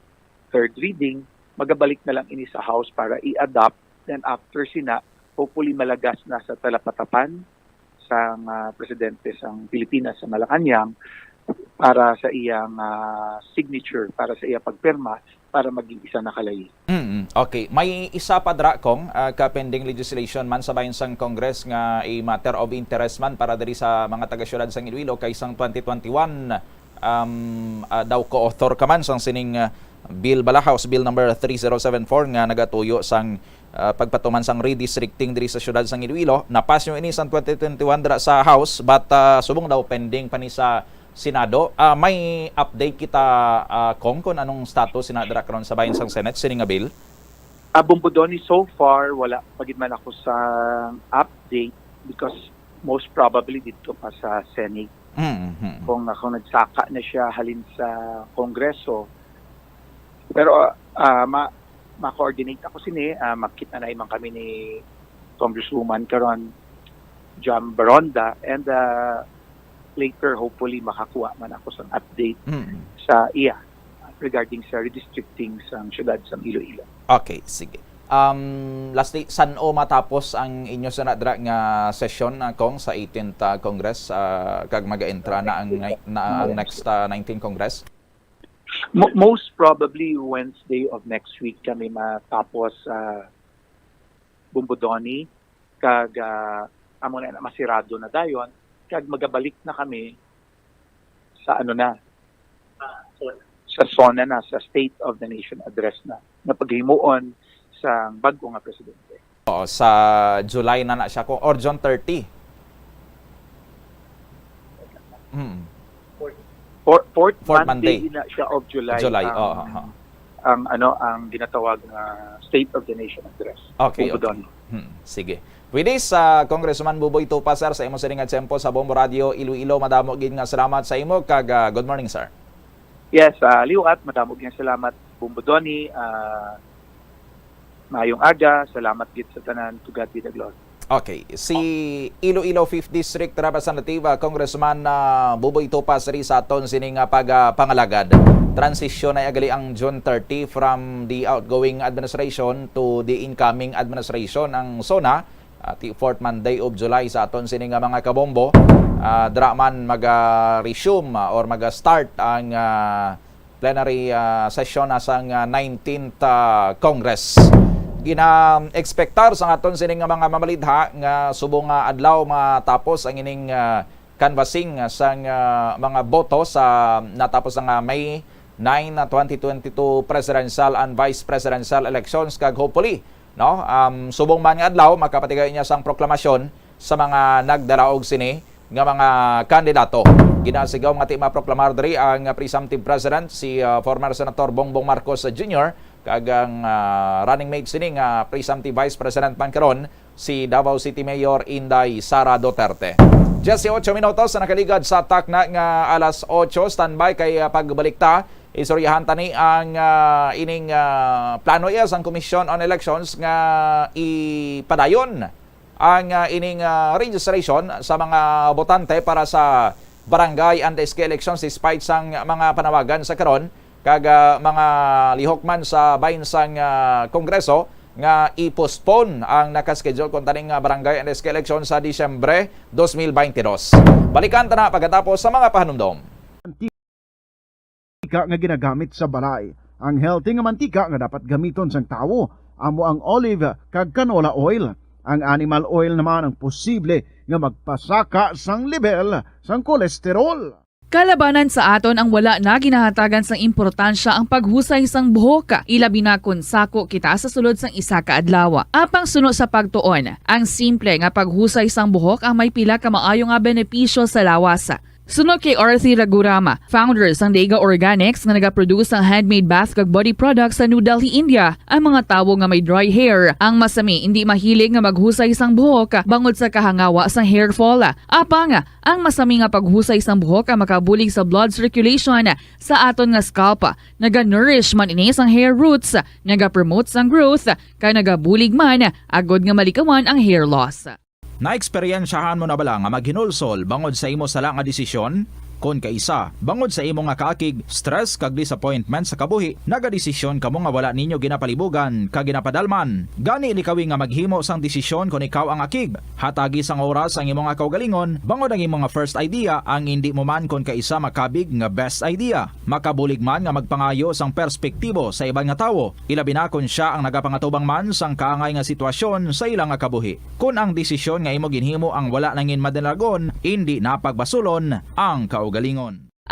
third reading, magabalik na lang ini sa House para i-adopt. Then after sina, hopefully malagas na sa talapatapan sang, ah, presidente sang Pilipinas sa Malacañang para sa iyang, ah, signature, para sa iyang pagpirma, para maging isa na kalayi. Mm, okay. May isa pa dra, Cong, ah, ka pending legislation man sa bahin sang Congress nga a matter of interest man para diri sa mga taga-siyudad sang Iloilo kay sang twenty twenty-one, um, ah, daw co-author ka man sang sining, ah, bill bala, House Bill number three zero seven four nga nagatuyo sang, ah, pagpatuman sang redistricting diri sa siyudad sang Iloilo. Napas nyo ini sang twenty twenty-one dira sa House, but, ah, subong daw pending pa ni sa Senado. Ah, may update kita, ah, Cong, kung anong status na dira karon sa bahin sang Senate sini nga bill? Ah, Bong Bodoni, so far, wala pa gid man ako sa update because most probably dito pa sa Senate. Mm, mm. Kung ako nagsaka na siya halin sa Kongreso. Pero, ah, ma ma-coordinate ako sini, ah, makita na man kami ni Congresswoman karon, Jam Baronda, and, ah, later hopefully makakuha man ako sang update Mm. sa iya regarding sa redistricting sang siyudad sang Iloilo. Okay, sige. Um, lastly, san-o matapos ang inyo sa nadra nga session, ah, Cong, sa eighteenth, ah, Congress, ah, kag mag-entra na ang ni- na ang next, ah, nineteenth Congress? Mo- most probably Wednesday of next week kami matapos sa Bong Bodoni, kag, ah, amo na, na masirado na dayon, kag magabalik na kami sa ano na, sa SONA na, sa State of the Nation Address na, na paghimuon sa bag-o nga presidente. Oo, sa July na na siya, Cong, or June thirty. Mm. For, fourth Fourth Monday Monday. na siya of July, July, ang, oo, oo. ang, ano, ang ginatawag nga State of the Nation Address. Okay, Bumbo okay. Donny. Hmm, sige. With this, ah, Congressman Buboy Tupa, sir, sa imo sining nga tiyempo sa Bombo Radio Iloilo, madamo gid nga salamat sa imo, kag, ah, good morning, sir. Yes, ah, liwat, madamo gid nga salamat, Bombo Donny. Ah, maayong aga, salamat gid sa tanan, to God be the glory. Okay, si Iloilo fifth District Representative, ah, Congressman, ah, Buboy Tupa, sir, sa aton sining, ah, pag, ah, pangalagad. Transition na gali ang June thirty from the outgoing administration to the incoming administration, ang SONA, ah, ti fourth Monday of July sa aton sini nga mga kabombo. Ah, dira man mag, ah, resume, ah, or mag, ah, start ang, ah, plenary, ah, session na sang, ah, nineteenth, ah, Congress. Gina-expectar sa aton sini nga mga mamalidha nga subong nga adlaw matapos ang ining, ah, canvassing, ah, sang, ah, mga boto sa natapos nga May nine, twenty twenty-two presidential and vice presidential elections, kag hopefully, no, um, subong man nga adlaw, makapatigayon niya sang proklamasyon sa mga nagdalaog sini nga mga kandidato. Ginasigaw nga ti maproklamar diri ang presumptive president, si, ah, former Senator Bongbong Marcos Junior, kag ang, ah, running mate sini nga presumptive vice president man karon, si Davao City Mayor Inday Sara Duterte. Diyesyocho minutos na nakaligad sa takna nga alas otso. Standby kay, ah, pagbalik ta, istoryahan tani ang, ah, ining, ah, plano iya sang Commission on Elections nga ipadayon ang, ah, ining, ah, registration sa mga botante para sa barangay and S K elections, despite sang mga panawagan sa karon kag, ah, mga lihok man sa bahin sang, ah, Kongreso nga i-postpone ang naka-schedule kon taning, ah, barangay and S K election sa Disyembre dos mil baynte dos. Balikan ta na pagkatapos sa mga pahanumdom. Mantika nga ginagamit sa balay. Ang healthy nga mantika nga dapat gamiton sang tawo amo ang olive kag canola oil. Ang animal oil naman ang posible nga magpasaka sang lebel sang kolesterol. Kalabanan sa aton ang wala na ginahatagan sang importansya ang paghusay sang buhok, ilabi na kon sako kita sa sulod sang isa ka adlaw. Apang suno sa pagtuon, ang simple nga paghusay sang buhok ang may pila ka maayo nga benepisyo sa lawas. Suno kay Arthur Ragurama, founder sang Dega Organics nga nagaproduce sang handmade bath kag body products sa New Delhi, India, ang mga tawo nga may dry hair, ang masami indi mahilig nga maghusay sang buhok bangod sa kahangawa sang hair fall. Apang, ang masami nga paghusay sang buhok ang makabulig sa blood circulation sa aton nga scalp. Naga-nourish man ini sang hair roots, naga-promote sang growth, kag nagabulig man agod nga malikawan ang hair loss. Naeksperyensyahan mo na bala nga maghinulsol bangod sa imo sala nga desisyon? Kon kaisa, bangod sa imo nga kaakig, stress kag disappointment sa kabuhi, nagadesisyon kamo nga wala ninyo ginapalibugan kag ginapadalman. Gani, likawi nga maghimo sang desisyon kon ikaw ang akig. Hatagi sang oras ang imo nga kaugalingon, bangod ang imo nga first idea ang indi mo man kon kaisa makabig nga best idea. Makabulig man nga magpangayo sang perspektibo sa iban nga tawo, ilabi na kon sia ang nagapangatubang man sang kaangay nga sitwasyon sa ila nga kabuhi. Kon ang desisyon nga imo ginhimo ang wala nangin madalagon, indi na pagbasulon ang kaugalingon.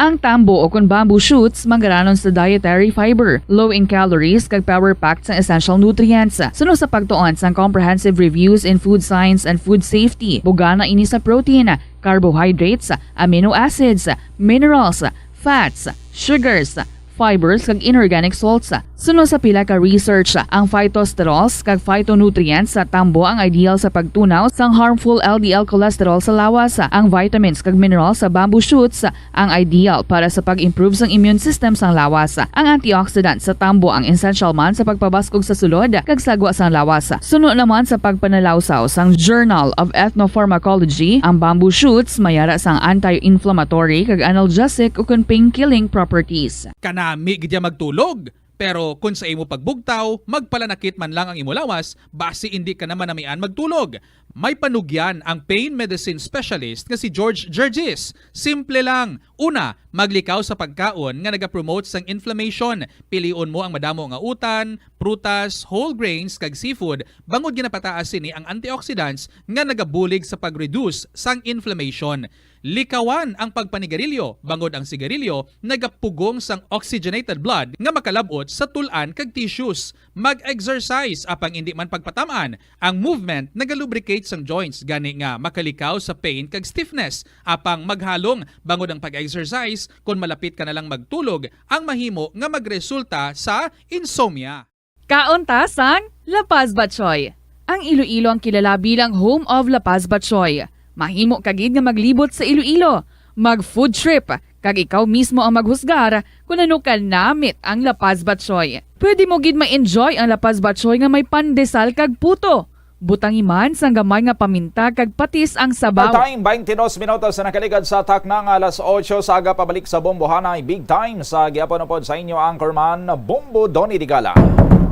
Ang tambo o kon bamboo shoots manggaranon sa dietary fiber, low in calories, kag power-packed sang essential nutrients. Suno sa pagtuon sang Comprehensive Reviews in Food Science and Food Safety, bugana ini sa protein, carbohydrates, amino acids, minerals, fats, sugars, fibers, kag inorganic salts. Suno sa pila ka research, ang phytosterols kag phytonutrients sa tambo ang ideal sa pagtunaw sang harmful L D L cholesterol sa lawas. Ang vitamins kag minerals sa bamboo shoots ang ideal para sa pag-improve sang immune system sang lawas. Ang antioxidant sa tambo ang essential man sa pagpabaskog sa sulod kag sagwa sang lawas. Suno naman sa pagpanalawsaw sang Journal of Ethnopharmacology, ang bamboo shoots may ara sang anti-inflammatory kag analgesic ukon pain-killing properties. Kanami gid ya magtulog, pero kon sa imo pagbugtaw, magpalanakit man lang ang imo lawas, basi indi ka na manamian magtulog. May panugyan ang pain medicine specialist nga si George Gergis. Simple lang. Una, maglikaw sa pagkaon nga nagapromote sang inflammation. Pilion mo ang madamo nga utan, prutas, whole grains, kag seafood, bangod ginapataas sini ang antioxidants nga nagabulig sa pag-reduce sang inflammation. Likawan ang pagpanigarilyo, bangod ang sigarilyo nagapugong sang oxygenated blood nga makalab-ot sa tul-an kag tissues. Mag-exercise, apang indi man pagpatam-an, ang movement nagalubricate sang joints, gani nga makalikaw sa pain kag stiffness. Apang maghalong, bangod ang pag-exercise, kon malapit ka na lang magtulog, ang mahimo nga magresulta sa insomnia. Kaon ta sang La Paz Batchoy. Ang Iloilo ang kilala bilang home of La Paz Batchoy. Mahimo ka gid nga maglibot sa Iloilo, mag-food trip, kag ikaw mismo ang maghusgar kon ano ka namit ang La Paz Batchoy. Pwede mo gid ma-enjoy ang La Paz Batchoy nga may pandesal kag puto. Butangi man sang gamay nga paminta kag patis ang sabaw. Time, twenty-two minutos na nakaligad sa takna nga alas otso sa aga. Pabalik sa Bombohanay Big Time sa gihapon upod sa inyo anchorman, Bombo Donny Digala.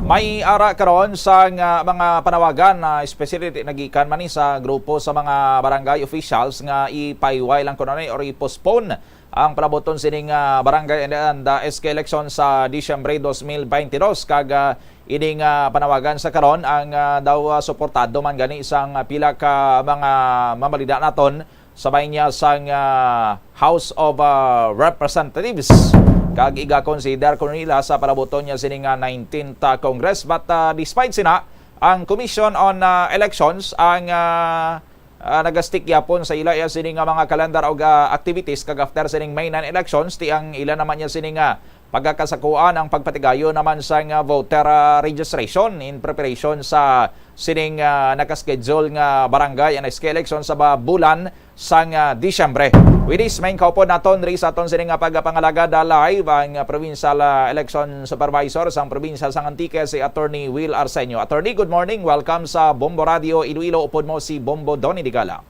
May ara karon sa nga mga panawagan na especially nagikan man ni sa grupo sa mga barangay officials nga ipahiway lang kuno ni or i-postpone ang palabuton sining, ah, barangay and, and, ah, S K election sa Disyembre dos mil baynte dos, kag, ah, ining, ah, panawagan sa karon ang, ah, daw, ah, suportado man gani sang, ah, pila ka mga mamalida naton sa bahin niya sang, ah, House of, ah, Representatives, kag iga-consider ko nila sa palabuton niya sining, ah, nineteenth, ah, Congress. But, ah, despite sina, ang Commission on, ah, Elections ang, ah, ah, nagastick yapon sa ila iya sini nga mga calendar og, ah, activities, kag after sining May nine elections, ti ang ila naman niya sini nga pagkakasakuan ang pagpatigayon naman sa nga voter, ah, registration in preparation sa sining, ah, nakaschedule nga barangay and S K election sa ba-, bulan sang, ah, Disyembre. With this, main kaupod naton diri sa aton sini nga pagpangalagad, ah, live ang, ah, provincial, ah, election supervisor sang probinsya sang Antique, si Attorney Will Arsenio. Attorney, good morning. Welcome sa Bombo Radio Iloilo. Upod mo si Bombo Donny Digala.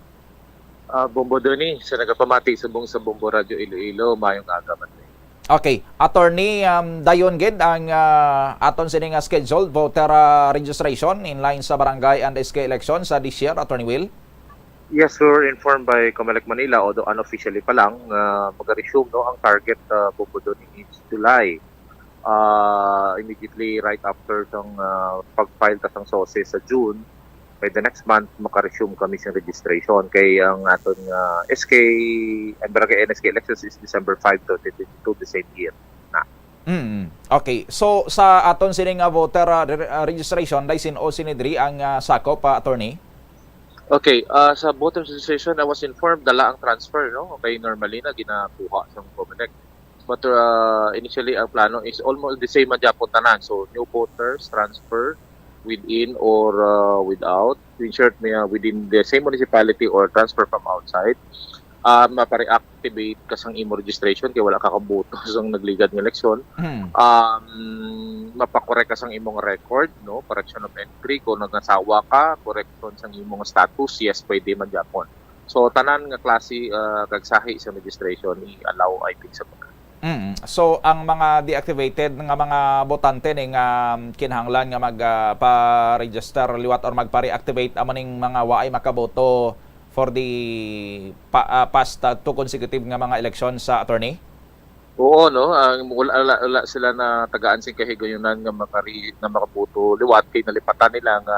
Ah, Bombo Donny, sa nagapamati subong sa Bombo Radio Iloilo, maayong aga man. Okay. Attorney, um, dayon gid ang, ah, aton sini nga scheduled voter, ah, registration in line sa barangay and S K election sa this year, Attorney Will? Yes, we were informed by Comelec Manila, although unofficially pa lang, nga mag-resume, no, ang target, ah, Bombo Donny, is July. Ah, immediately right after sang, ah, pag-file ta sang S O C E sa June, by the next month, maka-resume kami sa registration. Kay ang aton nga S K, ang barangay and S K elections is December five, twenty twenty-two, the same year na. Mm. Okay. So, sa aton sini nga voter, ah, re-, ah, registration, daw sin-o sini diri ang, ah, sakop, ah, attorney? Okay, ah, sa voter registration, I was informed, dala ang transfer, no? Okay, normally na ginakuha sa Comelec. But, uh, initially, ang plano is almost the same man gyapon tanan. So, new voters, transfer, within or, uh, without, to ensure may, uh, within the same municipality or transfer from outside, uh, mapa-reactivate ka sang imo registration kay wala ka kaboto sang nagligad nga eleksyon. Hmm. Um, mapakorek ka sang imong record, no? Correction of entry, kung nagasawa ka, correction sang imong status, yes, pwede man gyapon. So, tanan nga klase, ah, kag sahi sa registration, i-allow, I think, sa mga. Mm. So, ang mga deactivated nga mga botante ni nga, um, kinahanglan nga mag, ah, pa-register liwat or magpa-reactivate, amo ning mga waay makaboto for the pa-, ah, past, ah, two consecutive nga mga eleksyon sa, attorney? Oo, no? Ang wala, wala, wala sila natagaan sing kahigayunan nga makari-, nga makaboto liwat kay nalipatan nila nga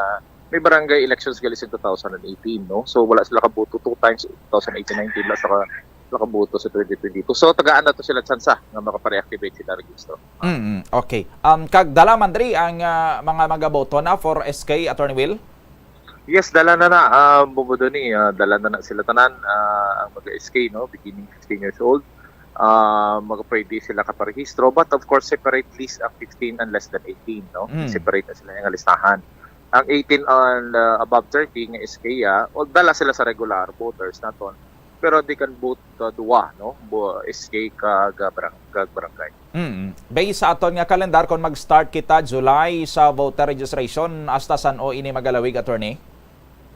may barangay elections gali sa two thousand and eighteen, no? So, wala sila kaboto two times, two thousand eighteen nineteen, wala sila, wala kaboto sa twenty twenty-two. So, tagaan na to sila tsansa nga makapareactivate sila registro. Mm, okay. Um, kag dala man diri ang, ah, mga magaboto na for S K, Attorney Will? Yes, dala na na, ah, Bombo Donny, ah, dala na na sila tanan, ah, ang mga S K, no, beginning fifteen years old, ah, mga pwede sila kaparehistro, but of course, separate list ang fifteen and less than eighteen, no? Mm. Separate na sila nga listahan. Ang eighteen and, ah, above thirty nga S K, ah, o dala sila sa regular voters naton. Pero they can vote, uh, duwa, no? Bu-, S K kag, uh, barang-, kag barangay. Mm. Based sa aton nga kalendar, kung mag-start kita July sa voter registration, hasta san-o ini magalawig, attorney?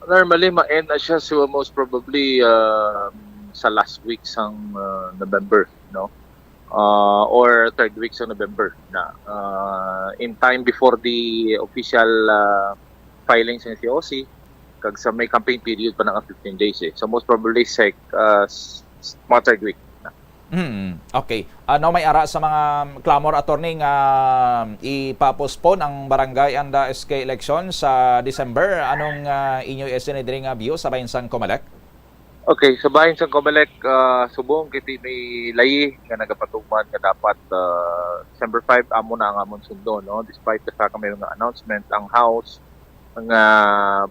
Normally, ma-end na siya, so most probably, uh, sa last week sang, uh, November, no? Uh, or third week sa November na. Uh, in time before the official, uh, filing sa C O C, kag sa may campaign period pa na nga fifteen days, eh. So, most probably, sec-, uh, s-, s-, mga third week na. Hmm, okay. Ano may ara sa mga clamor, attorney, nga ipa-postpone ang barangay and, ah, S K election sa December? Anong, ah, inyo isinid diri nga view sa bahin sang Comelec? Okay, sa bahin sang Comelec, ah, subong kiti may layi nga nagapatuman nga dapat, ah, December five amo na ang amon sundon, no? Despite the fact nga may mga announcement ang House nga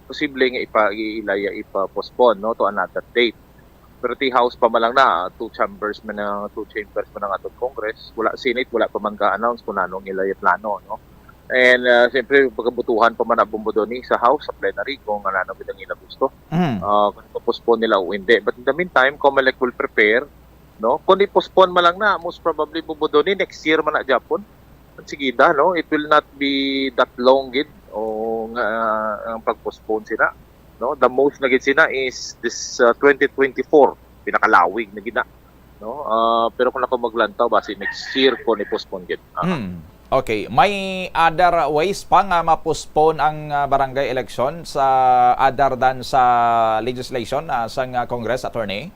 posible nga ipa-, ilaya, ipa-postpone, no, to another date. Pero ti House pa man lang na, two chambers man ang, two chambers man ang aton Congress. Wala Senate, wala pa man ka-announce kung anong ilay plano, no? And, ah, siyempre, pagabutuhan pa man ang Bombodoni sa House, sa plenary, kung ano ang ila gusto. Mm. Ah, kung ipo-postpone nila o hindi. But in the meantime, Comelec will prepare, no? Kung i-postpone man lang na, most probably, Bombodoni, next year man na gyapon. Ang sigida, no? It will not be that long gid o nga, ah, ang pag-postpone sila, no? The most na gid sina is this, uh, twenty twenty-four, pinakalawig na gid na, no? Ah, pero kung ako maglantaw, basi next year ko ni postpone gid. Ah. Hmm. Okay, may other ways pa nga ma-postpone ang, ah, barangay election sa other than sa legislation, ah, sang, ah, Congress, attorney?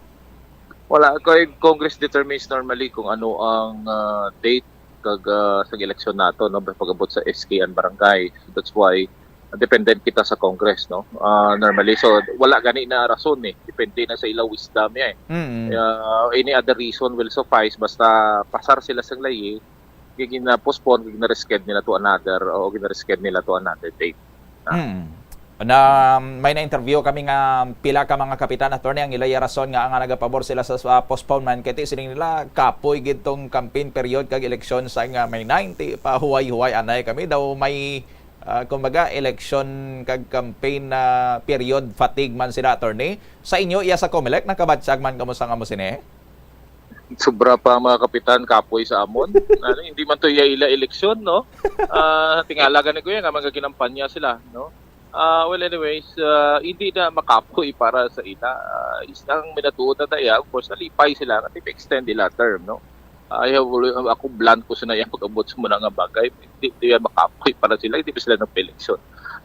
Wala, kay Congress determines normally kung ano ang, ah, date kag, ah, sa election nato, no, pag-abot sa S K and barangay. So that's why dependent kita sa Congress, no? Ah, normally, so wala gani na rason, eh. Depende na sa ila wisdom, eh. Mm. Ah, any other reason will suffice, basta pasar sila sang layi, gina-postpone, gina-reschedule nila to another, o gina-reschedule nila to another date. Ah. Mm. Na, may na-interview kami nga pila ka mga kapitan, attorney, ang ila rason nga, nga nagapabor sila sa, sa postponement, kay ti siling nila kapoy gid tong campaign period kag eleksyon sa nga May nine, ti pahuway-huway anay kami daw may, ah, kumbaga, election kag campaign na period fatigue man sila, attorney. Sa inyo, iya sa Comelec, nakabatyag man kamo sa nga mo sini? Sobra pa ang mga kapitan kapoy sa amon. Ano, hindi man to iya ila eleksyon, no? Ah, tingala gani ko yan, nga mga ginampanya sila, no? Ah, well, anyways, ah, hindi na makapoy para sa ila. Ah, is-, ang minatuod na daya, of course, nalipay sila nga extend ila term, no? Ah, I have always, ako blunt ko sa naya pag-abot sa muna nga bagay, hindi, hindi yan makapoy para sila, hindi pa sila nagpa-eleksyon.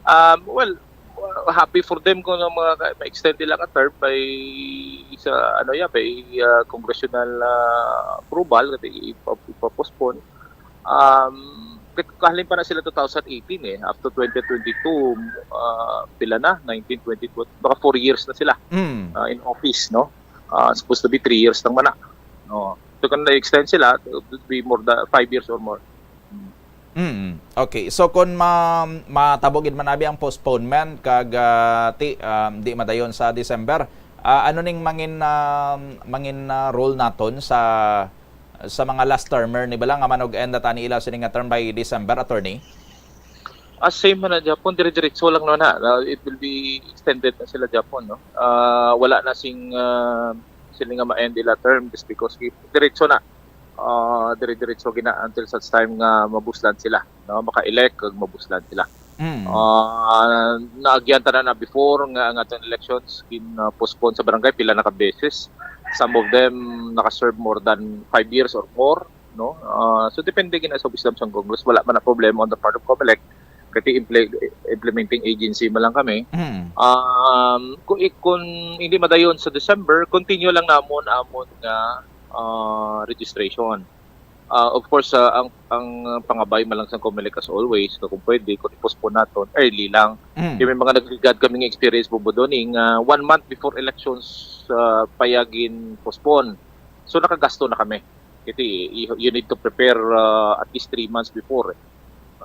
Um, well, uh, happy for them kung ang mga ka-, ma-extend nila nga term by sa, ano yan, by, uh, congressional, uh, approval, kasi ipa-, ipa-postpone. Um, kahalin pa na sila two thousand eighteen eh, up to twenty twenty-two, uh, pila na? Nineteen, twenty, twenty, baka four years na sila, Mm. uh, in office, no? Uh, supposed to be three years lang man na. No? So, kung na-extend sila, it would be more than five years or more. Mm. Mm. Okay. So, kung ma-, matabo gid man abi ang postponement kag, ah, ti-, um, di madayon sa December, ah, ano ning mangin, um, mangin, ah, role naton sa, sa mga last termer ni bala nga manug-end na tani ila sini nga term by December, attorney? Ah, same man na gyapon, dire-diretso lang na na. Ah, it will be extended na sila gyapon, no? Ah, wala na sing, ah, sila nga ma-end ila term just because gi-, diretso na. Ah, dire-diretso gina until such time nga mabuslan sila, no? Maka-elect kag mabuslan sila. Mm. Ah, naagyan tanan na before nga ang atong elections gin, ah, postpone sa barangay pila na ka beses. Some of them naka-serve more than five years or more, no? Ah, so, depende gina sa wisdom sang Congress. Wala man na problema on the part of Comelec. Kay ti imple-, implementing agency man lang kami. Mm. Um, kung, kung hindi madayon sa December, continue lang namon amon nga, ah, registration. Ah, of course, ah, ang, ang pangabay man lang sa Comelec as always, nga kung pwede, kung i-postpone naton, early lang. Mm. Kay may mga nagligad kami nga experience, Bombodoni, nga one month before elections, ah, pa iya gin-postpone. So, nakagasto na kami. Kasi you, you need to prepare, uh, at least three months before, eh.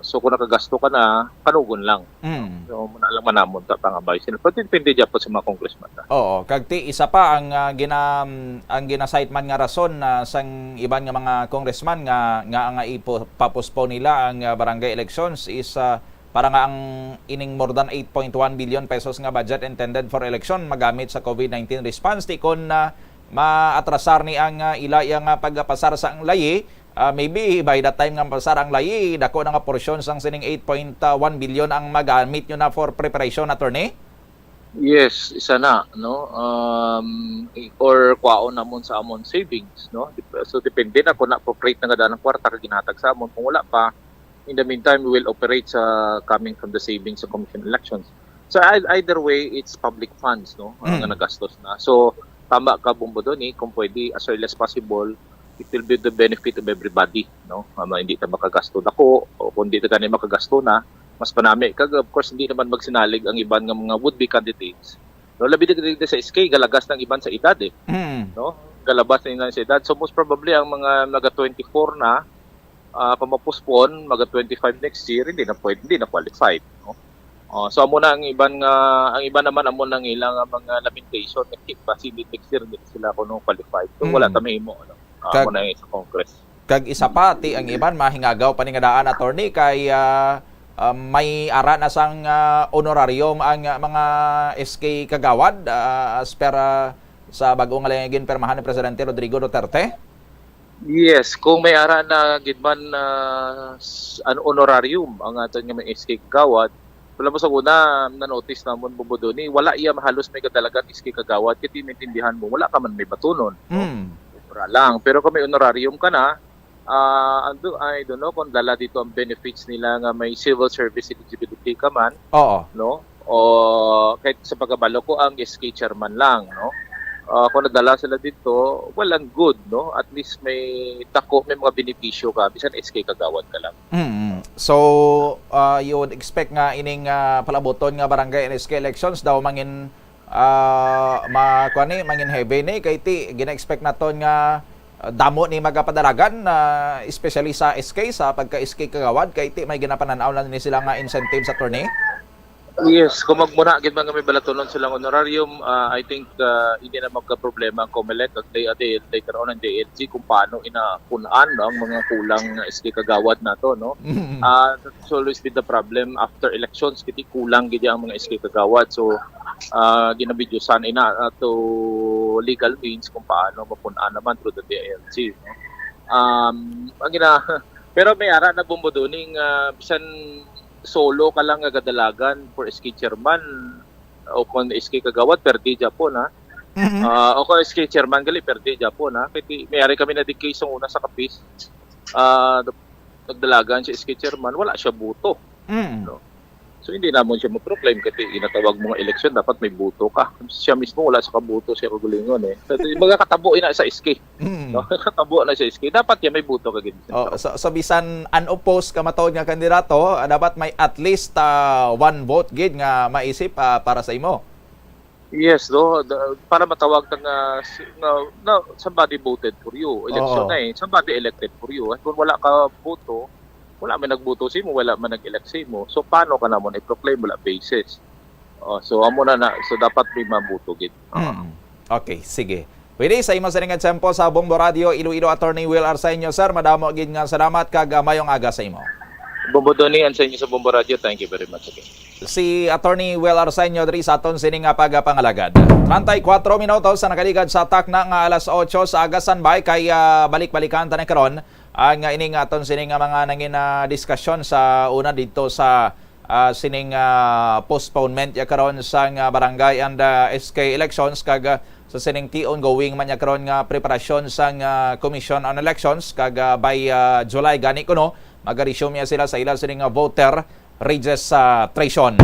So, kung nakagasto ka na, kanugon lang. Mm. So, muna lang manamon ta pangabay sila. Pero depende gyapon sa mga congressman ta. Oo, kag ti, isa pa ang, ah, gina-, ang gina-cite man nga rason, ah, sang iban nga mga congressman nga, nga, nga ipo-, pa-postpone nila ang, ah, barangay elections is, ah, para nga ang ining more than eight point one billion pesos nga budget intended for election magamit sa COVID nineteen response. Ti kon, ah, maatrasar ni ang, ah, ila iya nga pagpasar sa ang layi, ah, maybe by the time nga mapasar ang layi, dako na nga porsyon sang sining eight point one billion ang magamit nyo na for preparation, attorney? Yes, isa na, no? Um, i-, or kwaon namon sa amon savings, no? Dep-, so, depende na kung na-appropriate na nga daan ang kwarta ka ginhatag sa amon. Kung wala pa, in the meantime, we will operate sa coming from the savings sa commission elections. So, ei-, either way, it's public funds, no? Ang Mm. nagastos na. So, tama ka, Bombodoni, kung pwede, as early as possible, It will be the benefit of everybody, no? Ano, hindi ta makagasto dako, o kung di ta gani makagasto na, mas panami. Kag, of course, hindi naman magsinalig ang iban nga mga would-be candidates. No, labi na gid sa S K, galagas ng iban sa edad eh. Mm. No? Galabas na iban sa edad. So most probably ang mga naga twenty-four na, ah, kung ma-postpone, maga twenty-five next year, hindi na pwede, hindi na qualified, no? Oh, so amo na ang iban nga, ang iban naman amo nang ilang mga lamentation, kasi hindi next year hindi sila kuno qualified. So wala Mm. ta mahimo, ano. Ah, Kag- amo na yung sa Congress. Kag isa pa, ti ang iban mahingagaw pa ni nga daan, attorney, kay ah, ah, may ara na sang ah, honorarium ang ah, mga S K kagawad, ah, as per ah, sa bag-o nga lang ginpirmahan ni Presidente Rodrigo Duterte. Yes, kung may ara na gid man, ah, s- an honorarium ang aton nga mga S K kagawad, wala mo sa una, na-notice namon, Bobo Doni, wala iya mahalos may kadalagan S K kagawad, kaya maintindihan mo, wala ka man may batunon. Mm. Sobra lang. Pero kung may honorarium ka na, ah, ando, I don't know kung dala dito ang benefits nila nga may civil service eligibility ka man, Oo. no? O kahit sa pagkabalo ko, ang S K chairman lang, no? Ah, kung nadala sila dito, well and good, no? At least may dako, may mga benepisyo ka, bisan S K kagawad ka lang. Mm. So, ah, you would expect nga ining ah, palabuton nga barangay and S K elections daw mangin ah, ma kuan ni, mangin heavy ni kay ti gina-expect naton nga ah, damo ni magapadalagan, ah, especially sa S K, sa pagka S K kagawad, kay ti may ginapanan-aw na ni sila nga incentive sa attorney. Yes, kung magmuna gid man nga may balatunon silang honorarium, ah, I think ah, hindi na magka-problema ang Comelec at day, day, later on ang D I L G kung paano inapun-an, no, ang mga kulang nga S K kagawad nato, no. Mm. Ah, that's always been the problem after elections, kiti kulang gid ang mga S K kagawad. So ah, ginabidyusan ina ato legal means kung paano mapun-an naman through the D I L G, no? Um, ang gina pero may ara na, Bobo Doni, nga bisan solo ka lang nga gadalagan for S K chairman o kung S K kagawad, perde gyapon, ha. Mhm. Ah, o kung S K chairman gali, perde gyapon, ha. Kay ti- may ari kami na di case ang una sa Capiz. Ah, nagdalagan si S K chairman, wala siya boto. Mm. No. So hindi namon siya mo-proclaim kasi ginatawag mo nga eleksyon, dapat may boto ka. Siya mismo wala sa kaboto siya kagalingon eh. So, yung mga katabo ina sa S K. Mm. No? Katabo na sa S K. Dapat yan may boto ka gid. Oh, so, so bisan unopposed ka matuod nga kandidato, ah, dapat may at least ah, one vote gid nga maisip ah, para sa imo. Yes, no. The- para matawag ta nga, nga, nga somebody voted for you. Election Oo. Na eh. Somebody elected for you. At kung wala ka boto, wala may nagboto sa imo, wala man nag-elect sa imo. So paano ka namon i-proclaim, wala basis? Oh, so amo na na. So dapat may maboto gid. Mm. Okay, sige. Pwede sa imo sining nga tiyempo sa Bombo Radio Iloilo, Attorney Will Arsenio, sir, madamo gid nga salamat kag ah, mayong aga sa imo. Bombo Doni, and sa inyo sa Bombo Radio, thank you very much again. Si Attorney Will Arsenio diri sa aton sini nga pagapangalagad. Treinta y cuatro minutos sa nakaligad sa takna nga alas otso sa aga, standby kay ah, balik-balikan ta na karon ang ah, ini nga aton sini nga mga nangin ah, diskusyon sa una dito sa ah, sining ah, postponement ya karon sang ah, barangay and ah, S K elections kag ah, sa sining ti ongoing man ya karon nga preparasyon sang ah, Commission on Elections kag ah, by ah, July gani kuno magaresume ya sila sa ila sining nga voter registration.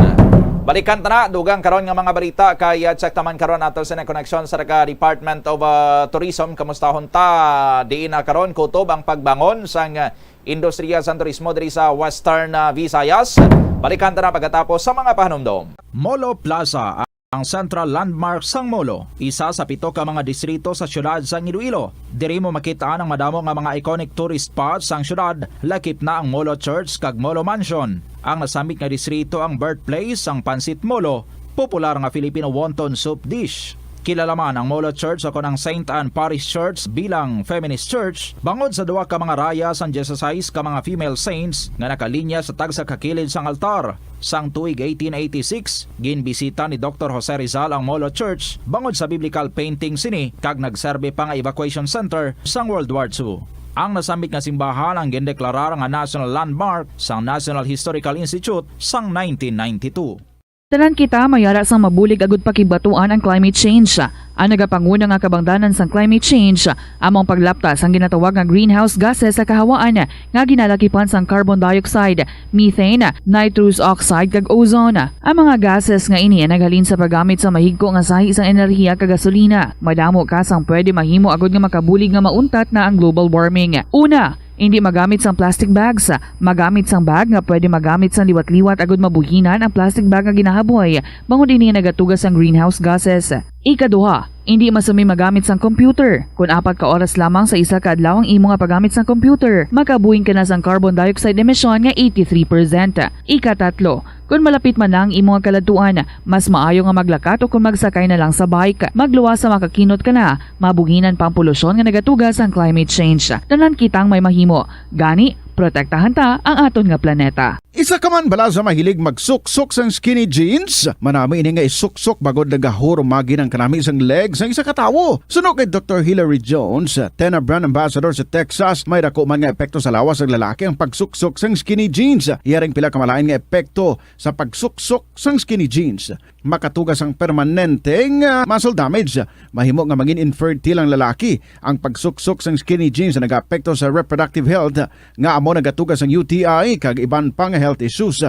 Balikan ta na dugang karon nga mga balita kay ah, check naman karon ato sa koneksyon sa taga Department of ah, Tourism. Kamustahon ta diin na karon kutob ang pagbangon sang ah, industriya sa turismo diri sa Western ah, Visayas. Balikan ta na pagkatapos sa mga pahanumdom. Molo Plaza, ang central landmark sang Molo, isa sa pito ka mga distrito sa siyudad sang Iloilo. Diri mo makit-an ang madamo nga mga iconic tourist spots sang siyudad, lakip na ang Molo Church kag Molo Mansion. Ang nasambit nga distrito ang birthplace sang Pancit Molo, popular nga Filipino wonton soup dish. Kilala man ang Molo Church o kon ang Saint Anne Parish Church bilang feminist church bangod sa duha ka mga raya sang dieciséis ka mga female saints nga nakalinya sa tagsa ka kilid sang altar. Sang tuig eighteen eighty-six, ginbisita ni Doktor Jose Rizal ang Molo Church bangod sa biblical painting sini kag nagserbi pa nga evacuation center sang World War Two. Ang nasambit nga simbahan ang gindeklarar nga national landmark sang National Historical Institute sang nineteen ninety-two. Tanan kita may ara sang mabulig agud pakigbaton ang climate change. Ang nagapanguna nga kabangdanan sang climate change amo ang paglapta sang ginatawag nga greenhouse gases sa kahawaan nga ginalakipan sang carbon dioxide, methane, nitrous oxide, kag ozone. Ang mga gases nga ini ang naghalin sa paggamit sa mahigko nga sahi sang enerhiya kag gasolina. Madamo ka sang pwede mahimo agod nga makabulig nga mauntat na ang global warming. Una, hindi magamit sang plastic bags. Magamit sang bag nga pwede magamit sang liwat-liwat agud mabuhinan ang plastic bag nga ginahaboy, bangod ini nagatuga sang greenhouse gases. Ikaduha, hindi masumi magamit sang computer. Kon apat ka oras lamang sa isa ka adlaw ang imo nga paggamit sang computer, makabuhing ka na sang carbon dioxide emission nga eighty-three percent. Ikatatlo, kon malapit man na ang imo nga kaladtuan, mas maayo nga maglakat o kon magsakay na lang sa bike. Magluwas sa makakinot ka na, mabuhinan pa ang polusyon nga nagatuga sang climate change. Tanan kitang may mahimo. Gani, protektahan ta ang aton nga planeta. Isa ka man bala sa mahilig magsuksok sang skinny jeans? Manami ini nga isuksok bangod nagahurumagi ang kanami sang leg sang isa ka tawo. Suno kay Doktor Hilary Jones, Tena brand ambassador sa Texas, may dako man nga epekto sa lawas sang lalaki ang pagsuksok sang skinny jeans. Iya ring pila ka malain nga epekto sa pagsuksok sang skinny jeans. Makatuga sang permanente nga muscle damage. Mahimo nga mangin infertile ang lalaki. Ang pagsuksok sang skinny jeans nagaapekto sa reproductive health, nga amo nagatuga sang U T I kag iban pa nga health issues.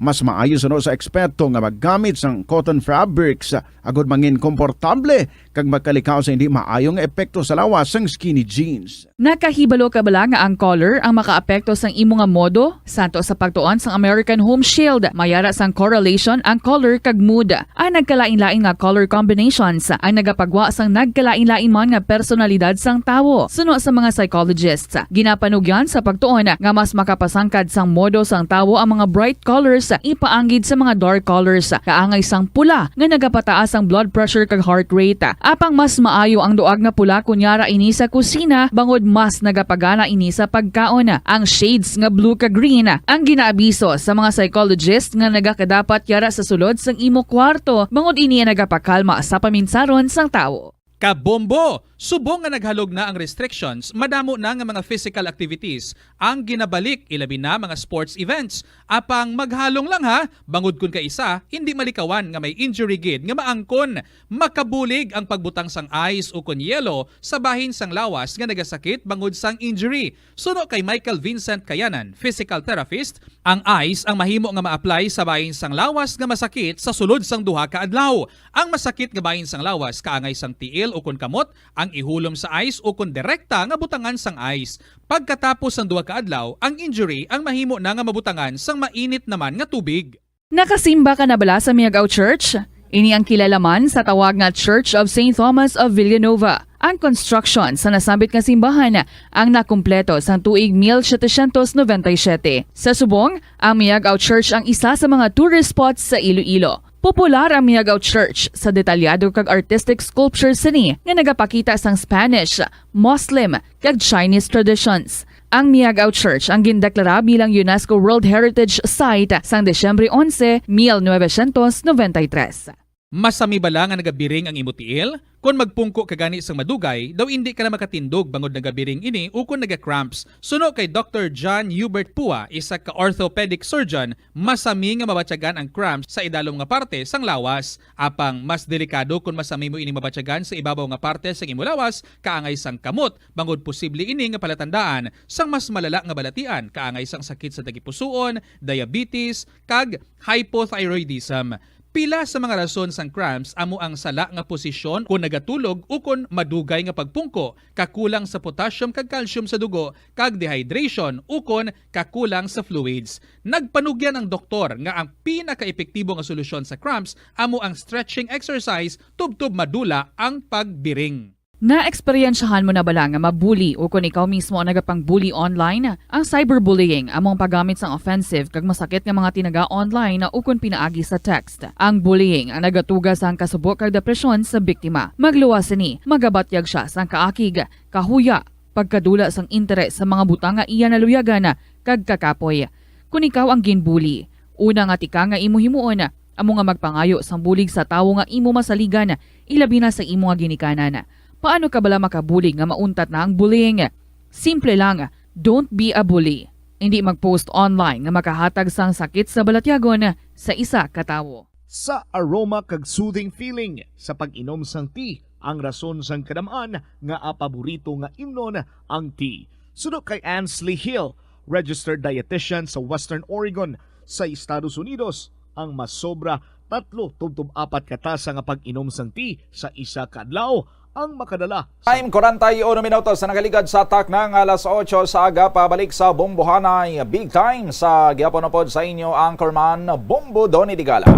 Mas maayo suno sa eksperto nga maggamit sang cotton fabrics agud mangin komportable kag magkalikaw sa hindi maayo nga epekto sa lawas sang skinny jeans. Nakahibalo ka bala nga ang color ang makaapekto sang imo nga modo? Santo sa pagtuon sang American Home Shield, may ara sang correlation ang color kag mood. Ang nagkalain-lain nga color combinations ang nagapagwa sang nagkalain-lain man nga personalidad sang tawo. Suno sa mga psychologists, ginapanugyan sa pagtuon nga mas makapasangkad sang modo sang tawo ang mga bright colors ipaanggid sa mga dark colors, kaangay sang pula nga nagapataas ang blood pressure kag heart rate. Apang mas maayo ang duag nga pula kon yara ini sa kusina, bangod mas nagapagana ini sa pagkaon. Ang shades nga blue kag green ang ginaabiso sa mga psychologist nga nagakadapat yara sa sulod sang imo kwarto, bangod ini ang nagapakalma sa paminsaron sang tawo. Kabombo! Subong nga naghalog na ang restrictions, madamo na nga mga physical activities ang ginabalik, ilabi na mga sports events. Apang maghalong lang ha, bangod kun kaisa, hindi malikawan nga may injury gid nga maangkon. Makabulig ang pagbutang sang ice ukon yelo sa bahin sang lawas nga nagasakit bangod sang injury. Suno kay Michael Vincent Kayanan, physical therapist, ang ice ang mahimo nga ma-apply sa bahin sang lawas nga masakit sa sulod sang duha ka adlaw. Ang masakit nga bahin sang lawas kaangay sang tiil ukon kamot ang ihulom sa ice ukon direkta nga butangan sang ice. Pagkatapos sang duha ka adlaw, ang injury ang mahimo na nga mabutangan sang mainit naman nga tubig. Nakasimba ka na bala sa Miag-ao Church? Ini ang kilala man sa tawag nga Church of Saint Thomas of Villanova. Ang construction sa nasambit nga simbahan ang nakumpleto sang tuig mil setecientos noventa y siete. Sa subong, ang Miag-ao Church ang isa sa mga tourist spots sa Iloilo. Popular ang Miag-ao Church sa detalyado kag artistic sculpture sini nga nagapakita sang Spanish, Muslim, kag Chinese traditions. Ang Miag-ao Church ang gindeklara bilang UNESCO World Heritage Site sang Disyembre onse, mil novecientos noventa y tres. Masami bala nga nagabiring ang imo tiil? Kon magpungko ka gani sang madugay, daw indi ka na makatindog bangod nagabiring ini ukon naga-cramps. Suno kay Doktor John Hubert Pua, isa ka orthopedic surgeon, masami nga mabatyagan ang cramps sa idalom nga parte sang lawas. Apang mas delikado kon masami mo ini mabatyagan sa ibabaw nga parte sang imo lawas, kaangay sang kamot, bangod posible ini nga palatandaan sang mas malala nga balatian, kaangay sang sakit sa tagipusoon, diabetes, kag hypothyroidism. Pila sa mga rason sang cramps amo ang sala nga posisyon kon nagatulog ukon madugay nga pagpungko, kakulang sa potassium kag calcium sa dugo, kag dehydration ukon kakulang sa fluids. Nagpanugyan ang doktor nga ang pinakaepektibo nga solusyon sa cramps amo ang stretching exercise tubtob madula ang pagbiring. Naeksperyensyahan mo na bala nga ma-bully ukon ikaw mismo ang nagapang-bully online? Ang cyberbullying amo ang paggamit sang offensive kag masakit nga mga tinaga online ukon pinaagi sa text. Ang bullying ang nagatuga sang kasubo kag depresyon sa biktima. Magluwas sini, magabatyag sia sang kaakig, kahuya, pagkadula sang interes sa mga butang nga iya naluyagan kag kakapoy. Kon ikaw ang ginbully, una nga tikang nga imo himuon amo nga magpangayo sang bulig sa tawo nga imo masaligan, ilabi na sa imo nga ginikanan. Paano ka bala makabulig nga mauntat na ang bullying? Simple lang, don't be a bully. Hindi mag-post online nga makahatag sang sakit sa balatyagon sa isa ka tawo. Sa aroma kag soothing feeling sa pag-inom sang tea Ang rason sang kadam-an nga apaborito nga imnon ang tea. Suno kay Ansley Hill, registered dietitian sa Western Oregon sa Estados Unidos, ang masobra tatlo tubtob apat ka tasa nga pag-inom sang tea sa isa ka adlaw ang makadala sa Time, forty-one minutos sa nagaligad sa takna nga alas otso sa aga. Pabalik sa Bombohanay Big Time sa gihapon upod sa inyo anchorman, Bombo Donny Digala.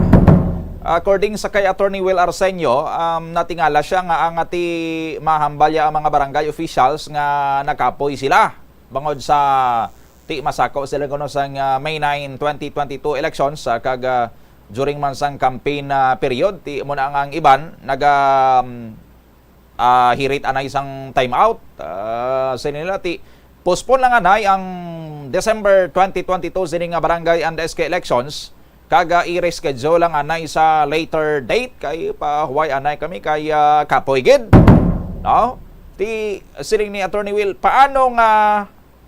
According sa kay Attorney Will Arsenio, um, natingala siya nga ang ati mahambal ya ang mga barangay officials nga nakapoy sila bangod sa ti masako sila kuno sang, ah, May nine, twenty twenty-two elections, ah, kag, ah, during man sang campaign, ah, period, ti mo na nga ang iban naga, um, ah, hirit anay sang time out. Ah, sa nila ti postpone lang anay ang December twenty twenty-two sini nga barangay and S K elections, kag, ah, i-reschedule lang anay sa later date kay pahuway anay kami kay, ah, kapoy gid. No? Ti siling ni Attorney Will, paano nga,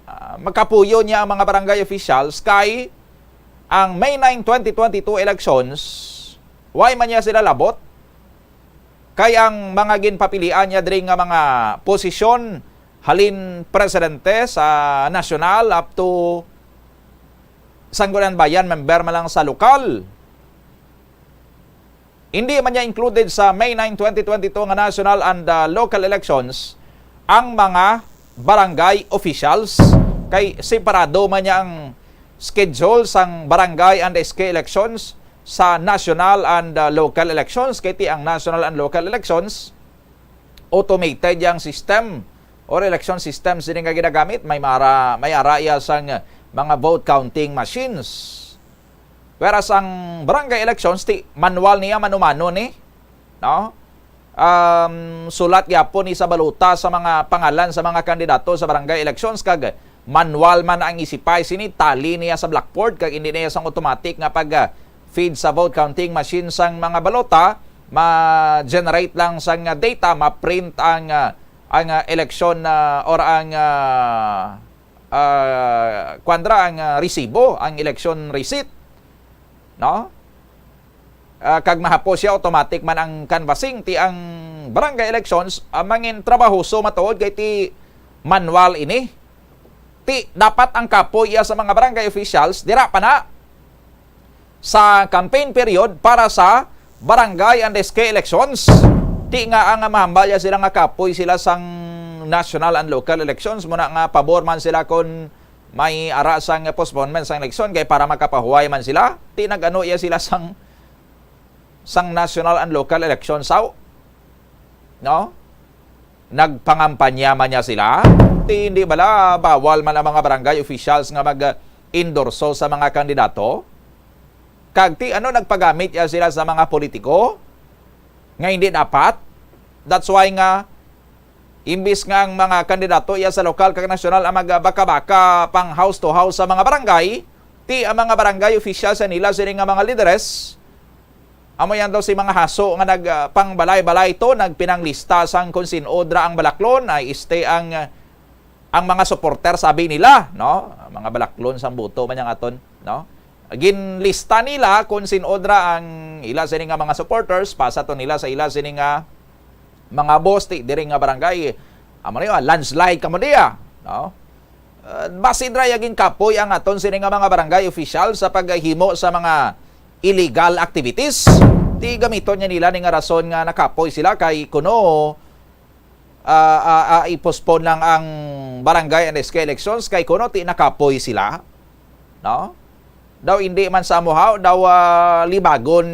ah, magkapuyo niya ang mga barangay officials kay ang May nine, twenty twenty-two elections, why man niya sila labot? Kay ang mga ginpapilian niya diri nga mga posisyon, halin presidente sa nasyonal up to Sangguniang Bayan, member man lang sa lokal. Hindi man niya included sa May nine, twenty twenty-two nga national and, uh, local elections ang mga barangay officials, kay separado man niya ang schedule sang barangay and S K elections sa national and, uh, local elections. Kay ti ang national and local elections, automated yang system or election system sini nga ginagamit. May mara, may ara iya sang mga vote counting machines. Whereas ang barangay elections, ti manual niya, mano-mano ni, no? Um, sulat gyapon ni sa balota sa mga pangalan sa mga kandidato sa barangay elections, kag manual man ang isipay sini, tali niya sa blackboard, kag hindi niya sang automatic nga pag, ah, feed sa vote counting machine sang mga balota, ma-generate lang sang, ah, data, ma-print ang, ah, ang, ah, election, ah, or ang, ah, ah, kwan dira, ang, ah, resibo, ang election receipt, no? Ah, kag mahapos siya, automatic man ang canvassing. Ti ang barangay elections, ah, mangin trabahoso matuod kay ti manual ini. Ti dapat ang kapoy iya sa mga barangay officials dira pa na sa campaign period para sa barangay and S K elections. Ti nga ang mahambal ya sila nga kapoy sila sang national and local elections, muna nga pabor man sila kon may ara sang postponement sang eleksyon kay para makapahuway man sila. Ti nag-ano iya sila sang, sang national and local election, saw? No? Nagpangampanya man niya sila. Ti hindi bala bawal man ang mga barangay officials nga mag-endorso sa mga kandidato? Kag ti ano, nagpagamit ya sila sa mga politiko nga hindi dapat? That's why nga imbis nga ang mga kandidato iya sa lokal kag nasyonal ang magbaka-baka pang house to house sa mga barangay, ti ang mga barangay official sa nila sini nga mga lideres, amo yan daw si mga haso nga nag, ah, pangbalay-balay to, nagpinanglista sang kung sin-o dra ang balaklon, ay este ang, ah, ang mga supporter, sabi nila, no? Mga balaklon sang buto man yang aton, no? Ginlista nila kung sin-o dra ang ila sini nga mga supporters, pasa to nila sa ila sini nga mga boss ti diri nga barangay. Amo ni, ah, landslide kamo diya, no? Ah, basi dra ya ginkapoy ang aton sini nga mga barangay official sa paghimo sa mga illegal activities. Ti gamiton niya nila ni nga rason nga nakapoy sila kay kuno, ah, ah, ah, i-postpone lang ang barangay and S K elections kay kuno ti nakapoy sila, no? Daw hindi man sa amuha, daw, ah, libagon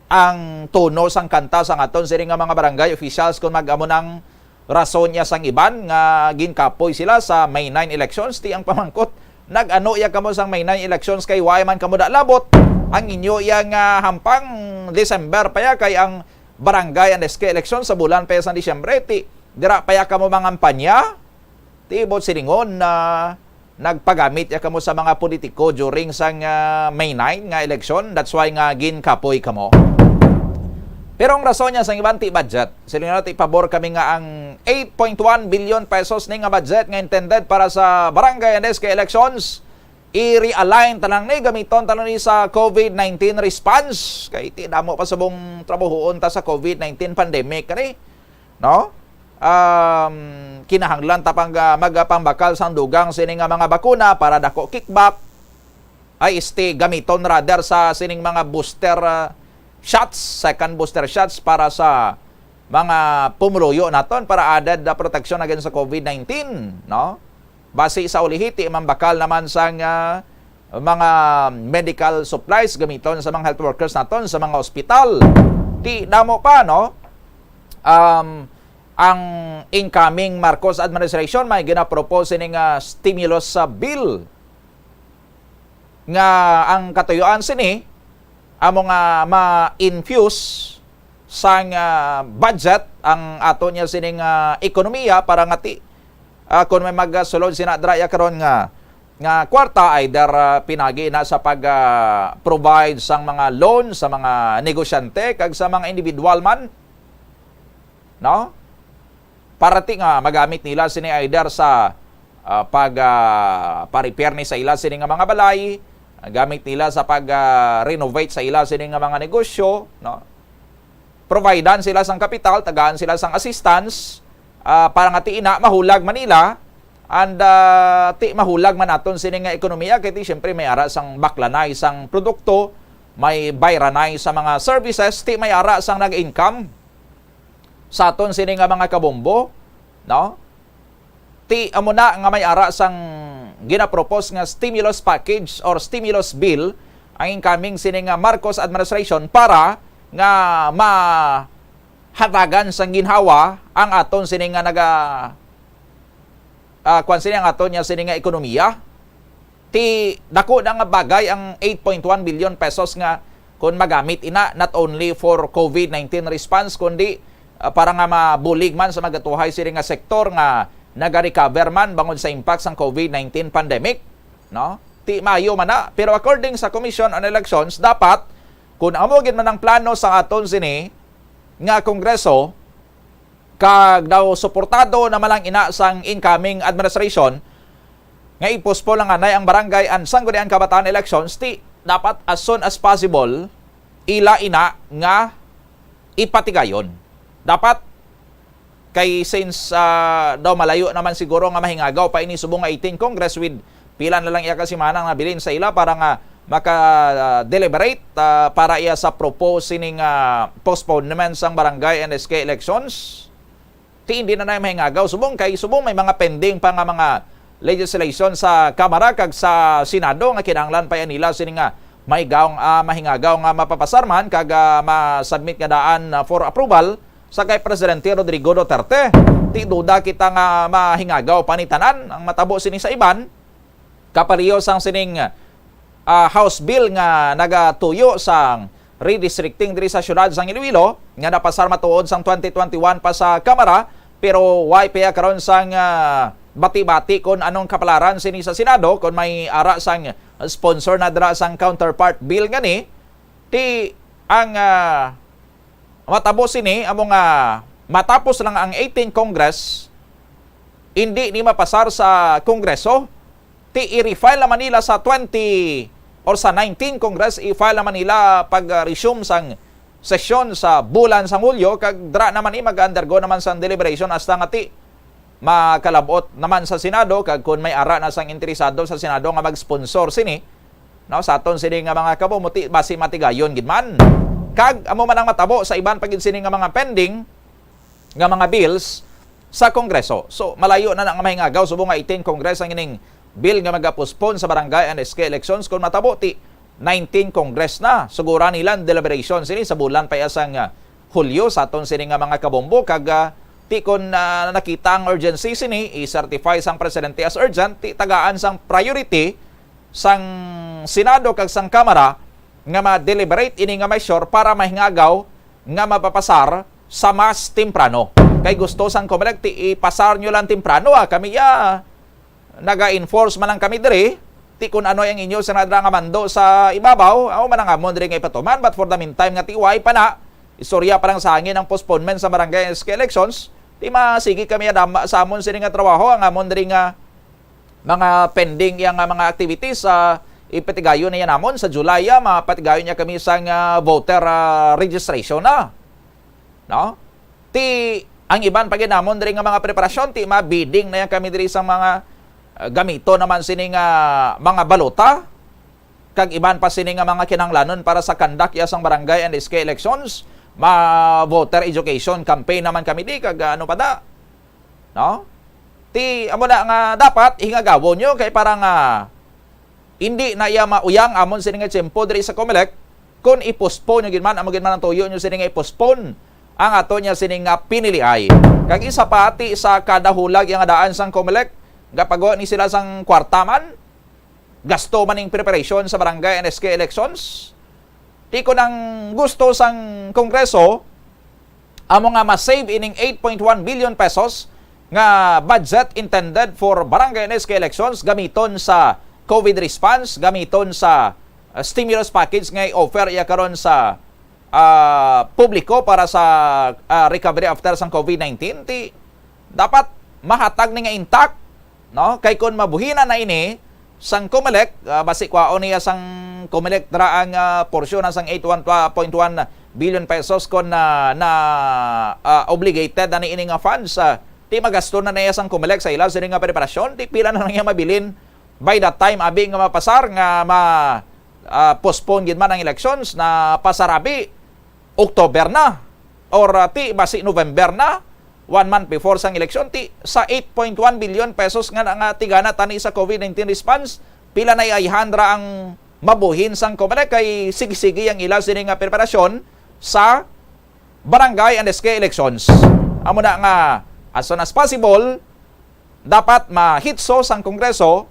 ang tono sang kanta sang aton sini nga mga barangay officials kung mag-amo nang rason niya sang iban nga ginkapoy sila sa May nine elections. Ti ang pamangkot, nag-ano iya kamo sang May nine elections kay why man kamo da labot? Ang inyo iya nga hampang December pa ya kay ang barangay and S K election sa bulan pa ya sang Disyembre, ti dira pa ya kamo mangampanya? Ti buot silingon na nagpagamit ya kamo sa mga politiko during sang, ah, May nine nga election. That's why nga ginkapoy kamo. Pero ang rason niya sang iban ti budget. Siling nila ti pabor kami nga ang eight point one billion pesos ni nga budget nga intended para sa barangay and S K elections, i-realign tanan ni, gamiton tanan ni sa COVID nineteen response. Kay ti damo pa subong trabahoon ta sa COVID nineteen pandemic kani, no? Um, kinahanglan ta pang, ah, magapambakal sang dugang sini nga mga bakuna para dako kickback. Ay, este, gamiton rather sa sining mga booster, ah, shots, second booster shots para sa mga pumuluyo naton para added na protection against sa COVID nineteen, no? Basi sa ulihi, ti mambakal naman sang, ah, mga medical supplies gamiton sa mga health workers naton sa mga ospital. Ti damo pa, no? Um, ang incoming Marcos administration may ginapropose sini nga stimulus sa bill nga ang katuyuan sini amo nga ma-infuse sang, ah, budget ang ato niya sining, ah, ekonomiya para nga ti, ah, kung may magasulod sina dra ya karon nga, nga kwarta, either, ah, pinagi na sa pag, ah, provide sang mga loan sa mga negosyante kag sa mga individual man, no? Para ti nga magamit nila sini either sa, ah, pag, ah, pa-repair ni sa ila sini nga mga balay, gamit nila sa pag, ah, renovate sa ila sini nga mga negosyo, no? Providean sila sang kapital, tagaan sila sang assistance, ah, para nga ti ina mahulag man nila, and, ah, ti mahulag man naton sini nga ekonomiya, kay ti siyempre may ara sang baklanay sang produkto, may bayranay sa mga services, ti may ara sang nag-income sa aton sini nga mga kabombo, no? Ti amo na nga may ara sang ginapropose nga stimulus package or stimulus bill ang incoming sini nga Marcos administration para nga mahatagan sang ginhawa ang aton sini nga naga, ah, kwan sini ang aton niya sini nga ekonomiya. Ti dako na nga bagay ang eight point one billion pesos nga kun magamit ina not only for COVID nineteen response kundi, ah, para nga mabulig man sa magatuhay sini nga sektor nga nagarecover man bangod sa impact sang COVID nineteen pandemic, no? Ti maayo man na, pero according sa Commission on Elections, dapat kun amo gid man ang plano sa aton sini nga Kongreso, kag daw suportado naman lang ina sang incoming administration nga i-postpone lang anay ang barangay and sangguniang kabataan elections, ti dapat as soon as possible ila ina nga ipatigayon. Dapat kay since, ah, daw malayo naman siguro nga mahingagaw pa ini subong nga eighteen Congress with pila na lang iya ka semana nga nabilin sa ila para nga maka-deliberate, ah, para iya sa propose sini nga postponement sang barangay and S K elections. Ti hindi na na mahingagaw subong kay subong may mga pending pa nga mga legislation sa Kamara kag sa Senado nga kinahanglan pa iya nila sini nga mahigaw, ah, mahingagaw nga mapapasar man kag, ah, ma-submit nga daan, ah, for approval sa kay Presidente Rodrigo Duterte. Ti duda kita nga mahingagaw pa ni tanan ang matabo sini sa iban. Kapareho sang sining, ah, House Bill nga nagatuyo sang redistricting diri sa siyudad sang Iloilo nga napasar matuod sang twenty twenty-one pa sa Kamara, pero way pa iya karon sang, ah, bati-bati kon anong kapalaran sini sa Senado kon may ara sang sponsor na dira sang counterpart bill ngani. Ti ang, ah, matabo sini amo nga matapos lang ang eighteen Congress, hindi ni mapasar sa Kongreso. Ti i-refile naman nila sa twenty or sa nineteen Congress, i-file naman nila pag, ah, resume sang sesyon sa bulan sang Hulyo, kag dra naman ni mag-undergo naman sang deliberation hasta nga ti makalabot naman sa Senado, kag kun may ara na sang interesado sa Senado nga mag-sponsor sini, no, sa aton sini nga mga kabumuti, basi matigayon gid man. Kag amo man ang matabo sa iban pa gid sini nga mga pending nga mga bills sa Kongreso. So, malayo na na nga mahingagaw subong nga eighteen Congress ang ining bill nga magapospon sa barangay and S K elections kun matabo ti nineteen Congress na. Sugura nila ang deliberation sini sa bulan pa iya sang, ah, Hulyo sa aton sini nga mga kabombo kag, ah, ti kun, ah, nakita ang urgency sini, i-certify sang presidente as urgent, ti tagaan sang priority sang Senado kag sang Kamara nga ma-deliberate ini nga measure para mahingagaw nga mapapasar sa mas temprano. Kay gusto sang Comelec ti ipasar nyo lang temprano, ah. Kami, ah, naga-enforce man lang kami diri. Ti kun ano ang inyo sa nadra nga mando sa ibabaw, amo man ang amon diri nga ipatuman. But for the meantime nga ti way pa na, istorya pa lang sa hangin ang postponement sa barangay S K elections, ti masigi kami adama sa amon sini nga trabaho, ang amon diri nga mga pending iya nga mga activities, ah, ipatigayon na iya namon sa July, ah, mapatigayon niya kami sang, ah, voter, ah, registration na. No? Ti, ang iban pa gid namon diri nga mga preparasyon, ti mabidding na yan kami diri sa mga, ah, gamito naman sini nga mga balota, kag iban pa sini nga mga kinahanglanon para sa conduct ya sang barangay and S K elections, ma voter education campaign naman kami di, kag, ah, ano pa da? No? Ti, amo na nga dapat hingagawon nyo kay para nga hindi na iya mauyang amon sini nga tiyempo diri sa Comelec, kun i-postpone nyo gid man, amo gid man ang tuyo nyo sini nga i-postpone ang ato niya sini nga piniliay. Kag isa pa, ti sa kada hulag iya nga daan sang Comelec, gapagawa ni sila sang kwarta man, gasto man ning preparation sa barangay and S K elections. Ti kun ang gusto sang Kongreso, amo nga ma-save ining eight point one billion pesos nga budget intended for barangay and S K elections gamiton sa COVID response, gamiton sa, uh, stimulus package nga i-offer iya karon sa, uh, publiko para sa, uh, recovery after sang COVID nineteen, ti dapat mahatag ni nga intact, no? Kay kun mabuhinan na ini sang Comelec, ah, basi kwaon niya sang Comelec dira ang, ah, porsyon na sang eight one point one billion pesos kun na, na, ah, obligated na ni ini nga funds, ah, ti magasto na niya sang Comelec sa ila sini nga preparasyon, ti pila na lang niya mabilin by that time abi nga mapasar nga ma, ah, postpone gid man ang elections na pasarabi October na or, ah, ti basi November na, one month before sang eleksyon, ti sa eight point one billion pesos nga, nga tigana tani sa COVID nineteen response, pila na iayhan ra ang mabuhin sang Comelec kay sige-sige ang ila sini nga preparasyon sa barangay and S K elections. Amo na nga, as soon as possible, dapat mahitso sang Kongreso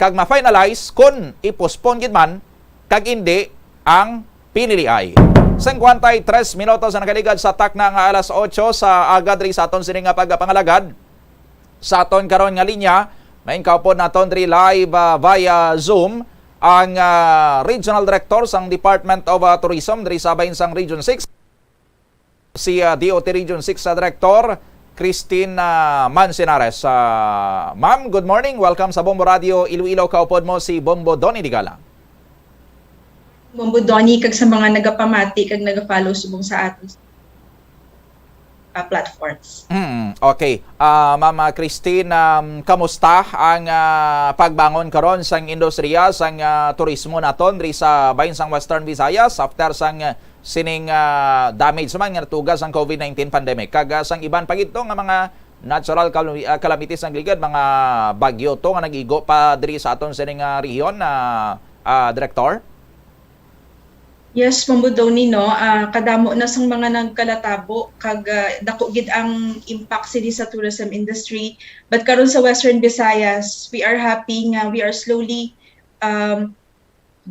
kag ma-finalize kon i-postpone gid man kag indi ang piniliay. Singkwenta y tres minutos ang nakaligad sa takna nga alas otso sa aga diri sa aton sini nga pagpangalagad. Sa aton karon nga linya, main kaupod naton diri live, ah, via Zoom ang, ah, Regional Director sang Department of, ah, Tourism diri sa bahin sang Region six, si, ah, D O T Region six, ah, Director Christine, ah, Manzanares. Ah, ma'am, good morning. Welcome sa Bombo Radio Iloilo. Kaupod mo si Bombo Donny Digala. Bombo Donny, kag sa mga nagapamati kag nagafollow subong sa aton, ah, platforms. Mm, okay. Ah, Ma'am, ah, Christine, um, kamusta ang, ah, pagbangon karon sang industriya sang, ah, turismo naton diri sa bahin sang Western Visayas after sang, ah, sining, ah, damage man nga natuga sang COVID nineteen pandemic? Kag, ah, sang iban pa gid to nga mga natural calam-, ah, calamities nga ligad, mga bagyo to nga nag-igo pa diri sa aton sining, ah, rehiyon, ah, ah, Director? Yes, Bombo Donny, no? Ah, kadamo na sang mga nagkalatabo kag, ah, dako gid ang impact sini sa tourism industry. But karon sa Western Visayas, we are happy nga we are slowly, um,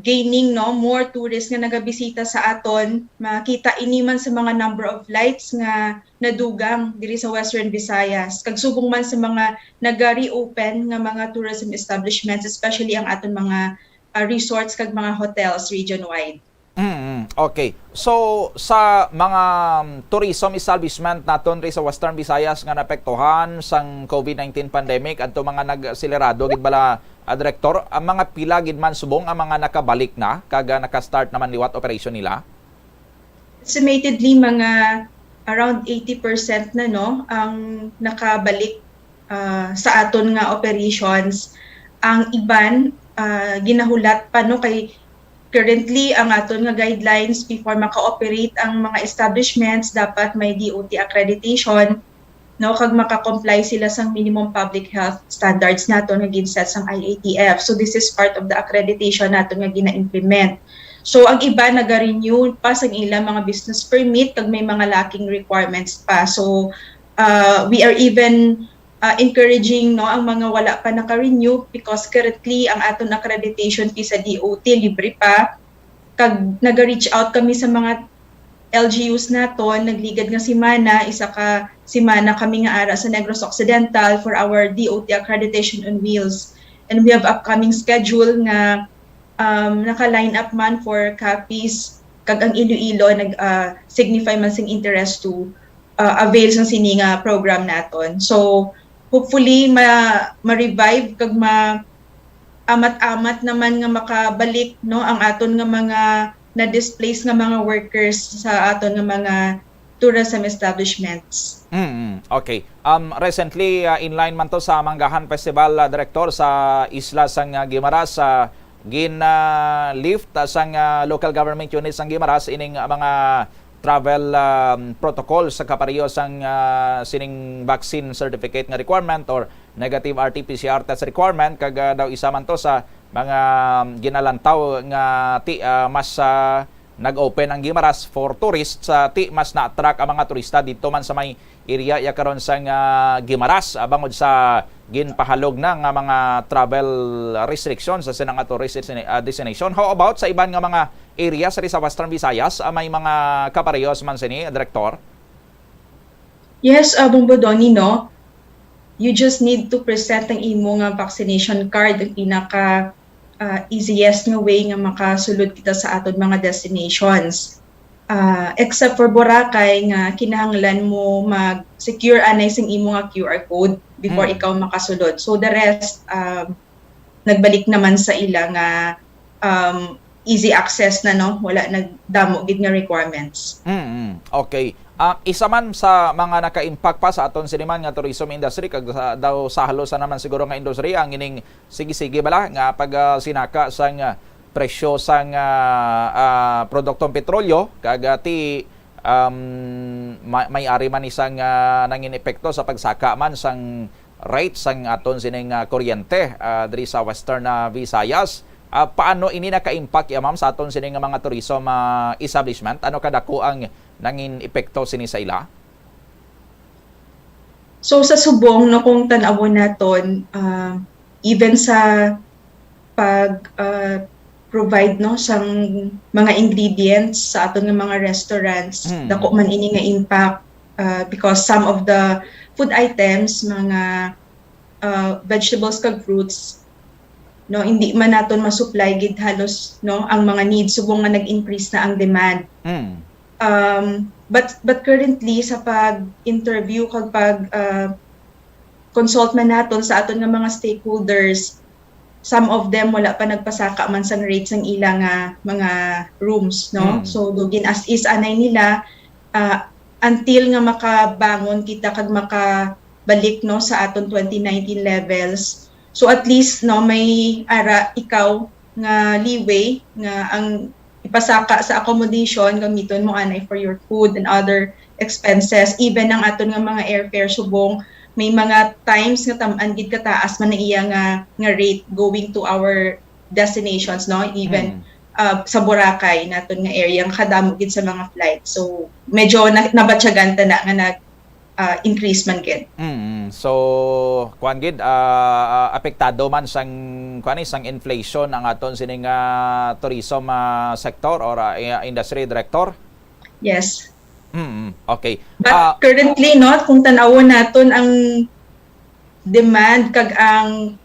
gaining, no, more tourists nga nagabisita sa aton. Makita ini man sa mga number of flights nga nadugang diri sa Western Visayas, kag subong man sa mga naga-reopen nga mga tourism establishments, especially ang aton mga, ah, resorts kag mga hotels region-wide. Mm, okay. So, sa mga, um, tourism establishment naton diri sa Western Visayas nga naapektuhan sang COVID nineteen pandemic, adto mga nag-selerado gid bala, ah, Director, ang mga pila gid man subong ang mga nakabalik na kag, ah, naka-start naman liwat operation nila? Estimatedly, mga around eighty percent na, no, ang nakabalik, ah, sa aton nga operations. Ang iban, ah, ginahulat pa, no, kay currently ang aton nga guidelines before maka-operate ang mga establishments, dapat may D O T accreditation, no, kag maka-comply sila sang minimum public health standards naton nga gin-set sang I A T F. So this is part of the accreditation naton nga gina-implement. So ang iba naga-renew pa sang ilang mga business permit kag may mga lacking requirements pa. So, uh, we are even, uh, encouraging, no, ang mga wala pa naka-renew because currently ang aton accreditation fee sa D O T libre pa. Kag naga-reach out kami sa mga L G Us naton, nagligad nga semana, isa ka semana kami nga ara sa Negros Occidental for our D O T Accreditation on Wheels. And we have upcoming schedule nga, um, naka-line up man for Capiz, kag ang Iloilo nag, ah, signify man sing interest to, ah, avail sang sini nga program naton. So, hopefully ma ma-revive kag ma amat-amat naman nga makabalik, no, ang aton nga mga na-displace nga mga workers sa aton nga mga tourism establishments. Mm, okay. Um, recently, uh, in line man to sa Manggahan Festival, uh, Director, sa isla sang uh, Guimaras, uh, gin uh, lift uh, sang uh, local government units sang Guimaras ining uh, mga travel um, protocol sa kapareho sang uh, sining vaccine certificate nga requirement or negative R T P C R test requirement, kag uh, daw isa man to sa mga um, ginalantaw nga ti uh, mas uh, nag-open ang Guimaras for tourists, uh, ti mas na-attract ang mga turista dito man sa may area ya karon sang uh, Guimaras uh, bangod sa ginpahalog na nga mga travel restrictions sa sinang ato resi- uh, destination. How about sa iban nga mga areas diri sa Western Visayas, ah, may mga kaparehos man sini, Direktor? Yes, uh, Bombo Donnie, no? You just need to present ang imo nga vaccination card, ang pinaka uh, easiest nga way nga makasulod kita sa aton mga destinations. Uh, except for Boracay nga kinahanglan mo mag-secure anay sing imo nga Q R code before mm. ikaw makasulod. So the rest, um, nagbalik naman sa ila nga um, easy access na, no? Wala nagdamo gid nga requirements. Mm-hmm. Okay. Uh, isa man sa mga naka-impact pa sa aton siniman nga tourism industry kag sa, daw sa halos sa naman siguro nga industry ang ining sige-sige bala nga pag uh, sinaka sang uh, presyo sang uh, uh, produktong petrolyo kag uh, ti um, may, may ari man isang uh, nangin epekto sa pagsaka man sang rate sang aton sining uh, kuryente uh, diri sa Western uh, Visayas. Uh, paano ini naka-impact ya ma'am sa aton sining mga tourism uh, establishment? Ano kadako ang nangin epekto sini sa ila? So sa subong no kung tan-awon naton uh, even sa pag uh, provide no sang mga ingredients sa aton nga mga restaurants mm. dako man ini nga impact uh, because some of the food items mga uh, vegetables kag fruits no hindi man naton ma-supply gid halos no ang mga needs subong nga nag-increase na ang demand mm. um, but but currently sa pag-interview kag pag uh, consult man naton sa aton nga mga stakeholders some of them wala pa nagpasaka man sang rate sang ila nga mga rooms no mm. So do gin as is anay nila uh, until nga makabangon kita kag makabalik no sa aton twenty nineteen levels so at least no may ara ikaw nga leeway nga ang ipasaka sa accommodation gamiton mo anay for your food and other expenses even ang aton nga mga airfare subong may mga times nga tam-an gid kataas man na iya nga nga rate going to our destinations no even mm. uh, sa Boracay naton nga area nga kadamo gid sa mga flight so medyo na, nabatyagan ta na nga nag uh, increase man gid. Mm. So, kuan gid uh, uh, apektado man sang kuan eh, sang inflation ang aton sining uh, tourism uh, sector or uh, industry director? Yes. Mm. Okay. But uh, currently no, kung tan-awon naton ang demand kag ang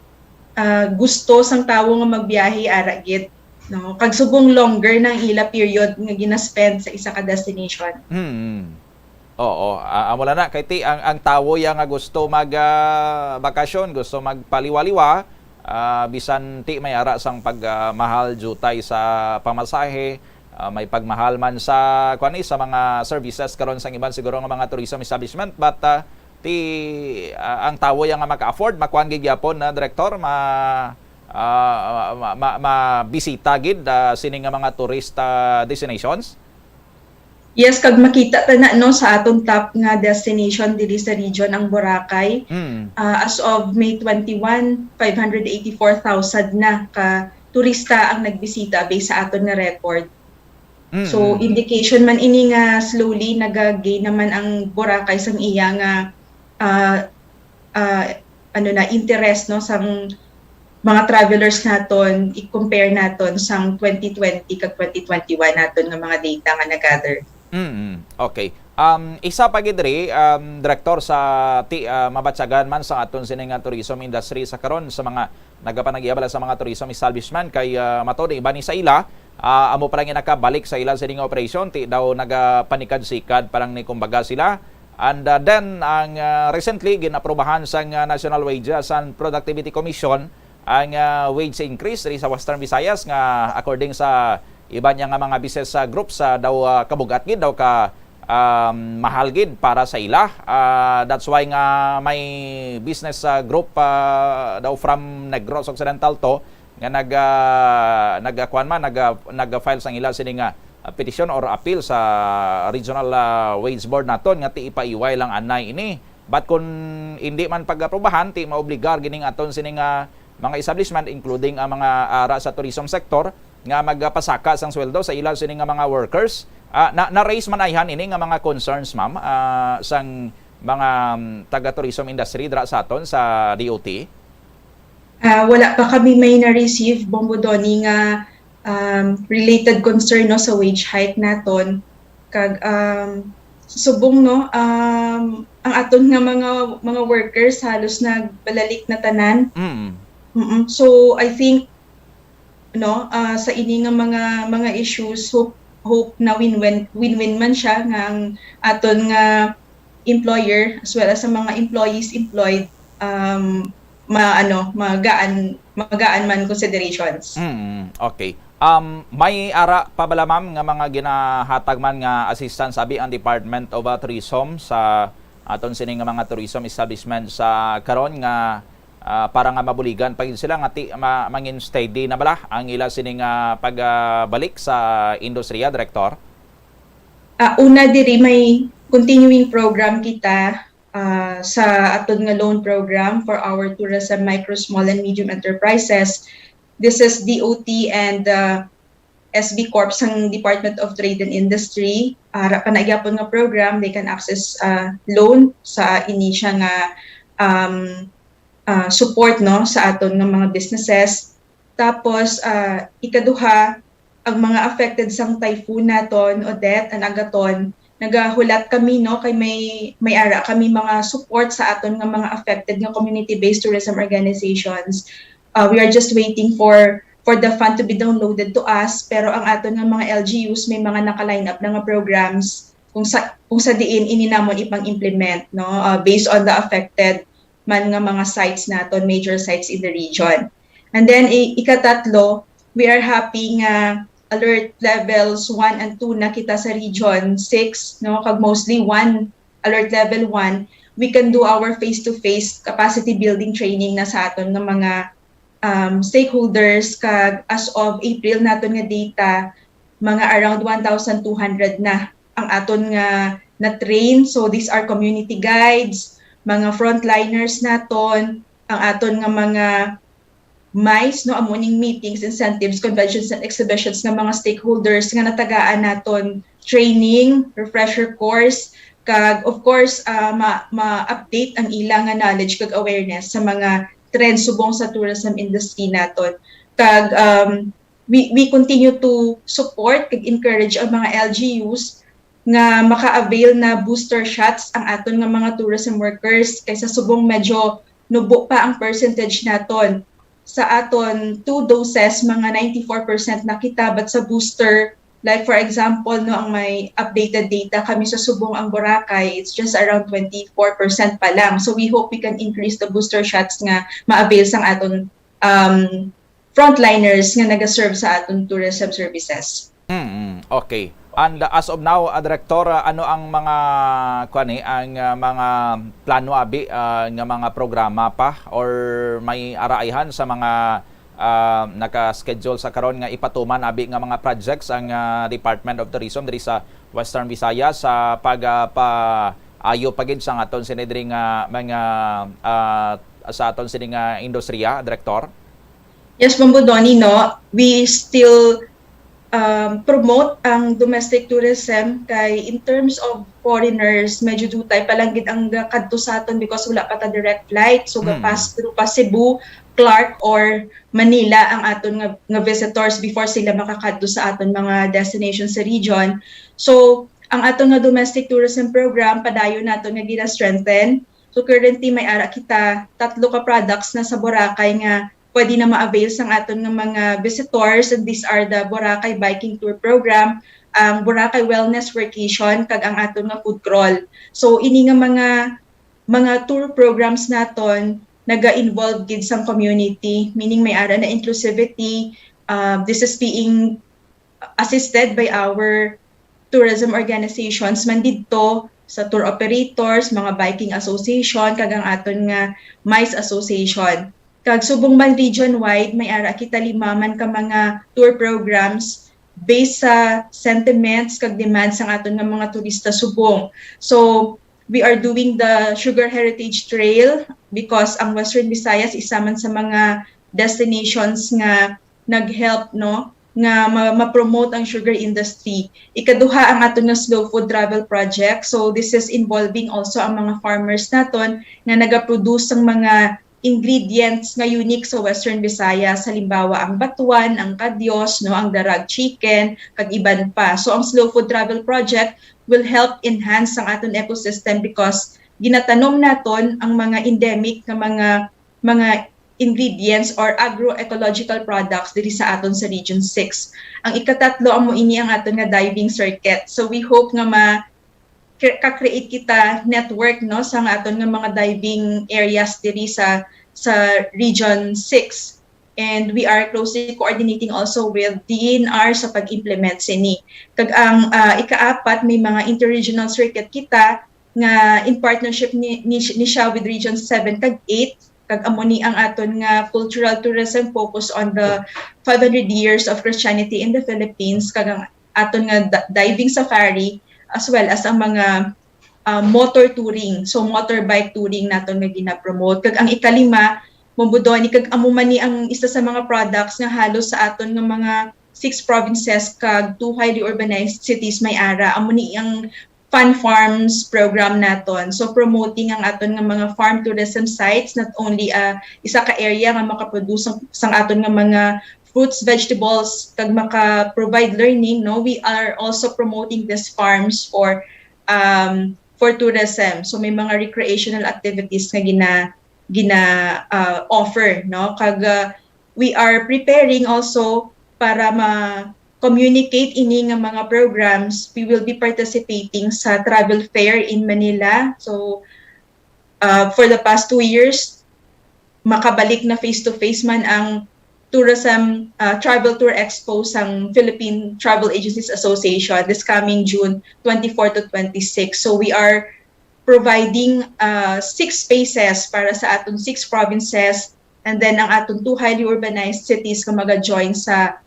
uh, gusto sang tawo nga magbiyahe ara gid no kag subong longer nang ila period nga ginaspend sa isa ka destination. Mm. Oo, uh, amo lang na kay ti ang ang tawo ya nga gusto mag uh, bakasyon, gusto magpaliwa-liwa, uh, bisan ti may ara sang pag uh, mahal jutay sa pamasahe, uh, may pagmahal man sa kuan sa mga services karon sang iban siguro nga mga tourism establishment but uh, ti uh, ang tawo ya nga maka-afford makuan gid gyapon na direktor ma uh, ma, ma, ma bisita gid uh, sini nga mga tourist uh, destinations. Yes, kag makita ta na no sa aton top nga destination diri sa region ang Boracay. Mm. Uh, as of May twenty-one, five hundred eighty-four thousand na ka turista ang nagbisita based sa aton nga record. Mm-hmm. So indication man ini nga slowly nagagain naman ang Boracay sang iya nga uh, uh, ano na interest no sang mga travelers naton i-compare naton sang twenty twenty kag twenty twenty-one naton nga mga data nga na-gather. Mm-hmm. Okay. Um, isa pa gid diri, um, Director, sa ti, uh, mabatyagan man sa aton sini nga tourism industry sa karon sa mga nagapanag-iya bala sa mga tourism establishment kay uh, matod iban ni sa ila uh, amo pa lang nakabalik sa ila sini nga operasyon ti daw nagapanikad-sikad pa lang ni kumbaga sila And, uh, then, ang, uh, recently, ginaprobahan sang, uh, National Wages and Productivity Commission ang, uh, wage increase diri sa Western Visayas nga, according sa iba niya nga mga business, uh, groups, uh, daw, uh, kabugat gid, daw ka, um, mahal gid para sa ila. Uh, that's why nga may business, uh, group, uh, daw from Negros Occidental to nga nag, ah, nag, ah, kuwan man, nag, ah, nag-file sang ila sini nga, ah, petition or appeal sa Regional, ah, Wage Board naton nga ti ipaiway lang anay ini. But kung hindi man pag-aprobahan, ti maobligar gining aton sini nga mga establishment, including ang mga ara sa tourism sector, nga magpasaka sang sweldo sa ila sini nga mga workers. Ah, na, na-raise man ayhan ini nga mga concerns, ma'am, ah, sang mga, um, taga-tourism industry dira sa aton sa D O T? Ah, wala pa kami may na-receive, Bombo Donny, nga, um, related concern, no, sa wage hike naton. Kag, um, subong, no, um, ang aton nga mga, mga workers halos nagbalalik na tanan. Mm. Mm-mm. So, I think, no, ah, sa ini nga mga, mga issues, hope, hope na win-win, win-win man siya nga ang aton nga employer as well as sa mga employees employed, um, ma-, ano, magaan, magaan man considerations. Mm, okay. Um, may ara pa bala, ma'am, nga mga ginahatag man nga assistance abi ang Department of, uh, Tourism sa aton sini nga mga tourism establishment sa karon nga, ah, para nga mabuligan pa gid sila nga ti-, ma-, mangin steady na bala ang ila sini nga pagbalik sa industriya, Direktor? Ah, una diri, may continuing program kita, ah, sa aton nga loan program for our tourism micro, small, and medium enterprises. This is D O T and, ah, S B Corp sang Department of Trade and Industry. Ara pa na gyapon nga program, they can access, ah, loan sa ini siya nga, um, ah, support, no, sa aton nga mga businesses. Tapos, ah, ikaduha, ang mga affected sang typhoon naton, Odette and Agaton, nagahulat kami, no, kay may, may ara kami mga support sa aton nga mga affected nga community-based tourism organizations. Uh, we are just waiting for, for the fund to be downloaded to us, pero ang aton nga mga L G Us may mga naka-line up na nga programs kung sa, kung sa diin ini namon ipang-implement, no, uh, based on the affected man nga mga sites naton, major sites in the region. And then, i-, ikatatlo, we are happy nga alert levels one and two na kita sa Region six, no? Kag mostly one, alert level one, we can do our face-to-face capacity building training na sa aton nga mga, um, stakeholders. Kag as of April naton nga data, mga around one thousand two hundred na ang aton nga na-train. So these are community guides, mga frontliners naton, ang aton nga mga MICE, no, amo ning meetings, incentives, conventions, and exhibitions nga mga stakeholders nga natagaan naton training, refresher course, kag of course, ah, ma-, ma-update ang ila nga knowledge kag awareness sa mga trends subong sa tourism industry naton. Kag, um, we, we continue to support kag encourage ang mga L G Us nga maka-avail na booster shots ang aton nga mga tourism workers, kay sa subong medyo nubo pa ang percentage naton. Sa aton two doses, mga ninety-four percent na kita, but sa booster, like for example, no, ang may updated data kami sa subong ang Boracay, it's just around twenty-four percent pa lang. So we hope we can increase the booster shots nga ma-avail sang aton, um, frontliners nga nagaserve sa aton tourism services. Mm, okay. And as of now, ah, Director, ah, ano ang mga, kuwan ni, ang, ah, mga plano abi, ah, nga mga programa pa or may ara ayhan sa mga, ah, naka-schedule sa karon nga ipatuman abi nga mga projects ang, ah, Department of Tourism diri sa Western Visayas sa pag, ah, paayo pa gid sa aton sini diri nga mga, ah, sa aton sini nga industriya, Director? Yes, Bombo Donny, no? We still, um, promote ang domestic tourism kay in terms of foreigners, medyo dutay pa lang gid ang gakadto sa aton because wala pa ta direct flight. So, mm, ga-pass through pa Cebu, Clark, or Manila ang aton nga, nga visitors before sila makakadto sa aton mga destination sa region. So, ang aton nga domestic tourism program, padayon naton nga gina-strengthen. So, currently, may ara kita tatlo ka products na sa Boracay nga pwede na ma-avail sang aton nga mga visitors, and these are the Boracay Biking Tour Program, ang Boracay Wellness Workation, kag ang aton nga food crawl. So, ini nga mga, mga tour programs naton naga-involve gid sang community, meaning may ara na inclusivity. Uh, this is being assisted by our tourism organizations man didto, sa tour operators, mga biking association, kag ang aton nga MICE association. Kag subong man region-wide, may ara kita lima man ka mga tour programs based sa sentiments kag demands sang aton nga mga turista subong. So, we are doing the Sugar Heritage Trail because ang Western Visayas isa man sa mga destinations nga nag-help, no, nga ma-, ma-promote ang sugar industry. Ikaduha, ang aton nga Slow Food Travel Project. So, this is involving also ang mga farmers naton nga nagaproduce sang mga ingredients nga unique sa Western Visayas, halimbawa ang batuan, ang kadios, no, ang darag chicken, kag iban pa. So, ang Slow Food Travel Project will help enhance ang aton ecosystem because ginatanom naton ang mga endemic nga mga, mga ingredients or agroecological products diri sa aton sa Region six. Ang ikatatlo, amo ini ang aton nga diving circuit. So, we hope nga ma-, cre-, ka-create kita network, no, sa nga aton nga mga diving areas diri sa, sa Region six. And we are closely coordinating also with D E N R sa pag-implement sini. Kag ang, ah, ikaapat, may mga interregional circuit kita nga in partnership ni, ni, ni siya with Region seven kag eight, kag amo ni ang aton nga cultural tourism focus on the five hundred years of Christianity in the Philippines, kag ang aton nga da-, diving safari, as well as ang mga, ah, motor touring, so motorbike touring naton nga ginapromote. Kag ang ikalima, Bombodoni, kag amo man ni ang isa sa mga products nga halos sa aton nga mga six provinces kag two highly urbanized cities may ara. Amo ni ang Fun Farms program naton. So, promoting ang aton nga mga farm tourism sites, not only, ah, isa ka area nga makaproduce sang, sang aton nga mga fruits, vegetables, kag maka-provide learning, no? We are also promoting these farms for, um, for tourism. So, may mga recreational activities nga gina-, gina-, ah, offer, no? Kag, ah, we are preparing also para ma-communicate ini nga mga programs. We will be participating sa travel fair in Manila. So, uh, for the past two years, makabalik na face-to-face man ang tourism, uh, travel tour expo sang Philippine Travel Agencies Association this coming June twenty-four to twenty-six. So, we are providing, uh, six spaces para sa aton six provinces, and then ang aton two highly urbanized cities nga maga-join sa,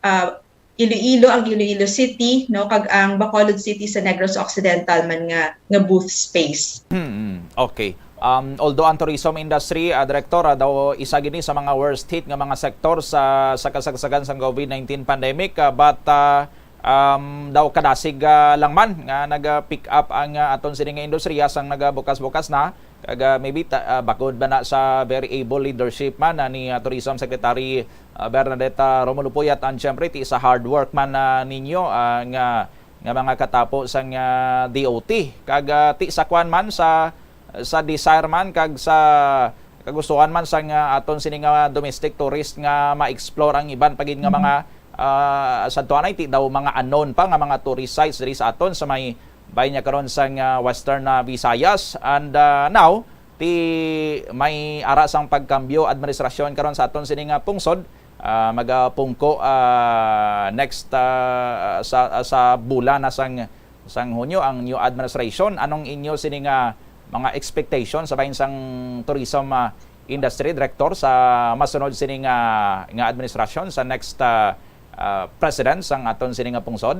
uh, Iloilo, ang Iloilo City, no, kag ang Bacolod City sa Negros Occidental man nga, nga booth space. Mm, okay. Um, although ang tourism industry, ah, Director, ah, daw isa gini sa mga worst hit nga mga sektor sa, sa kasagsagan sang COVID nineteen pandemic, ah, but, ah, um, daw kadasig, ah, lang man nga nag-pick up ang, ah, aton sini nga industriya sang nagabukas-bukas na. Kag, ah, maybe ta-, ah, bakod ba na sa very able leadership man, ah, ni, ah, Tourism Secretary, ah, Bernadette, ah, Romulo Puyat, and syempre ti sa hard work man, ah, ninyo, ah, nga, nga mga katapo sang, ah, D O T. Kag, ah, ti sa kwan man sa, sa desire man kag sa kagustuhan man sang, ah, aton sini nga domestic tourist nga ma-explore ang iban pa gid nga mga, ah, sadtuanay ti daw mga unknown pa nga mga tourist sites diri sa aton sa may bahin niya karon sang, ah, Western, ah, Visayas. And, ah, now, ti may ara sang pagkambyo administrasyon karon sa aton sini nga pungsod, ah, magapungko, ah, next, ah, sa, sa bulan na sang, sang Hunyo ang new administration. Anong inyo sini nga mga expectation sa bahin sang tourism, ah, industry, Director, sa masunod sini nga, nga administrasyon, sa next, ah, ah, president sang aton sini nga pungsod?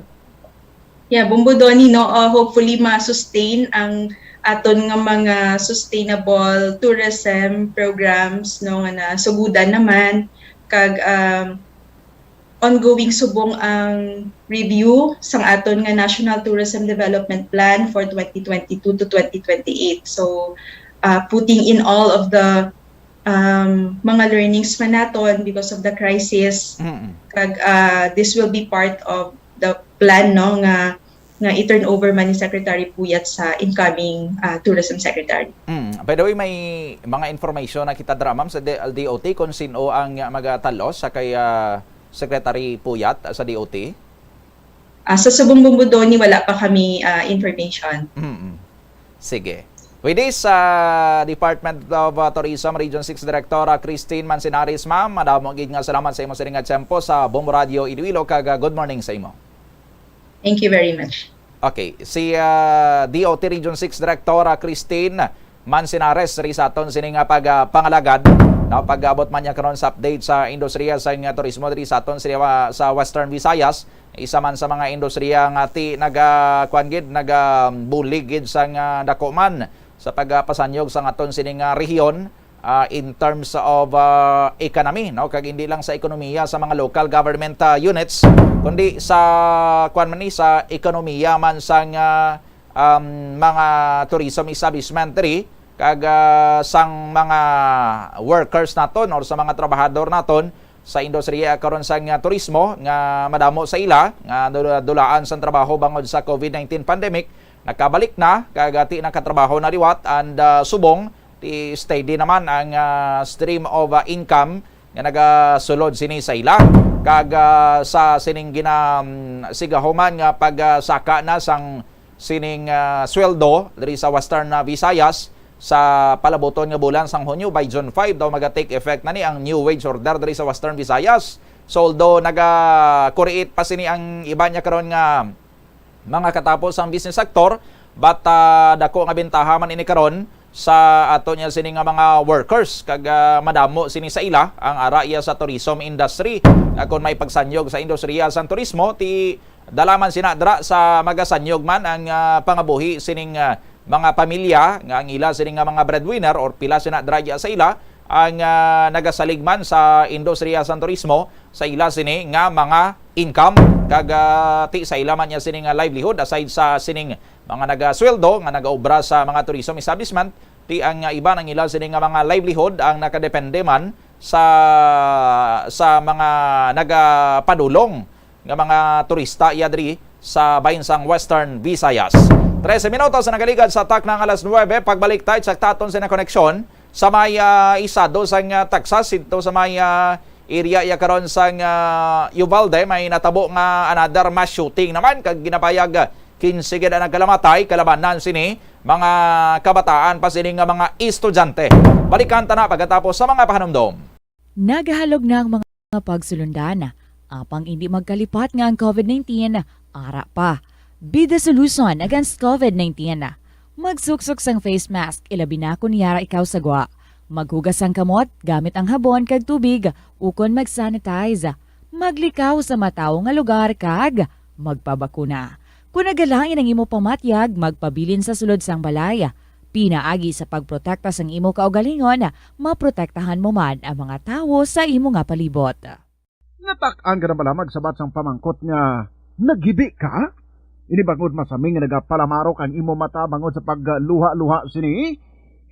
Yeah, Bombodoni, no, uh, hopefully ma-sustain ang aton nga mga sustainable tourism programs, no, nga nasugudan naman, kag, um, ongoing subong ang review sang aton nga National Tourism Development Plan for twenty twenty-two to twenty twenty-eight. So, uh, putting in all of the, um, mga learnings man naton because of the crisis, Mm-mm. kag, uh, this will be part of the plan, no, nga, nga i-turn over man ni Secretary Puyat sa incoming, uh, Tourism Secretary. Mm. By the way, may mga information na kita dira, ma'am, sa D-, D O T kung sino ang, uh, magatalos sa kay, uh, Secretary Puyat, uh, sa D O T? Ah, sa Subong Bumbudoni, wala pa kami, ah, information. Mm-mm. Sige. With this, ah, Department of, ah, Tourism Region six Director, ah, Christine Mancinares, ma'am, madamo gid nga salamat sa imo sining nga tiyempo sa Bombo Radio Iloilo, kag, ah, good morning sa imo. Thank you very much. Okay, si, ah, D O T Region six Director, ah, Christine Mancinares, diri sa aton sini nga pag, ah, pangalagad, no, pag-abot man niya karon sa update sa industriya sa, ah, turismo diri sa aton sini, ah, sa Western Visayas. Isa man sa mga industriya nga ti naga, kuan gid, nagabulig gid sa nga dako man sa pagpasanyog sa aton sini nga rehiyon, ah, in terms of, ah, economy, no, kag hindi lang sa ekonomiya sa mga local government, ah, units, kundi sa, kuan man ni, sa ekonomiya man sang, ah, um, mga tourism establishment diri, kag, ah, sang mga workers naton or sa mga trabahador naton sa industriya karon sang, ah, turismo nga madamo sa ila nga dula-, dulaan sang trabaho bangod sa COVID nineteen pandemic, nakabalik na kag, ah, ti nakatrabaho na liwat and, ah, subong ti steady naman ang, ah, stream of, ah, income nga nagasulod sini sa ila. Kag, ah, sa sining gina-, mm, sigahuman nga pagsaka na sang sining, ah, sweldo diri sa Western, ah, Visayas sa palabuton nga bulan sang Hunyo, by June five daw maga-take effect na ni ang new wage order diri sa Western Visayas. So, although naga-create pa sini ang iba niya karon nga mga katapos sang business sector, but, ah, dako nga bentaha man ini karon sa ato niya sini nga mga workers, kag, ah, madamo sini sa ila ang ara iya sa tourism industry. Nga kon may pagsanyog sa industriya sang turismo, ti dala man sina dira sa magasanyog man ang, ah, pangabuhi sining, ah, mga pamilya nga ang ila sini nga mga breadwinner or pila sina dira iya sa ila ang, ah, nagasalig man sa industriya sang turismo sa ila sini nga mga income, kag, ah, ti sa ila man niya sini nga livelihood aside sa sining mga nagasweldo nga nagaobra sa mga tourism establishment, ti ang, ah, iban ang ila sini nga mga livelihood ang nakadepende man sa, sa mga nagapadulong nga mga turista iya diri sa bahin sang Western Visayas. Trese minutos ang nagaligad sa takna nga alas nuwebe. Pagbalik tayo sa taton sa koneksyon sa may, ah, isado sang, ah, Texas, dito sa may, ah, area iya karon sang, ah, Uvalde, may natabo nga another mass shooting naman, kag ginapayag, ah, kinse gid ang nagkalamatay, kalabanan sini mga kabataan pa sini nga mga estudyante. Balikan ta na pagkatapos sa mga pahanumdom. Nagahalog na ang mga pagsulundan, apang indi magkalipat nga ang COVID nineteen ara pa. Be the solution against COVID nineteen. Magsuksok sang face mask, ilabi na kon yara ikaw sa gwa. Maghugas sang kamot gamit ang habon kag tubig, ukon mag-sanitize. Maglikaw sa matawo nga lugar kag magpabakuna. Kon nagalain ang imo pamatyag, magpabilin sa sulod sang balay. Pinaagi sa pagprotekta sang imo kaugalingon, maprotektahan mo man ang mga tawo sa imo nga palibot. Natak-an ka na bala magsabat sang pamangkot nga naghibi ka? Ini bangod masami nga nagapalamarok ang imo mata bangod sa pagluha-luha sini?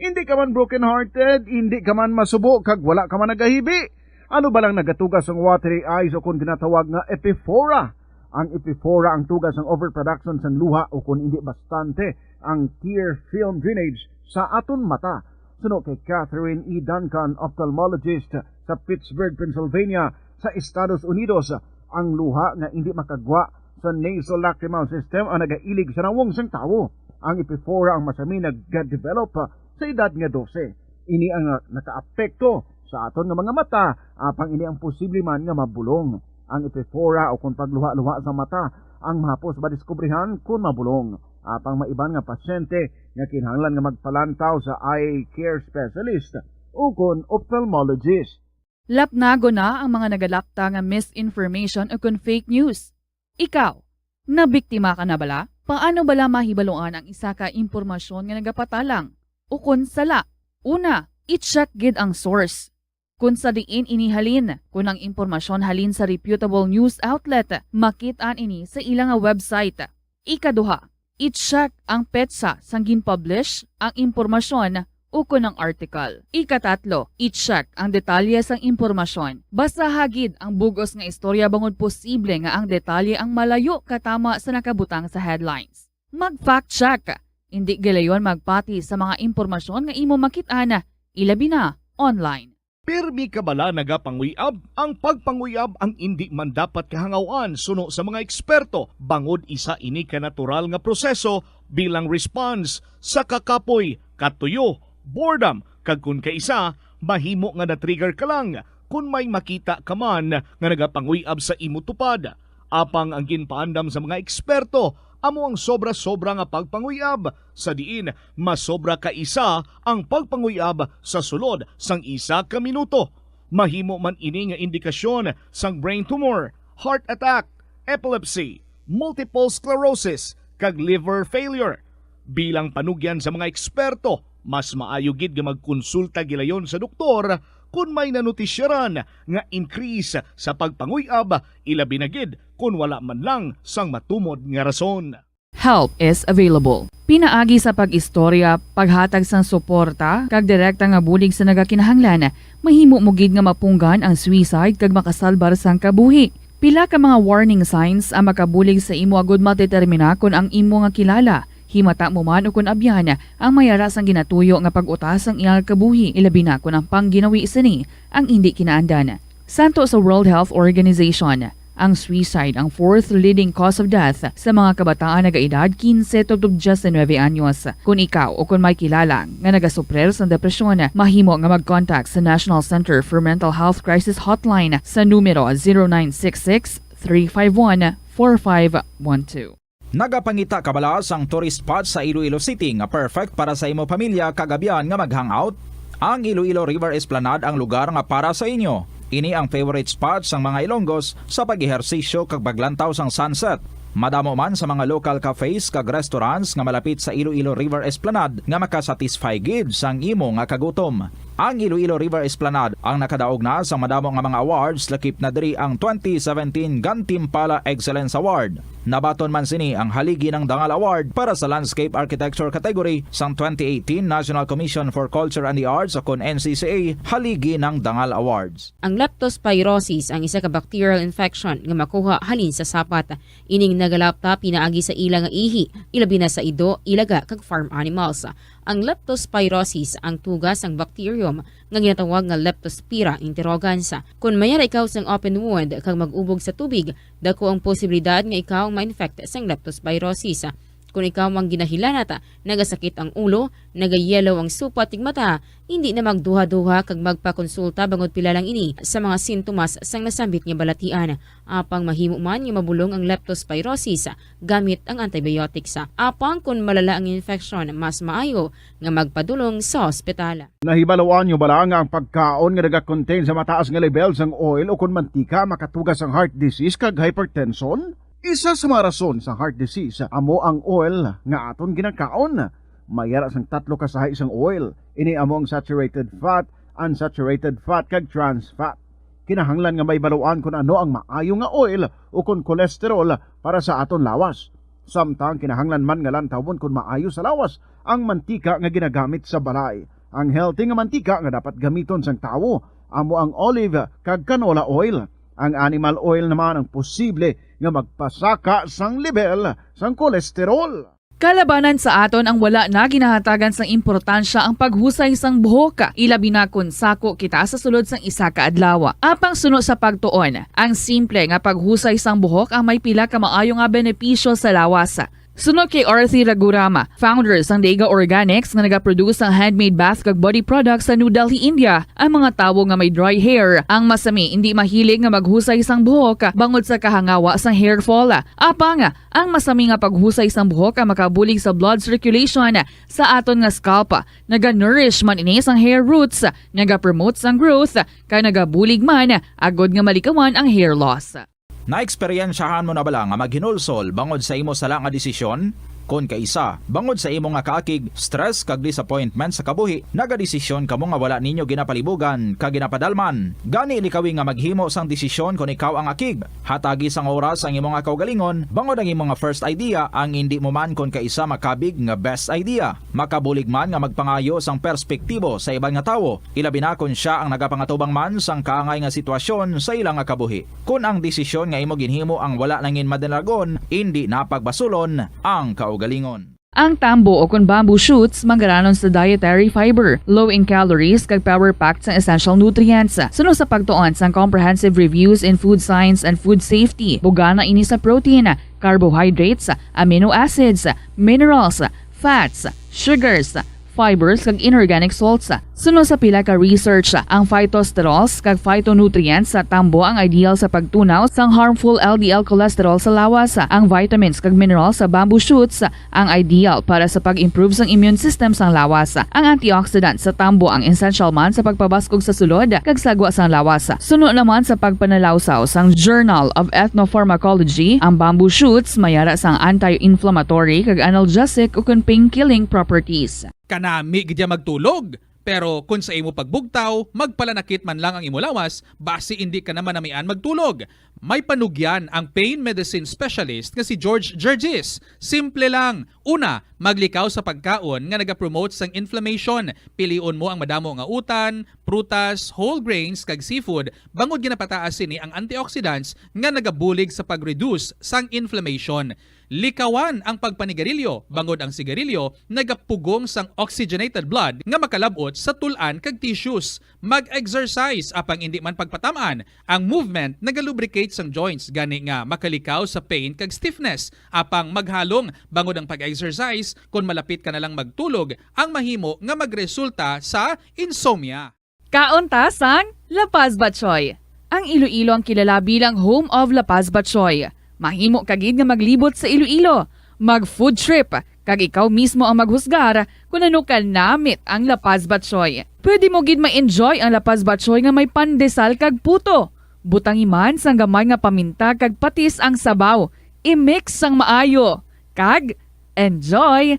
Hindi ka man broken-hearted, hindi ka man masubo, kag wala ka man nagahibi. Ano ba lang nagatugas ang watery eyes o kon ginatawag nga epiphora? Ang epiphora ang tugas sang overproduction sang luha o kon hindi bastante ang tear film drainage sa aton mata. Suno kay Catherine E. Duncan, ophthalmologist sa Pittsburgh, Pennsylvania, sa Estados Unidos, ang luha nga indi makagwa sa nasolacrimal system ang nagailig sa nawong sang tawo. Ang epiphora ang masami nagdevelop sa edad nga dose. Ini ang nakaapekto sa aton nga mga mata, apang ini ang posible man nga mabulong. Ang epiphora o kon pagluha-luha sa mata ang mahapos madiskubrihan kon mabulong. Apang may iban nga pasyente nga kinahanglan nga magpalantaw sa eye care specialist o kon ophthalmologist. Lapnagon na ang mga nagalapta nga misinformation o kon fake news. Ikaw, nabiktima ka na bala? Paano bala mahibaluan ang isa ka impormasyon nga nagapatalang o kon sala? Una, i-check gid ang source. Kon sa diin ini halin, kon ang impormasyon halin sa reputable news outlet, makit-an ini sa ila nga website. Ikaduha, i-check ang petsa sang gin-publish ang impormasyon ukon ang article. Ikatatlo, i-check ang detalye sang impormasyon. Basaha gid ang bug-os nga istorya bangod posible nga ang detalye ang malayo katama sa nakabutang sa headlines. Mag-fact check. Indi gilayon magpati sa mga impormasyon nga imo makit-an, ilabi na online. Pirmi ka bala nagapanguyab? Ang pagpanguyab ang indi man dapat kahangawan suno sa mga eksperto, bangod isa ini ka natural nga proseso bilang response sa kakapoy, katuyo, boredom, kag kon kaisa, mahimo nga na-trigger ka lang kon may makita ka man nga nagapanguyab sa imo tupad. Apang ang ginpaandam sa mga eksperto amo ang sobra-sobra nga pagpanguyab, sa diin masobra ka isa ang pagpanguyab sa sulod sang isa ka minuto. Mahimo man ini nga indikasyon sang brain tumor, heart attack, epilepsy, multiple sclerosis, kag liver failure. Bilang panugyan sa mga eksperto, mas maayo gid nga magkonsulta gilayon sa doktor kon may nanutisyaran nga increase sa pagpanguyab, ilabi na gid kon wala man lang sang matumod nga rason. Help is available. Pinaagi sa pag-istorya, paghatag sang suporta, kag direkta nga bulig sa nagakinahanglan, mahimo mo gid nga mapunggan ang suicide kag makasalbar sang kabuhi. Pila ka mga warning signs ang makabulig sa imo agud madetermina kon ang imo nga kilala, himata mo man ukon abyan, ang may ara sang ginatuyo nga pag-utas sang iyang kabuhi, ilabi na kon ang pangginawi sini ang indi kinaandan. Santo sa World Health Organization, ang suicide ang fourth leading cause of death sa mga kabataan nagaedad quince tubtob diecinuebe anyos. Kon ikaw o kon may kilala nga nagasuprir sang depresyon, mahimo nga mag-contact sa National Center for Mental Health Crisis Hotline sa numero zero nine six six, three five one, four five one two. Nagapangita ka bala sang tourist spot sa Iloilo City nga perfect para sa imo pamilya kag abyan nga mag-hangout? Ang Iloilo River Esplanade ang lugar nga para sa inyo. Ini ang favorite spot sang mga Ilonggos sa pag-ehersisyo kag paglantaw sang sunset. Madamo man sa mga local cafes kag restaurants nga malapit sa Iloilo River Esplanade nga makasatisfy gid sang imo nga kagutom. Ang Iloilo River Esplanade ang nakadaog na sa madamo nga mga awards, lakip na diri ang twenty seventeen Gantimpala Excellence Award. Nabaton man sini ang Haligi ng Dangal Award para sa Landscape Architecture category sang twenty eighteen National Commission for Culture and the Arts o kon N C C A Haligi ng Dangal Awards. Ang leptospirosis ang isa ka bacterial infection nga makuha halin sa sapat. Ining nagalapta pinaagi sa ila nga ihi, ilabi na sa ido, ilaga, kag farm animals. Ang leptospirosis ang tuga sang bacterium nga ginatawag nga Leptospira interrogans. Kon mayara ikaw sang open wound kag mag-ubog sa tubig, dako ang posibilidad nga ikaw ma-infect sang leptospirosis. Kon ikaw ang ginahilanat, nagasakit ang ulo, nagayelo ang supat kag mata, indi na magduha-duha kag magpakonsulta bangod pila lang ini sa mga sintomas sang nasambit nga balatian. Apang mahimo man nga mabulong ang leptospirosis gamit ang antibiotics. Apang kon malala ang infection, mas maayo nga magpadulong sa ospital. Nahibaluan nyo bala nga ang pagkaon nga nagakontain sa mataas nga lebel sang oil o kon mantika makatuga sang heart disease kag hypertension? Isa sa mga rason sang heart disease amo ang oil nga aton ginakaon. May ara sang tatlo ka sahi sang oil. Ini amo ang saturated fat, unsaturated fat, kag trans fat. Kinahanglan nga mahibaluan kon ano ang maayo nga oil ukon cholesterol para sa aton lawas. Samtang kinahanglan man nga lantawon kon maayo sa lawas ang mantika nga ginagamit sa balay. Ang healthy nga mantika nga dapat gamiton sang tawo amo ang olive kag canola oil. Ang animal oil naman ang posible nga magpasaka sang lebel sang cholesterol. Kalabanan sa aton ang wala na ginahatagan sang importansya ang paghusay sang buhok, ilabi na kon sako kita sa sulod sang isa ka adlaw. Apang suno sa pagtuon, ang simple nga paghusay sang buhok ang may pila ka maayo nga benepisyo sa lawas. Suno kay Arthi Ragurama, founder sang Dega Organics nga nagaproduce sang handmade bath kag body products sa New Delhi, India, ang mga tawo nga may dry hair ang masami indi mahilig nga maghusay sang buhok bangod sa kahangawa sang hair fall. Apang ang masami nga paghusay sang buhok ang makabulig sa blood circulation sa aton nga scalp. Naga-nourish man ini sang hair roots, naga-promote sang growth, kag nagabulig man agod nga malikawan ang hair loss. Naeksperyensyahan mo na bala nga maghinulsol bangod sa imo sala nga desisyon? Kon kaisa, bangod sa imo nga kaakig, stress kag disappointment sa kabuhi, nagadesisyon kamo nga wala ninyo ginapalibugan kag ginapadalman. Gani likawi nga maghimo sang desisyon kon ikaw ang akig. Hatagi sang oras ang imo nga kaugalingon bangod ang imo nga first idea ang indi mo man kon kaisa makabig nga best idea. Makabulig man nga magpangayo sang perspektibo sa iban nga tawo, ilabi na kon sia ang nagapangatubang man sang kaangay nga sitwasyon sa ila nga kabuhi. Kon ang desisyon nga imo ginhimo ang wala nangin madalagon, indi na pagbasulon ang kaugalingon. Ang tambo o kon bamboo shoots manggaranon sa dietary fiber, low in calories, kag power-packed sang essential nutrients. Suno sa pagtuon sang Comprehensive Reviews in Food Science and Food Safety, bugana ini sa protein, carbohydrates, amino acids, minerals, fats, sugars, fibers, kag inorganic salts. Suno sa pila ka research, ang phytosterols kag phytonutrients sa tambo ang ideal sa pagtunaw sang harmful L D L cholesterol sa lawas. Ang vitamins kag minerals sa bamboo shoots ang ideal para sa pag-improve sang immune system sang lawas. Ang antioxidant sa tambo ang essential man sa pagpabaskog sa sulod kag sagwa sang lawas. Suno naman sa pagpanalawsaw sang Journal of Ethnopharmacology, ang bamboo shoots may ara sang anti-inflammatory kag analgesic ukon pain-killing properties. Kanami gid ya magtulog, pero kon sa imo pagbugtaw, magpalanakit man lang ang imo lawas, basi indi ka na manamian magtulog. May panugyan ang pain medicine specialist nga si George Gergis. Simple lang. Una, maglikaw sa pagkaon nga nagapromote sang inflammation. Pilion mo ang madamo nga utan, prutas, whole grains, kag seafood, bangod ginapataas sini ang antioxidants nga nagabulig sa pag-reduce sang inflammation. Likawan ang pagpanigarilyo, bangod ang sigarilyo nagapugong sang oxygenated blood nga makalab-ot sa tul-an kag tissues. Mag-exercise, apang indi man pagpatam-an. Ang movement nagalubricate sang joints, gani nga makalikaw sa pain kag stiffness. Apang maghalong, bangod ang pag-exercise, kon malapit ka na lang magtulog, ang mahimo nga magresulta sa insomnia. Kaon ta sang La Paz Batchoy. Ang Iloilo ang kilala bilang home of La Paz Batchoy. Mahimo ka gid nga maglibot sa Iloilo, mag-food trip, kag ikaw mismo ang maghusgar kon ano ka namit ang La Paz Batchoy. Pwede mo gid ma-enjoy ang La Paz Batchoy nga may pandesal kag puto. Butangi man sang gamay nga paminta kag patis ang sabaw. I-mix sang maayo. Kag enjoy!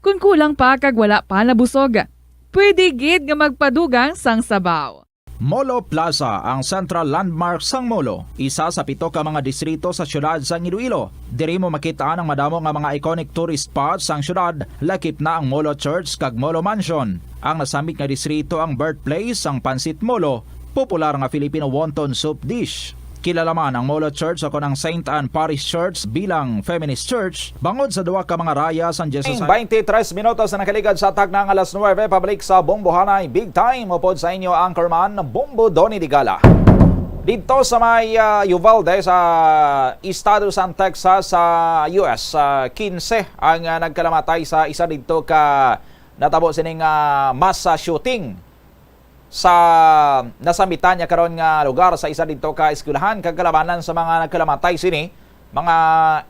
Kon kulang pa kag wala pa nabusog, pwede gid nga magpadugang sang sabaw. Molo Plaza, ang central landmark sang Molo, isa sa pito ka mga distrito sa siyudad sang Iloilo. Diri mo makit-an ang madamo nga mga iconic tourist spots sang siyudad, lakip na ang Molo Church kag Molo Mansion. Ang nasambit nga distrito ang birthplace sang Pancit Molo, popular nga Filipino wonton soup dish. Kilala man ang Molo Church o kon ang Saint Anne Parish Church bilang feminist church bangod sa duha ka mga raya sang Diocese. Twenty-three minutos na nakaligad sa takna nga alas nuwebe, pabalik sa Bombohanay Big Time upod sa inyo anchorman, Bombo Donny Digala. Dito sa may ah, Uvalde sa Estados ang Texas sa U S, ah, quince ang ah, nagkalamatay sa isa dito ka natabo sining ah, mass ah, shooting sa nasambitan niya karon nga lugar sa isa didto ka eskwelahan kag kalabanan sa mga nagkalamatay sini, mga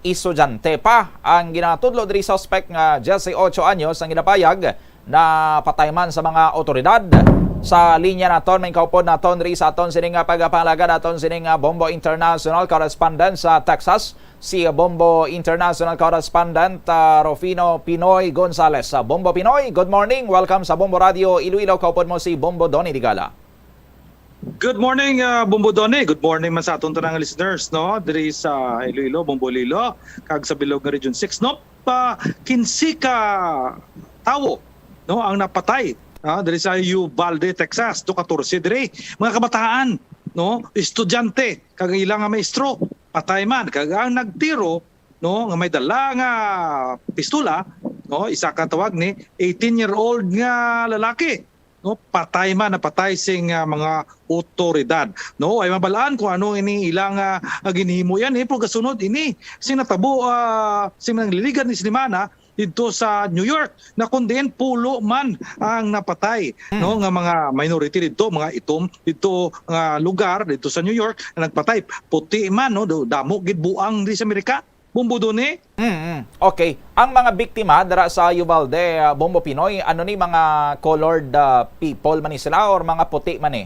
estudyante pa ang ginatudlo diri suspect nga diyesyocho anyos ang ginapayag na patay man sa mga otoridad. Sa linya naton, may kaupod naton diri sa aton sini nga pagpangalaga naton sini nga Bombo International correspondent sa Texas, si Bombo International Correspondent ah, Rufino Pinoy Gonzales. Ah, Bombo Pinoy, good morning. Welcome sa Bombo Radio Iloilo. Kaupod mo si Bombo Donny Digala. Good morning, ah, Bombo Donny. Good morning man sa aton tanang listeners, no? Diri sa Iloilo, Bombo Iloilo, kag sa bilog nga Region six, no? Pa kinse ka tawo, no, ang napatay, ah, diri sa Uvalde, Texas, do katorse diri. Mga kabataan, no, estudyante, kag ila nga maestro, patay man. Kag ang nagtiro, no, nga may dala nga pistola, no, isa ka tawag ni eighteen-year-old nga lalaki, no, patay man, napatay sing ah, mga otoridad, no. Ay mabalaan kung ano ini ilang ah, ginhimo yan, eh, pero gasunod ini sing natabo ah, sing nangliligad ni sinimana didto sa New York, na kung diin pulo man ang napatay, no, nga mga minority didto, mga itom didto nga lugar didto sa New York na nagpatay, puti man, no, do- damo gid buang di sa Amerika. Bombo Donny. Mm, mm. Okay. Ang mga biktima dira sa Uvalde, ah, Bombo Pinoy, ano ni, mga colored ah, people man ni sila or mga puti man ni?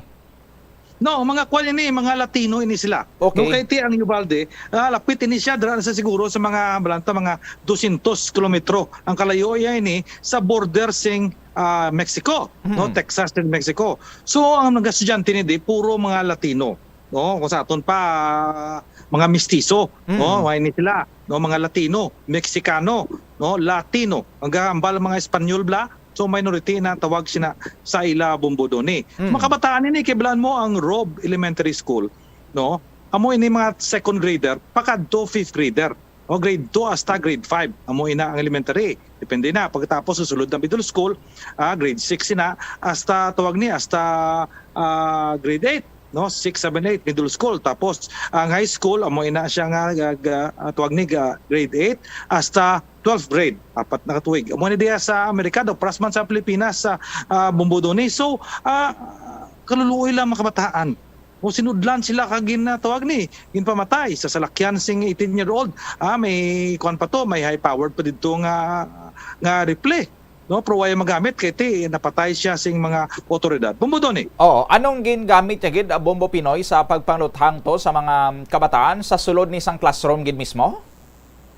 No, mga kwan ini, mga Latino ini sila. Okay. No, kay ti ang Uvalde, ah, lapit ini siya dira sa siguro sa mga balanta mga dosyentos kilometro ang kalayo iya ini sa border sing ah, Mexico, no, Mhm. Texas and Mexico. So ang mga estudyante ni di puro mga Latino, no, kung sa aton pa mga mestizo, Mhm. no, may ni sila, no, mga Latino, Mexicano, no, Latino, ang gahambal mga Espanyol bla, so minority na tawag sina sa ila Bombo Donny. Mm. Makabataan ini kay balaan mo ang Robb Elementary School, no? Amo ini mga second grader pakadto fifth grader. O grade two hasta grade five, amo ina ang elementary. Depende na. Pagkatapos, susulod na middle school, ah, grade six ina, hasta, tawag ni, hasta, ah, grade eight, no? Six, seven, eight, middle school. Tapos, ang high school, amo ina siya nga, ga-, ga-, ah, tawag ni, ga-, grade eight, hasta twelfth grade, apat na ka tuig. Amo ni diya sa Amerika, daw, paras man sa Pilipinas, sa, ah, Bombo Doni. So, ah, kaluluoy lang mga kabataan. O sinudlan sila ka gin-, ah, tawag ni, ginpamatay sa salakyan sing eighteen-year-old. Ah, may kuwan pa to, may high-powered pa didto nga, nga rifle. No, pero way magamit kay ti napatay siya sing mga otoridad. Bombo Doni. Oo, anong gingamit niya gid, ah, Bombo Pinoy, sa pagpangluthang to sa mga kabataan sa sulod ni sang classroom gid mismo?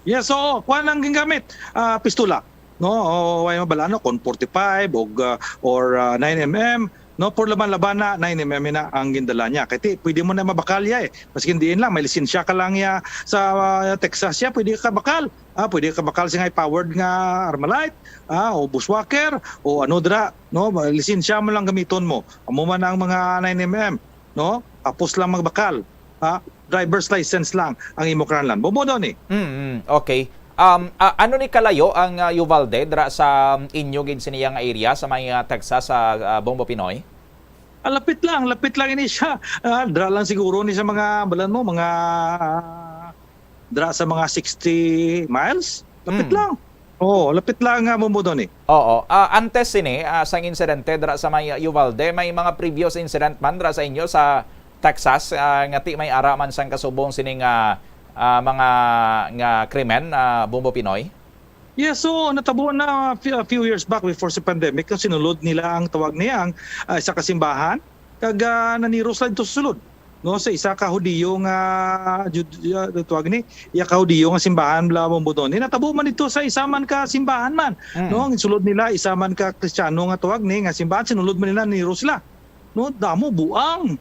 Yes, oo. Kuwan ang gingamit. Ah, pistola. No, o, way mabal-an, no, kon forty-five o, ah, or, ah, nine M M, no, por laban-laban na nine M M na ang gindala niya. Kay ti, pwede mo na mabakalya eh. Maski diin lang, may lisensya ka lang ya sa, ah, Texas ya, pwede ka bakal. Ah, pwede ka bakal sing high-powered nga Armalite, ah, o Bushwhacker, o ano dira, no, lisensya mo lang gamiton mo. Amo man ang mga nine M M, no? Tapos lang magbakal, ha? Driver's license lang ang imo kinahanglan. Bombo Doni. Mm, okay. Um, a-, ano ni kalayo ang, ah, Uvalde dira sa inyo gid siniya nga area sa may, ah, Texas sa, ah, Bombo Pinoy? Ah, lapit lang, lapit lang ini siya. Ah, dira lang siguro ni sa mga, balan mo, mga, ah, dira sa mga sixty miles. Lapit Mm. lang. Oo, lapit lang nga Bombo Doni. Oo. Ah, antes sini, ah, sang insidente dira sa may Uvalde, may mga previous incident man dira sa inyo sa Texas, ah, nga ti may ara man sang kasubong sining, ah, ah, mga nga krimen, ah, Bombo Pinoy? Yes, so natabo na few, a few years back before sa pandemic, ang sinulod nila ang tawag niya ang, ah, isa ka simbahan, kag, ah, naniro sila dito sa sulod, no, sa isa ka Hudiyo nga Jud-, ah, tawag ni, iya ka Hudiyo nga simbahan bla Bombo Doni. Natabo man dito sa isa man ka simbahan man, Mm. no, ang sulod nila isa man ka Kristiyano nga tawag ni nga simbahan, sinulod man nila, naniro sila, no, damo buang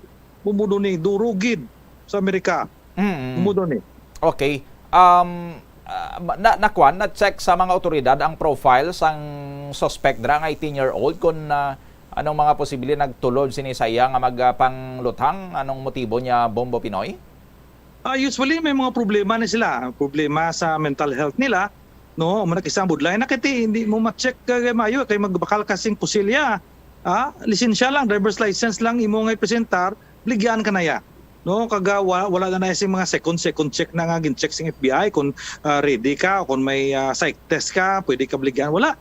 Bombo Doni, duro gid sa Amerika. Mm. Bombo Doni. Okay. Um, ah, ma-, na, nakuan, na-check sa mga otoridad ang profile sang suspect dira nga eighteen-year-old, kung, ah, anong mga posible nagtulod sini sa iya nga magpangluthang? Anong motibo niya, Bombo Pinoy? Ah, usually may mga problema na sila. Problema sa mental health nila, no? Amo na kay sa budlay na kay ti hindi mo ma-check ka kay maayo kay magbakal ka sing pusilya. Ah, lisensya lang, driver's license lang imo nga ipresentar, baligyan ka na ya. No, kag, ah, wa-, wala na na sing mga second, second check na nga gin-check sing F B I kung, ah, ready ka o kung may, ah, psych test ka, pwede ka baligyan. Wala.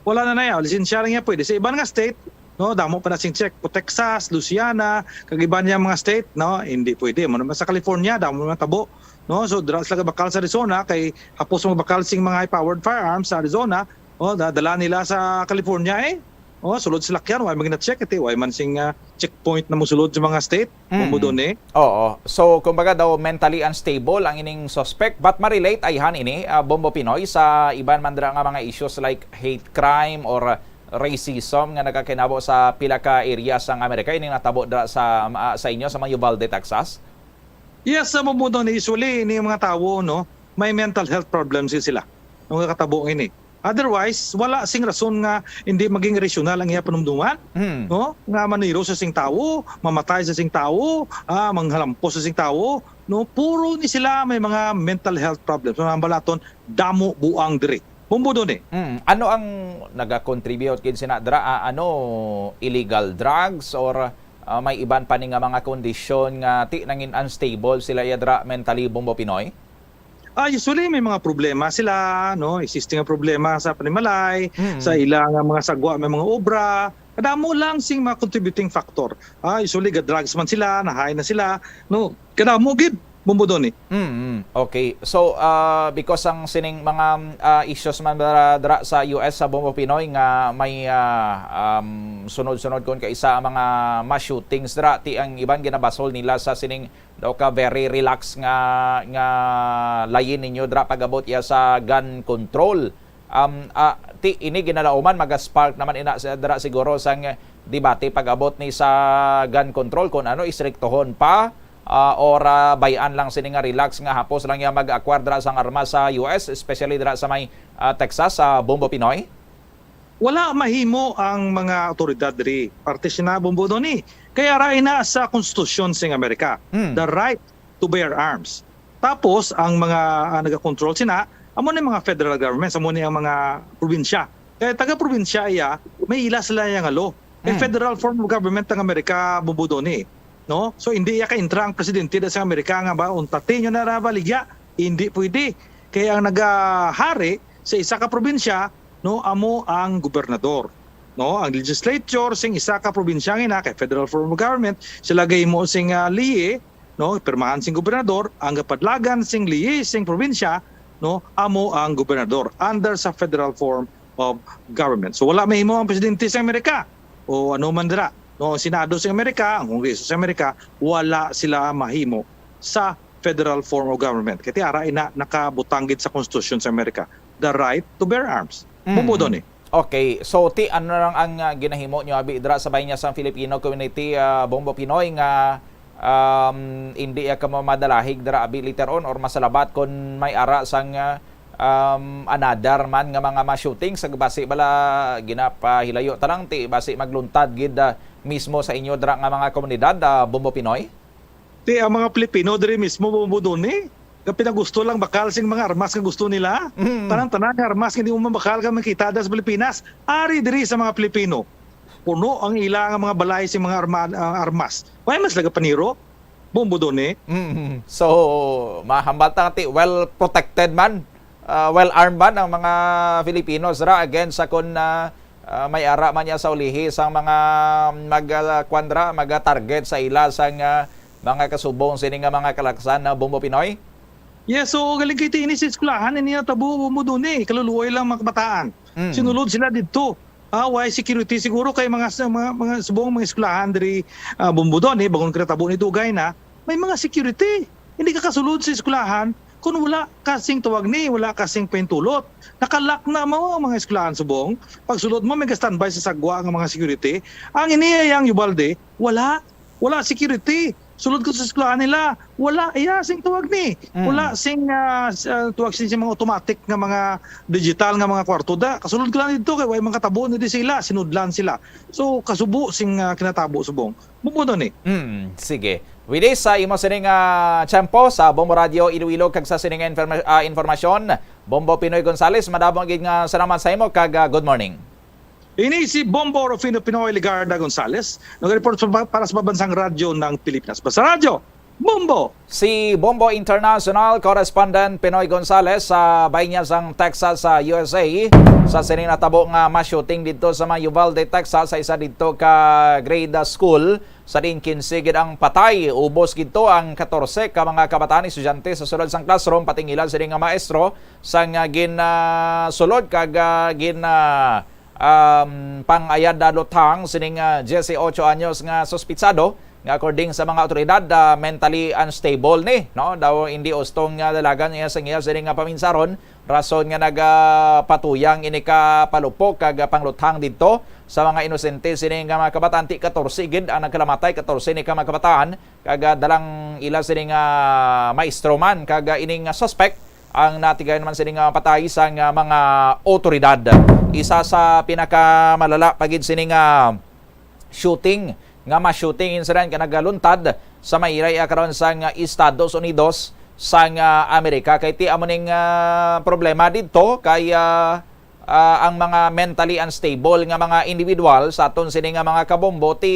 Wala na na ya. Lisensya lang ya pwede. Sa iban nga state, no, damo pa na sing check. Ko Texas, Louisiana, kag iban niya mga state, no, hindi pwede. Mo naman sa California, damo naman tabo. No, so dira sila gabakal sa Arizona kay hapos magbakal sing mga high-powered firearms sa Arizona, oh, da-, dala nila sa California eh. Oh, sulod sa lakyan, way man gina-check, iti, way man sing, ah, checkpoint na mosulod sa mga state, Mm. Bombo Doni. Oo. So, kumbaga daw, mentally unstable ang ining suspect. But ma-relate ayhan ini, ah, Bombo Pinoy, sa iban man dira nga mga issues like hate crime or, ah, racism nga nagakainabo sa pila ka area sang Amerika, ining natabo dira sa, ah, sa inyo, sa may Uvalde, Texas? Yes, sa Bombo Doni, usually, ini mga tawo, no, may mental health problems sila. Ang katabo ini. Otherwise, wala sing rason nga hindi maging rasyonal ang iya panumduman, Hmm. no? Nga maniro sa sing tawo, mamatay sa sing tawo, ah, manghalampos sa sing tawo, no? Puro ni sila may mga mental health problems. So, ang balaton, damo buang diri. Bombo Doni. Mm. Ano ang nagakontribute gid sina dira? Ah, ano, illegal drugs or, ah, may iban pa ni nga mga kondisyon nga ti nangin unstable sila iya dira mentally, Bombo Pinoy? Ah, usually may mga problema sila, no? Existing nga problema sa panimalay, Mm. sa ila nga mga sagwa, may mga obra. Kadamo lang sing mga contributing factor. Ah, usually ga-drugs man sila, na-high na sila, no? Kadamo gid, Bombo Doni. Mm, okay. So, ah, because ang sining mga, ah, issues man dira, dira sa U S, sa Bombo Pinoy nga may, ah, um, sunod-sunod kon kaisa ang mga mass shootings dira, ti ang iban ginabasol nila sa sining daw ka very relaxed nga, nga layin ninyo dira pag-abot iya sa gun control. Um, ah, ti, ini ginalauman, maga-spark naman ina sa, dira siguro sang debate pag-abot ni sa gun control, kung ano, istriktohon pa, ah, or, ah, bay-an lang sini nga relax nga hapos lang iya mag-acquire dira sang armas sa U S, especially dira sa may, ah, Texas, sa Bombo Pinoy? Wala mahimo ang mga awtoridad diri. Parte sina, Bombo Doni. Kay ara ina sa konstitusyon sing Amerika, Hmm. the right to bear arms. Tapos, ang mga, ah, nagakontrol sina, amo ni mga federal governments, amo ni ang mga probinsya. Kaya taga-probinsya iya, may ila sila iya nga law. Kay Hmm. federal form of government ang Amerika, Bombo Donny, no? So, hindi iya ka-intra ang presidente da sa Amerika nga ba, unta ti nyo na ra baligya. Hindi pwede. Kaya ang nagahari sa isa ka probinsya, no, amo ang gobernador. No, ang legislature sing isa ka probinsya nga ina kay federal form of government, sila gahimo sing, ah, liye, no, pirmahan sing gobernador, ang gapadlagan sing liye sing probinsya, no, amo ang gobernador under sa federal form of government. So wala mahimo ang presidente sa Amerika o ano man dira, no, ang Senado sa Amerika, ang Kongreso sa Amerika, wala sila mahimo sa federal form of government. Kay ti ara ina nakabutang gid sa Constitution sa Amerika, the right to bear arms. Mm. Bombo Donny. Okay, so ti ano lang ang, ah, ginahimo nyo abi dira sa bahin niya sang Filipino community, ah, Bombo Pinoy, nga, um, hindi ya ka mamadalahig dira abi later on or masalabat kon may ara sang, ah, um, another man nga mga ma-shooting sa basi bala ginapahilayo ta lang ti basi magluntad gid, ah, mismo sa inyo dira nga mga komunidad, ah, Bombo Pinoy? Ti ang mga Pilipino diri mismo, Bombo Donny, nga pinagusto lang bakal sing mga armas nga gusto nila. Mm. Tanan-tanan nga armas nga di mo mabakal nga makita da sa Pilipinas, ari diri sa mga Pilipino. Puno ang ila nga mga balay sing mga arma-, ah, armas. Why mas laga paniro? Bombo Donny. Mm. So, mahambal ta nga ti well protected man, ah, well armed man ang mga Filipinos ra against sa kun, ah, ah, may ara man niya sa ulihi sang mga mag, ah, kwan ra, mag, ah, target sa ila sang, ah, mga kasubong sini nga mga kalaksan na Bombo Pinoy? Yes, so galing kay ti ini sa eskwelahan, ini natabo, Bombo Donny, kaluluoy lang mga kabataan. Mm. Sinulod sila didto. Ah, why security? Siguro kay mga sa-, mga, mga subong mga eskwelahan diri, ah, Bombo Donny, bangon kinatabo ni dugay na, may mga security. Hindi ka kasulod sa eskwelahan kung wala kasing tawag ni, wala kasing pahintulot. Nakalak na mo ang mga eskwelahan subong. Pagsulod mo, may standby sa sagwa nga mga security. Ang ini yang Uvalde, wala. Wala security. Sulod ko sa eskwelahan nila, wala iya sing tuwag ni. Mm. Wala sing, ah, s-, ah, tuwag sing, sing mga automatic nga mga digital nga mga kwarto da. Kasulod ko lang dito kay way mga tabo ni di sila, sinudlan sila. So kasubo sing, ah, kinatabo subong. Bumuno ni. Mm, sige. With this, sa imo sining, ah, tiyempo sa Bombo Radio Iloilo kag sa sining informa-, ah, informasyon, Bombo Pinoy Gonzales, madamo gid nga salamat sa imo kag, ah, good morning. Ini si Bombo Rufino Pinoy Legarda Gonzales, nag-report sa, para sa Pambansang Radyo ng Pilipinas. Basta Radyo, Bombo! Si Bombo International Correspondent Pinoy Gonzales sa Bahiñas sang Texas sa U S A. Sa sini natabo nga mass shooting didto sa may Uvalde, Texas, sa isa didto ka grade school, sa diin kinse gid ang patay. Ubos gidto ang katorse ka mga kabataan estudyante sa sulod sang classroom, pati ang ila sini nga maestro sang, ah, gin, ah, sulod kag, ah, gin, ah, um, pang-ayad na luthang sining, ah, diyesyocho anyos nga suspitsado nga according sa mga awtoridad, ah, mentally unstable ni, no? Daw hindi ustong nga dalagan niya sa iya sining nga paminsaron, rason nga nagapatuyang ini ka palupok kag pangluthang didto sa mga inosente sini nga mga kabataan. Ti katorse gid ang nagkalamatay, katorse ni ka mga kabataan, kag, ah, dalang ila sini nga maestro man, kag, ah, ining, ah, suspect ang natigayon man sini nga patay sang, ah, mga otoridad. Isa sa pinakamalala pa gid sini nga shooting nga mass shooting incident nga nagaluntad sa may area karon sang, ah, Estados Unidos sang, ah, Amerika. Kay ti amo ning, ah, problema didto kay, ah, ah, ang mga mentally unstable nga mga individual sa aton sini nga mga kabombo, ti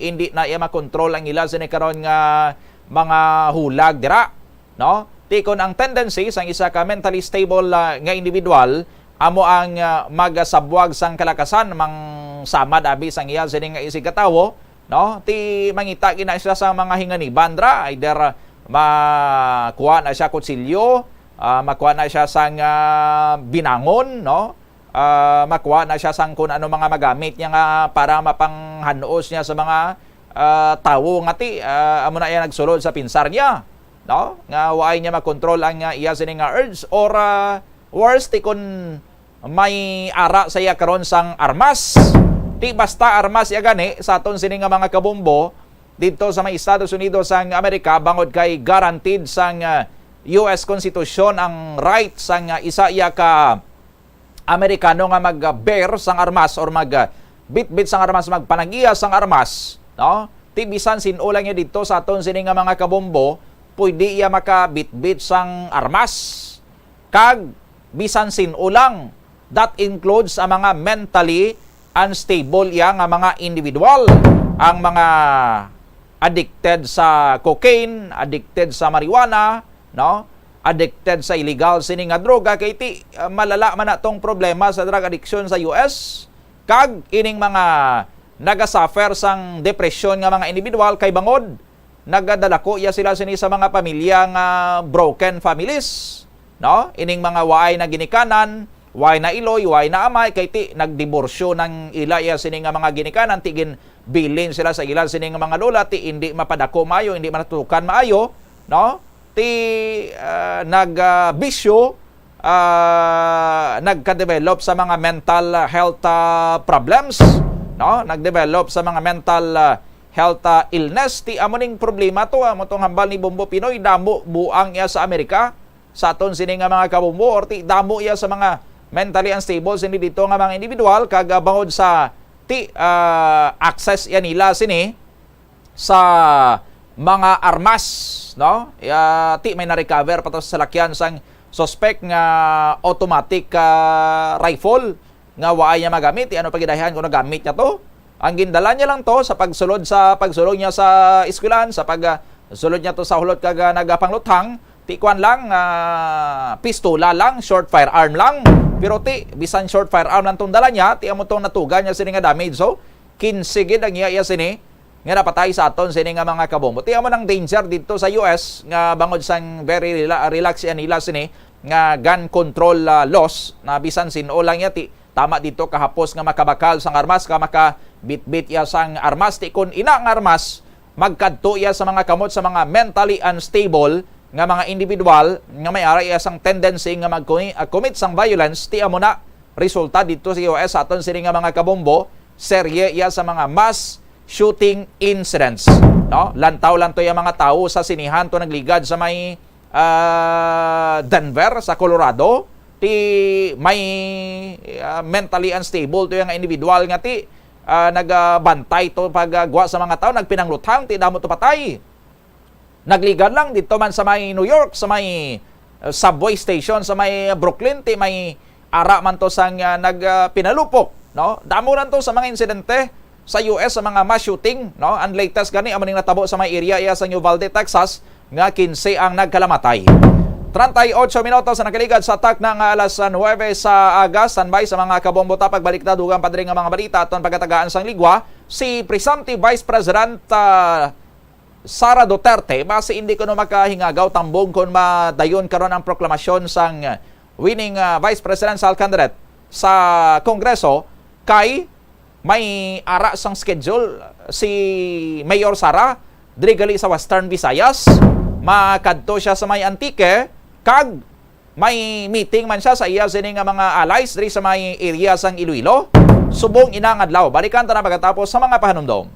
hindi na iya makontrol ang ila sini karon nga mga hulag dira, no? Ti kon ang tendency sang isa ka mentally stable, ah, nga individual amo ang, ah, magasabwag sang kalakasan, mangsamad abi sang iya sini nga isigkatawo, no? Ti mangita gid na siya sa mga hinganiban ra, either, ah, makuha na siya kutsilyo, ah, makuha na siya sang, ah, binangon, no? Ah, makuha na siya sang kun ano mga magamit niya nga para mapanghanos niya sa mga, ah, tawo nga ti, ah, amo na iya nagsulod sa pinsar niya, no? Nga waay niya makontrol ang, ah, iya sini nga urge or, ah, worse, ti kun may ara sa iya karon sang armas. Ti basta armas iya gani sa aton sini nga mga kabombo didto sa may Estados Unidos sang Amerika, bangod kay guaranteed sang, ah, U S Constitution ang right sang, ah, isa iya ka Amerikano nga mag-bear sang armas or mag, ah, bitbit sang armas, magpanag-iya sang armas, no? Ti bisan sin-o lang niya didto sa aton sini nga mga kabombo, pwede iya makabitbit sang armas, kag bisan sin-o lang. That includes ang mga mentally unstable iya nga mga individual, ang mga addicted sa cocaine, addicted sa marijuana, no? Addicted sa illegal sini nga droga, kay ti, ah, malala man na tong problema sa drug addiction sa U S, kag ining mga nagasuffer sang depresyon nga mga individual kay bangod nagadalako iya sila sini sa mga pamilya nga broken families, no? Ining mga waay na ginikanan, waay na iloy, waay na amay, kay ti nagdiborsyo nang ila iya sini nga mga ginikanan, ti ginbilin sila sa ila sini nga mga lola, ti indi mapadako maayo, indi manatukan maayo, no? Ti, ah, nag, ah, bisyo, ah, nagka-develop sa mga mental health, ah, problems, no? Nag-develop sa mga mental, ah, health, ah, illness. Ti amo ning problema to, amo tong hambal ni Bombo Pinoy, damo buang iya sa Amerika, sa aton sini nga mga kabombo, or ti damo iya sa mga mentally unstable sini dito nga mga individual, kag, ah, bangod sa ti, ah, access iya nila sini sa mga armas, no? Ya, ti may na-recover pa to sa salakyan sang suspect nga automatic, ah, rifle nga waay niya magamit. Ti ano pa gidahilan kung nagamit niya to? Ang gindala niya lang to sa pagsulod, sa pagsulod niya sa eskwelahan, sa pag, ah, sulod niya to sa hulot kag, ah, nagapangluthang, ti kuan lang, ah, pistola lang, short firearm lang. Pero ti, bisan short firearm lang tong dala niya, ti amo tong natuga niya sini nga damage. So, kinse gid ang iya, iya sini nga napatay sa aton sini nga mga kabombo. Ti amo nang danger dito sa U S nga bangod sang very rela-, relax iya nila sini nga gun control, ah, laws, na bisan sin-o lang iya ti tama dito kahapos nga makabakal sang armas, ka makabitbit iya sang armas, ti kun ina nga armas, magkadto iya sa mga kamot sa mga mentally unstable nga mga individual nga may ara iya sang tendency nga mag-commit sang violence. Ti amo na resulta dito sa U S sa aton sini nga mga kabombo, serye iya sa mga mass shooting incidents, no? Lantaw lang to iya mga tawo sa sinihan to nagligad sa may, ah, Denver sa Colorado, ti may, ah, mentally unstable to iya nga individual nga ti, ah, nagabantay to pagagwa sa mga tawo, nagpinangluthang, ti damo to patay. Nagligad lang dito man sa may New York, sa may, uh, subway station, sa may Brooklyn, ti may ara man to sang, uh, nag, uh, pinalupok, no? Damo lang to sa mga insidente sa U S, sa mga mass shooting, no? Ang latest gani amo ning natabo sa may area iya sa Uvalde, Texas, nga kinse ang nagkalamatay. Treinta y ocho minutos ang nakaligad sa takna nga alas nuebe sa aga. Standby sa mga kabombo ta. Pagbalik ta, dugang pa diri nga mga balita aton pagatagaan sang ligwa. Si Presumptive Vice President, uh, Sara Duterte, basi hindi kuno makahingagaw tambong kon madayon karon ang proklamasyon sang winning, ah, vice presidential candidate sa Kongreso, kay may ara sang schedule si Mayor Sara diri gali sa Western Visayas. Makadto siya sa may Antique, kag may meeting man siya sa iya sini nga mga allies diri sa may area sang Iloilo subong ina nga adlaw. Balikan ta na pagkatapos sa mga pahanumdom.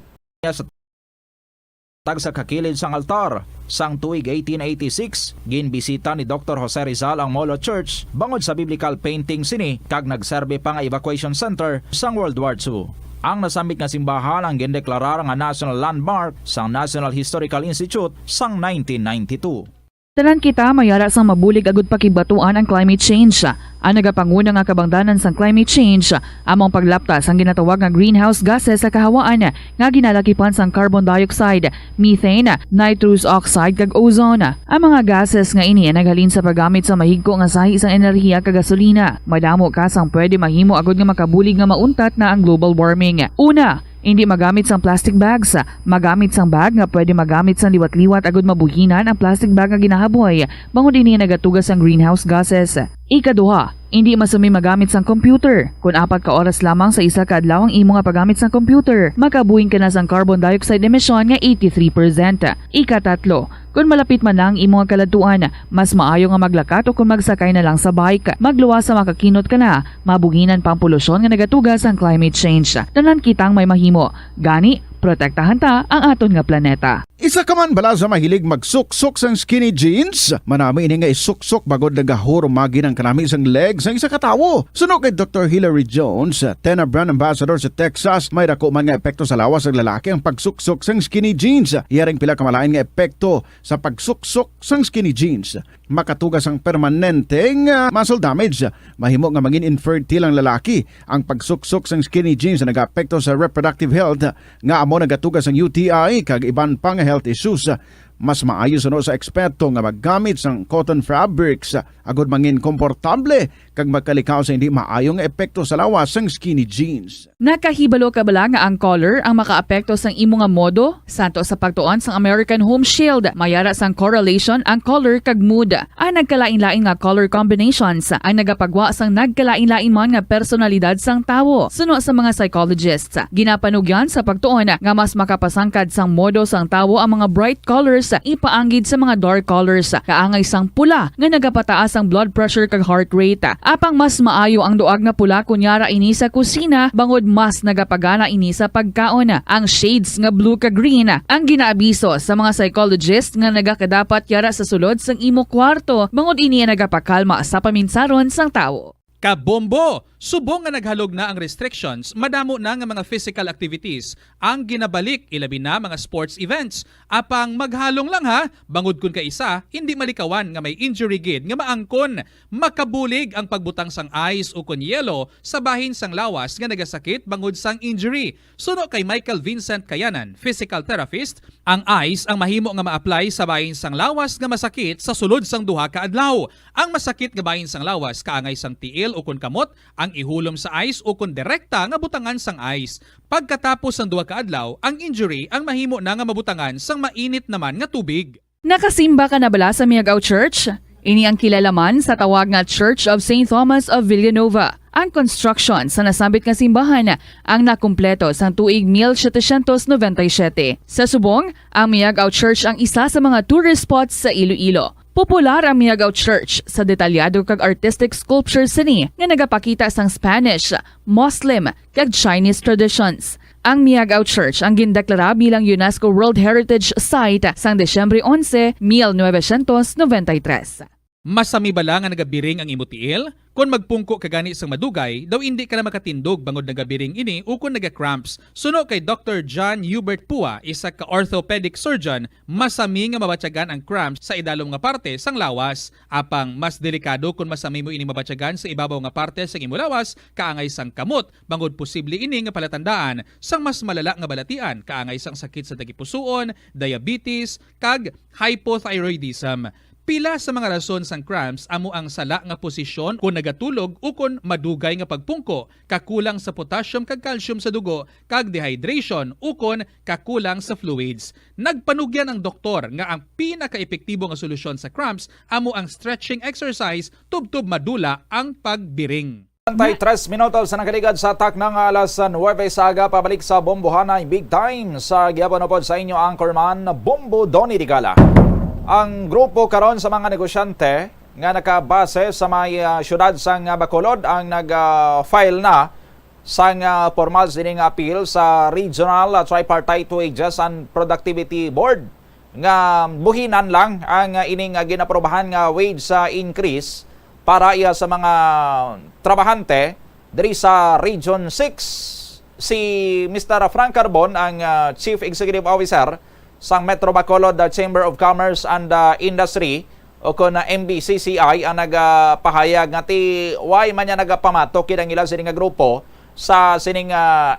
Tagsa ka kilid sang altar. Sang tuig eighteen eighty-six, ginbisita ni Doktor Jose Rizal ang Molo Church bangod sa biblical painting sini, kag nagserbi pa nga evacuation center sang World War Two. Ang nasambit nga simbahan ang gindeklarar nga National Landmark sang National Historical Institute sang nineteen ninety-two. Tanan kita may ara sang mabulig agud pakigbatuan ang climate change. Ang nagapanguna nga kabangdanan sang climate change amo ang paglapta sang ginatawag nga greenhouse gases sa kahawaan nga ginalakipan sang carbon dioxide, methane, nitrous oxide, kag ozone. Ang mga gases nga ini naghalin sa paggamit sa mahigko nga sahi sang enerhiya kag gasolina. Madamo ka sang pwede mahimo agud nga makabulig nga mauntat na ang global warming. Una, indi magamit sang plastic bags. Magamit sang bag nga pwede magamit sang liwat-liwat agud mabuhinan ang plastic bag nga ginahaboy, bangod ini nagatuga sang greenhouse gases. Ikaduha, indi masumi magamit sang computer. Kon apat ka oras lamang sa isa ka adlaw ang imo nga paggamit sang computer, makabuhin ka na sang carbon dioxide emission nga eighty-three percent. Ikatatlo, kon malapit man na ang imo nga kaladtuan, mas maayo nga maglakat o kon magsakay na lang sa bike. Magluwas sa makakinot ka na, mabuhinan pa ang polusyon nga nagatuga sang climate change. Tanan kitang may mahimo. Gani, Protektahan ta ang aton nga planeta. Isa ka man bala sa mahilig magsuksok sang skinny jeans? Manami ini nga isuksok bangod nagahurumagi ang kanami sang leg sang isa ka tawo. Suno kay Doktor Hilary Jones, Tena brand ambassador sa Texas, may dako man nga epekto sa lawas sang lalaki ang pagsuksok sang skinny jeans. Iya ring pila ka malain nga epekto sa pagsuksok sang skinny jeans. Makatuga sang permanente nga muscle damage. Mahimo nga mangin infertile ang lalaki. Ang pagsuksok sang skinny jeans nagaapekto sa reproductive health, nga amo nagatuga sang U T I kag iban pa nga health issues. Mas maayo suno sa eksperto nga maggamit sang cotton fabrics agod mangin komportable kag magkalikaw sa hindi maayo nga epekto sa lawas sang skinny jeans. Nakahibalo ka bala nga ang color ang makaapekto sang imo nga modo? Santo sa pagtuon sang American Home Shield, may ara sang correlation ang color kag mood. Ang nagkalain-lain nga color combinations ang nagapagwa sang nagkalain-lain man nga personalidad sang tawo. Suno sa mga psychologists, ginapanugyan sa pagtuon nga mas makapasangkad sang modo sang tawo ang mga bright colors ipaanggid sa mga dark colors, kaangay sang pula nga nagapataas ang blood pressure kag heart rate. Apang mas maayo ang duag nga pula kon yara ini sa kusina, bangod mas nagapagana ini sa pagkaon. Ang shades nga blue kag green ang ginaabiso sa mga psychologist nga nagakadapat yara sa sulod sang imo kwarto, bangod ini ang nagapakalma sa paminsaron sang tawo. Kabombo! Subong nga naghalog na ang restrictions, madamo na nga mga physical activities ang ginabalik, ilabi na mga sports events. Apang maghalong lang ha, bangod kun kaisa, hindi malikawan nga may injury gid nga maangkon. Makabulig ang pagbutang sang ice ukon yelo sa bahin sang lawas nga nagasakit bangod sang injury. Suno kay Michael Vincent Kayanan, physical therapist, ang ice ang mahimo nga ma-apply sa bahin sang lawas nga masakit sa sulod sang duha ka adlaw. Ang masakit nga bahin sang lawas kaangay sang tiil ukon kamot ang ihulom sa ice ukon direkta nga butangan sang ice. Pagkatapos sang duha ka adlaw, ang injury ang mahimo na nga mabutangan sang mainit naman nga tubig. Nakasimba ka na bala sa Miagao Church? Ini ang kilala man sa tawag nga Church of Saint Thomas of Villanova. Ang construction sa nasambit nga simbahan ang nakumpleto sang tuig mil setecientos noventa y siete. Sa subong, ang Miagao Church ang isa sa mga tourist spots sa Iloilo. Popular ang Miagao Church sa detalyado kag artistic sculpture sini nga nagapakita sang Spanish, Muslim, kag Chinese traditions. Ang Miagao Church ang gindeklara bilang UNESCO World Heritage Site sang Disyembre onse, mil novecientos noventa y tres. Masami bala nga nagabiring ang imo tiil? Kon magpungko ka gani sang madugay, daw indi ka na makatindog bangod nagabiring ini ukon naga-cramps. Suno kay Doktor John Hubert Pua, isa ka orthopedic surgeon, masami nga mabatyagan ang cramps sa idalom nga parte sang lawas. Apang mas delikado kon masami mo ini mabatyagan sa ibabaw nga parte sang imo lawas, kaangay sang kamot, bangod posible ini nga palatandaan sang mas malala nga balatian, kaangay sang sakit sa tagipusoon, diabetes, kag hypothyroidism. Pila sa mga rason sang cramps amo ang sala nga posisyon kon nagatulog ukon madugay nga pagpungko, kakulang sa potassium kag calcium sa dugo, kag dehydration ukon kakulang sa fluids. Nagpanugyan ang doktor nga ang pinakaepektibo nga solusyon sa cramps amo ang stretching exercise tubtob madula ang pagbiring. Treinta y tres minutos sa nakaligad sa takna nga alas nuwebe sa aga, pabalik sa Bombohanay Big Time sa gihapon upod sa inyo anchorman, Bombo Donny Digala. Ang grupo karon sa mga negosyante nga nakabase sa may, ah, siyudad sang, ah, Bacolod ang nag, ah, file na sang, ah, pormal sining appeal sa Regional, ah, Tripartite Wages and Productivity Board nga buhinan lang ang, ah, ining, ah, ginaprobahan nga wage, ah, increase para iya sa mga trabahante diri sa Region six. Si Mister Frank Carbon, ang, ah, Chief Executive Officer sang Metro Bacolod, ah, Chamber of Commerce and, ah, Industry, o kon, ah, M B C C I, ang nagapahayag nga ti-, why man niya nagapamatok gid ang ila sini nga grupo sa sining, ah,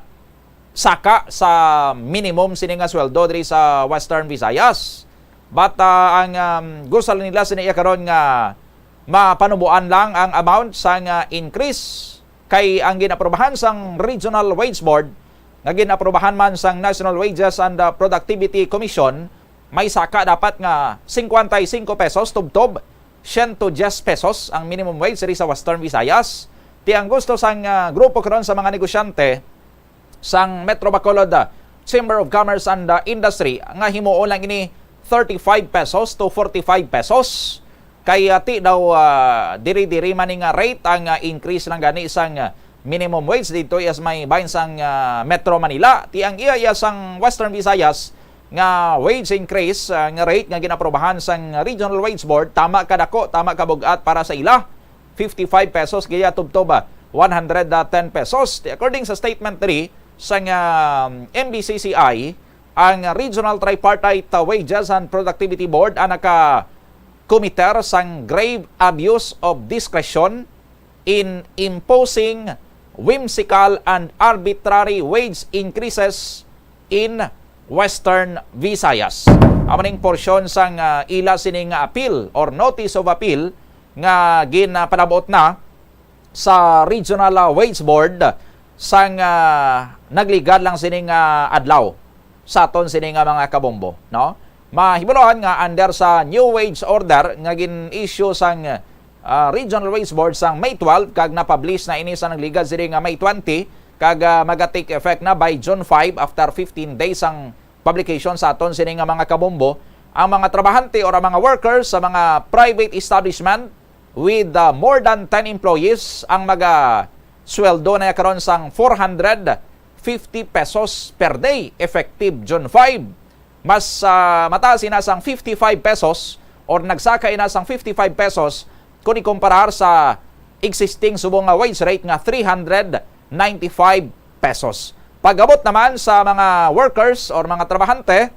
saka sa minimum sini nga sweldo diri sa Western Visayas. But, ah, ang, um, gusto nila sini iya karon nga mapanuboan lang ang amount sang, ah, increase, kay ang ginaprobahan sang Regional Wage Board nga ginaprobahan man sang National Wages and, ah, Productivity Commission, may saka dapat nga cincuenta y cinco pesos tubtob ciento diez pesos ang minimum wage diri sa Western Visayas. Ti ang gusto sang, ah, grupo karon sa mga negosyante sang Metro Bacolod, ah, Chamber of Commerce and, ah, Industry nga himuon lang ini thirty-five pesos to forty-five pesos. Kay, ah, ti daw, ah, diri-diri man ni nga rate ang, ah, increase lang gani sang, ah, minimum wage dito iya sa may bahin sang, ah, Metro Manila. Ti ang iya, iya sang Western Visayas nga wage increase, ah, nga rate nga ginaprobahan sang Regional Wage Board, tama kadako, tama kabug-at para sa ila, fifty-five pesos, gaya tubtob, ah, one hundred ten pesos. Ti according sa statement diri sang, ah, M B C C I, ang Regional Tripartite Wages and Productivity Board ang naka-committer sang grave abuse of discretion in imposing whimsical and arbitrary wage increases in Western Visayas. Amo ning porsyon sang, ah, ila sini nga appeal or notice of appeal nga ginapanabuot na sa Regional, ah, Wage Board sang, ah, nagligad lang sini nga adlaw sa aton sini nga mga kabombo, no? Mahibaluan nga under sa new wage order nga gin-issue sang, ah, Regional Wage Board sang May twelve kag napublish na ini sa nagligad sini nga May twenty kag, ah, maga-take effect na by June five after fifteen days sang publication sa aton sini nga mga kabombo, ang mga trabahante or ang mga workers sa mga private establishment with, uh, more than ten employees ang maga sweldo na karon sang four hundred fifty pesos per day effective June five. Mas, uh, mataas ina sang fifty-five pesos or nagsaka ina sang fifty-five pesos kung ikumparar sa existing subong nga wage rate nga three hundred ninety-five pesos. Pag-abot naman sa mga workers or mga trabahante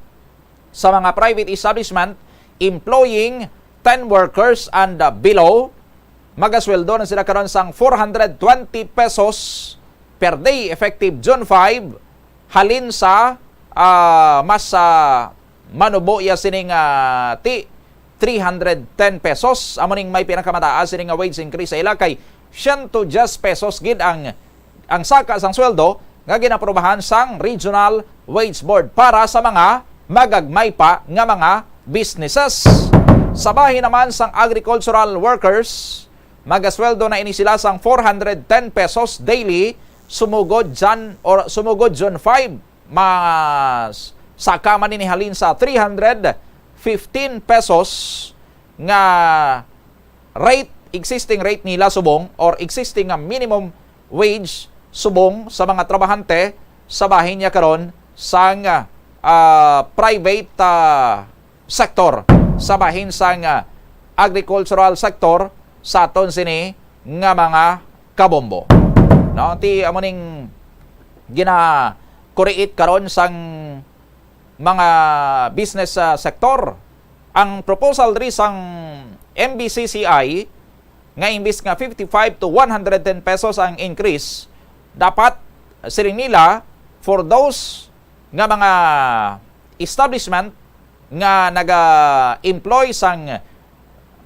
sa mga private establishment employing ten workers and, uh, below, magasweldo na sila karon sang four hundred twenty pesos per day effective June five, halin sa, ah, mas, ah, manubo iya sining, ah, ti three hundred ten pesos. Amo ning may pinakamataas sini nga wage increase sa ila kay siyento diyes pesos gid ang, ang saka sang sweldo nga ginaprobahan sang Regional Wage Board para sa mga magagmay pa nga mga businesses. Sa bahin naman sang agricultural workers, magasweldo na ini sila sang four hundred ten pesos daily sumugod Jan or sumugod June five. Mas saka man ini halin sa three hundred fifteen pesos nga rate, existing rate nila subong or existing nga minimum wage subong sa mga trabahante sa bahin niya karon sang, ah, private, ah, sector, sa bahin sang, ah, agricultural sector sa aton sini nga mga kabombo. No, ti amo ning gina-create karon sang mga business, ah, sector. Ang proposal diri sang M B C C I nga imbis nga fifty-five to one hundred ten pesos ang increase, dapat siling nila for those nga mga establishment nga naga-employ sang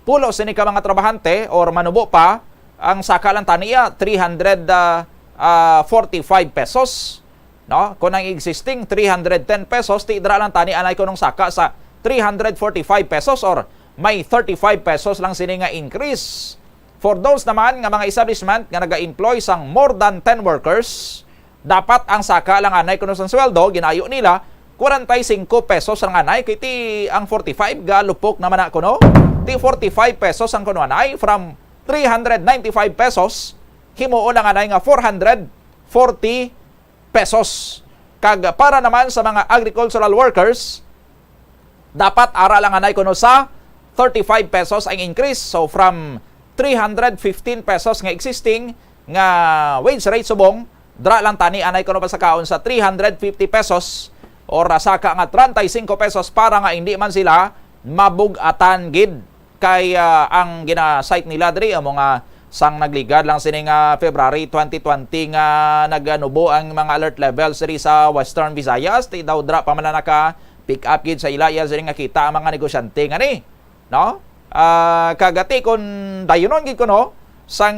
pulo sini ka mga trabahante or manubo pa, ang saka lang taniya three hundred, ah, ah, forty-five pesos, no? Kung ang existing three hundred ten pesos, ti dira lang tani anay kunong saka sa three hundred forty-five pesos or may thirty-five pesos lang sini nga increase. For those naman nga mga establishment nga naga-employ sang more than ten workers, dapat ang saka lang anay kuno sang sweldo ginayo nila forty-five pesos lang anay, kay ti ang forty-five galupok naman na kuno. Ti forty-five pesos ang kuno anay, from three hundred ninety-five pesos, himuon lang anay nga four hundred forty pesos. Kag para naman sa mga agricultural workers, dapat ara lang anay kuno sa thirty-five pesos ang increase. So from three hundred fifteen pesos nga existing nga wage rate subong, dra lang tani anay kuno pasakaon sa three hundred fifty pesos or saka nga treinta y cinco pesos para nga hindi man sila mabug-atan gid. Kay, ah, ang gina-cite nila diri amo nga sang nagligad lang sini nga February twenty twenty nga naganubo ang mga alert levels diri sa Western Visayas, ti daw dra pa man na naka-pick up gid sa ila iya sini nga kita ang mga negosyante nga ni, no? Ah, kagati kon dayunon gid kuno sang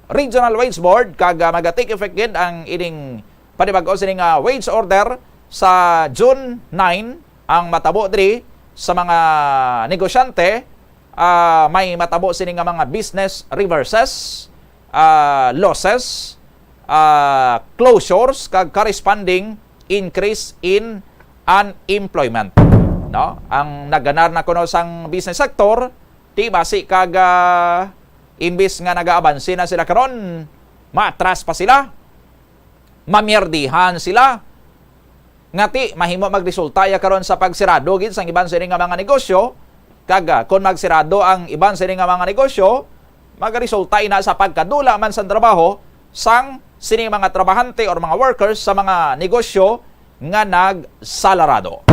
Regional Wage Board kag, ah, maga-take effect gid ang ining panibag-o sini nga wage order sa June nine ang matabo diri sa mga negosyante, ah, may matabo sini nga mga business reverses, ah, losses, ah, closures, kag corresponding increase in unemployment. No? Ang naganar na kuno sang business sector, ti basi kag, ah, imbis nga nagaabanse na sila karon, Maatras pa sila, mamierdihan sila, nga ti mahimo magresulta ya karon sa pagsirado gid sang iban sini nga mga negosyo, kag, ah, kon magsirado ang iban sini nga mga negosyo, magaresulta ina sa pagkadula man sang trabaho sang sini mga trabahante or mga workers sa mga negosyo nga nagsalarado.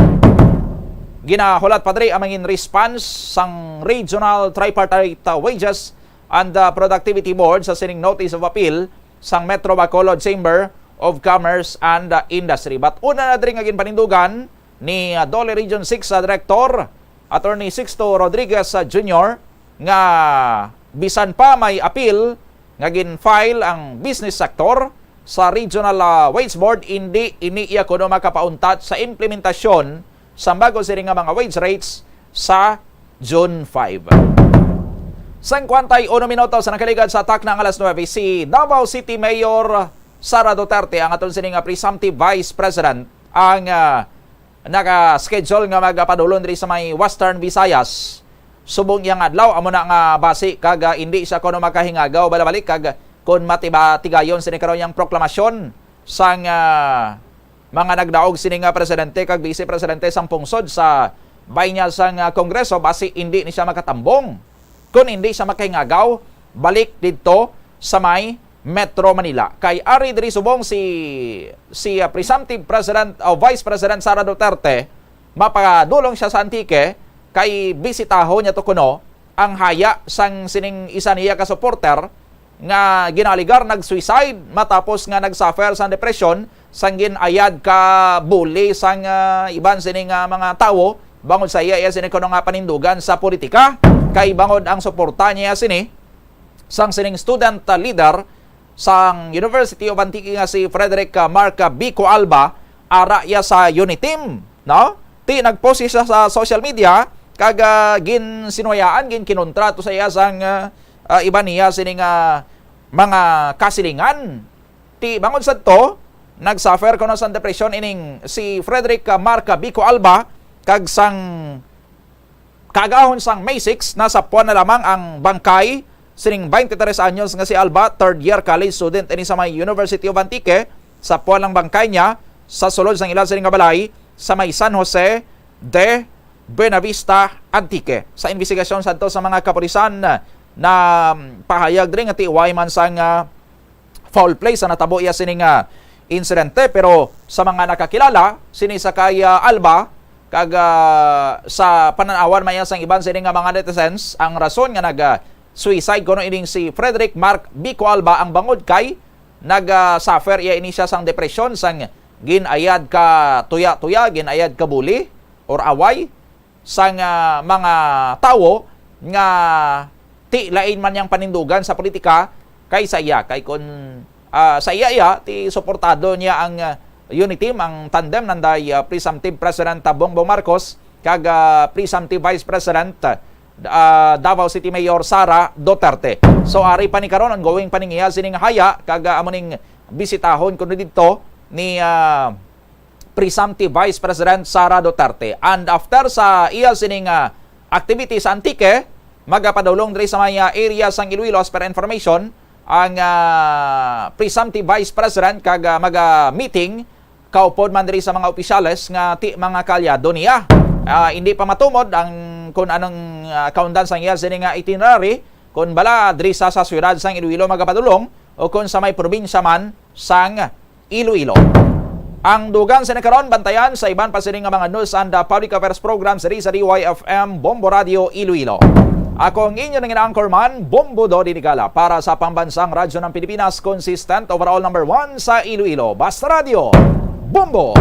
Ginahulat pa diri ang mangin response sang Regional Tripartite Wages and, ah, Productivity Board sa sining Notice of Appeal sang Metro Bacolod Chamber of Commerce and, ah, Industry. But una na diri nga ginpanindugan ni, ah, DOLE Region six, ah, Director Attorney Sixto Rodriguez, ah, Junior, nga bisan pa may appeal nga gin-file ang business sector sa Regional, ah, Wage Board, indi ini iya kuno makapauntat sa implementasyon sa bago sini nga mga wage rates sa June five. Singkwenta y uno minutos sa nakaligad sa takna nga alas nuebe, si Davao City Mayor Sara Duterte, ang aton sini nga presumptive vice president, ang, ah, naka-schedule nga magapadulong diri sa may Western Visayas. Subong iyang adlaw, amo na nga basi kag, ah, indi siya kuno makahingagaw balabalik kag kun matibatigayon sini karon yang proklamasyon sang, ah, mga nagdaog sini nga presidente kag vice presidente sang pungsod sa bahin niya sang, ah, Kongreso, basi indi ni siya makatambong kun indi siya makahingagaw balik didto sa may Metro Manila. Kay ari diri subong si, si, ah, presumptive president o Vice President Sara Duterte, mapadulong siya sa Antique kay bisitahon niya to kuno ang haya sang sining isa niya ka supporter nga ginaaligar nag-suicide matapos nga nag-suffer sang depresyon sang gin-ayad ka bully sang, ah, iban sini nga mga tawo bangod sa iya, iya sini kuno nga panindugan sa politika, kay bangod ang suporta niya sini sang sining student, ah, leader sang University of Antique nga si Frederick, ah, Mark, ah, Bico Alba, ara iya sa Uniteam, no? Ti nagpost siya sa social media kag, ah, ginsinwayaan, ginkinontra to sa iya sang, ah, ah, iban niya sini nga mga kasilingan. Ti bangod sadto, nag-suffer kuno sang depresyon ining si Frederick, ah, Mark, ah, Bico Alba, kag sang kaagahon sang May six, nasapuan na lamang ang bangkay sining twenty-three anyos nga si Alba, third year college student ini sa may University of Antique. Sapuan ang bangkay niya sa sulod sang ila sini nga balay sa may San Jose de Buenavista, Antique. Sa imbestigasyon sadto sa mga kapulisan, na pahayag diri nga ti way man sang, ah, foul play sa natabo iya sini nga insidente, pero sa mga nakakilala sini sa kay, ah, Alba, kag, ah, sa panan-awan man iya sang iban sini nga mga netizens, ang rason nga nag, ah, suicide kuno ining si Frederick Mark Bico Alba ang bangod kay nag, ah, suffer iya ini siya sang depresyon sang gin-ayad ka tuya-tuya, gin-ayad ka bully or away sang, ah, mga tawo nga ti lain man niyang panindugan sa politika kay sa iya. Kay kun, ah, sa iya, iya, ti suportado niya ang, ah, Uniteam, ang tandem nanday, ah, presumptive President, ah, Bongbong Marcos kag, ah, presumptive Vice President, ah, Davao City Mayor Sara Duterte. So, ari pa ni karon, ongoing pa ning iya sining haya kag, ah, amo ning bisitahon kuno didto ni, ah, presumptive Vice President Sara Duterte. And after sa iya sining, ah, activity sa Antique, magapadulong diri sa may, ah, area sang Iloilo, as per information, ang, ah, presumptive Vice President kag, ah, maga-meeting kaupod man diri sa mga opisyales nga ti mga kaalyado niya. Ah, hindi pa matumod ang kun anong, ah, kaundan sang iya sini nga itinerary, kun bala diri sa, sa siyudad sang Iloilo magapadulong o kun sa may probinsya man sang Iloilo. Ang dugang sini karon, bantayan sa iban pa sini nga mga news and, uh, public affairs programs diri sa D Y F M Bombo Radio Iloilo. Ako ang inyo nangin anchorman, Bombo Dodi Digala, para sa Pambansang Radyo ng Pilipinas, consistent overall number one sa Iloilo. Basta Radyo, Bombo!